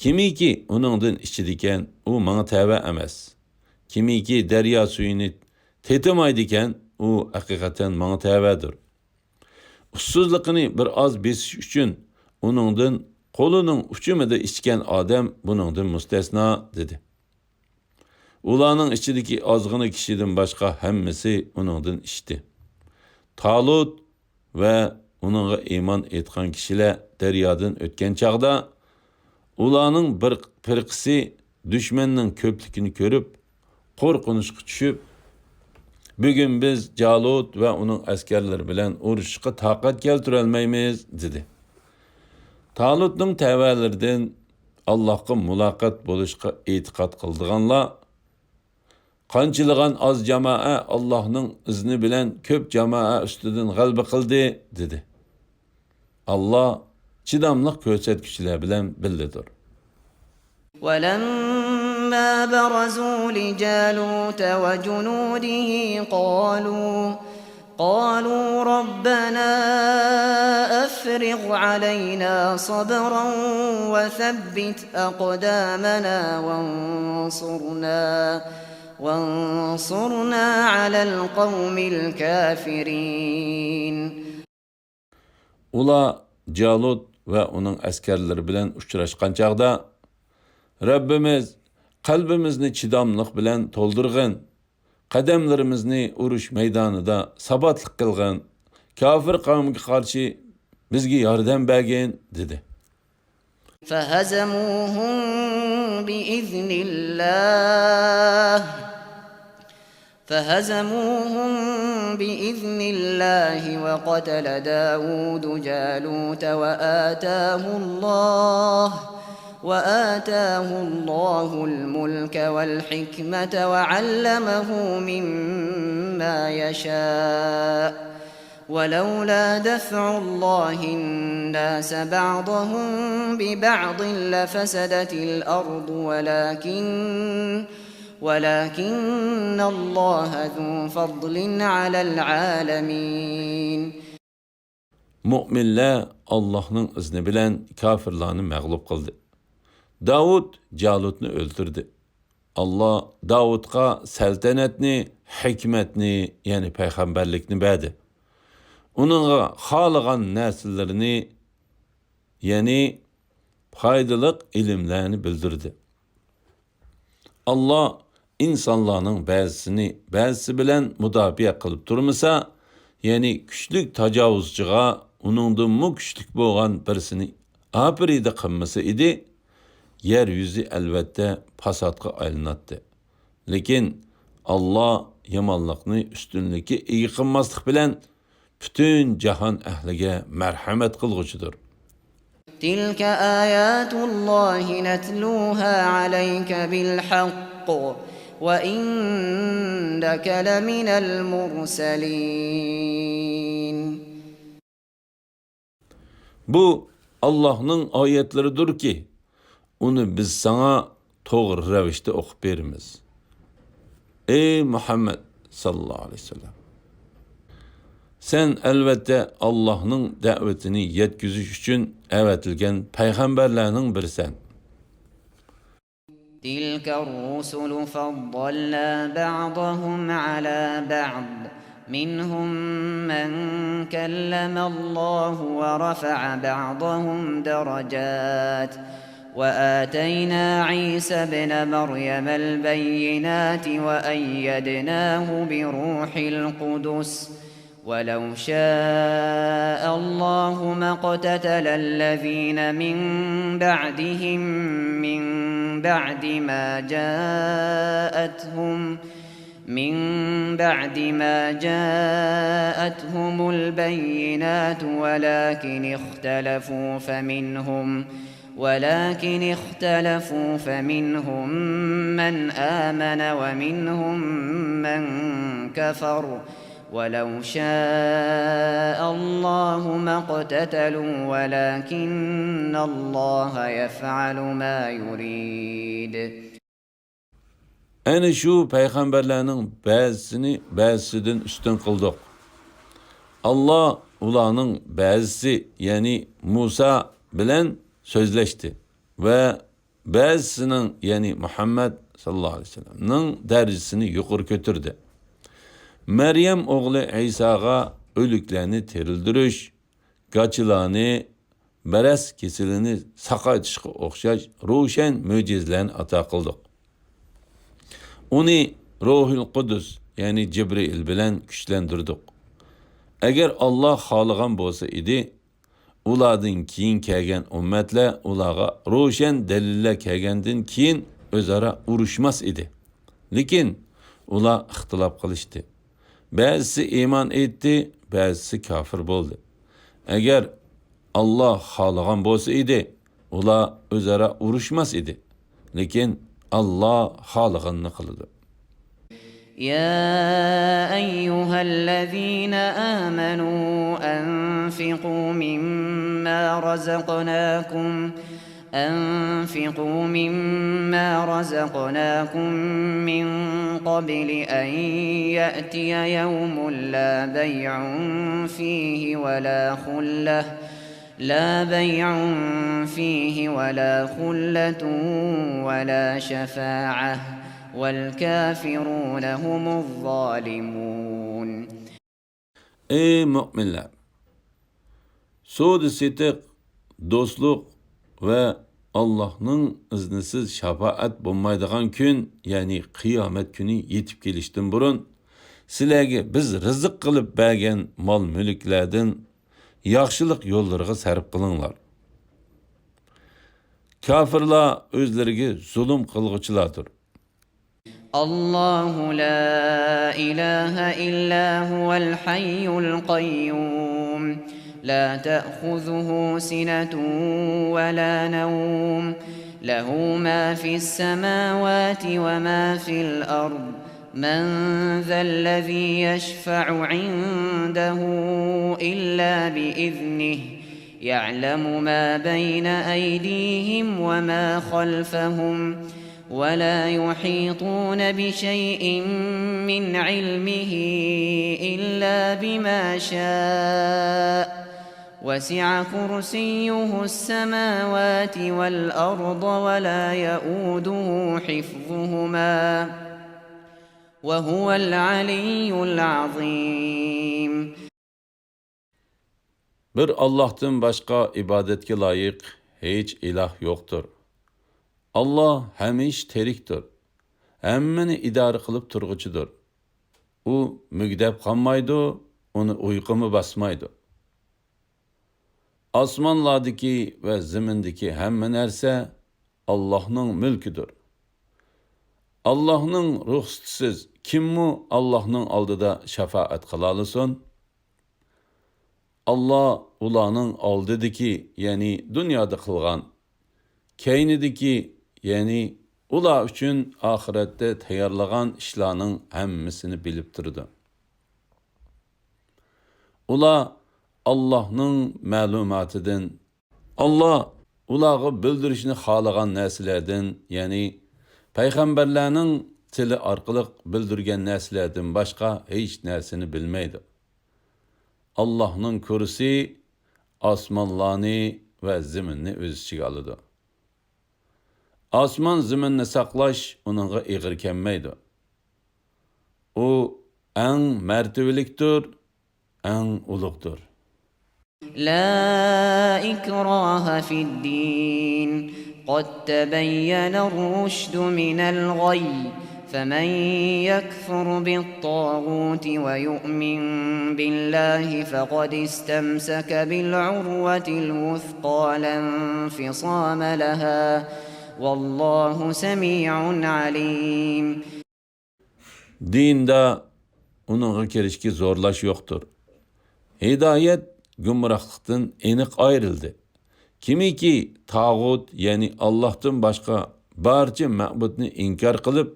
كىمكى ئۇنىڭدىن ئىچىدىكەن، ئۇ ماڭا تەۋە ئەمەس. كىمكى دەريا سۈيىنى تېتىمايدىكەن، ئۇ ھەقىقەتەن ماڭا تەۋەدۇر. ئۇسسۇزلۇقىنى بىر ئاز بېسىش ئۈچۈن ئۇنىڭدىن قولىنىڭ ئۇچىمىدا ئىچكەن ئادەم بۇنىڭدىن مۇستەسنا، دېدى. ئۇلارنىڭ ئىچىدىكى ئازغىنە كىشىدىن باشقا ھەممىسى ئۇنىڭدىن ئىچتى. تالۇت ۋە ئۇنىڭغا ئىمان ئېيتقان كىشىلەر دەريادىن ئۆتكەن چاغدا، ئۇلارنىڭ بىر پىرقىسى دۈشمەننىڭ كۆپلۈكىنى كۆرۈپ، قورقۇنچقا چۈشۈپ، بۈگۈن بىز جالۇت ۋە ئۇنىڭ ئەسكەرلىرى بىلەن ئۇرۇشۇشقا تاقەت كەلتۈرەلمەيمىز، دېدى. تالۇتنىڭ تەۋەلىرىدىن ئاللاھقا مۇلاقات بولۇشقا ئېتىقاد قىلىدىغانلار، قانچىلىغان ئاز جامائە ئاللاھنىڭ ئىزنى بىلەن كۆپ جامائە ئۈستىدىن غەلىبە قىلدى، دېدى. ئاللا چىداملىق كۆرسەتكۈچىلەر بىلەن بىللىدۇر. ولما برزوا لجالوت وجنوده قالوا قالوا ربنا أفرغ علينا صبرا وثبت أقدامنا وانصرنا وانصرنا على القوم الكافرين. ئۇلار جالۇت ۋە ئۇنىڭ ئەسكەرلىرى بىلەن ئۇچراشقان چاغدا، رەببىمىز، قەلبىمىزنى چىداملىق بىلەن تولدۇرغىن، قەدەملىرىمىزنى ئۇرۇش مەيدانىدا ساباتلىق قىلغىن، كاپىر قەۋمگە قارشى بىزگە ياردەم بەرگىن، دېدى. فهزموهم بإذن الله فهزموهم بإذن الله وقتل داود جالوت وآتاه الله وآتاه الله الملك والحكمة وعلمه مما يشاء ولولا دفع الله الناس بعضهم ببعض لفسدت الأرض ولكن ولكن الله ذو فضل على العالمين. مۆمىنلەر ئاللاھنىڭ ئىزنى بىلەن كاپىرلارنى مەغلۇپ قىلدى. داۋۇت جالۇتنى ئۆلتۈردى. ئاللا داۋۇتقا سەلتەنەتنى، ھېكمەتنى، يەنى پەيغەمبەرلىكنى بەردى. ئۇنىڭغا خالىغان نەرسىلىرىنى، يەنى پايدىلىق ئىلىملەرنى بىلدۈردى. ئاللا ئىنسانلارنىڭ بەزىسىنى بەزىسى بىلەن مۇداپىئە قىلىپ تۇرمىسا، يەنى كۈچلۈك تاجاۋۇزچىغا ئۇنىڭدىنمۇ كۈچلۈك بولغان بىرسىنى ئاپىرىدە قىلمىسا ئىدى، يەر يۈزى ئەلۋەتتە پاساتقا ئايلىناتتى. لېكىن ئاللا يامانلىقنى ئۈستۈنلۈككە ئىگە قىلماسلىق بىلەن پۈتۈن جاھان ئەھلىگە مەرھەمەت قىلغۇچىدۇر. تلك آيات الله نتلوها عليك بالحق وإنك لمن المرسلين. بۇ ئاللاھنىڭ ئايەتلىرىدۇركى، ئۇنى بىز ساڭا توغرا رەۋىشتە ئوقۇپ بېرىمىز. ئەي مۇھەممەد ساللاللاھۇ ئەلەيھى ۋەسەللەم، سەن ئەلۋەتتە ئاللاھنىڭ دەۋىتىنى يەتكۈزۈش ئۈچۈن ئەۋەتىلگەن پەيغەمبەرلەرنىڭ بىرىسەن. تلك الرسل فضلنا بعضهم على بعض منهم من كلم الله ورفع بعضهم درجات وآتينا عيسى ابن مريم البينات وأيدناه بروح القدس ولو شاء الله ما اقتتل الذين من بعدهم من بعد ما جاءتهم من بعد ما جاءتهم البينات ولكن اختلفوا فمنهم، ولكن اختلفوا فمنهم من آمن ومنهم من كفر، ولو شاء الله ما اقتتلوا ولكن الله يفعل ما يريد. ئەنە شۇ پەيغەمبەرلەرنىڭ بەزىسىنى بەزىسىدىن ئۈستۈن قىلدۇق. ئاللا ئۇلارنىڭ بەزىسى، يەنى مۇسا بىلەن سۆزلەشتى ۋە بەزىسىنىڭ، يەنى مۇھەممەد ساللاللاھۇ ئەلەيھى ۋەسەللەمنىڭ دەرىجىسىنى يۇقىرى كۆتۈردى. مەريەم ئوغلى ئەيساغا ئۆلۈكلەرنى تىرىلدۈرۈش، گاچىلارنى، بەرەس كېسىلىنى ساقايتىشقا ئوخشاش روشەن مۆجىزىلەرنى ئاتا قىلدۇق. ئۇنى روھىل قۇدۇس، يەنى جىبرىئىل بىلەن كۈچلەندۈردۇق. ئەگەر ئاللا خالىغان بولسا ئىدى، ئۇلاردىن كېيىن كەلگەن ئۈممەتلەر ئۇلارغا روشەن دەلىللەر كەلگەندىن كېيىن ئۆزئارا ئۇرۇشماس ئىدى. لېكىن ئۇلار ئىختىلاپ قىلىشتى. بەزىسى ئىمان ئېيتتى، بەزىسى كاپىر بولدى. ئەگەر ئاللا خالىغان بولسا ئىدى، ئۇلار ئۆزئارا ئۇرۇشماس ئىدى. لېكىن ئاللا خالىغىنىنى قىلىدۇ. يا أيها الذين آمنوا أنفقوا مما رزقناكم أنفقوا مما رزقناكم من قبل أن يأتي يوم لا بيع فيه ولا خلة لا بيع فيه ولا خلة ولا شفاعة والكافرون هم الظالمون. ئەي مۆمىنلەر! سودا-سېتىق، دوستلۇق ۋە ئاللاھنىڭ ئىزنىسىز شاپائەت بولمايدىغان كۈن، يەنى قىيامەت كۈنى يېتىپ كېلىشتىن بۇرۇن، سىلەرگە بىز رىزىق قىلىپ بەرگەن مال-مۈلۈكلەردىن ياخشىلىق يوللىرىغا سەرپ قىلىڭلار. كاپىرلار ئۆزلىرىگە زۇلۇم قىلغۇچىلاردۇر. الله لا إله إلا هو الحي القيوم لا تأخذه سنة ولا نوم له ما في السماوات وما في الأرض من ذا الذي يشفع عنده إلا بإذنه يعلم ما بين أيديهم وما خلفهم ولا يحيطون بشيء من علمه إلا بما شاء وسع كرسيه السماوات والأرض ولا يئوده حفظهما وهو العلي العظيم. بىر ئاللاھتىن باشقا ئىبادەتكە لايىق ھېچ ئىلاھ يوقتۇر. ئاللاھ ھەمىشە تىرىكتۇر، ھەممىنى ئىدارە قىلىپ تۇرغۇچىدۇر. ئۇ مۈگدەپ قالمايدۇ، ئۇنى ئۇيقۇمۇ باسمايدۇ. ئاسمانلاردىكى ۋە زېمىندىكى ھەممە نەرسە ئاللاھنىڭ مۈلكىدۇر. ئاللاھنىڭ رۇخسىتىسىز كىممۇ ئاللاھنىڭ ئالدىدا شاپائەت قىلالىسۇن؟ ئاللا ئۇلارنىڭ ئالدىدىكى، يەنى دۇنيادا قىلغان، كەينىدىكى، يەنى ئۇلار ئۈچۈن ئاخىرەتتە تەييارلىغان ئىشلارنىڭ ھەممىسىنى بىلىپ تۇرىدۇ. ئۇلار ئاللاھنىڭ مەلۇماتىدىن، ئاللا ئۇلارغا بىلدۈرۈشنى خالىغان نەرسىلەردىن، يەنى پەيغەمبەرلەرنىڭ تىلى ئارقىلىق بىلدۈرگەن نەرسىلەردىن باشقا ھېچ نەرسىنى بىلمەيدۇ. ئاللاھنىڭ كۇرسى ئاسمانلارنى ۋە زېمىننى ئۆز ئىچىگە ئالىدۇ. ئاسمان زېمىننى ساقلاش ئۇنىڭغا ئېغىر كەلمەيدۇ. ئۇ ئەڭ مەرتىۋىلىكتۇر، ئەڭ ئۇلۇغدۇر. لا إكراه في الدين قد تبين الرشد من الغي فمن يكفر بالطاغوت ويؤمن بالله فقد استمسك بالعروة الوثقى لا انفصام لها والله سميع عليم. دىندا ئۇنىڭغا كىرىشكە زورلاش يوقتۇر. ھىدايەت گۇمراھلىقتىن ئېنىق ئايرىلدى. كىمكى تاغۇت، يەنى ئاللاھتىن باشقا بارچە مەبۇدنى ئىنكار قىلىپ،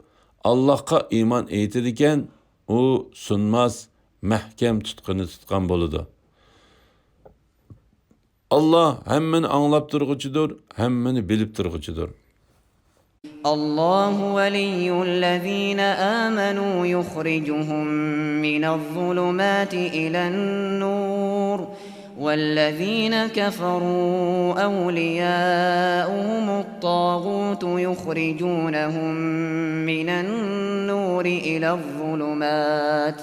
ئاللاھقا ئىمان ئېيتىدىكەن، ئۇ سۇنماس، مەھكەم تۇتقىنى تۇتقان بولىدۇ. ئاللاھ ھەممىنى ئاڭلاپ تۇرغۇچىدۇر، ھەممىنى بىلىپ تۇرغۇچىدۇر. الله ولي الذين آمنوا يخرجهم من الظلمات إلى النور والذين كفروا أولياؤهم الطاغوت يخرجونهم من النور إلى الظلمات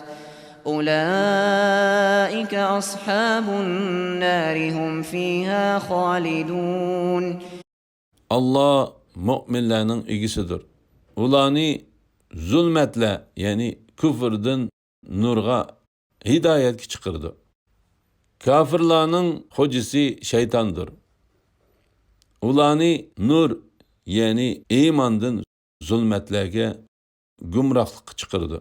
أولئك أصحاب النار هم فيها خالدون. ئاللاھ مۆمىنلەرنىڭ ئىگىسىدۇر. ئۇلارنى زۇلمەتلەر، يەنى كۇفردىن نۇرغا، ھىدايەتكە چىقىرىدۇ. كاپىرلارنىڭ خوجىسى شەيتاندۇر. ئۇلارنى نۇر، يەنى ئىماندىن زۇلمەتلەرگە، گۇمراھلىققا چىقىرىدۇ.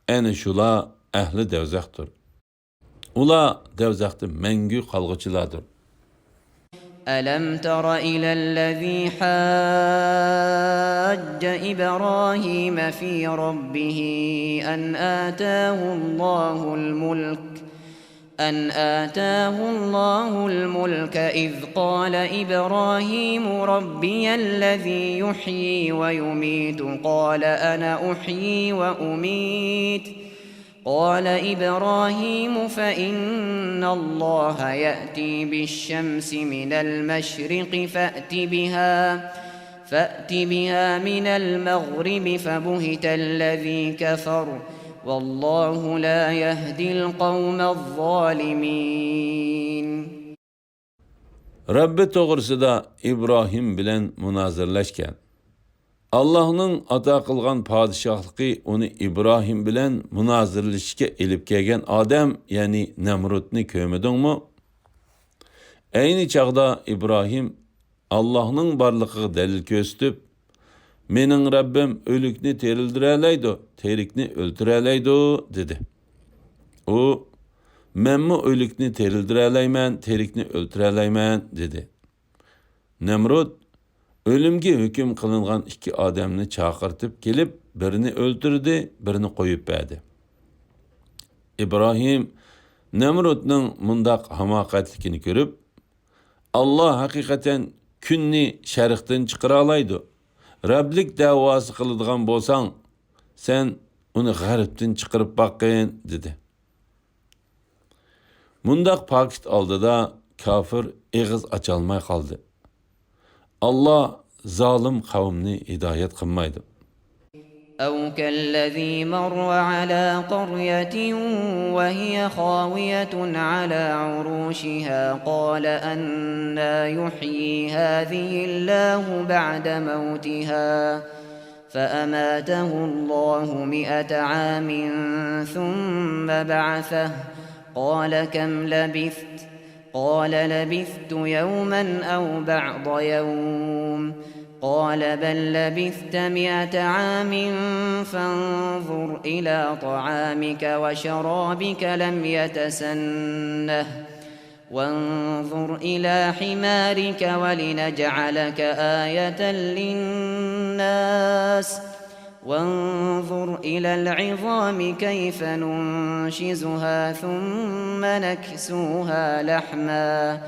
ئەنە شۇلار ئەھلى دەۋزەختۇر. ئۇلار دەۋزەختە مەڭگۈ قالغۇچىلاردۇر. ألم تر إلى الذي حاج إبراهيم في ربه أن آتاه الله الملك أن آتاه الله الملك إذ قال إبراهيم ربي الذي يحيي ويميت قال أنا أحيي وأميت قال إبراهيم فإن الله يأتي بالشمس من المشرق فأت بها فأت بها من المغرب فبهت الذي كفر والله لا يهدي القوم الظالمين. رەببى توغرىسىدا ئىبراھىم بىلەن مۇنازىرىلەشكەن. ئاللاھنىڭ ئاتا قىلغان پادىشاھلىقى ئۇنى ئىبراھىم بىلەن مۇنازىرىلىشىشكە ئېلىپ كەلگەن ئادەم، يەنى نەمرۇدنى كۆرمىدىڭمۇ؟ ئەينى چاغدا ئىبراھىم ئاللاھنىڭ بارلىقىغا دەلىل كۆرسىتىپ، مېنىڭ رەببىم ئۆلۈكنى تىرىلدۈرەلەيدۇ، تىرىكنى ئۆلتۈرەلەيدۇ، دېدى. ئۇ، مەنمۇ ئۆلۈكنى تىرىلدۈرەلەيمەن، تىرىكنى ئۆلتۈرەلەيمەن، دېدى. نەمرۇد ئۆلۈمگە ھۆكۈم قىلىنغان ئىككى ئادەمنى چاقىرتىپ كېلىپ، بىرىنى ئۆلتۈردى، بىرىنى قويۇپ بەردى. ئىبراھىم نەمرۇدنىڭ مۇنداق ھاماقەتلىكىنى كۆرۈپ، ئاللاھ ھەقىقەتەن كۈننى شەرقتىن چىقىرالايدۇ. رەبلىك دەۋاسى قىلىدىغان بولساڭ، سەن ئۇنى غەربتىن چىقىرىپ باققىن، دېدى. مۇنداق پاكىت ئالدىدا كاپىر ئېغىز ئاچالماي قالدى. ئاللاھ زالىم قەۋمنى ھىدايەت قىلمايدۇ. أو كالذي مر على قرية وهي خاوية على عروشها قال أنى يحيي هذه الله بعد موتها فأماته الله مئة عام ثم بعثه قال كم لبثت قال لبثت يوما أو بعض يوم قال بل لبثت مئة عام فانظر إلى طعامك وشرابك لم يتسنه وانظر إلى حمارك ولنجعلك آية للناس وانظر إلى العظام كيف ننشزها ثم نكسوها لحما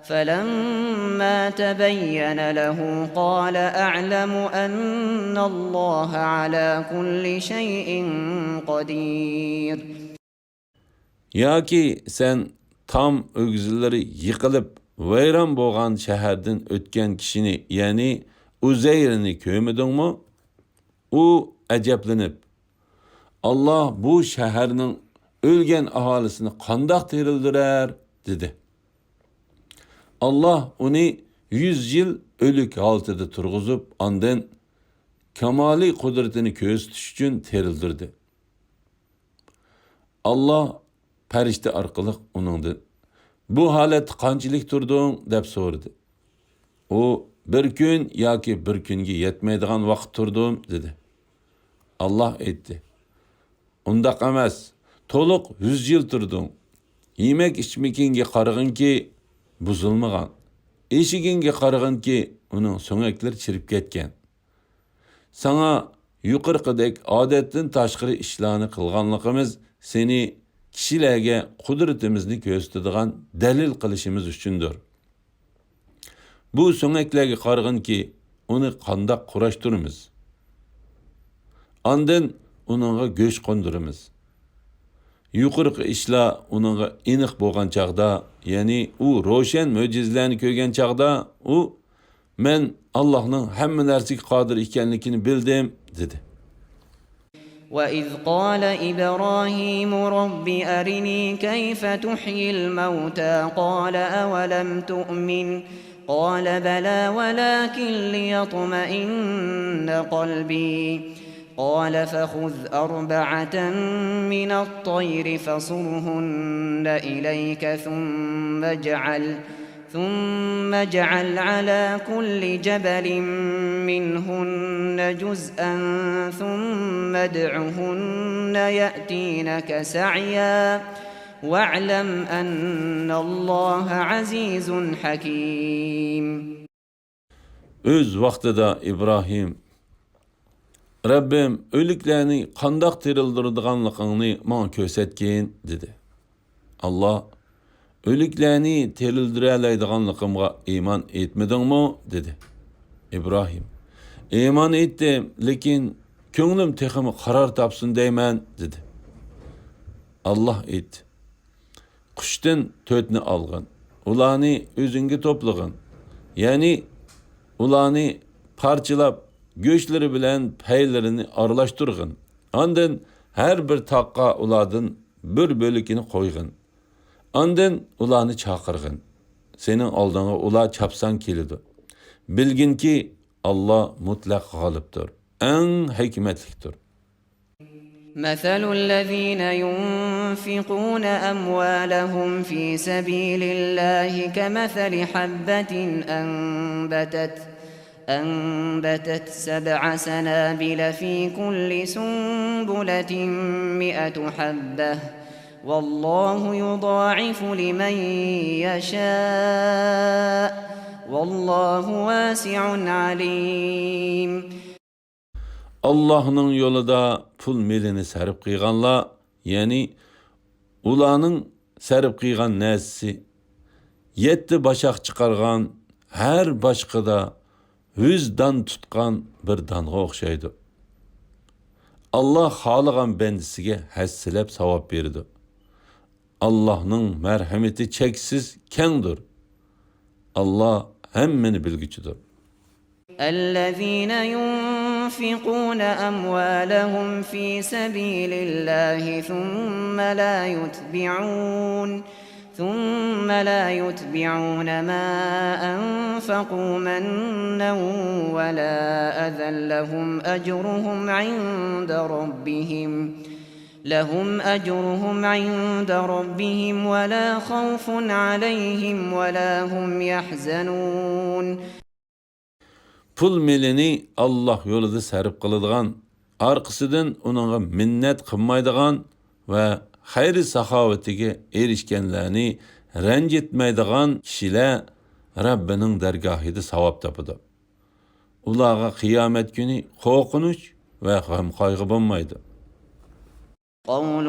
فلما تبين له قال أعلم أن الله على كل شيء قدير. ياكى سەن تام ئۆگزىلىرى يىقىلىپ ۋەيران بولغان شەھەردىن ئۆتكەن كىشىنى، يەنى ئۇزەيرنى كۆرمىدىڭمۇ؟ ئۇ ئەجەبلىنىپ، ئاللاھ بۇ شەھەرنىڭ ئۆلگەن ئاھالىسىنى قانداق تىرىلدۈرەر؟ دېدى. ئاللاھ ئۇنى يۈز يىل ئۆلۈك ھالىتىدە تۇرغۇزۇپ، ئاندىن كامالىي قۇدرىتىنى كۆرسىتىش ئۈچۈن تىرىلدۈردى. ئاللاھ پەرىشتە ئارقىلىق ئۇنىڭدىن، بۇ ھالەتتە قانچىلىك تۇردۇڭ؟ دەپ سورىدى. ئۇ، بىر كۈن ياكى بىر كۈنگە يەتمەيدىغان ۋاقىت تۇردۇم، دېدى. ئاللاھ ئېيتتى، ئۇنداق ئەمەس، تولۇق يۈز يىل تۇردۇڭ. يېمەك-ئىچمىكىڭگە قارىغىنكى، بۇزۇلمىغان. ئېشىكىڭگە قارىغىنكى، ئۇنىڭ سۆڭەكلىرى چىرىپ كەتكەن. ساڭا يۇقىرىقىدەك ئادەتتىن تاشقىرى ئىشلارنى قىلغانلىقىمىز سېنى كىشىلەرگە قۇدرىتىمىزنى كۆرسىتىدىغان دەلىل قىلىشىمىز ئۈچۈندۇر. بۇ سۆڭەكلەرگە قارىغىنكى، ئۇنى قانداق قۇراشتۇرىمىز؟ ئاندىن ئۇنىڭغا گۆش قوندۇرىمىز. يۇقىرىقى ئىشلار ئۇنىڭغا ئېنىق بولغان چاغدا، يەنى ئۇ روشەن مۆجىزىلەرنى كۆرگەن چاغدا، ئۇ، «مەن ئاللاھنىڭ ھەممە نەرسىگە قادىر ئىكەنلىكىنى بىلدىم» دېدى. وإذ قال إبراهيم رب أرني كيف تحيي الموتى قال أولم تؤمن قال بلى ولكن ليطمئن قلبي قال فخذ أربعة من الطير فصرهن إليك ثم اجعل ثم اجعل على كل جبل منهن جزءا ثم ادعهن يأتينك سعيا واعلم أن الله عزيز حكيم. ئۆز ۋاقتىدا ئىبراھىم، «رەببىم، ئۆلۈكلەرنى قانداق تىرىلدۈرىدىغانلىقىڭنى ماڭا كۆرسەتكىن» دېدى. ئاللا، «ئۆلۈكلەرنى تىرىلدۈرەلەيدىغانلىقىمغا ئىمان ئېيتمىدىڭمۇ؟» دېدى. ئىبراھىم، «ئىمان ئېيتتىم، لېكىن كۆڭلۈم تېخىمۇ قارار تاپسۇن دەيمەن» دېدى. ئاللا ئېيتتى، «قۇشتىن تۆتنى ئالغىن، ئۇلارنى ئۆزۈڭگە توپلىغىن، يەنى ئۇلارنى پارچىلاپ، گۆشلىرى بىلەن پەيلىرىنى ئارىلاشتۇرغىن. ئاندىن ھەر بىر تاغقا ئۇلاردىن بىر بۆلىكىنى قويغىن. ئاندىن ئۇلارنى چاقىرغىن. سېنىڭ ئالدىڭغا ئۇلار چاپسان كېلىدۇ. بىلگىنكى، ئاللا مۇتلەق غالىبتۇر، ئەڭ ھېكمەتلىكتۇر.» مثل الذين ينفقون أموالهم في سبيل الله كمثل حبة أنبتت أنبتت سبع سنابل في كل سنبلة مئة حبة والله يضاعف لمن يشاء والله واسع عليم. ئاللاھنىڭ يولىدا پۇل مېلىنى سەرپ قىلغانلار، يەنى ئۇلارنىڭ سەرپ قىلغان نەرسىسى يەتتە باشاق چىقارغان، ھەر باشقىدا يۈز دان تۇتقان بىر دانغا ئوخشايدۇ. ئاللا خالىغان بەندىسىگە ھەسسىلەپ ساۋاب بېرىدۇ. ئاللاھنىڭ مەرھىمىتى چەكسىز كەڭدۇر. ئاللا ھەممىنى بىلگۈچىدۇر. الذين ينفقون أموالهم في سبيل الله ثم لا يتبعون ثم لا يتبعون ما أنفقوا منا ولا أذى لهم أجرهم عند ربهم لهم أجرهم عند ربهم ولا خوف عليهم ولا هم يحزنون. پۇل مېلىنى ئاللاھ يولىدا سەرپ قىلىدىغان، ئارقىسىدىن ئۇنىڭغا مىننەت قىلمايدىغان ۋە خەير-ساخاۋىتىگە ئېرىشكەنلەرنى رەنجىتمەيدىغان كىشىلەر رەببىنىڭ دەرگاھىدا ساۋاب تاپىدۇ. ئۇلارغا قىيامەت كۈنى قورقۇنچ ۋە غەم-قايغۇ بولمايدۇ. قول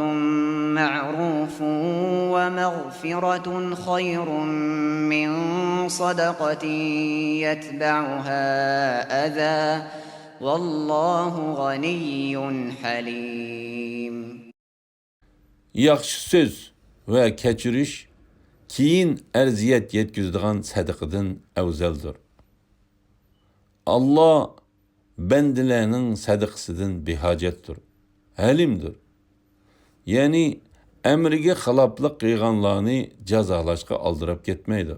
معروف ومغفرة خير من صدقة يتبعها أذى والله غني حليم. ياخشى سۆز ۋە كەچۈرۈش كېيىن ئەزىيەت يەتكۈزىدىغان سەدىقىدىن ئەۋزەلدۇر. ئاللا بەندىلەرنىڭ سەدىقىسىدىن بىھاجەتتۇر، ھەلىمدۇر. يەنى ئەمرىگە خىلاپلىق قىلغانلارنى جازالاشقا ئالدىراپ كەتمەيدۇ.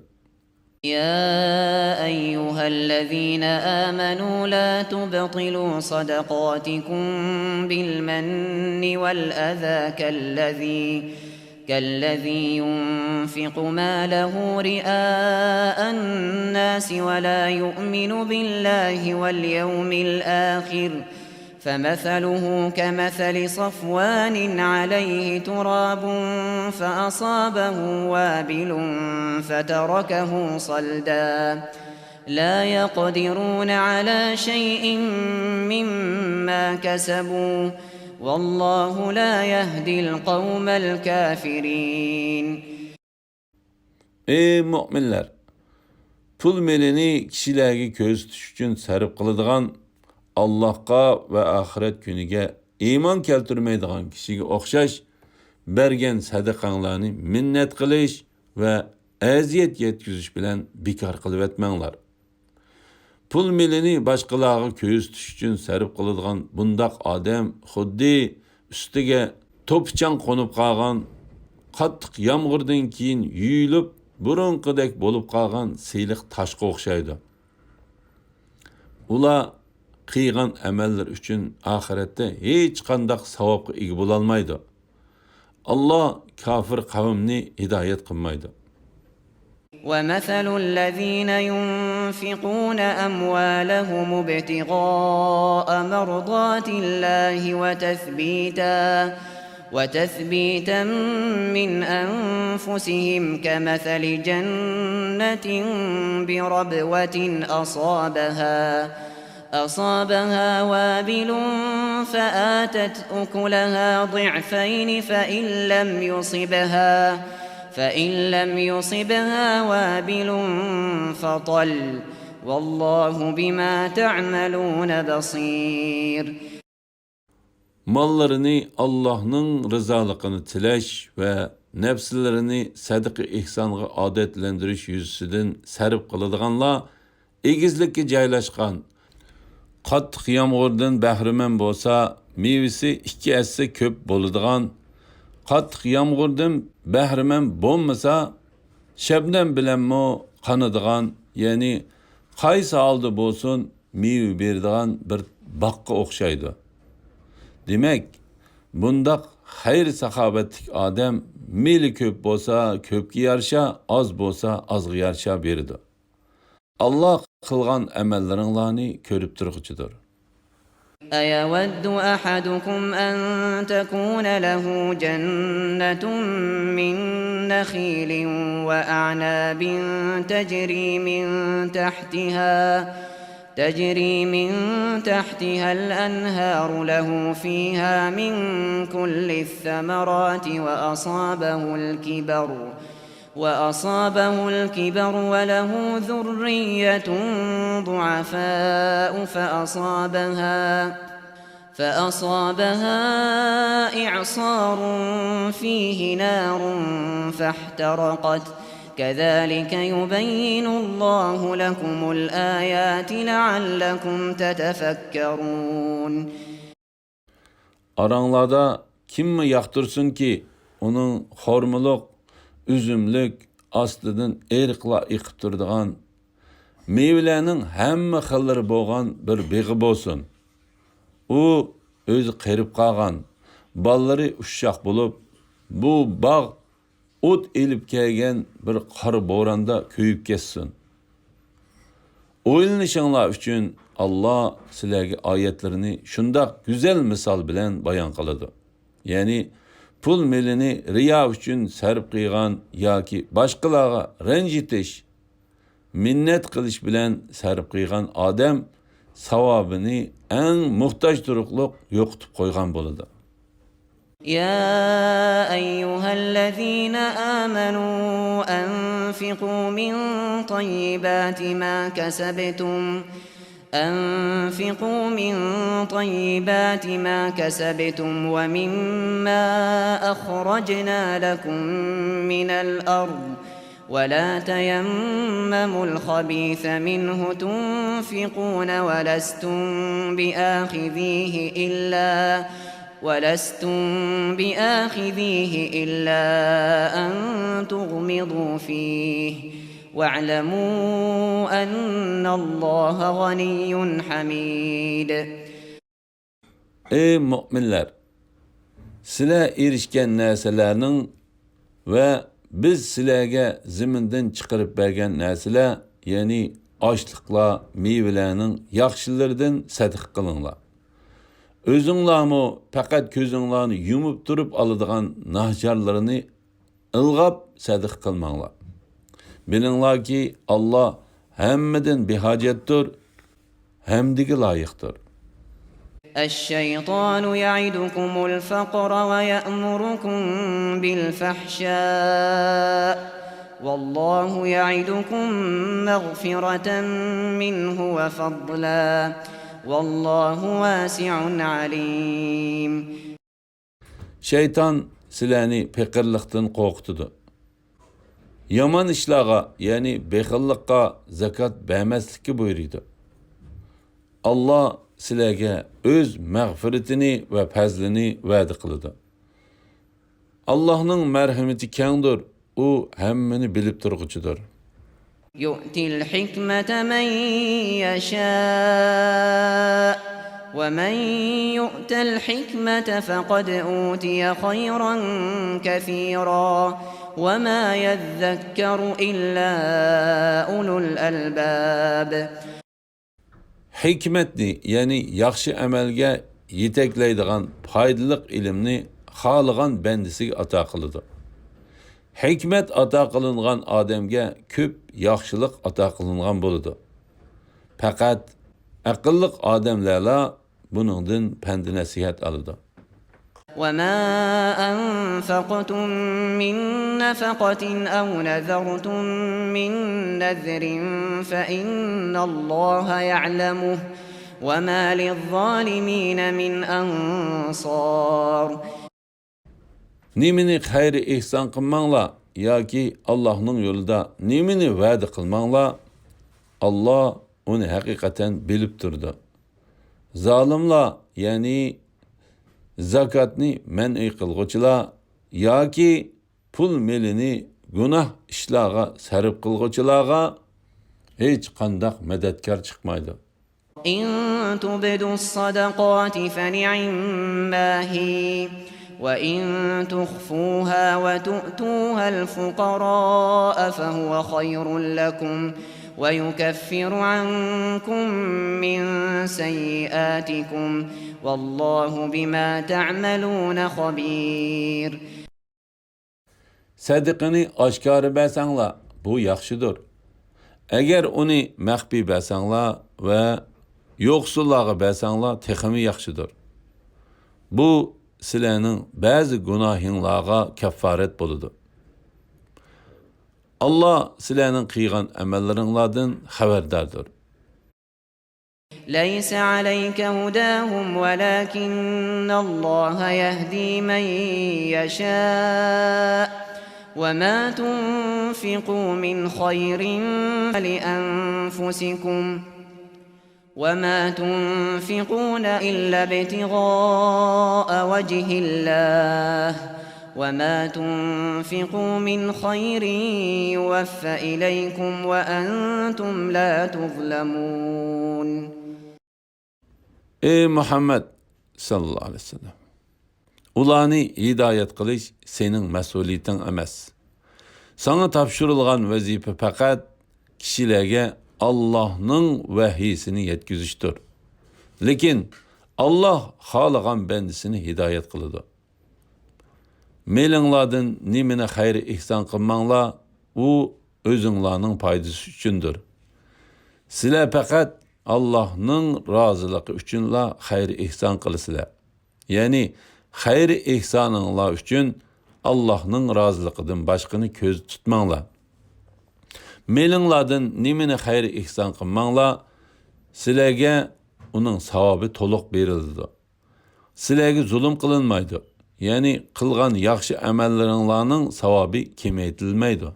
يا أيها الذين آمنوا لا تبطلوا صدقاتكم بالمن والأذى كالذي كالذي ينفق ماله رئاء الناس ولا يؤمن بالله واليوم الآخر فمثله كمثل صفوان عليه تراب فأصابه وابل فتركه صلدا. لا يقدرون على شيء مما كسبوا، والله لا يهدي القوم الكافرين. ئەي مۆمىنلەر! پۇل مېلىنى كىشىلەرگە كۆرسىتىش ئۈچۈن سەرپ قىلىدىغان، ئاللاھقا ۋە ئاخىرەت كۈنىگە ئىمان كەلتۈرمەيدىغان كىشىگە ئوخشاش، بەرگەن سەدىقەڭلارنى مىننەت قىلىش ۋە ئەزىيەت يەتكۈزۈش بىلەن بىكار قىلىۋەتمەڭلار. پۇل مېلىنى باشقىلارغا كۆرسىتىش ئۈچۈن سەرپ قىلىدىغان بۇنداق ئادەم خۇددى ئۈستىگە توپا-چاڭ قونۇپ قالغان، قاتتىق يامغۇردىن كېيىن يۇيۇلۇپ، بۇرۇنقىدەك بولۇپ قالغان سىلىق تاشقا ئوخشايدۇ. ئۇلار قىلغان ئەمەللىرى ئۈچۈن ئاخىرەتتە ھېچقانداق ساۋابقا ئىگە بولالمايدۇ. ئاللا كاپىر قەۋمنى ھىدايەت قىلمايدۇ. ومثل الذين ينفقون أموالهم ابتغاء مرضات الله وتثبيتا، وتثبيتا من أنفسهم كمثل جنة بربوة أصابها أصابها وابل فآتت أكلها ضعفين فإن لم يصبها، فإن لم يصبها وابل فطل، والله بما تعملون بصير. ماللىرىنى ئاللاھنىڭ رىزالىقىنى تىلەش ۋە نەپسلىرىنى سەدىقە-ئېھسانغا ئادەتلەندۈرۈش يۈزىسىدىن سەرپ قىلىدىغانلار ئېگىزلىككە جايلاشقان، قاتتىق يامغۇردىن بەھرىمەن بولسا، مېۋىسى ئىككى ھەسسە كۆپ بولىدىغان، قاتتىق يامغۇردىن بەھرىمەن بولمىسا، شەبنەم بىلەنمۇ قانىدىغان، يەنى قايسى ھالدا بولسۇن، مېۋە بېرىدىغان بىر باغقا ئوخشايدۇ. دېمەك، بۇنداق خەير-ساخاۋەتلىك ئادەم مېلى كۆپ بولسا، كۆپكە يارىشا، ئاز بولسا، ئازغا يارىشا بېرىدۇ. ئاللا قىلغان ئەمەللىرىڭلارنى كۆرۈپ تۇرغۇچىدۇر. أيود أحدكم أن تكون له جنة من نخيل وأعناب تجري من تحتها، تجري من تحتها الأنهار له فيها من كل الثمرات وأصابه الكبر، وأصابه الكبر وله ذرية ضعفاء فأصابها، فأصابها إعصار فيه نار فاحترقت، كذلك يبين الله لكم الآيات لعلكم تتفكرون. ئاراڭلاردا كىممۇ ياقتۇرسۇنكى، ئۇنىڭ خورمىلىق، ئۈزۈملۈك، ئاستىدىن ئېرىقلار ئېقىپ تۇرىدىغان، مېۋىلەرنىڭ ھەممە خىللىرى بولغان بىر بېغى بولسۇن. ئۇ ئۆزى قېرىپ قالغان، بالىلىرى ئۇششاق بولۇپ، بۇ باغ ئوت ئېلىپ كەلگەن بىر قارا بوراندا كۆيۈپ كەتسۇن. ئويلىنىشىڭلار ئۈچۈن ئاللا سىلەرگە ئايەتلىرىنى شۇنداق گۈزەل مىسال بىلەن بايان قىلىدۇ. يەنى پۇل مېلىنى رىيا ئۈچۈن سەرپ قىلغان ياكى باشقىلارغا رەنجىتىش، مىننەت قىلىش بىلەن سەرپ قىلغان ئادەم ساۋابىنى ئەڭ موھتاج تۇرۇقلۇق يوقىتىپ قويغان بولىدۇ. يا أيها الذين آمنوا أنفقوا من طيبات ما كسبتم، أنفقوا من طيبات ما كسبتم ومما أخرجنا لكم من الأرض، ولا تيمموا الخبيث منه تنفقون ولستم بآخذيه إلا، ولستم بآخذيه إلا أن تغمضوا فيه، واعلموا أن الله غني حميد. ئەي مۆمىنلەر! سىلەر ئېرىشكەن نەرسىلەرنىڭ ۋە بىز سىلەرگە زېمىندىن چىقىرىپ بەرگەن نەرسىلەر، يەنى ئاشلىقلار، مېۋىلەرنىڭ ياخشىلىرىدىن سەدىقە قىلىڭلار. ئۆزۈڭلارمۇ پەقەت كۆزۈڭلارنى يۇمۇپ تۇرۇپ ئالىدىغان ناچارلىرىنى ئىلغاپ سەدىقە قىلماڭلار. بىلىڭلاركى، ئاللا ھەممىدىن بىھاجەتتۇر، ھەمدىگە لايىقتۇر. الشيطان يعدكم الفقر ويأمركم بالفحشاء والله يعدكم مغفرة منه وفضلا والله واسع عليم. شەيتان سىلەرنى پېقىرلىقتىن قورقۇتىدۇ. يامان ئىشلارغا، يەنى بېخىللىققا زاكات بەرمەسلىككە بۇيرۇيدۇ. ئاللا سىلەرگە ئۆز مەغپىرىتىنى ۋە پەزلىنى ۋەدە قىلىدۇ. ئاللانىڭ مەرھىمىتى كەڭدۇر، ئۇ ھەممىنى بىلىپ تۇرغۇچىدۇر. يؤتي الحكمة من يشاء ومن يؤت الحكمة فقد أوتي خيرا كثيرا وما يذكر إلا أولو الألباب. ھېكمەتنى، يەنى ياخشى ئەمەلگە يېتەكلەيدىغان پايدىلىق ئىلىمنى خالىغان بەندىسىگە ئاتا قىلىدۇ. ھېكمەت ئاتا قىلىنغان ئادەمگە كۆپ ياخشىلىق ئاتا قىلىنغان بولىدۇ. پەقەت ئەقىللىق ئادەملەرلا بۇنىڭدىن پەند-نەسىھەت ئالىدۇ. وما أنفقتم من نفقة أو نذرتم من نذر فإن الله يعلمه وما للظالمين من أنصار. نېمىنى خەير-ئېھسان قىلماڭلار ياكى ئاللاھنىڭ يولىدا نېمىنى ۋەدە قىلماڭلار، ئاللا ئۇنى ھەقىقەتەن بىلىپ تۇرىدۇ. زالىملار، يەنى زاكاتنى مەنئى قىلغۇچىلار ياكى پۇل-مېلىنى گۇناھ ئىشلارغا سەرپ قىلغۇچىلارغا ھېچقانداق مەدەتكار چىقمايدۇ. إن تبدوا الصدقات فنعما هي وإن تخفوها وتؤتوها الفقراء فهو خير لكم ويكفر عنكم من سيئاتكم والله بما تعملون خبير. سەدىقىنى ئاشكارا بەرسەڭلار، بۇ ياخشىدۇر. ئەگەر ئۇنى مەخپىي بەرسەڭلار ۋە يوقسۇللارغا بەرسەڭلار، تېخىمۇ ياخشىدۇر. بۇ سىلەرنىڭ بەزى گۇناھىڭلارغا كەففارەت بولىدۇ. ئاللا سىلەرنىڭ قىلغان ئەمەللىرىڭلاردىن خەۋەرداردۇر. ليس عليك هداهم ولكن الله يهدي من يشاء وما تنفقوا من خير فلأنفسكم وما تنفقون إلا ابتغاء وجه الله وما تنفقوا من خير يوف إليكم وأنتم لا تظلمون. ئەي مۇھەممەد ساللاللاھۇ ئەلەيھى ۋەسەللەم، ئۇلارنى ھىدايەت قىلىش سېنىڭ مەسئۇلىيىتىڭ ئەمەس. ساڭا تاپشۇرۇلغان ۋەزىپە پەقەت كىشىلەرگە ئاللاھنىڭ ۋەھىيسىنى يەتكۈزۈشتۇر. لېكىن ئاللاھ خالىغان بەندىسىنى ھىدايەت قىلىدۇ. مېلىڭلاردىن نېمىنى خەير-ئېھسان قىلماڭلار، ئۇ ئۆزۈڭلارنىڭ پايدىسى ئۈچۈندۇر. سىلەر پەقەت ئاللاھنىڭ رازىلىقى ئۈچۈنلا خەير-ئېھسان قىلىسىلەر. يەنى خەير-ئېھسانىڭلار ئۈچۈن ئاللاھنىڭ رازىلىقىدىن باشقىنى كۆزدە تۇتماڭلار. مېلىڭلاردىن نېمىنى خەير-ئېھسان قىلماڭلار، سىلەرگە ئۇنىڭ ساۋابى تولۇق بېرىلىدۇ. سىلەرگە زۇلۇم قىلىنمايدۇ، يەنى قىلغان ياخشى ئەمەللىرىڭلارنىڭ ساۋابى كېمەيتىلمەيدۇ.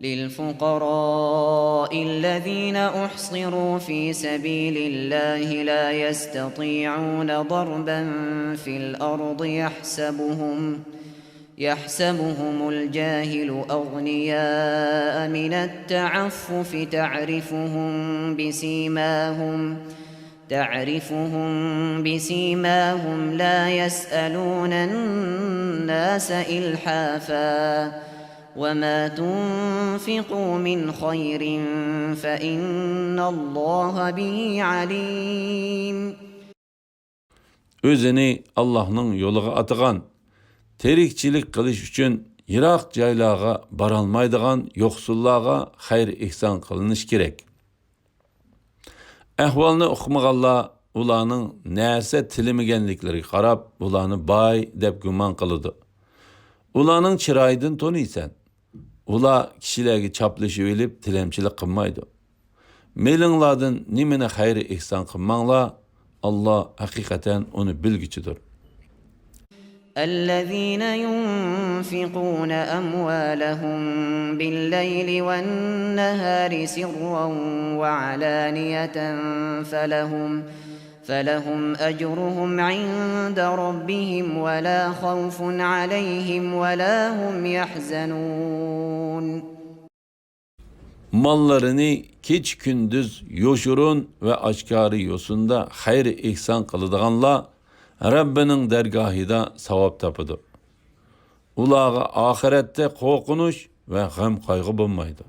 للفقراء الذين أحصروا في سبيل الله لا يستطيعون ضربا في الأرض يحسبهم يحسبهم الجاهل أغنياء من التعفف تعرفهم بسيماهم تعرفهم بسيماهم لا يسألون الناس إلحافا وما تنفقوا من خير فإن الله به عليم. ئۆزىنى ئاللاھنىڭ يولىغا ئاتىغان، تىرىكچىلىك قىلىش ئۈچۈن يىراق جايلارغا بارالمايدىغان يوقسۇللارغا خەير-ئېھسان قىلىنىشى كېرەك. ئەھۋالنى ئۇقمىغانلار ئۇلارنىڭ نەرسە تىلىمىگەنلىكلىرىگە قاراپ، ئۇلارنى باي دەپ گۇمان قىلىدۇ. ئۇلارنىڭ چىرايىدىن تونۇيسەن. ئۇلار كىشىلەرگە چاپلىشىۋېلىپ تىلەمچىلىك قىلمايدۇ. مېلىڭلاردىن نېمىنى خەير-ئېھسان قىلماڭلار، ئاللا ھەقىقەتەن ئۇنى بىلگۈچىدۇر. الذين ينفقون أموالهم بالليل والنهار سرا وعلانية فلهم، فلهم أجرهم عند ربهم ولا خوف عليهم ولا هم يحزنون. ماللىرىنى كېچە-كۈندۈز يوشۇرۇن ۋە ئاشكارا يوسۇندا خەير-ئېھسان قىلىدىغانلار رەببىنىڭ دەرگاھىدا ساۋاب تاپىدۇ. ئۇلارغا ئاخىرەتتە قورقۇنچ ۋە غەم-قايغۇ بولمايدۇ.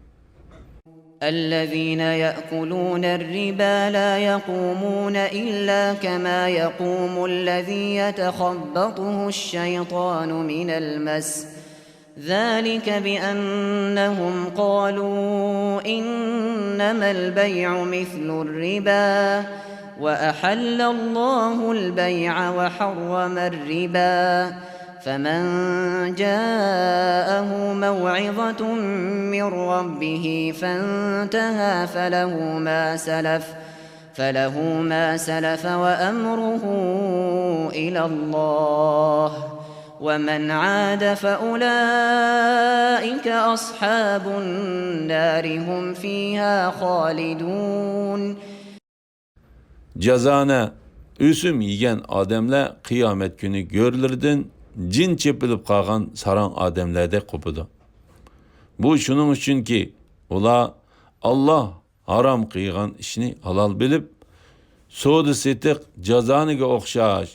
الذين يأكلون الربا لا يقومون إلا كما يقوم الذي يتخبطه الشيطان من المس، ذلك بأنهم قالوا إنما البيع مثل الربا وأحل الله البيع وحرم الربا، فمن جاءه موعظة من ربه فانتهى فله ما سلف، فله ما سلف وأمره إلى الله، ومن عاد فأولئك أصحاب النار هم فيها خالدون. جازانە ئۆسۈم يېگەن ئادەملەر قىيامەت كۈنى گۆرلىرىدىن جىن چېپىلىپ قالغان ساراڭ ئادەملەردەك قوپىدۇ. بۇ شۇنىڭ ئۈچۈنكى، ئۇلار ئاللا ھارام قىلغان ئىشنى ھالال بىلىپ، سودا-سېتىق جازانىگە ئوخشاش،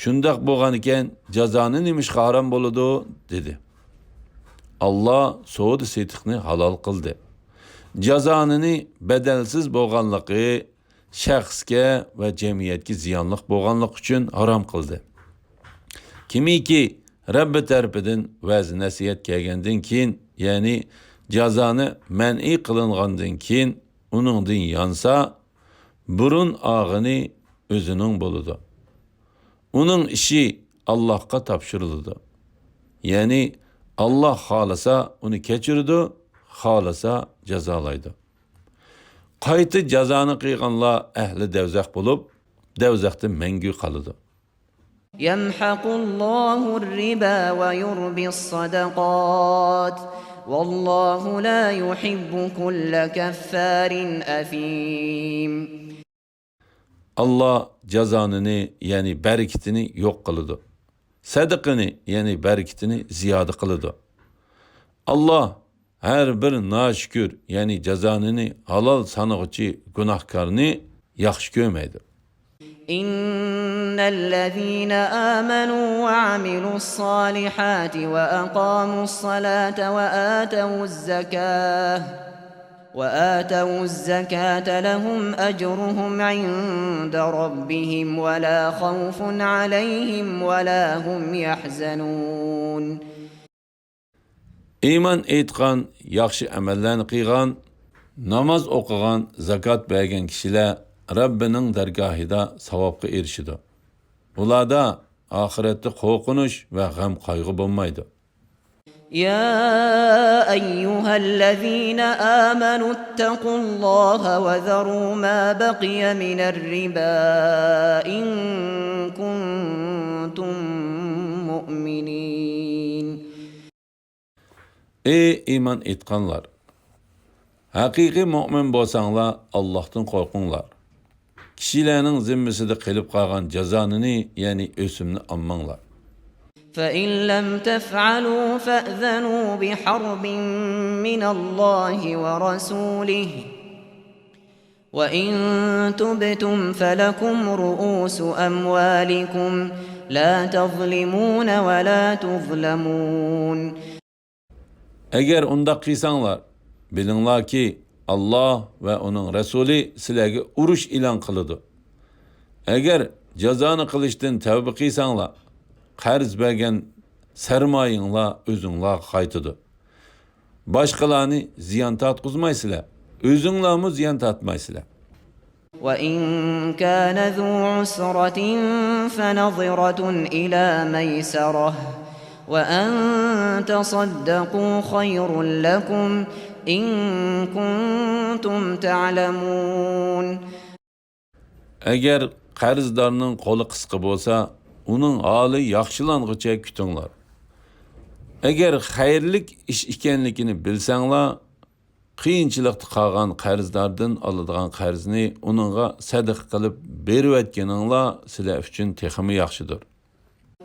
شۇنداق بولغانىكەن، جازانە نېمىشقا ھارام بولىدۇ؟ دېدى. ئاللا سودا-سېتىقنى ھالال قىلدى. جازانىنى بەدەلسىز بولغانلىقى، شەخسكە ۋە جەمئىيەتكە زىيانلىق بولغانلىقى ئۈچۈن ھارام قىلدى. كىمكى رەببى تەرىپىدىن ۋەز-نەسىھەت كەلگەندىن كېيىن، يەنى جازانى مەنئى قىلىنغاندىن كېيىن ئۇنىڭدىن يانسا، بۇرۇن ئالغىنى ئۆزىنىڭ بولىدۇ. ئۇنىڭ ئىشى ئاللاھقا تاپشۇرۇلىدۇ. يەنى ئاللاھ خالىسا ئۇنى كەچۈرىدۇ، خالىسا جازالايدۇ. قايتا جازانى قىلغانلار ئەھلى دەۋزەخ بولۇپ، دەۋزەختە مەڭگۈ قالىدۇ. يمحق الله الربا ويربي الصدقات والله لا يحب كل كفار أثيم. ئاللا جازانىنى، يەنى بەرىكىتىنى يوق قىلىدۇ. سەدىقىنى، يەنى بەرىكىتىنى زىيادە قىلىدۇ. ئاللا ھەر بىر ناشۈكۈر، يەنى جازانىنى ھالال سانىغۇچى گۇناھكارنى ياخشى كۆرمەيدۇ. إن الذين آمنوا وعملوا الصالحات وأقاموا الصلاة وآتوا الزكاة وآتوا الزكاة لهم أجرهم عند ربهم ولا خوف عليهم ولا هم يحزنون. ئىمان ئېيتقان، ياخشى ئەمەللەرنى قىلغان، ناماز ئوقۇغان، زاكات بەرگەن كىشىلەر رەببىنىڭ دەرگاھىدا ساۋابقا ئېرىشىدۇ. ئۇلاردا ئاخىرەتتە قورقۇنچ ۋە غەم-قايغۇ بولمايدۇ. يا أيها الذين آمنوا اتقوا الله وذروا ما بقي من الربا إن كنتم مؤمنين. ئەي ئىمان ئېيتقانلار! ھەقىقىي مۆمىن بولساڭلار، ئاللاھتىن قورقۇڭلار. كىشىلەرنىڭ زىممىسىدە قېلىپ قالغان جازانىنى، يەنى ئۆسۈمنى ئالماڭلار. فإن لم تفعلوا فأذنوا بحرب من الله ورسوله، وإن تبتم فلكم رءوس أموالكم لا تظلمون ولا تظلمون. ئەگەر ئۇنداق قىلساڭلار، بىلىڭلاركى، ئاللا ۋە ئۇنىڭ رەسۇلى سىلەرگە ئۇرۇش ئېلان قىلىدۇ. ئەگەر جازانى قىلىشتىن تەۋبە قىلساڭلار، قەرز بەرگەن سەرمايىڭلار ئۆزۈڭلارغا قايتىدۇ. باشقىلارنى زىيان تارتقۇزمايسىلەر، ئۆزۈڭلارمۇ زىيان تارتمايسىلەر. وإن كان ذو عسرة فنظرة إلى ميسرة وأن تصدقوا خير لكم إن كنتم تعلمون. ئەگەر قەرزدارنىڭ قولى قىسقا بولسا، ئۇنىڭ ھالى ياخشىلانغۇچە كۈتۈڭلار. ئەگەر خەيرلىك ئىش ئىكەنلىكىنى بىلسەڭلار، قىيىنچىلىقتا قالغان قەرزداردىن ئالىدىغان قەرزنى ئۇنىڭغا سەدىقە قىلىپ بېرىۋەتكىنىڭلار سىلەر ئۈچۈن تېخىمۇ ياخشىدۇر.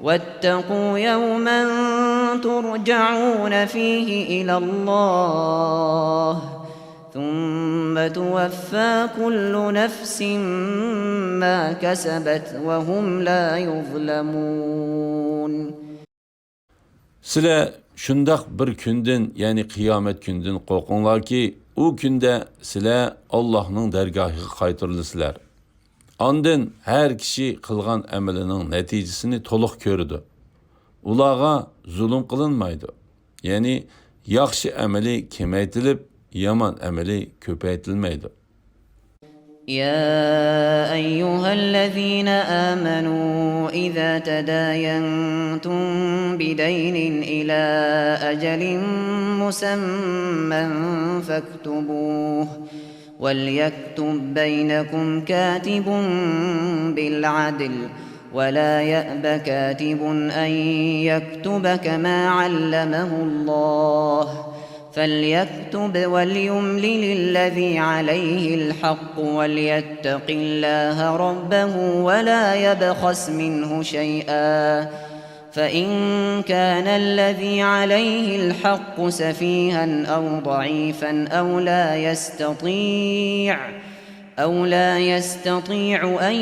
واتقوا يوما ترجعون فيه إلى الله ثم توفى كل نفس ما كسبت وهم لا يظلمون. سىلەر شۇنداق بىر كۈندىن، يەنى قىيامەت كۈنىدىن قورقۇڭلاركى، ئۇ كۈندە سىلەر ئاللاھنىڭ دەرگاھىغا قايتۇرۇلىسىلەر. ئاندىن ھەر كىشى قىلغان ئەمىلىنىڭ نەتىجىسىنى تولۇق كۆرىدۇ. ئۇلارغا زۇلۇم قىلىنمايدۇ. يەنى ياخشى ئەمىلى كېمەيتىلىپ، يامان ئەمىلى كۆپەيتىلمەيدۇ. يا أيها الذين آمنوا إذا تداينتم بدين إلى أجل مسمى فاكتبوه وليكتب بينكم كاتب بالعدل ولا يأب كاتب أن يكتب كما علمه الله فليكتب وليملل الذي عليه الحق وليتق الله ربه ولا يبخس منه شيئا فإن كان الذي عليه الحق سفيها أو ضعيفا أو لا يستطيع أو لا يستطيع أن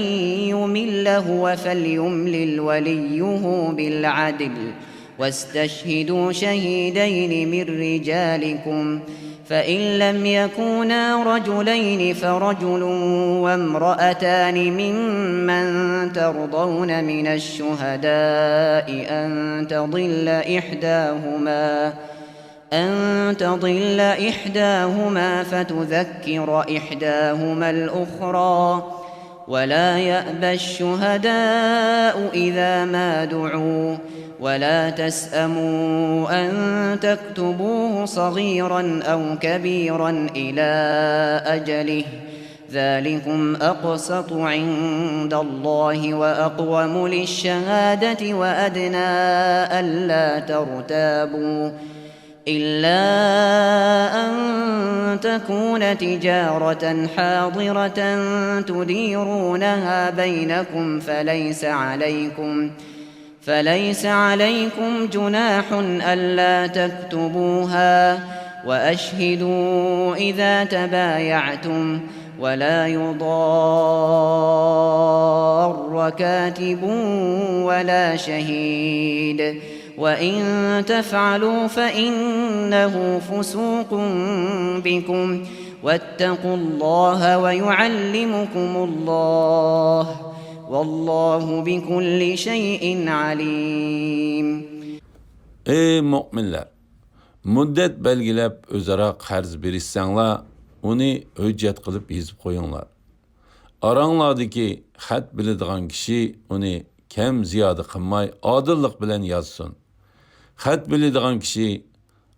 يمل هو فليملل وليه بالعدل واستشهدوا شهيدين من رجالكم فإن لم يكونا رجلين فرجل وامرأتان ممن ترضون من الشهداء أن تضل إحداهما أن تضل إحداهما فتذكر إحداهما الأخرى ولا يأب الشهداء إذا ما دعوا ولا تسأموا أن تكتبوه صغيرا أو كبيرا إلى أجله ذلكم أقسط عند الله وأقوم للشهادة وأدنى ألا ترتابوا إلا أن تكون تجارة حاضرة تديرونها بينكم فليس عليكم فليس عليكم جناح ألا تكتبوها وأشهدوا إذا تبايعتم ولا يضار كاتب ولا شهيد وإن تفعلوا فإنه فسوق بكم واتقوا الله ويعلمكم الله والله بكل شيء عليم. ئەي مۆمىنلەر! مۇددەت بەلگىلەپ ئۆزئارا قەرز بېرىشسەڭلار، ئۇنى ھۆججەت قىلىپ يېزىپ قويۇڭلار. ئاراڭلاردىكى خەت بىلىدىغان كىشى ئۇنى كەم زىيادە قىلماي ئادىللىق بىلەن يازسۇن. خەت بىلىدىغان كىشى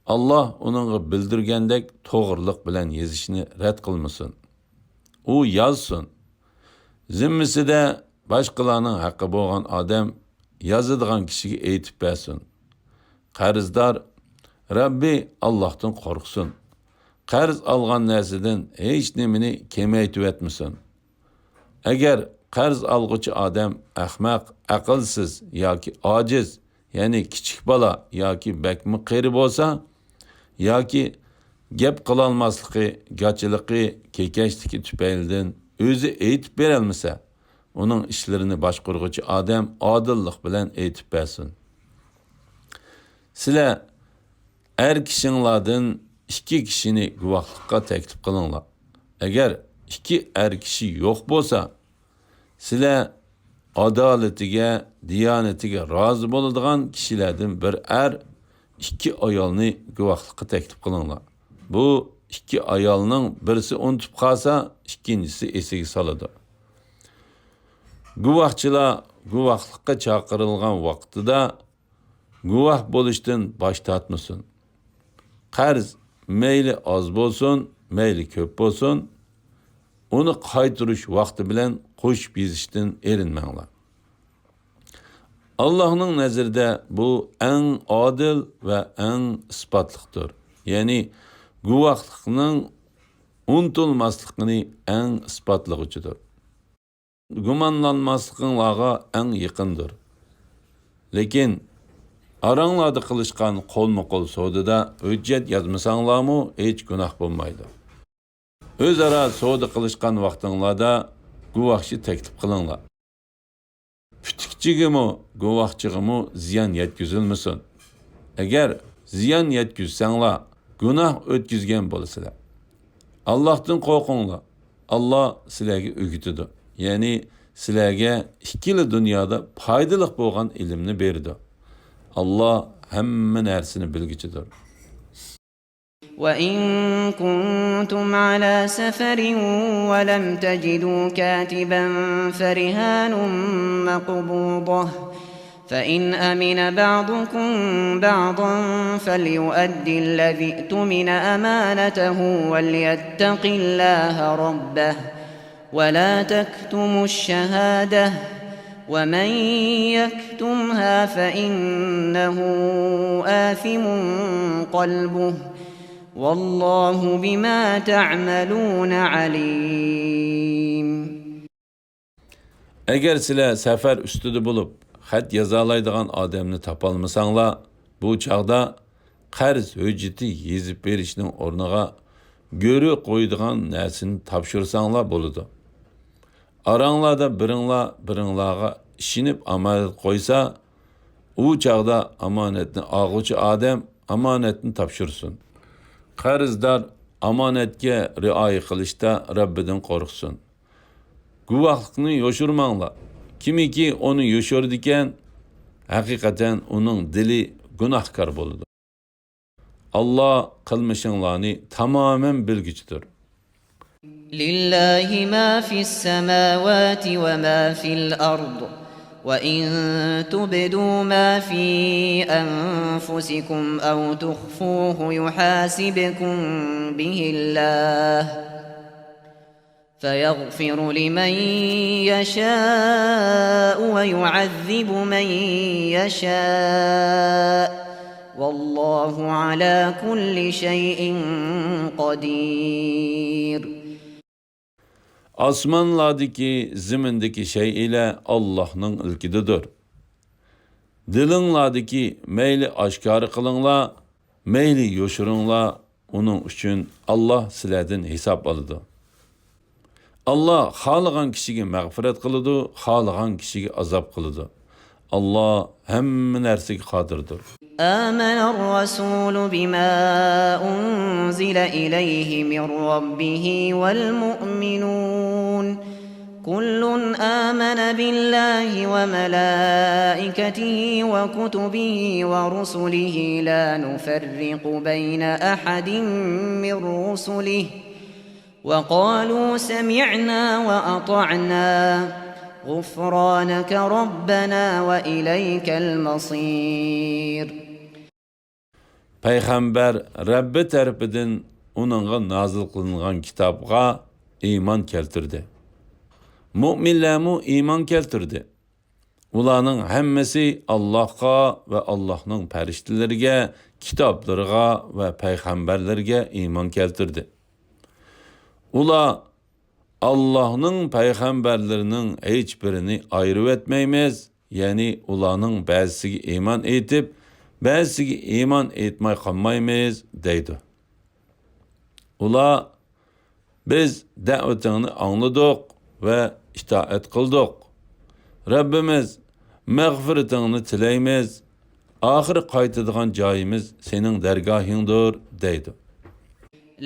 ئاللاھ ئۇنىڭغا بىلدۈرگەندەك توغرىلىق بىلەن يېزىشنى رەت قىلمىسۇن. ئۇ يازسۇن. زىممىسىدە باشقىلارنىڭ ھەققى بولغان ئادەم يازىدىغان كىشىگە ئېيتىپ بەرسۇن. قەرزدار رەببى ئاللاھتىن قورقسۇن. قەرز ئالغان نەرسىدىن ھېچ نېمىنى كېمەيتىۋەتمىسۇن. ئەگەر قەرز ئالغۇچى ئادەم ئەخمەق، ئەقىلسىز ياكى ئاجىز، يەنى كىچىك بالا ياكى بەكمۇ قېرى بولسا، ياكى گەپ قىلالماسلىقى، گاچىلىقى، كېكەچلىكى تۈپەيلىدىن ئۆزى ئېيتىپ بېرەلمىسە، ئۇنىڭ ئىشلىرىنى باشقۇرغۇچى ئادەم ئادىللىق بىلەن ئېيتىپ بەرسۇن. سىلەر ئەر كىشىڭلاردىن ئىككى كىشىنى گۇۋاھلىققا تەكلىپ قىلىڭلار. ئەگەر ئىككى ئەر كىشى يوق بولسا، سىلەر ئادالىتىگە، دىيانىتىگە رازى بولىدىغان كىشىلەردىن بىر ئەر، ئىككى ئايالنى گۇۋاھلىققا تەكلىپ قىلىڭلار. بۇ ئىككى ئايالنىڭ بىرسى ئۇنتۇپ قالسا، ئىككىنچىسى ئېسىگە سالىدۇ. گۇۋاھچىلار گۇۋاھلىققا چاقىرىلغان ۋاقتىدا گۇۋاھ بولۇشتىن باش تارتمىسۇن. قەرز مەيلى ئاز بولسۇن، مەيلى كۆپ بولسۇن، ئۇنى قايتۇرۇش ۋاقتى بىلەن قوشۇپ يېزىشتىن ئېرىنمەڭلار. ئاللاھنىڭ نەزىرىدە بۇ ئەڭ ئادىل ۋە ئەڭ ئىسپاتلىقتۇر. يەنى گۇۋاھلىقنىڭ ئۇنتۇلماسلىقىنى ئەڭ ئىسپاتلىغۇچىدۇر. گۇمانلانماسلىقىڭلارغا ئەڭ يېقىندۇر. لېكىن ئاراڭلاردا قىلىشقان قولمۇ-قول سودىدا ھۆججەت يازمىساڭلارمۇ ھېچ گۇناھ بولمايدۇ. ئۆزئارا سودا قىلىشقان ۋاقتىڭلاردا گۇۋاھچى تەكلىپ قىلىڭلار. پۈتۈكچىگىمۇ، گۇۋاھچىغىمۇ زىيان يەتكۈزۈلمىسۇن. ئەگەر زىيان يەتكۈزسەڭلار، گۇناھ ئۆتكۈزگەن بولىسىلەر. ئاللاھتىن قورقۇڭلار. ئاللاھ سىلەرگە ئۆگىتىدۇ. يەنى سىلەرگە ئىككىلا دۇنيادا پايدىلىق بولغان ئىلىمنى بېرىدۇ. ئاللاھ ھەممە نەرسىنى بىلگۈچىدۇر. وإن كنتم على سفر ولم تجدوا كاتبا فرهان مقبوضة، فإن أمن بعضكم بعضا فليؤد الذي اؤتمن أمانته وليتق الله ربه، ولا تكتموا الشهادة، ومن يكتمها فإنه آثم قلبه، والله بما تعملون عليم. ئەگەر سىلەر سەپەر ئۈستىدە بولۇپ، خەت يازالايدىغان ئادەمنى تاپالمىساڭلار، بۇ چاغدا قەرز ھۆججىتى يېزىپ بېرىشنىڭ ئورنىغا گۆرۈ قويىدىغان نەرسىنى تاپشۇرساڭلار بولىدۇ. ئاراڭلاردا بىرىڭلار بىرىڭلارغا ئىشىنىپ ئامانەت قويسا، ئۇ چاغدا ئامانەتنى ئالغۇچى ئادەم ئامانەتنى تاپشۇرسۇن. قەرزدار ئامانەتكە رىئايە قىلىشتا رەببىدىن قورقسۇن. گۇۋاھلىقنى يوشۇرماڭلار. كىمكى ئۇنى يوشۇرىدىكەن، ھەقىقەتەن ئۇنىڭ دىلى گۇناھكار بولىدۇ. ئاللاھ قىلمىشىڭلارنى تامامەن بىلگۈچىدۇر. لله ما في السماوات وما في الأرض، وإن تبدوا ما في أنفسكم أو تخفوه يحاسبكم به الله، فيغفر لمن يشاء ويعذب من يشاء، والله على كل شيء قدير. ئاسمانلاردىكى، زېمىندىكى شەيئىلەر ئاللاھنىڭ ئىلكىدىدۇر. دىلىڭلاردىكى مەيلى ئاشكارا قىلىڭلار، مەيلى يوشۇرۇڭلار، ئۇنىڭ ئۈچۈن ئاللاھ سىلەردىن ھېساب ئالىدۇ. ئاللاھ خالىغان كىشىگە مەغپىرەت قىلىدۇ، خالىغان كىشىگە ئازاب قىلىدۇ. ئاللاھ ھەممە نەرسىگە قادىردۇر. آمن الرسول بما أنزل إليه من ربه والمؤمنون، كل آمن بالله وملائكته وكتبه ورسله لا نفرق بين أحد من رسله، وقالوا سمعنا وأطعنا، غفرانك ربنا وإليك المصير. پەيغەمبەر رەببى تەرىپىدىن ئۇنىڭغا نازىل قىلىنغان كىتابقا ئىمان كەلتۈردى. مۆمىنلەرمۇ ئىمان كەلتۈردى. ئۇلارنىڭ ھەممىسى ئاللاھقا ۋە ئاللاھنىڭ پەرىشتىلىرىگە، كىتابلىرىغا ۋە پەيغەمبەرلىرىگە ئىمان كەلتۈردى. ئۇلار ئاللاھنىڭ پەيغەمبەرلىرىنىڭ ھېچبىرىنى ئايرىۋەتمەيمىز، يەنى ئۇلارنىڭ بەزىسىگە ئىمان ئېيتىپ، بەزىسىگە ئىمان ئېيتماي قالمايمىز، دەيدۇ. ئۇلار، بىز دەۋىتىڭنى ئاڭلىدۇق ۋە ئىتائەت قىلدۇق. رەببىمىز، مەغپىرىتىڭنى تىلەيمىز، ئاخىرى قايتىدىغان جايىمىز سېنىڭ دەرگاھىڭدۇر، دەيدۇ.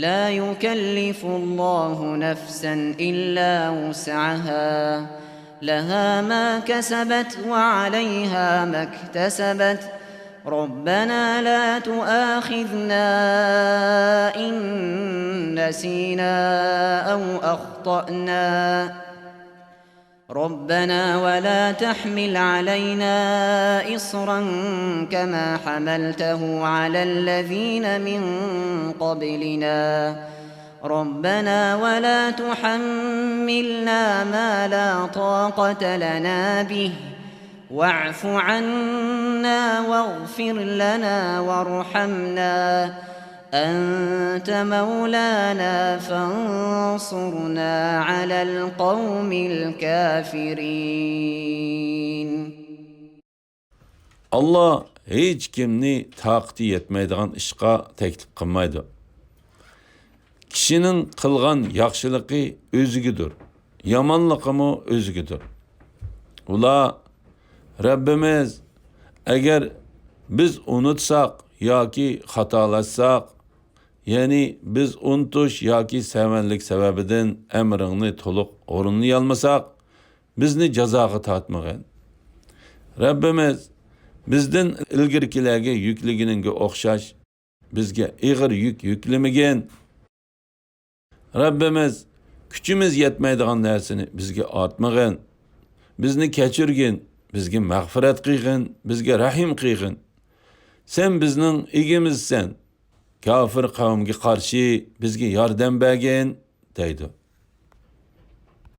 لا يكلف الله نفسا إلا وسعها، لها ما كسبت وعليها ما اكتسبت. ربنا لا تؤاخذنا إن نسينا أو أخطأنا. ربنا ولا تحمل علينا إصرا كما حملته على الذين من قبلنا. ربنا ولا تحملنا ما لا طاقة لنا به. واعف عنا واغفر لنا وارحمنا. أنت مولانا فانصرنا على القوم الكافرين. ئاللا ھېچكىمنى تاقىتى يەتمەيدىغان ئىشقا تەكلىپ قىلمايدۇ. كىشىنىڭ قىلغان ياخشىلىقى ئۆزىگىدۇر، يامانلىقىمۇ ئۆزىگىدۇر. ئۇلار، رەببىمىز، ئەگەر بىز ئۇنتۇساق ياكى خاتالاشساق، يەنى بىز ئۇنتۇش ياكى سەۋەنلىك سەۋەبىدىن ئەمرىڭنى تولۇق ئورۇنلىيالمىساق، بىزنى جازاغا تارتمىغىن. رەببىمىز، بىزدىن ئىلگىرىكىلەرگە يۈكلىگىنىڭگە ئوخشاش بىزگە ئېغىر يۈك يۈكلىمىگىن. رەببىمىز، كۈچىمىز يەتمەيدىغان نەرسىنى بىزگە ئارتمىغىن. بىزنى كەچۈرگىن، بىزگە مەغپىرەت قىلغىن، بىزگە رەھىم قىلغىن. سەن بىزنىڭ ئىگىمىزسەن. كاپىر قەۋمگە قارشى بىزگە ياردەم بەرگىن، دەيدۇ.